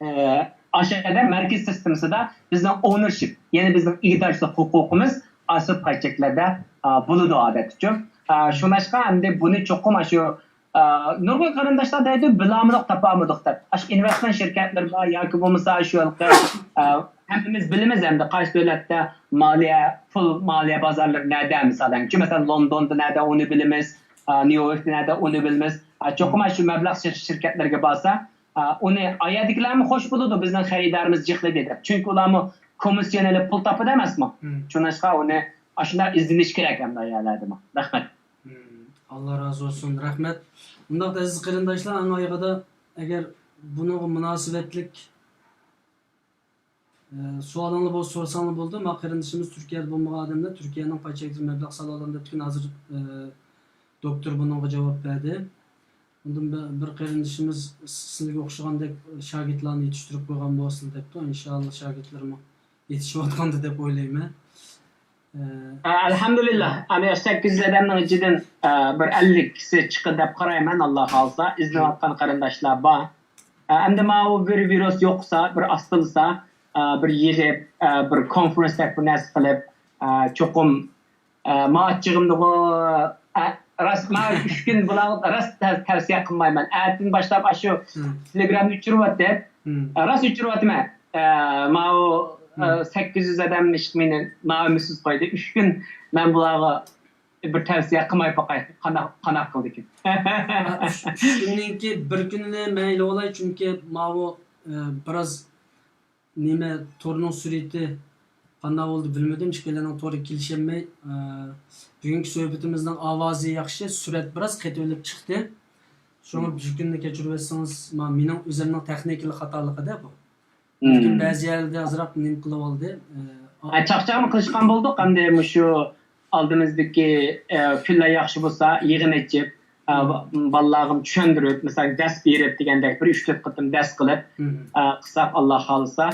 ئە، ئاشۇ يەردە مەركىزىي سىستېمىسىدا بىزنىڭ ئونېرشىپ، يەنى بىزنىڭ ئىگىدارچىلىق ھوقۇقىمىز ئاشۇ پاي چەكلەردە، ئا، بولىدۇ ئادەتتىچۇ. ئا، شۇڭلاشقا ئەمدى بۇنى چوقۇم ئاشۇ، ئا، نۇرغۇن قېرىنداشلار دەيدۇ، بىلالمىدۇق، تاپالمىدۇق دەپ. ئاشۇ ئىنۋېستمېنت شىركەتلىرى بار ياكى بولمىسا شۇ ھېلىقى، ئا، ھەممىمىز بىلىمىز ئەمدى قايسى دۆلەتتە مالىيە، پۇل، مالىيە بازارلىرى نەدە، مىسالەن. مەسىلەن، لوندوندا نەدە، ئۇنى بىلىمىز. ئا، نيۇ يوركتا نەدە، ئۇنى بىلىمىز. ئا، چوقۇم شۇ مەبلەغ شىر-، شىركەتلەرگە بارسا، ئا، ئۇنى ئايەردىكىلەرمۇ خوش بولىدۇ، بىزنىڭ خېرىدارىمىز جىقلىدى دەپ. چۈنكى ئۇلارمۇ كومىسسىيون ئېلىپ پۇل تاپىدۇ ئەمەسمۇ؟ شۇڭلاشقا ئۇنى ئاشۇنداق ئىزدىنىش كېرەك ئەمدى ئايەرلەردىمۇ. رەھمەت. ئاللا رازى بولسۇن، رەھمەت. ئۇنداقتا ئەزىز قېرىنداشلار، ئەڭ ئايىغىدا ئەگەر بۇنىڭغا مۇناسىۋەتلىك ئە، سوئالىڭلار بولسا سورىساڭلار بولىدۇ. ما قېرىندىشىمىز تۈركىيەدە بولمىغان ئادەملەر تۈركىيەنىڭ پاي چەكلىرىگە مەبلەغ سالالامدۇ دەپتىكەن. ھازىر، ئە، دوكتور بۇنىڭغا جاۋاب بەردى. ئۇندىن بىر، بىر قېرىندىشىمىز سىلىگە ئوخشىغاندەك شاگىرتلارنى يېتىشتۈرۈپ قويغان بولسىلا دەپتۇ. ئىنشائاللا شاگىرتلىرىمۇ يېتىشىۋاتقاندۇ دەپ ئويلايمەن. ئە، ئەلھەمدۇلىللا، ئەنە سەككىز يۈز ئادەمنىڭ ئىچىدىن، ئە، بىر ئەللىكىسى چىقتى دەپ قارايمەن، ئاللا خالىسا. ئىزدەۋاتقان قېرىنداشلار بار. ئە، ئەمدى ماۋۇ بىر ۋىرۇس يوقىسا، بىر ئاستىلىسا، ئە، بىر يىغىپ، ئە، بىر كونفرېنس دەپ بىر نەرسە قىلىپ، ئە، چوقۇم، ئە، ما ئاچچىقىمدىغۇ، ئە، راست، مانا ئۈچ كۈن بۇلارغا راست تە-، تەۋسىيە قىلمايمەن. ئەتىدىن باشلاپ ئاشۇ تېلېگرامنى ئۆچۈرۈۋەتتىم. ئە، راست ئۆچۈرۈۋەتىمەن. ئە، ماۋۇ، ئە، سەككىز يۈز ئادەم ئىشقا مېنى نائۈمىدسىز قويدى. ئۈچ كۈن مەن بۇلارغا بىر تەۋسىيە قىلماي باقاي، قانداق، قانداق قىلىدىكىن. ئۈچ، ئۈچ كۈننىڭكى بىر كۈنىنى مەيلى بولاي، چۈنكى ماۋۇ، ئە، بىراز نېمە، تورنىڭ سۈرئىتى قانداق بولدى بىلمىدىم، ئىككىيلەننىڭ تورى كېلىشەلمەي، ئە، بۈگۈنكى سۆھبىتىمىزنىڭ ئاۋازى ياخشى، سۈرئەت بىراز قېتىۋېلىپ چىقتى. شۇڭا بۈگۈننى كەچۈرۈۋەتسىڭىز، ما-، مېنىڭ ئۆزۈمنىڭ تېخنىكىلىق خاتالىقىدە بۇ. لېكىن بەزى يەردە ئازراق نېمە قىلىۋالدى. ئە، ئە، چاقچاقمۇ قىلىشقان بولدۇق. ئەمدى مۇشۇ ئالدىمىزدىكى، ئە، كۈنلەر ياخشى بولسا، يىغىن ئېچىپ، ئە، بالىلارغىمۇ چۈشەندۈرۈپ، مىسالەن، دەرس بېرىپ دېگەندەك بىر ئۈچ تۆت قېتىم دەرس قىلىپ، ئە، قىلساق، ئاللا خالىسا،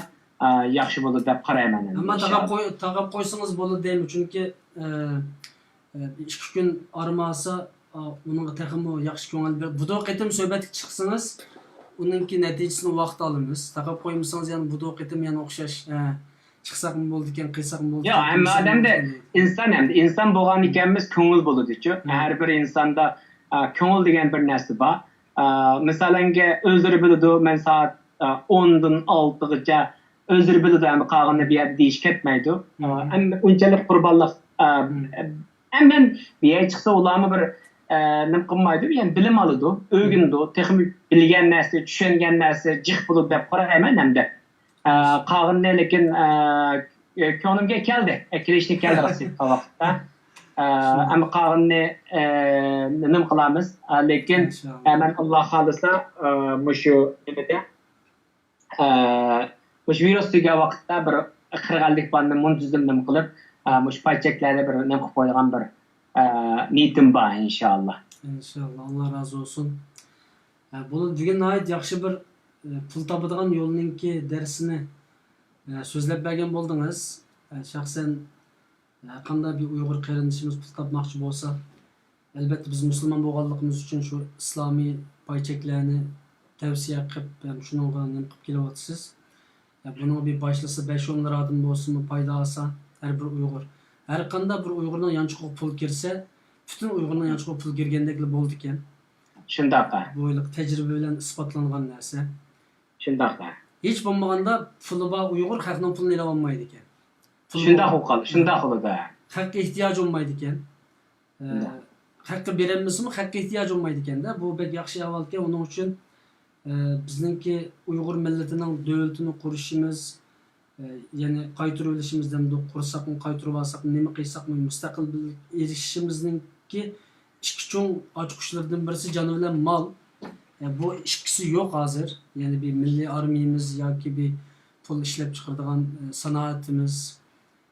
ئە، ياخشى بولىدۇ دەپ قارايمەن ئەمدى، ئەمما تاقاپ ئىنشائاللا. قوي-، تاقاپ قويسىڭىز بولىدۇ دەيمەن، چۈنكى، ئە، ئىككى كۈن ئارمىسا، ئۇنىڭغا تېخىمۇ ياخشى كۆڭۈل بېرىپ، بۇ قېتىم سۆھبەتكە چىقسىڭىز، ئۇنىڭكى نەتىجىسىنى ۋاقىت ئالىمىز. تاقاپ قويمىسىڭىز، يەنە بۇ قېتىم يەنە ئوخشاش، ئە، چىقساقمۇ بولىدىكەن، قىلساقمۇ بولىدىكەن، ياق، ھەممە ئادەمدە ئىنسان، ئەمدى ئىنسان بولغان ئىكەنمىز، كۆڭۈل بولىدۇچۇ. ھە. ھەر بىر ئىنساندا، ئە، كۆڭۈل دېگەن بىر نەرسە بار. ئە، مىسالەنگە ئۆزلىرى بىلىدۇ، مەن سائەت، ئە، ئوندىن ئالتىغىچە ئۆزلىرى بىلىدۇ، ئەمدى قالغىنىنى بۇ يەردە دېيىش كەتمەيدۇ. ئە، ئەمدى ئۇنچىلىك قۇربانلىق، ئە، ئەمدى مەن بۇ يەرگە چىقسا، ئۇلارمۇ بىر، ئە، نېمە قىلمايدۇ، يەنى بىلىم ئالىدۇ، ئۆگىنىدۇ، تېخىمۇ بىلگەن نەرسە، چۈشەنگەن نەرسە جىق بولىدۇ دەپ قارايمەن ئەمدى. ئە، قالغىنىنى لېكىن، ئە، كۆڭلۈمگە كەلدى، ئە، كېلىشلىك كەلدى راست ئېيتقان ۋاقىتتا. ئە، ئەمما قالغىنىنى، ئە، نېمە قىلارمىز؟ ئە، لېكىن، ئە، مەن ئاللا خالىسا، ئە، مۇشۇ نېمىدە، ئە، مۇشۇ ۋىرۇس تۈگىگەن ۋاقىتتا بىر قىرىق ئەللىك بالىنى مۇنتىزىم نېمە قىلىپ، ئە، مۇشۇ پاي چەكلەرنى بىر نېمە قىلىپ قويىدىغان بىر، ئە، نىيىتىم بار، ئىنشاللا. ئىنشاللا، ئاللا رازى بولسۇن. ئە، بۇنى بۈگۈن ناھايىتى ياخشى بىر، ئە، پۇل تاپىدىغان يولنىڭكى دەرسىنى، ئە، سۆزلەپ بەرگەن بولدىڭىز. ئە، شەخسەن، ئە، ھەرقانداق بىر ئۇيغۇر قېرىندىشىمىز پۇل تاپماقچى بولسا، ئەلبەتتە، بىز مۇسۇلمان بولغانلىقىمىز ئۈچۈن شۇ ئىسلامىي پاي چەكلەرنى تەۋسىيە قىلىپ، ھەم شۇنىڭغا نېمە قىلىپ كېلىۋاتىسىز. يا بۇنىڭغا بىر باشلىسا، بەش ئون لىرادىن بولسىمۇ پايدا ئالسا، ھەر بىر ئۇيغۇر. ھەر قانداق بىر ئۇيغۇرنىڭ يانچۇقىغا پۇل كىرسە، پۈتۈن ئۇيغۇرنىڭ يانچۇقىغا پۇل كىرگەندەكلا بولىدىكەن. شۇنداق. بۇ ھېلىقى تەجرىبە بىلەن ئىسپاتلانغان نەرسە. شۇنداق. ھېچ بولمىغاندا پۇلى بار ئۇيغۇر خەقنىڭ پۇلىنى ئېلىۋالمايدىكەن. پۇلى شۇنداق بار. بولۇپ قالدى، شۇنداق بولىدۇ. خەققە ئېھتىياجى بولمايدىكەن. ئە، شۇنداق. خەققە بېرەلمىسىمۇ، خەققە ئېھتىياجى بولمايدىكەن-دە. بۇ بەك ياخشى ئەھۋالكەن. ئۇنىڭ ئۈچۈن، ئە، بىزنىڭكى ئۇيغۇر مىللىتىنىڭ دۆلىتىنى قۇرۇشىمىز، ئە، يەنى قايتۇرۇۋېلىشىمىز دەمدۇق، قورساقنى قايتۇرۇۋالساق، نېمە قىلساق مۇستەقىللىككە ئېرىشىشىمىزنىڭكى ئىككى چوڭ ئاچقۇچلىرىدىن بىرسى جان بىلەن مال. ئە، بۇ ئىككىسى يوق ھازىر. يەنى بىر مىللىي ئارمىيىمىز ياكى بىر پۇل ئىشلەپ چىقىرىدىغان، ئە، سانائىتىمىز،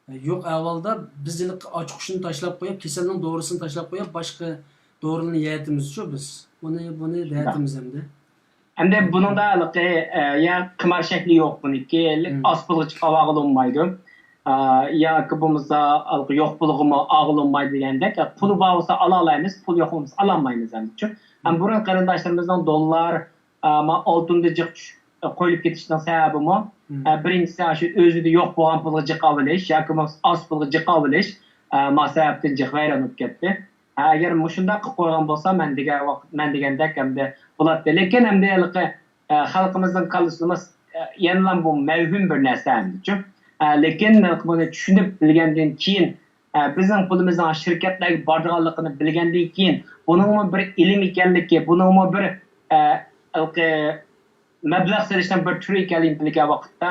ئە، يوق ئەھۋالدا بىز ھېلىقى ئاچقۇچنى تاشلاپ قويۇپ، كېسەلنىڭ دورىسىنى تاشلاپ قويۇپ، باشقا دورىلارنى يەتىمىزچۇ بىز. ئۇنى، بۇنى دەتىمىز ئەمدى. ئەمدى بۇنىڭدا ھېلىقى، ئە، يا قىمار شەكلى يوق بۇنىڭكى، ھېلىقى مم. ئاز پۇلغا چىقىپ ئالغىلى بولمايدۇ. ئە، ياكى بولمىسا ھېلىقى يوق پۇلغىمۇ ئالغىلى بولمايدۇ دېگەندەك، ئە، پۇلى بار بولسا ئالالايمىز، پۇل يوق بولمىسا ئالالمايمىز ئەمدىچۇ. ھەم بۇرۇن قېرىنداشلىرىمىزنىڭ دوللار، ئە، ما ئالتۇندا جىق چۈش-، قويۇلۇپ كېتىشنىڭ سەۋەبىمۇ، مم. ئە، بىرىنچىسى، شۇ ئۆزىدە يوق بولغان پۇلغا جىق ئېلىش ياكى بولمىسا ئاز پۇلغا جىق ئېلىش، ئە، ما سەۋەبتىن جىق ۋەيران بولۇپ كەتتى. ئە، ئەگەر مۇشۇنداق قىلىپ قويغان بولسا، مەن دېگەن ۋاقىت، مەن دېگەندەك ئەمدى بولاتتى. لېكىن ئەمدى ھېلىقى، ئە، خەلقىمىزنىڭ كاللىسىدىمۇ، ئە، يەنىلا بۇ مەۋھۇم بىر نەرسە ئەمدىچۇ. ئە، لېكىن ھېلىقى بۇنى چۈشىنىپ بىلگەندىن كېيىن، ئە، بىزنىڭ پۇلىمىزنىڭ شىركەتلەرگە بارىدىغانلىقىنى بىلگەندىن كېيىن، بۇنىڭمۇ بىر ئىلىم ئىكەنلىكى، بۇنىڭمۇ بىر، ئە، ھېلىقى مەبلەغ سېلىشنىڭ بىر تۈرى ئىكەنلىكىنى بىلگەن ۋاقىتتا،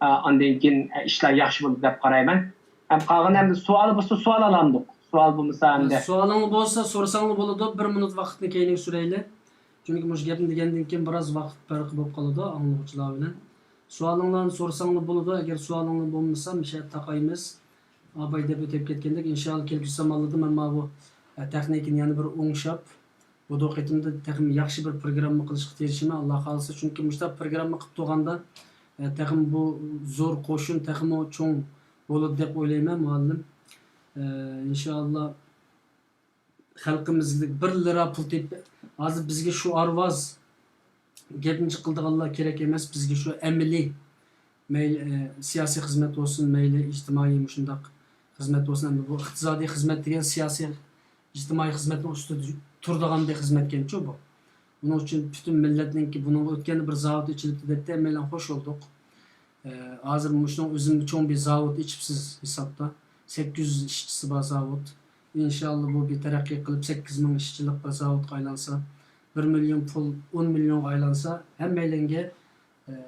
ئە، ئاندىن كېيىن، ئە، ئىشلار ياخشى بولىدۇ دەپ قارايمەن. ھەم قالغىنى ئەمدى سوئال بولسا سوئال ئالامدۇق. سوئال بولمىسا ئەمدى. سوئالىڭلار بولسا سورىساڭلار بولىدۇ، بىر مىنۇت ۋاقىتنى كەينىگە سۈرەيلى. چۈنكى مۇشۇ گەپنى دېگەندىن كېيىن بىراز ۋاقىت پەرقى بولۇپ قالىدۇ ئاڭلىغۇچىلار بىلەن. سوئالىڭلارنى سورىساڭلار بولىدۇ، ئەگەر سوئالىڭلار بولمىسا مىشە تاقايمىز. ئاباي دەپ ئۆتۈپ كەتكەندەك، ئىنشاللا كېلگۈسى زامانلاردا مەن ماۋۇ، ئە، تېخنىكىنى يەنە بىر ئوڭشاپ، بۇ قېتىمدا تېخىمۇ ياخشى بىر پروگرامما قىلىشقا تىرىشىمەن، ئاللا خالىسا. چۈنكى مۇشۇنداق پروگرامما قىلىپ تۇرغاندا، ئە، تېخىمۇ بۇ زور قوشۇن تېخىمۇ چوڭ بولىدۇ دەپ ئويلايمەن، مۇئەللىم. ئە، ئىنشاللا خەلقىمىزگە بىر لىرا پۇل تېپىپ، ھازىر بىزگە شوئارۋاز گەپنى جىق قىلىدىغانلار كېرەك ئەمەس، بىزگە شۇ ئەمەلىي، مەيلى، ئە، سىياسىي خىزمەت بولسۇن، مەيلى ئىجتىمائىي مۇشۇنداق خىزمەت بولسۇن، ئەمدى بۇ ئىقتىسادىي خىزمەت دېگەن سىياسىي، ئىجتىمائىي خىزمەتنىڭ ئۈستىدە تۇرىدىغان بىر خىزمەتكەنچۇ بۇ. ئۇنىڭ ئۈچۈن پۈتۈن مىللەتنىڭكى بۇنىڭغا ئۆتكەندە بىر زاۋۇت ئېچىلىپتۇ دەپتۇ، ھەممەيلەن خوش بولدۇق. ئە، ھازىر مۇشۇنىڭ ئۆزىنى چوڭ بىر زاۋۇت ئېچىپسىز ھېسابتا. سەككىز يۈز ئىشچىسى بار زاۋۇت. ئىنشاللا بۇ بىر تەرەققىي قىلىپ، سەككىز مىڭ ئىشچىلىق بىر زاۋۇتقا ئايلانسا، بىر مىليون پۇل ئون مىليونغا ئايلانسا، ھەممەيلەنگە، ئە،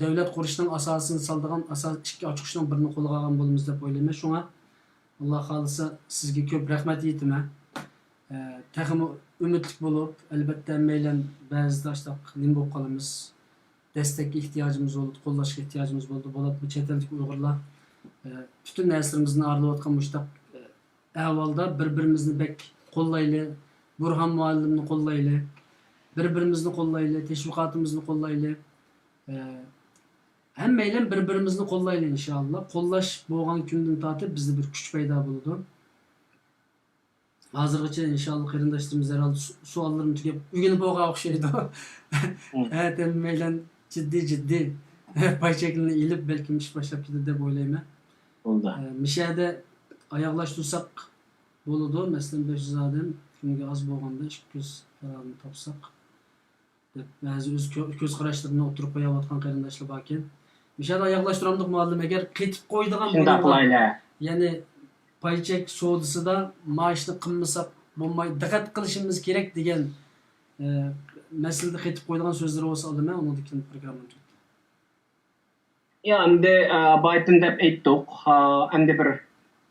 دۆلەت قۇرۇشنىڭ ئاساسىنى سالىدىغان ئاساس ئىككى ئاچقۇچنىڭ بىرىنى قولغا ئالغان بولىمىز دەپ ئويلايمەن. شۇڭا، ئاللا خالىسا، سىزگە كۆپ رەھمەت ئېيتىمەن. ئە، تېخىمۇ ئۈمىدلىك بولۇپ، ئەلبەتتە، ھەممەيلەن بەزىدە ئاشتاق نېمە بولۇپ قالىمىز. دەستەككە ئېھتىياجىمىز بولىدۇ، قوللاشقا ئېھتىياجىمىز بولىدۇ. بولۇپمۇ چەت ئەلدىكى ئۇيغۇرلار، ئە، پۈتۈن نەرسىلىرىمىزدىن ئايرىلىۋاتقان مۇشۇنداق، ئە، ئەھۋالدا بىر-بىرىمىزنى بەك قوللايلى. بۇرھان مۇئەللىمنى قوللايلى. بىر-بىرىمىزنى قوللايلى، تەشۋىقاتىمىزنى قوللايلى. ئە، ھەممەيلەن بىر-بىرىمىزنى قوللايلى ئىنشائاللا. قوللاش بولغان كۈندىن تارتىپ بىزدە بىر كۈچ پەيدا بولىدۇ. ھازىرغىچە ئىنشائاللا قېرىنداشلىرىمىز ھەرھالدا سو-، سوئاللىرىنى تۈگەپ ئۆگىنىپ بولغان ئوخشايدۇ. ھەتتا ھەممەيلەن جىددىي، جىددىي پاي چەكلىرىنى ئېلىپ، بەلكىم ئىش باشلاپ كېتىدۇ دەپ ئويلايمەن. بولدى. ئە، مىشەدە ئاياغلاشتۇرساق بولىدۇ. مەسىلەن، بەش يۈز ئادەم، كۈنىگە ئاز بولغاندا ئىككى يۈز پارانى تاپساق، دەپ بەزى ئۆز كۆ-، كۆز قاراشلىرىنى ئوتتۇرىغا قويۇۋاتقان قېرىنداشلار باركەن. مىشەدە ئاياغلاشتۇرامدۇق مۇئەللىم، ئەگەر قېتىپ قويىدىغان شۇنداق بولۇپلا، قىلايلى. يەنى پاي چەك سودىسىدا مائاشنى قىلمىساق بولماي، دىققەت قىلىشىمىز كېرەك دېگەن، ئە، مەسىلىدە قېتىپ قويىدىغان سۆزلىرى بولسا ئالىمەن، ئۇنىڭدىن كېيىن پروگراممىنى تۈگىتىمەن. يا، ئەمدى، ئە، بايىتىن دەپ ئېيتتۇق. ئە، ئەمدى بىر،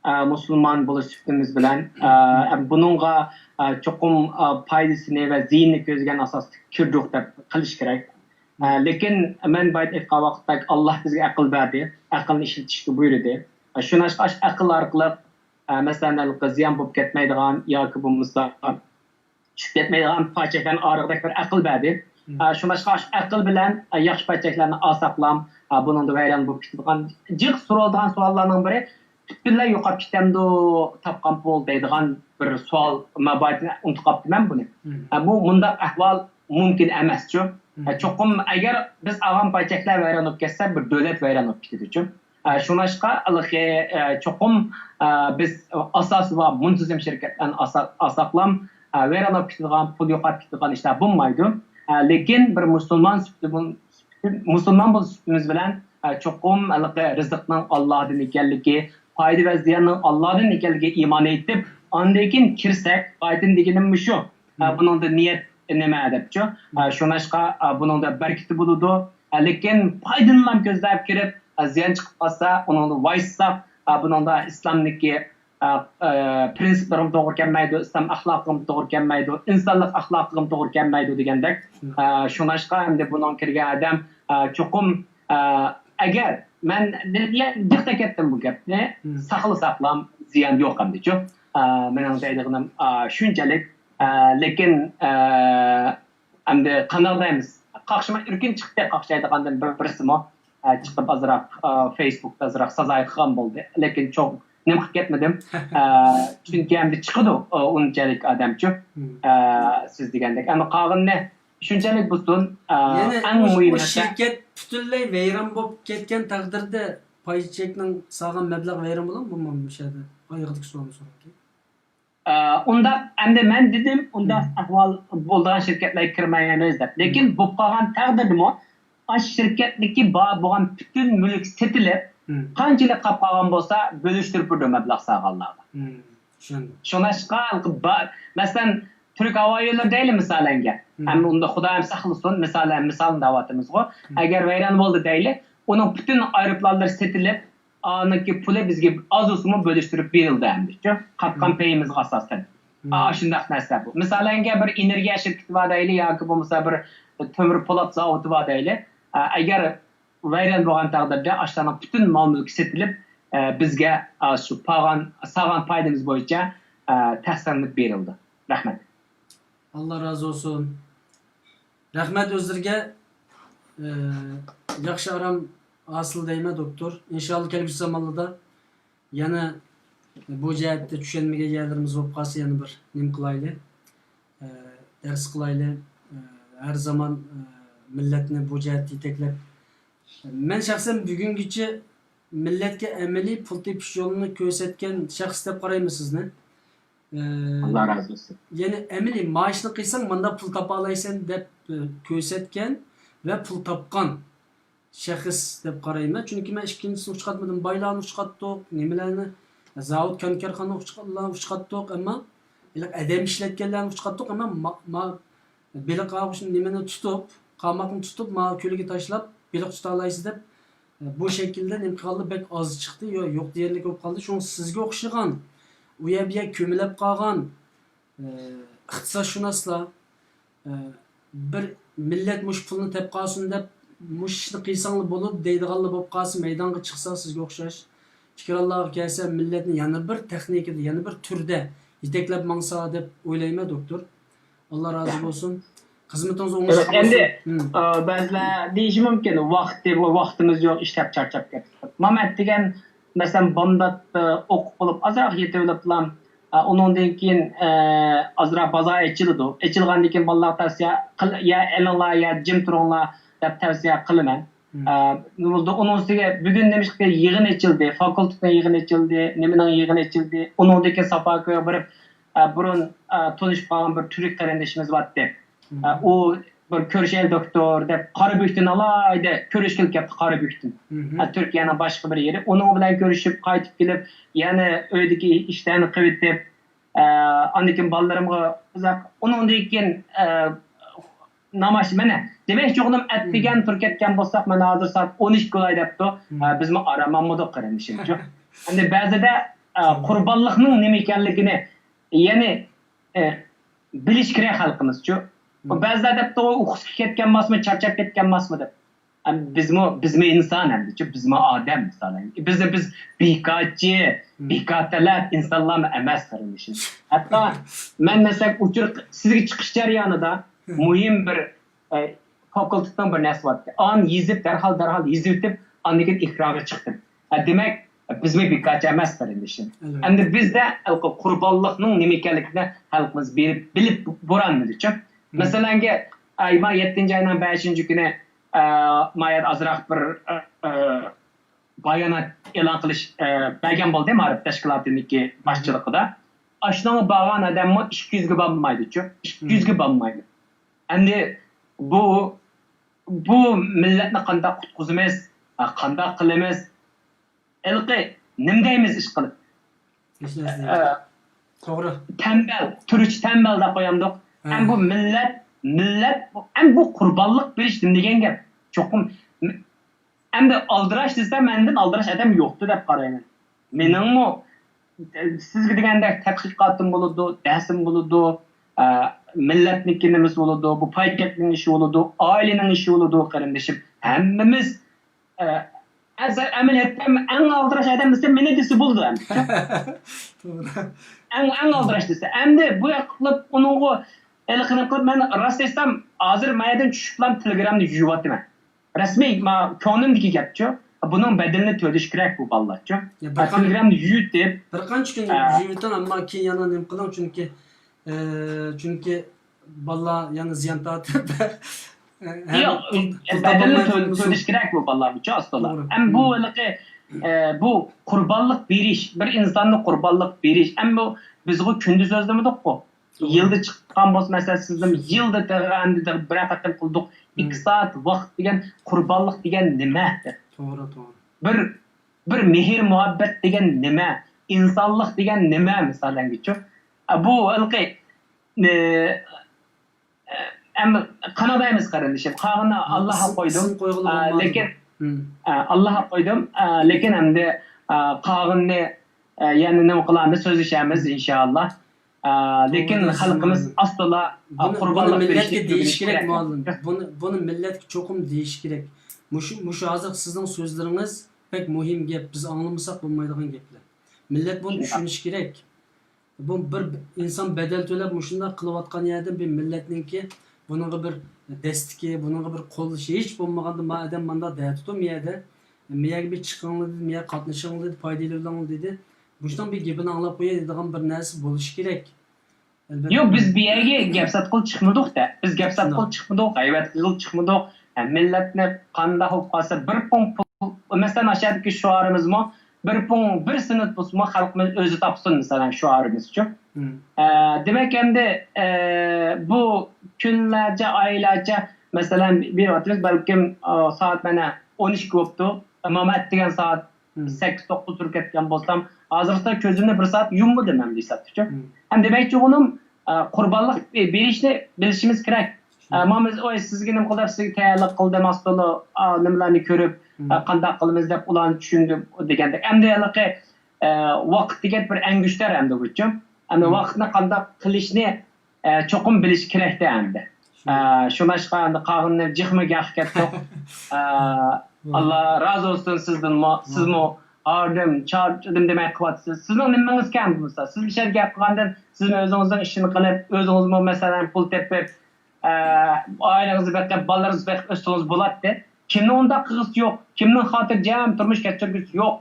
ئە، مۇسۇلمان بولۇش سۈپىتىمىز بىلەن، ئە، بۇنىڭغا، ئە، چوقۇم، ئە، پايدىسىنى ۋە زىيىنىنى كۆزلىگەن ئاساستا كىردۇق دەپ قىلىش كېرەك. ئە، لېكىن مەن بايىت ئېيتقان ۋاقىتتا، ئاللا بىزگە ئەقىل بەردى، ئەقىلنى ئىشلىتىشكە بۇيرۇدى. شۇناشقا ئاش ئەقىل ئارقىلىق، ئە، مەسىلەن، ھېلىقى زىيان بولۇپ كەتمەيدىغان ياكى بولمىسا چۈشۈپ كەتمەيدىغان پاچەكلەرنى ئارىغىدەك بىر ئەقىل بەردى. ئە، شۇناشقا ئاش ئەقىل بىلەن، ئە، ياخشى پاچەكلەرنى ئاساقلام، ئە، بۇنىڭدا ۋەيران بولۇپ كېتىدىغان جىق سورالىدىغان سوئاللارنىڭ بىرى، پۈتۈنلەي يوقاپ كېتەمدۇ تاپقان پۇل دەيدىغان بىر سوئال، مەبادىن ئۇنتۇپ قاپتىمەن بۇنى. ئە، بۇ مۇنداق ئەھۋال مۇمكىن ئەمەسچۇ. ئە، چوقۇم ئەگەر بىز ئالغان پاچەكلەر ۋەيران بولۇپ كەتسە، بىر دۆلەت ۋەيران بولۇپ كېتىدۇچۇ. ئە، شۇڭلاشقا، ھېلىقى، ئە، چوقۇم، ئە، بىز ئاساسى بار مۇنتىزىم شىركەتلەرنى ئاسا-، ئاساقلام، ئە، ۋەيران بولۇپ كېتىدىغان، پۇل يوقاپ كېتىدىغان ئىشلار بولمايدۇ. ئە، لېكىن بىر مۇسۇلمان سۈپىتى بۇ-، مۇسۇلمان بولۇش سۈپىتىمىز بىلەن، ئە، چوقۇم ھېلىقى رىزىقنىڭ ئاللادىن ئىكەنلىكى، پايدا ۋە زىياننىڭ ئاللادىن ئىكەنلىكىگە ئىمان ئېيتىپ، ئاندىن كېيىن كىرسەك، ئايتىم دېگىنىم مۇشۇ. ئە، بۇنىڭدا نىيەت نېمە دەپچۇ؟ ئە، شۇڭلاشقا، ئە، بۇنىڭدا بەرىكىتى بولىدۇ. ئە، لېكىن پايدىنىلا كۆزلەپ كىرىپ، ئە، زىيان چىقىپ قالسا، ئۇنىڭدا ۋايسىساق، ئە، بۇنىڭدا ئىسلامدىكى، ئە، ئە، پرىنسىپلىرىغا توغرا كەلمەيدۇ، ئىسلام ئەخلاقىغا توغرا كەلمەيدۇ، ئىنسانلىق ئەخلاقىغا توغرا كەلمەيدۇ دېگەندەك. ئە، شۇڭلاشقا ئەمدى بۇنىڭغا كىرگەن ئادەم، ئە، چوقۇم، ئە، ئەگەر مەن، يا، جىق كەتتىم بۇ گەپنى، ساقلىساقلام زىيان يوق ئەمدىچۇ. ئە، مېنىڭ دەيدىغىنىم، ئە، شۇنچىلىك. ئە، لېكىن، ئە، ئەمدى قانداق دەيمىز؟ قاقشىماي ئىركىن چىقتى، قاقشايدىغاندىن بىر، بىرسىمۇ، ئە، چىقىپ ئازراق، ئە، فېيسبۇكتا ئازراق سازاي قىلغان بولدى. لېكىن چوڭ نېمە قىلىپ كەتمىدىم. ئە، چۈنكى ئەمدى چىقىدۇ، ئۇ ئۇنچىلىك ئادەمچۇ. ئە، سىز دېگەندەك. ئەمما قالغىنىنى شۇنچىلىك بولسۇن. ئە، يەنى ئەڭ ئۇ، مۇھىم ئۇ نەرسە شىركەت پۈتۈنلەي ۋەيران بولۇپ كەتكەن تەقدىردە، پاي چېكنىڭ سالغان مەبلەغ ۋەيران بولامدۇ؟ مۇ-، مۇ-، مۇشۇ يەردە ئايىغىدىكى سوئالنى سورايتتى. ئە، ئۇنداق ئەمدى مەن دېدىم، ئۇنداق ئەھۋال بولىدىغان شىركەتلەرگە كىرمەيمىز دەپ. لېكىن بولۇپ قالغان تەقدىردىمۇ، ئاشۇ شىركەتتىكى بار بولغان پۈتۈن مۈلۈك سېتىلىپ، قانچىلىك قاپ قالغان بولسا، بۆلۈشتۈرۈپ بېرىدۇ مەبلەغ سالغانلارغا. چۈشەندىم. شۇڭلاشقا با-، مەسىلەن، تۈرك ھاۋا يوللىرى دەيلى مىسالەنگە. ئەمدى ئۇندا خۇدايىم ساقلىسۇن، مىسالەن، مىسالنى دەۋاتىمىزغۇ. ئەگەر ۋەيران بولدى دەيلى، ئۇنىڭ پۈتۈن ئايروپىلانلىرى سېتىلىپ، ئانىڭكى پۇلى بىزگە ئاز بولسىمۇ بۆلۈشتۈرۈپ بېرىلدى ئەمدىچۇ. قاتقان پېيىمىزغا ئاساسەن. ئاشۇنداق نەرسە بۇ. مىسالەنگە بىر ئېنېرگىيە شىركىتى بار دەيلى ياكى بولمىسا بىر تۆمۈر پولات زاۋۇتى بار دەيلى. ئە، ئەگەر ۋەيران بولغان تەقدىردە ئاشۇلارنىڭ پۈتۈن مال مۈلكى سېتىلىپ، ئە، بىزگە، ئە، شۇ پاغان، سالغان پايدىمىز بويىچە، ئە، تەستىقلىنىپ بېرىلدى. رەھمەت. ئاللا رازى بولسۇن. رەھمەت ئۆزلىرىگە. ئە، ياخشى ئارام ھاسىل دەيمەن، دوكتور. ئىنشاللا كەلگۈسى زامانلاردا يەنە بۇ جەھەتتە چۈشەنمىگەن يەرلىرىمىز بولۇپ قالسا يەنە بىر نېمە قىلايلى، ئە، دەرس قىلايلى. ئە، ھەر زامان، ئە، مىللەتنى بۇ جەھەتتە يېتەكلەپ، مەن شەخسەن بۈگۈنگىچە مىللەتكە ئەمەلىي پۇل تېپىش يولىنى كۆرسەتكەن شەخس دەپ قارايمەن سىزنى. ئە، ئاللا رازى بولسۇن. يەنى ئەمەلىي مائاشنى قىلساڭ مانداق پۇل تاپالايسەن دەپ، ئە، كۆرسەتكەن ۋە پۇل تاپقان شەخس دەپ قارايمەن. چۈنكى مەن ئىككىنچىسىنى ئۇچقاتمىدىم. بايلارنى ئۇچقاتتۇق، نېمىلەرنى، زاۋۇت، كانكارخانا ئۇچقا-، ئۇچقاتتۇق، ئەمما ھېلىقى ئادەم ئىشلەتكەنلەرنى ئۇچقاتتۇق، ئەمما ما-، ما-، بېلىق ئاغۇشنى، نېمىنى تۇتۇپ، قاماقنى تۇتۇپ، ما كۆلگە تاشلاپ، بېلىق تۇتالايسىز دەپ، بۇ شەكىلدە نېمە قىلغانلار بەك ئاز چىقتى. يو-، يوق دېيەرلىك بولۇپ قالدى. شۇڭا سىزگە ئوخشىغان، ئۇ يەر بۇ يەر كۆمۈلۈپ قالغان، ئىختىساسشۇناسلار، بىر مىللەت مۇشۇ پۇلنى تەپ قالسۇن دەپ، مۇشۇ ئىشنى قىلساڭلا بولىدۇ دەيدىغانلار بولۇپ قالسا، مەيدانغا چىقسا سىزگە ئوخشاش، پىكىرلارغا كەلسە، مىللەتنى يەنە بىر تېخنىكىدا، يەنە بىر تۈردە يېتەكلەپ ماڭسا دەپ ئويلايمەن، دوكتور. ئاللا رازى بولسۇن. خىزمىتىڭىز ئوڭۇشلۇق بولسۇن. ئەمدى، ئە، بەزىلەر دېيىشى مۇمكىن، ۋاقتى، ۋاقتىمىز يوق، ئىشلەپ چارچاپ كەتتۇق. مامەت دېگەن، مەسىلەن، بامدات، ئە، ئوقۇپ بولۇپ، ئازراق يېتىۋېلىپلا، ئە، ئۇنىڭدىن كېيىن، ئە، ئازراق بازار ئېچىلىدۇ. ئېچىلغاندىن كېيىن بالىلارغا تەۋسىيە قىل-، يا ئېلىڭلار، يا جىم تۇرۇڭلار دەپ تەۋسىيە قىلىمەن. ئە، بولدى. ئۇنىڭ ئۈستىگە بۈگۈن نېمىشقا يىغىن ئېچىلدى، فاكۇلتېتنىڭ يىغىنى ئېچىلدى، نېمىنىڭ يىغىنى ئېچىلدى. ئۇنىڭدىن كېيىن ساپاكويغا بېرىپ، ئە، بۇرۇن، ئە، تونۇشۇپ قالغان بىر تۈرك قېرىندىشىمىز بارتتى. ئە، ئۇ بىر كۆرۈشەيلى دوكتور دەپ قارا بۈكتىن ئالايدە كۆرۈشكىلى كەپتۇ، قارا بۈكتىن. ئە، تۈركىيەنىڭ باشقا بىر يېرى. ئۇنىڭ بىلەن كۆرۈشۈپ قايتىپ كېلىپ، يەنە ئۆيدىكى ئىشلارنى قىلىۋېتىپ، ئە، ئاندىن كېيىن بالىلىرىمغا ئۇزاق، ئۇنىڭدىن كېيىن، ئە، ناماز، مانا، دېمەكچى بولغىنىم ئەتىگەن تۇرۇپ كەتكەن بولساق، مانا ھازىر سائەت ئون ئىككى بولاي دەپتۇ. ئە، بىزمۇ ئارام ئالمىدۇق قېرىندىشىمچۇ. ئەمدى بەزىدە، ئە، قۇربانلىقنىڭ نېمە ئىكەنلىكىنى، يەنى، ئە، بىلىش كېرەك خەلقىمىزچۇ. بەزىلەر دەپتۇ، ئۇيقۇسى كەتكەن ئەمەسمۇ، چارچاپ كەتكەن ئەمەسمۇ دەپ. ئەم، بىزمۇ، بىزمۇ ئىنسان ئەمدىچۇ، بىزمۇ ئادەم مىسالەن. بىز، بىز بىكارچى، بىكار تەلەپ ئىنسانلارمۇ ئەمەس، قېرىندىشىم. ھەتتا مەن مەسىلەن ئۇچۇر سىزگە چىقىش جەريانىدا مۇھىم بىر، ئە، فاكۇلتېتنىڭ بىر نەرسە بارتتى. ئانى يېزىپ، دەرھال، دەرھال يېزىۋېتىپ، ئاندىن كېيىن ئېكرانغا چىقتىم. ھە، دېمەك، بىزمۇ بىكارچى ئەمەس، قېرىندىشىم. ئەلۋەتتە. ئەمدى بىزدە ھېلىقى قۇربانلىقنىڭ نېمە ئىكەنلىكىنى خەلقىمىز بىلىپ، بىلىپ بولالمىدىچۇ. مەسىلەنگە، ئاي، ما يەتتىنچى ئاينىڭ بەشىنچى كۈنى، ئە، ما يەر ئازراق بىر، ئە، ئە، بايانات ئېلان قىلىش، ئە، بەرگەن بولدى مائارىپ تەشكىلاتىنىڭكى باشچىلىقىدا. ئاشۇنىڭغا بارغان ئادەممۇ ئىككى يۈزگە بارمايدىچۇ. ئىككى يۈزگە بارمايدۇ. ئەمدى بۇ، بۇ مىللەتنى قانداق قۇتقۇزىمىز؟ ھە، قانداق قىلىمىز؟ ھېلىقى نېمە دەيمىز ئىش قىلىپ؟ ھېچ نەرسە دەيمىز. ئە، توغرا. تەمبەل، تۈركچە تەمبەل دەپ قويامدۇق. ھە. ئەم بۇ مىللەت، مىللەت، ئەم بۇ قۇربانلىق بېرىش نېمە دېگەن گەپ؟ چوقۇم، ئەمدى ئالدىراش دېسە، مەندىن ئالدىراش ئادەم يوقتۇ دەپ قارايمەن. مېنىڭمۇ، ئە، سىزگە دېگەندەك تەتقىقاتىم بولىدۇ، دەرسىم بولىدۇ، ئە، مىللەتنىڭكى نېمىسى بولىدۇ، بۇ پاكىتنىڭ ئىشى بولىدۇ، ئائىلىنىڭ ئىشى بولىدۇ، قېرىندىشىم. ھەممىمىز، ئە، ئەز-، ئەمەلىيەتتە ئەڭ ئالدىراش ئادەم دېسە مېنى دېسە بولىدۇ ئەمدى. توغرا. ئەڭ، ئەڭ ئالدىراش دېسە. ئەمدى بۇ ياققا قىلىپ ئۇنىڭغا ھېلىقى نېمە قىلىپ، مەن راست ئېيتسام، ھازىر مەيەردىن چۈشۈپلا تېلېگرامنى يۇيۇۋاتىمەن. رەسمىي، ما، كۆڭلۈمدىكى گەپچۇ. بۇنىڭ بەدىلىنى تۆلىشى كېرەك بۇ بالىلارچۇ. يا، بىر قان-، تېلېگرامنى يۇيۇتۇپ، بىر قانچە كۈن ئە، يۇيۇۋېتىڭ، ئەمما كېيىن يەنە نېمە قىلىڭ، چۈنكى، ئە، چۈنكى بالىلار يەنە زىيان تارتىپ، ئە، ھەم ياق، پۇل، پۇل بەدىلىنى تاپالماي تۆل-، قالمىسۇن. تۆلىشى كېرەك بۇ بالىلارچۇ ئاستىلا. توغرا. ئەم بۇ ھېلىقى، ئە، بۇ قۇربانلىق بېرىش، بىر ئىنساننى قۇربانلىق بېرىش. ئەم بۇ بىزغۇ كۈندە سۆزلىمىدۇققۇ. توغرا. يىلدا چىققان بولسا، مەسىلەن، سىزدىن يىلدا تېخى ئەمدى تېخى بىرەر قېتىم قىلدۇق. مم. ئىككى سائەت ۋاقىت دېگەن قۇربانلىق دېگەن نېمە؟ توغرا، توغرا. بىر، بىر مېھىر-مۇھەببەت دېگەن نېمە؟ ئىنسانلىق دېگەن نېمە؟ مىسالەنگىچۇ. ئە، بۇ ھېلىقى، ئە، ئە، ئەمما قانداق دەيمىز قېرىندىشىم؟ قالغىنىنى ئاللاھقا قويدۇم. ئە، لېكىن، مم. ئە، ئاللاھقا قويدۇم. ئە، لېكىن ئەمدى، ئە، قالغىنىنى، ئە، يەنە نېمە قىلارمىز؟ سۆزلىشەرمىز، ئىنشائاللا. ئە، لېكىن خەلقىمىز ئاستىلا، ئە، بۇنى، بۇنى قۇربانلىق مىللەتكە بېرىشنى دېيىش كېرەك، مۇئەللىم. بۇنى، بۇنى مىللەتكە چوقۇم دېيىش كېرەك. مۇشۇ، مۇشۇ ھازىرقى سىزنىڭ سۆزلىرىڭىز بەك مۇھىم گەپ، بىز ئاڭلىمىساق بولمايدىغان گەپلەر. مىللەت بۇنى چۈشىنىشى كېرەك. بۇ بىر ئىنسان بەدەل تۆلەپ مۇشۇنداق قىلىۋاتقان يەردىن بىر مىللەتنىڭكى بۇنىڭغا بىر دەستىكى، بۇنىڭغا بىر قوللىشى ھېچ بولمىغاندا ما ئادەم ماندا دەتىدۇ مۇ يەردە. مۇ يەرگە بىر چىقىڭلار دېدى، مۇ يەرگە قاتنىشىڭلار دېدى، پايدا ئېلىۋېلىڭلار دېدى. مۇشۇنىڭ بىر گېپىنى ئاڭلاپ قوياي دەيدىغان بىر نەرسە بولۇشى كېرەك. ئەلۋەتتە. يوق، بىز بۇ يەرگە گەپ ساتقىلى چىقمىدۇق-دە. بىز گەپ ساتقىلى چىقمىدۇق، غەيۋەت قىلغىلى چىقمىدۇق. ھە، مىللەتنى قانداق بولۇپ قالسا، بىر پۇڭ پۇل، مەسىلەن، ئاشۇ يەردىكى شوئارىمىزمۇ، بىر پۇڭ، بىر سېنت بولسىمۇ خەلقىمىز ئۆزى تاپسۇن، مىسالەن، شوئارىمىزچۇ. مم. ئە، دېمەك، ئەمدى، ئە، بۇ كۈنلەرچە، ئايلارچە، مەسىلەن، بېرىۋاتىمىز، بەلكىم، ئە، سائەت مانا ئون ئىككى بوپتۇ. ئەمما مەن ئەتىگەن سائەت مم. سەككىز، توققۇز تۇرۇپ كەتكەن بولسام، ھازىرغىچە كۆزۈمنى بىر سائەت يۇممىدىم ئەمدى ھېسابتىچۇ. مم. ھەم دېمەكچى بولغىنىم، ئە، قۇربانلىق بېرىشنى بىلىشىمىز كېرەك. ئە، مانا بىز، ئوي، سىزگە نېمە قىلدى دەپ، سىزگە تەييارلىق قىلدىم، ئاستىلا، ئا، نېمىلەرنى كۆرۈپ، مم. ئە، قانداق قىلىمىز دەپ ئۇلارنى چۈشەندۈم دېگەندەك. ئەمدى ھېلىقى، ئە، ۋاقىت دېگەن بىر ئەڭگۈشتەر ئەمدى بۇچۇ. ئەمدى مم. ۋاقىتنى قانداق قىلىشنى، ئە، چوقۇم بىلىش كېرەكتە ئەمدى. شۇنداق. ئە، شۇڭلاشقا ئەمدى قالغىنىنى جىقمۇ گەپ كەتتۇق. ئە، ئاللا رازى بولسۇن سىزدىنمۇ. سىزمۇ ھاردىم، چارچىدىم دېمەي قىلىۋاتىسىز. سىزنىڭ نېمىڭىز كەم بولسا، سىز بىر شەرگە گەپ قىلغاندىن سىزمۇ ئۆزىڭىزنىڭ ئىشىنى قىلىپ، ئۆزىڭىزمۇ مەسىلەن پۇل تېپىپ، ئە، ئائىلىڭىزنى بېقىپ، بالىلىرىڭىزنى بېقىپ ئۆتسىڭىز بولاتتى. كىمنىڭ ئۇنداق قىلغۇسى يوق؟ كىمنىڭ خاتىرجەم تۇرمۇش كەچۈرگۈسى يوق؟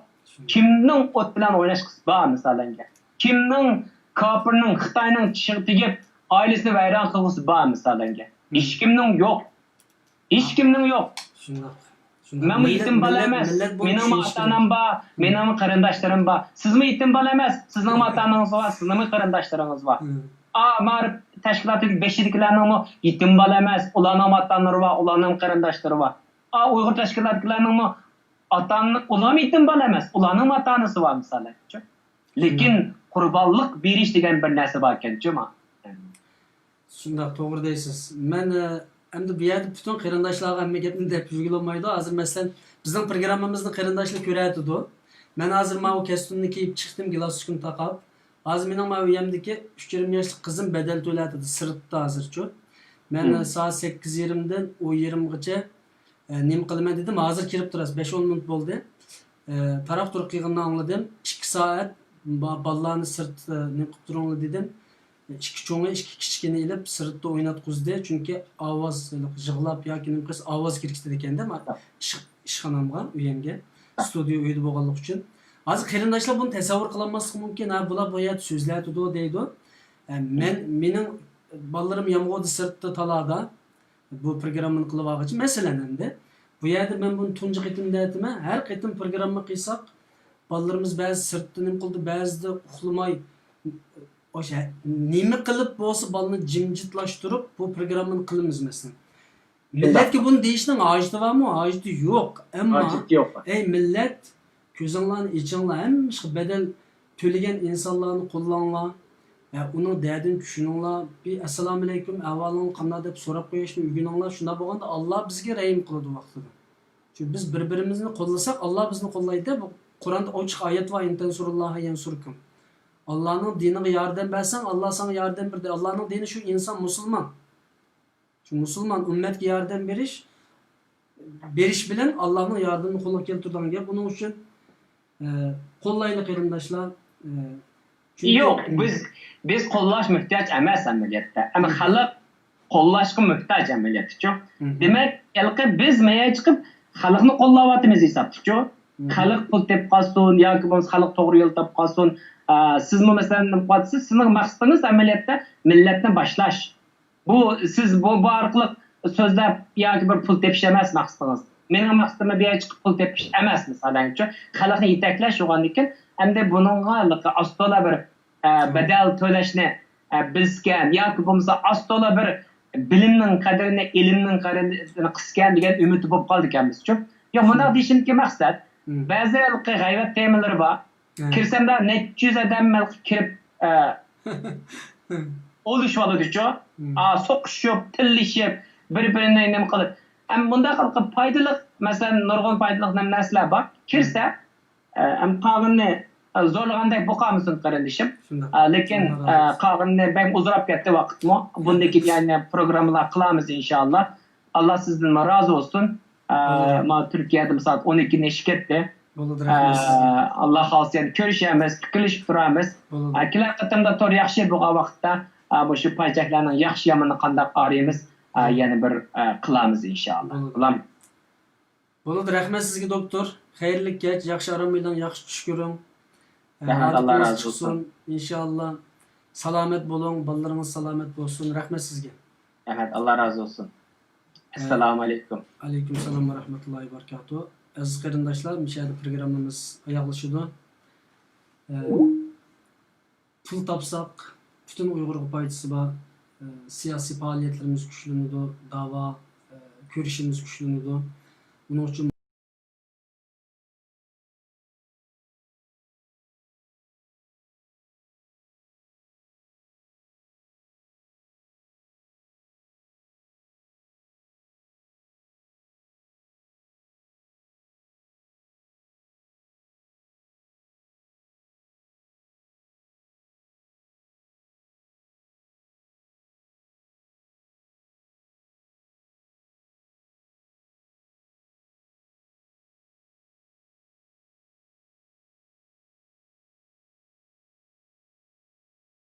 كىمنىڭ ئوت بىلەن ئويناشقۇسى بار مىسالەنگە؟ كىمنىڭ كاپىرنىڭ، خىتاينىڭ چىشىغا تېگىپ، ئائىلىسىنى ۋەيران قىلغۇسى بار مىسالەنگە؟ ھېچكىمنىڭ يوق. ھېچكىمنىڭ يوق. شۇنداق. شۇنداق. مەنمۇ يېتىم بالا ئەمەس. مېنىڭمۇ ئاتا-ئانام بار، مېنىڭمۇ قېرىنداشلىرىم بار. سىزمۇ يېتىم بالا ئەمەس. سىزنىڭمۇ ئاتا-ئانىڭىز بار، سىزنىڭمۇ قېرىنداشلىرىڭىز بار. ئا، مائارىپ تەشكىلاتى بېشىدىكىلەرنىڭمۇ يېتىم بالا ئەمەس. ئۇلارنىڭمۇ ئاتا-ئانىلىرى بار، ئۇلارنىڭمۇ قېرىنداشلىرى بار. ئا، ئۇيغۇر تەشكىلاتىدىكىلەرنىڭمۇ ئاتا-ئانا، ئۇلارمۇ يېتىم بالا ئەمەس. ئۇلارنىڭمۇ ئاتا-ئانىسى بار مىسالەن. لېكىن قۇربانلىق بېرىش دېگەن بىر نەرسە باركەنچۇ ما. شۇنداق، توغرا دەيسىز. مەن، ئە، ئەمدى بۇ يەردە پۈتۈن قېرىنداشلارغا ھەممە گەپنى دەپ يۈرگىلى بولمايدۇ. ھازىر، مەسىلەن، بىزنىڭ پروگراممىمىزنى قېرىنداشلار كۆرەتىدۇ. مەن ھازىر ماۋۇ كەستۇمنى كىيىپ چىقتىم، گالستۇكنى تاقاپ. ھازىر مېنىڭ ماۋۇ ئۆيۈمدىكى ئۈچ يېرىم ياشلىق قىزىم بەدەل تۆلەتىدۇ سىرتتا ھازىرچۇ. مەن، ئە، سائەت سەككىز يېرىمدىن ئون يېرىمغىچە ئە، نېمە قىلىمەن دېدىم، ھازىر كىرىپ تۇراسىز، بەش ئون مىنۇت بولدى. ئە، تاراق-تۇرۇق قىلغىنىنى ئاڭلىدىم. ئىككى سائەت با-، بالىلارنى سىرت، ئە، نېمە قىلىپ تۇرۇڭلار دېدىم. ئىككى چوڭى، ئىككى كىچىكىنى ئېلىپ سىرتتا ئويناتقۇزدى. چۈنكى ئاۋاز، ھېلىقى يىغلاپ ياكى نېمە قىلسا ئاۋاز كىرگۈزىدىكەن-دە، ما-، ئىش-، ئىشخانامغا، ئۆيۈمگە. ستۇدىيە ئۆيدە بولغانلىقى ئۈچۈن. ھازىر قېرىنداشلار بۇنى تەسەۋۋۇر قىلالماسلىقى مۇمكىن، ھە، بۇلار بۇ يەردە سۆزلەۋاتىدۇ دەيدۇ. ئە، مەن، مېنىڭ بالىلىرىم يامغۇردا سىرتتا تالادا. بۇ پروگراممىنى قىلىۋالغۇچە، مەسىلەن، ئەمدى بۇ يەردە مەن بۇنى تۇنجى قېتىم دەۋاتىمەن. ھەر قېتىم پروگرامما قىلساق، بالىلىرىمىز بەزى سىرتتا نېمە قىلىدۇ، بەزىدە ئۇخلىماي، ئوشۇ نېمە قىلىپ بولسا بالىنى جىمجىتلاشتۇرۇپ، بۇ پروگراممىنى قىلىمىز، مەسىلەن. مىللەتكە بۇنى دېيىشنىڭ ھاجىتى بارمۇ؟ ھاجىتى يوق. ئەمما، ھاجىتى يوق. ئەي مىللەت، كۆزۈڭلارنى ئېچىڭلار، ھەممە ئىشقا بەدەل تۆلىگەن ئىنسانلارنى قوللاڭلار. ھە، ئۇنىڭ دەردىنى چۈشىنىڭلار. بىر «ئەسسالامۇئەلەيكۇم، ئەھۋالىڭلار قانداق؟» دەپ سوراپ قويۇشنى ئۆگىنىڭلار. شۇنداق بولغاندا ئاللا بىزگە رەھىم قىلىدۇ ۋاقتىدا. چۈنكى بىز بىر-بىرىمىزنى قوللىساق، ئاللا بىزنى قوللايدۇ. بۇ قۇرئاندا ئوچۇق ئايەت بار، «ئىن تەنسۇرۇللاھە يەنسۇركۇم». ئاللانىڭ دىنىغا ياردەم بەرسەڭ، ئاللا ساڭا ياردەم بېرىدۇ. ئاللانىڭ دىنى شۇ، ئىنسان مۇسۇلمان. شۇ مۇسۇلمان ئۈممەتكە ياردەم بېرىش، بېرىش بىلەن ئاللانىڭ ياردىمىنى قولغا كەلتۈرىدىغان گەپ. ئۇنىڭ ئۈچۈن، ئە، قوللايلى قېرىنداشلار. ئە، چۈنكى يوق، بىز، بىز قوللاش موھتاج ئەمەس ئەمەلىيەتتە. ئەمما خەلق قوللاشقا موھتاج ئەمەلىيەتتىچۇ. دېمەك، ھېلىقى بىز مەيەر چىقىپ خەلقنى قوللاۋاتىمىز ھېسابتىچۇ. خەلق پۇل تېپىپ قالسۇن ياكى بولمىسا خەلق توغرا يول تاپىپ قالسۇن. ئە، سىزمۇ مەسىلەن نېمە قىلىۋاتىسىز؟ سىزنىڭ مەقسىتىڭىز ئەمەلىيەتتە مىللەتنى باشلاش. بۇ سىز بۇ، بۇ ئارقىلىق سۆزلەپ ياكى بىر پۇل تېپىش ئەمەس مەقسىتىڭىز. مېنىڭ مەقسىتىم بۇ يەرگە چىقىپ پۇل تېپىش ئەمەس، مىسالەنچۇ. خەلقنى يېتەكلەش بولغاندىن كېيىن، ئەمدى بۇنىڭغا ئاستولا بىر، ئە، بەدەل تۆلەشنى، ئە، بىلسىكەن ياكى بولمىسا ئاستولا بىر بىلىمنىڭ قەدرىنى، ئىلىمنىڭ قەدرىنى قىلسىكەن دېگەن ئۈمىدتە بولۇپ قالىدىكەنمىزچۇ. يوق، مۇنداق دېيىشىمدىكى مەقسەت، بەزى ھېلىقى غەيۋەت تېمىلىرى بار. كىرسەمدە نەچچە يۈز ئادەم ھېلىقى كىرىپ، ئە، ئولۇشۇۋالىدۇچۇ. ئا، سوقۇشۇپ، تىللىشىپ، بىر-بىرىنى نېمە قىلىپ. ئەمما مۇنداق قىلىپ پايدىلىق، مەسىلەن، نۇرغۇن پايدىلىق نەم-، نەرسىلەر بار. كىرسە، ئە، ئەم، قالغىنىنى، ئە، زورلىغاندەك بولۇپ قالمىسۇن قېرىندىشىم. ئە، لېكىن، ئە، قالغىنىنى بەك ئۇزىراپ كەتتى ۋاقىتمۇ. بۇندىن كېيىن يەنە پروگراممىلار قىلارمىز ئىنشائاللا. ئاللا سىزدىنمۇ رازى بولسۇن. ئە، مانا تۈركىيەدە سائەت ئون ئىككىنى ئېشىپ كەتتى. بولىدۇ، رەھمەت سىزگە. ئە، ئاللا خالىسا يەنە كۆرۈشەرمىز، پىكىرلىشىپ تۇرارمىز. بولىدۇ. ئە، كېلەر قېتىمدا تور ياخشى بولغان ۋاقىتتا، ئە، مۇشۇ پايچەكلەرنىڭ ياخشى يامىنىنى قانداق ئايرىيمىز، ئە، يەنە بىر، ئە، قىلارمىز ئىنشائاللا. بولىدۇ. بولىدۇ، رەھمەت سىزگە دوكتور. خەيرلىك كەچ، ياخشى ئارام ئېلىڭ، ياخشى چۈش كۆرۈڭ. ئە، رەھمەت، ئاللا رازى بولسۇن. ئىنشائاللا. سالامەت بولۇڭ، بالىلىرىڭىز سالامەت بولسۇن. رەھمەت سىزگە. رەھمەت، ئاللا رازى بولسۇن. ئە، ئەسسالامۇ ئەلەيكۇم. ئەلەيكۇم سالام ۋە رەھمەتۇللاھى ۋە بەرىكاتۇھ. ئەزىز قېرىنداشلار، مۇشۇ يەردە پروگراممىمىز ئاياغلىشىدۇ. ئە، پۇل تاپساق، پۈتۈن ئۇيغۇرغا پايدىسى بار. ئە، سىياسىي پائالىيەتلىرىمىز كۈچلىنىدۇ، داۋا، ئە، كۈرىشىمىز كۈچلىنىدۇ. ئۇنىڭ ئۈچۈن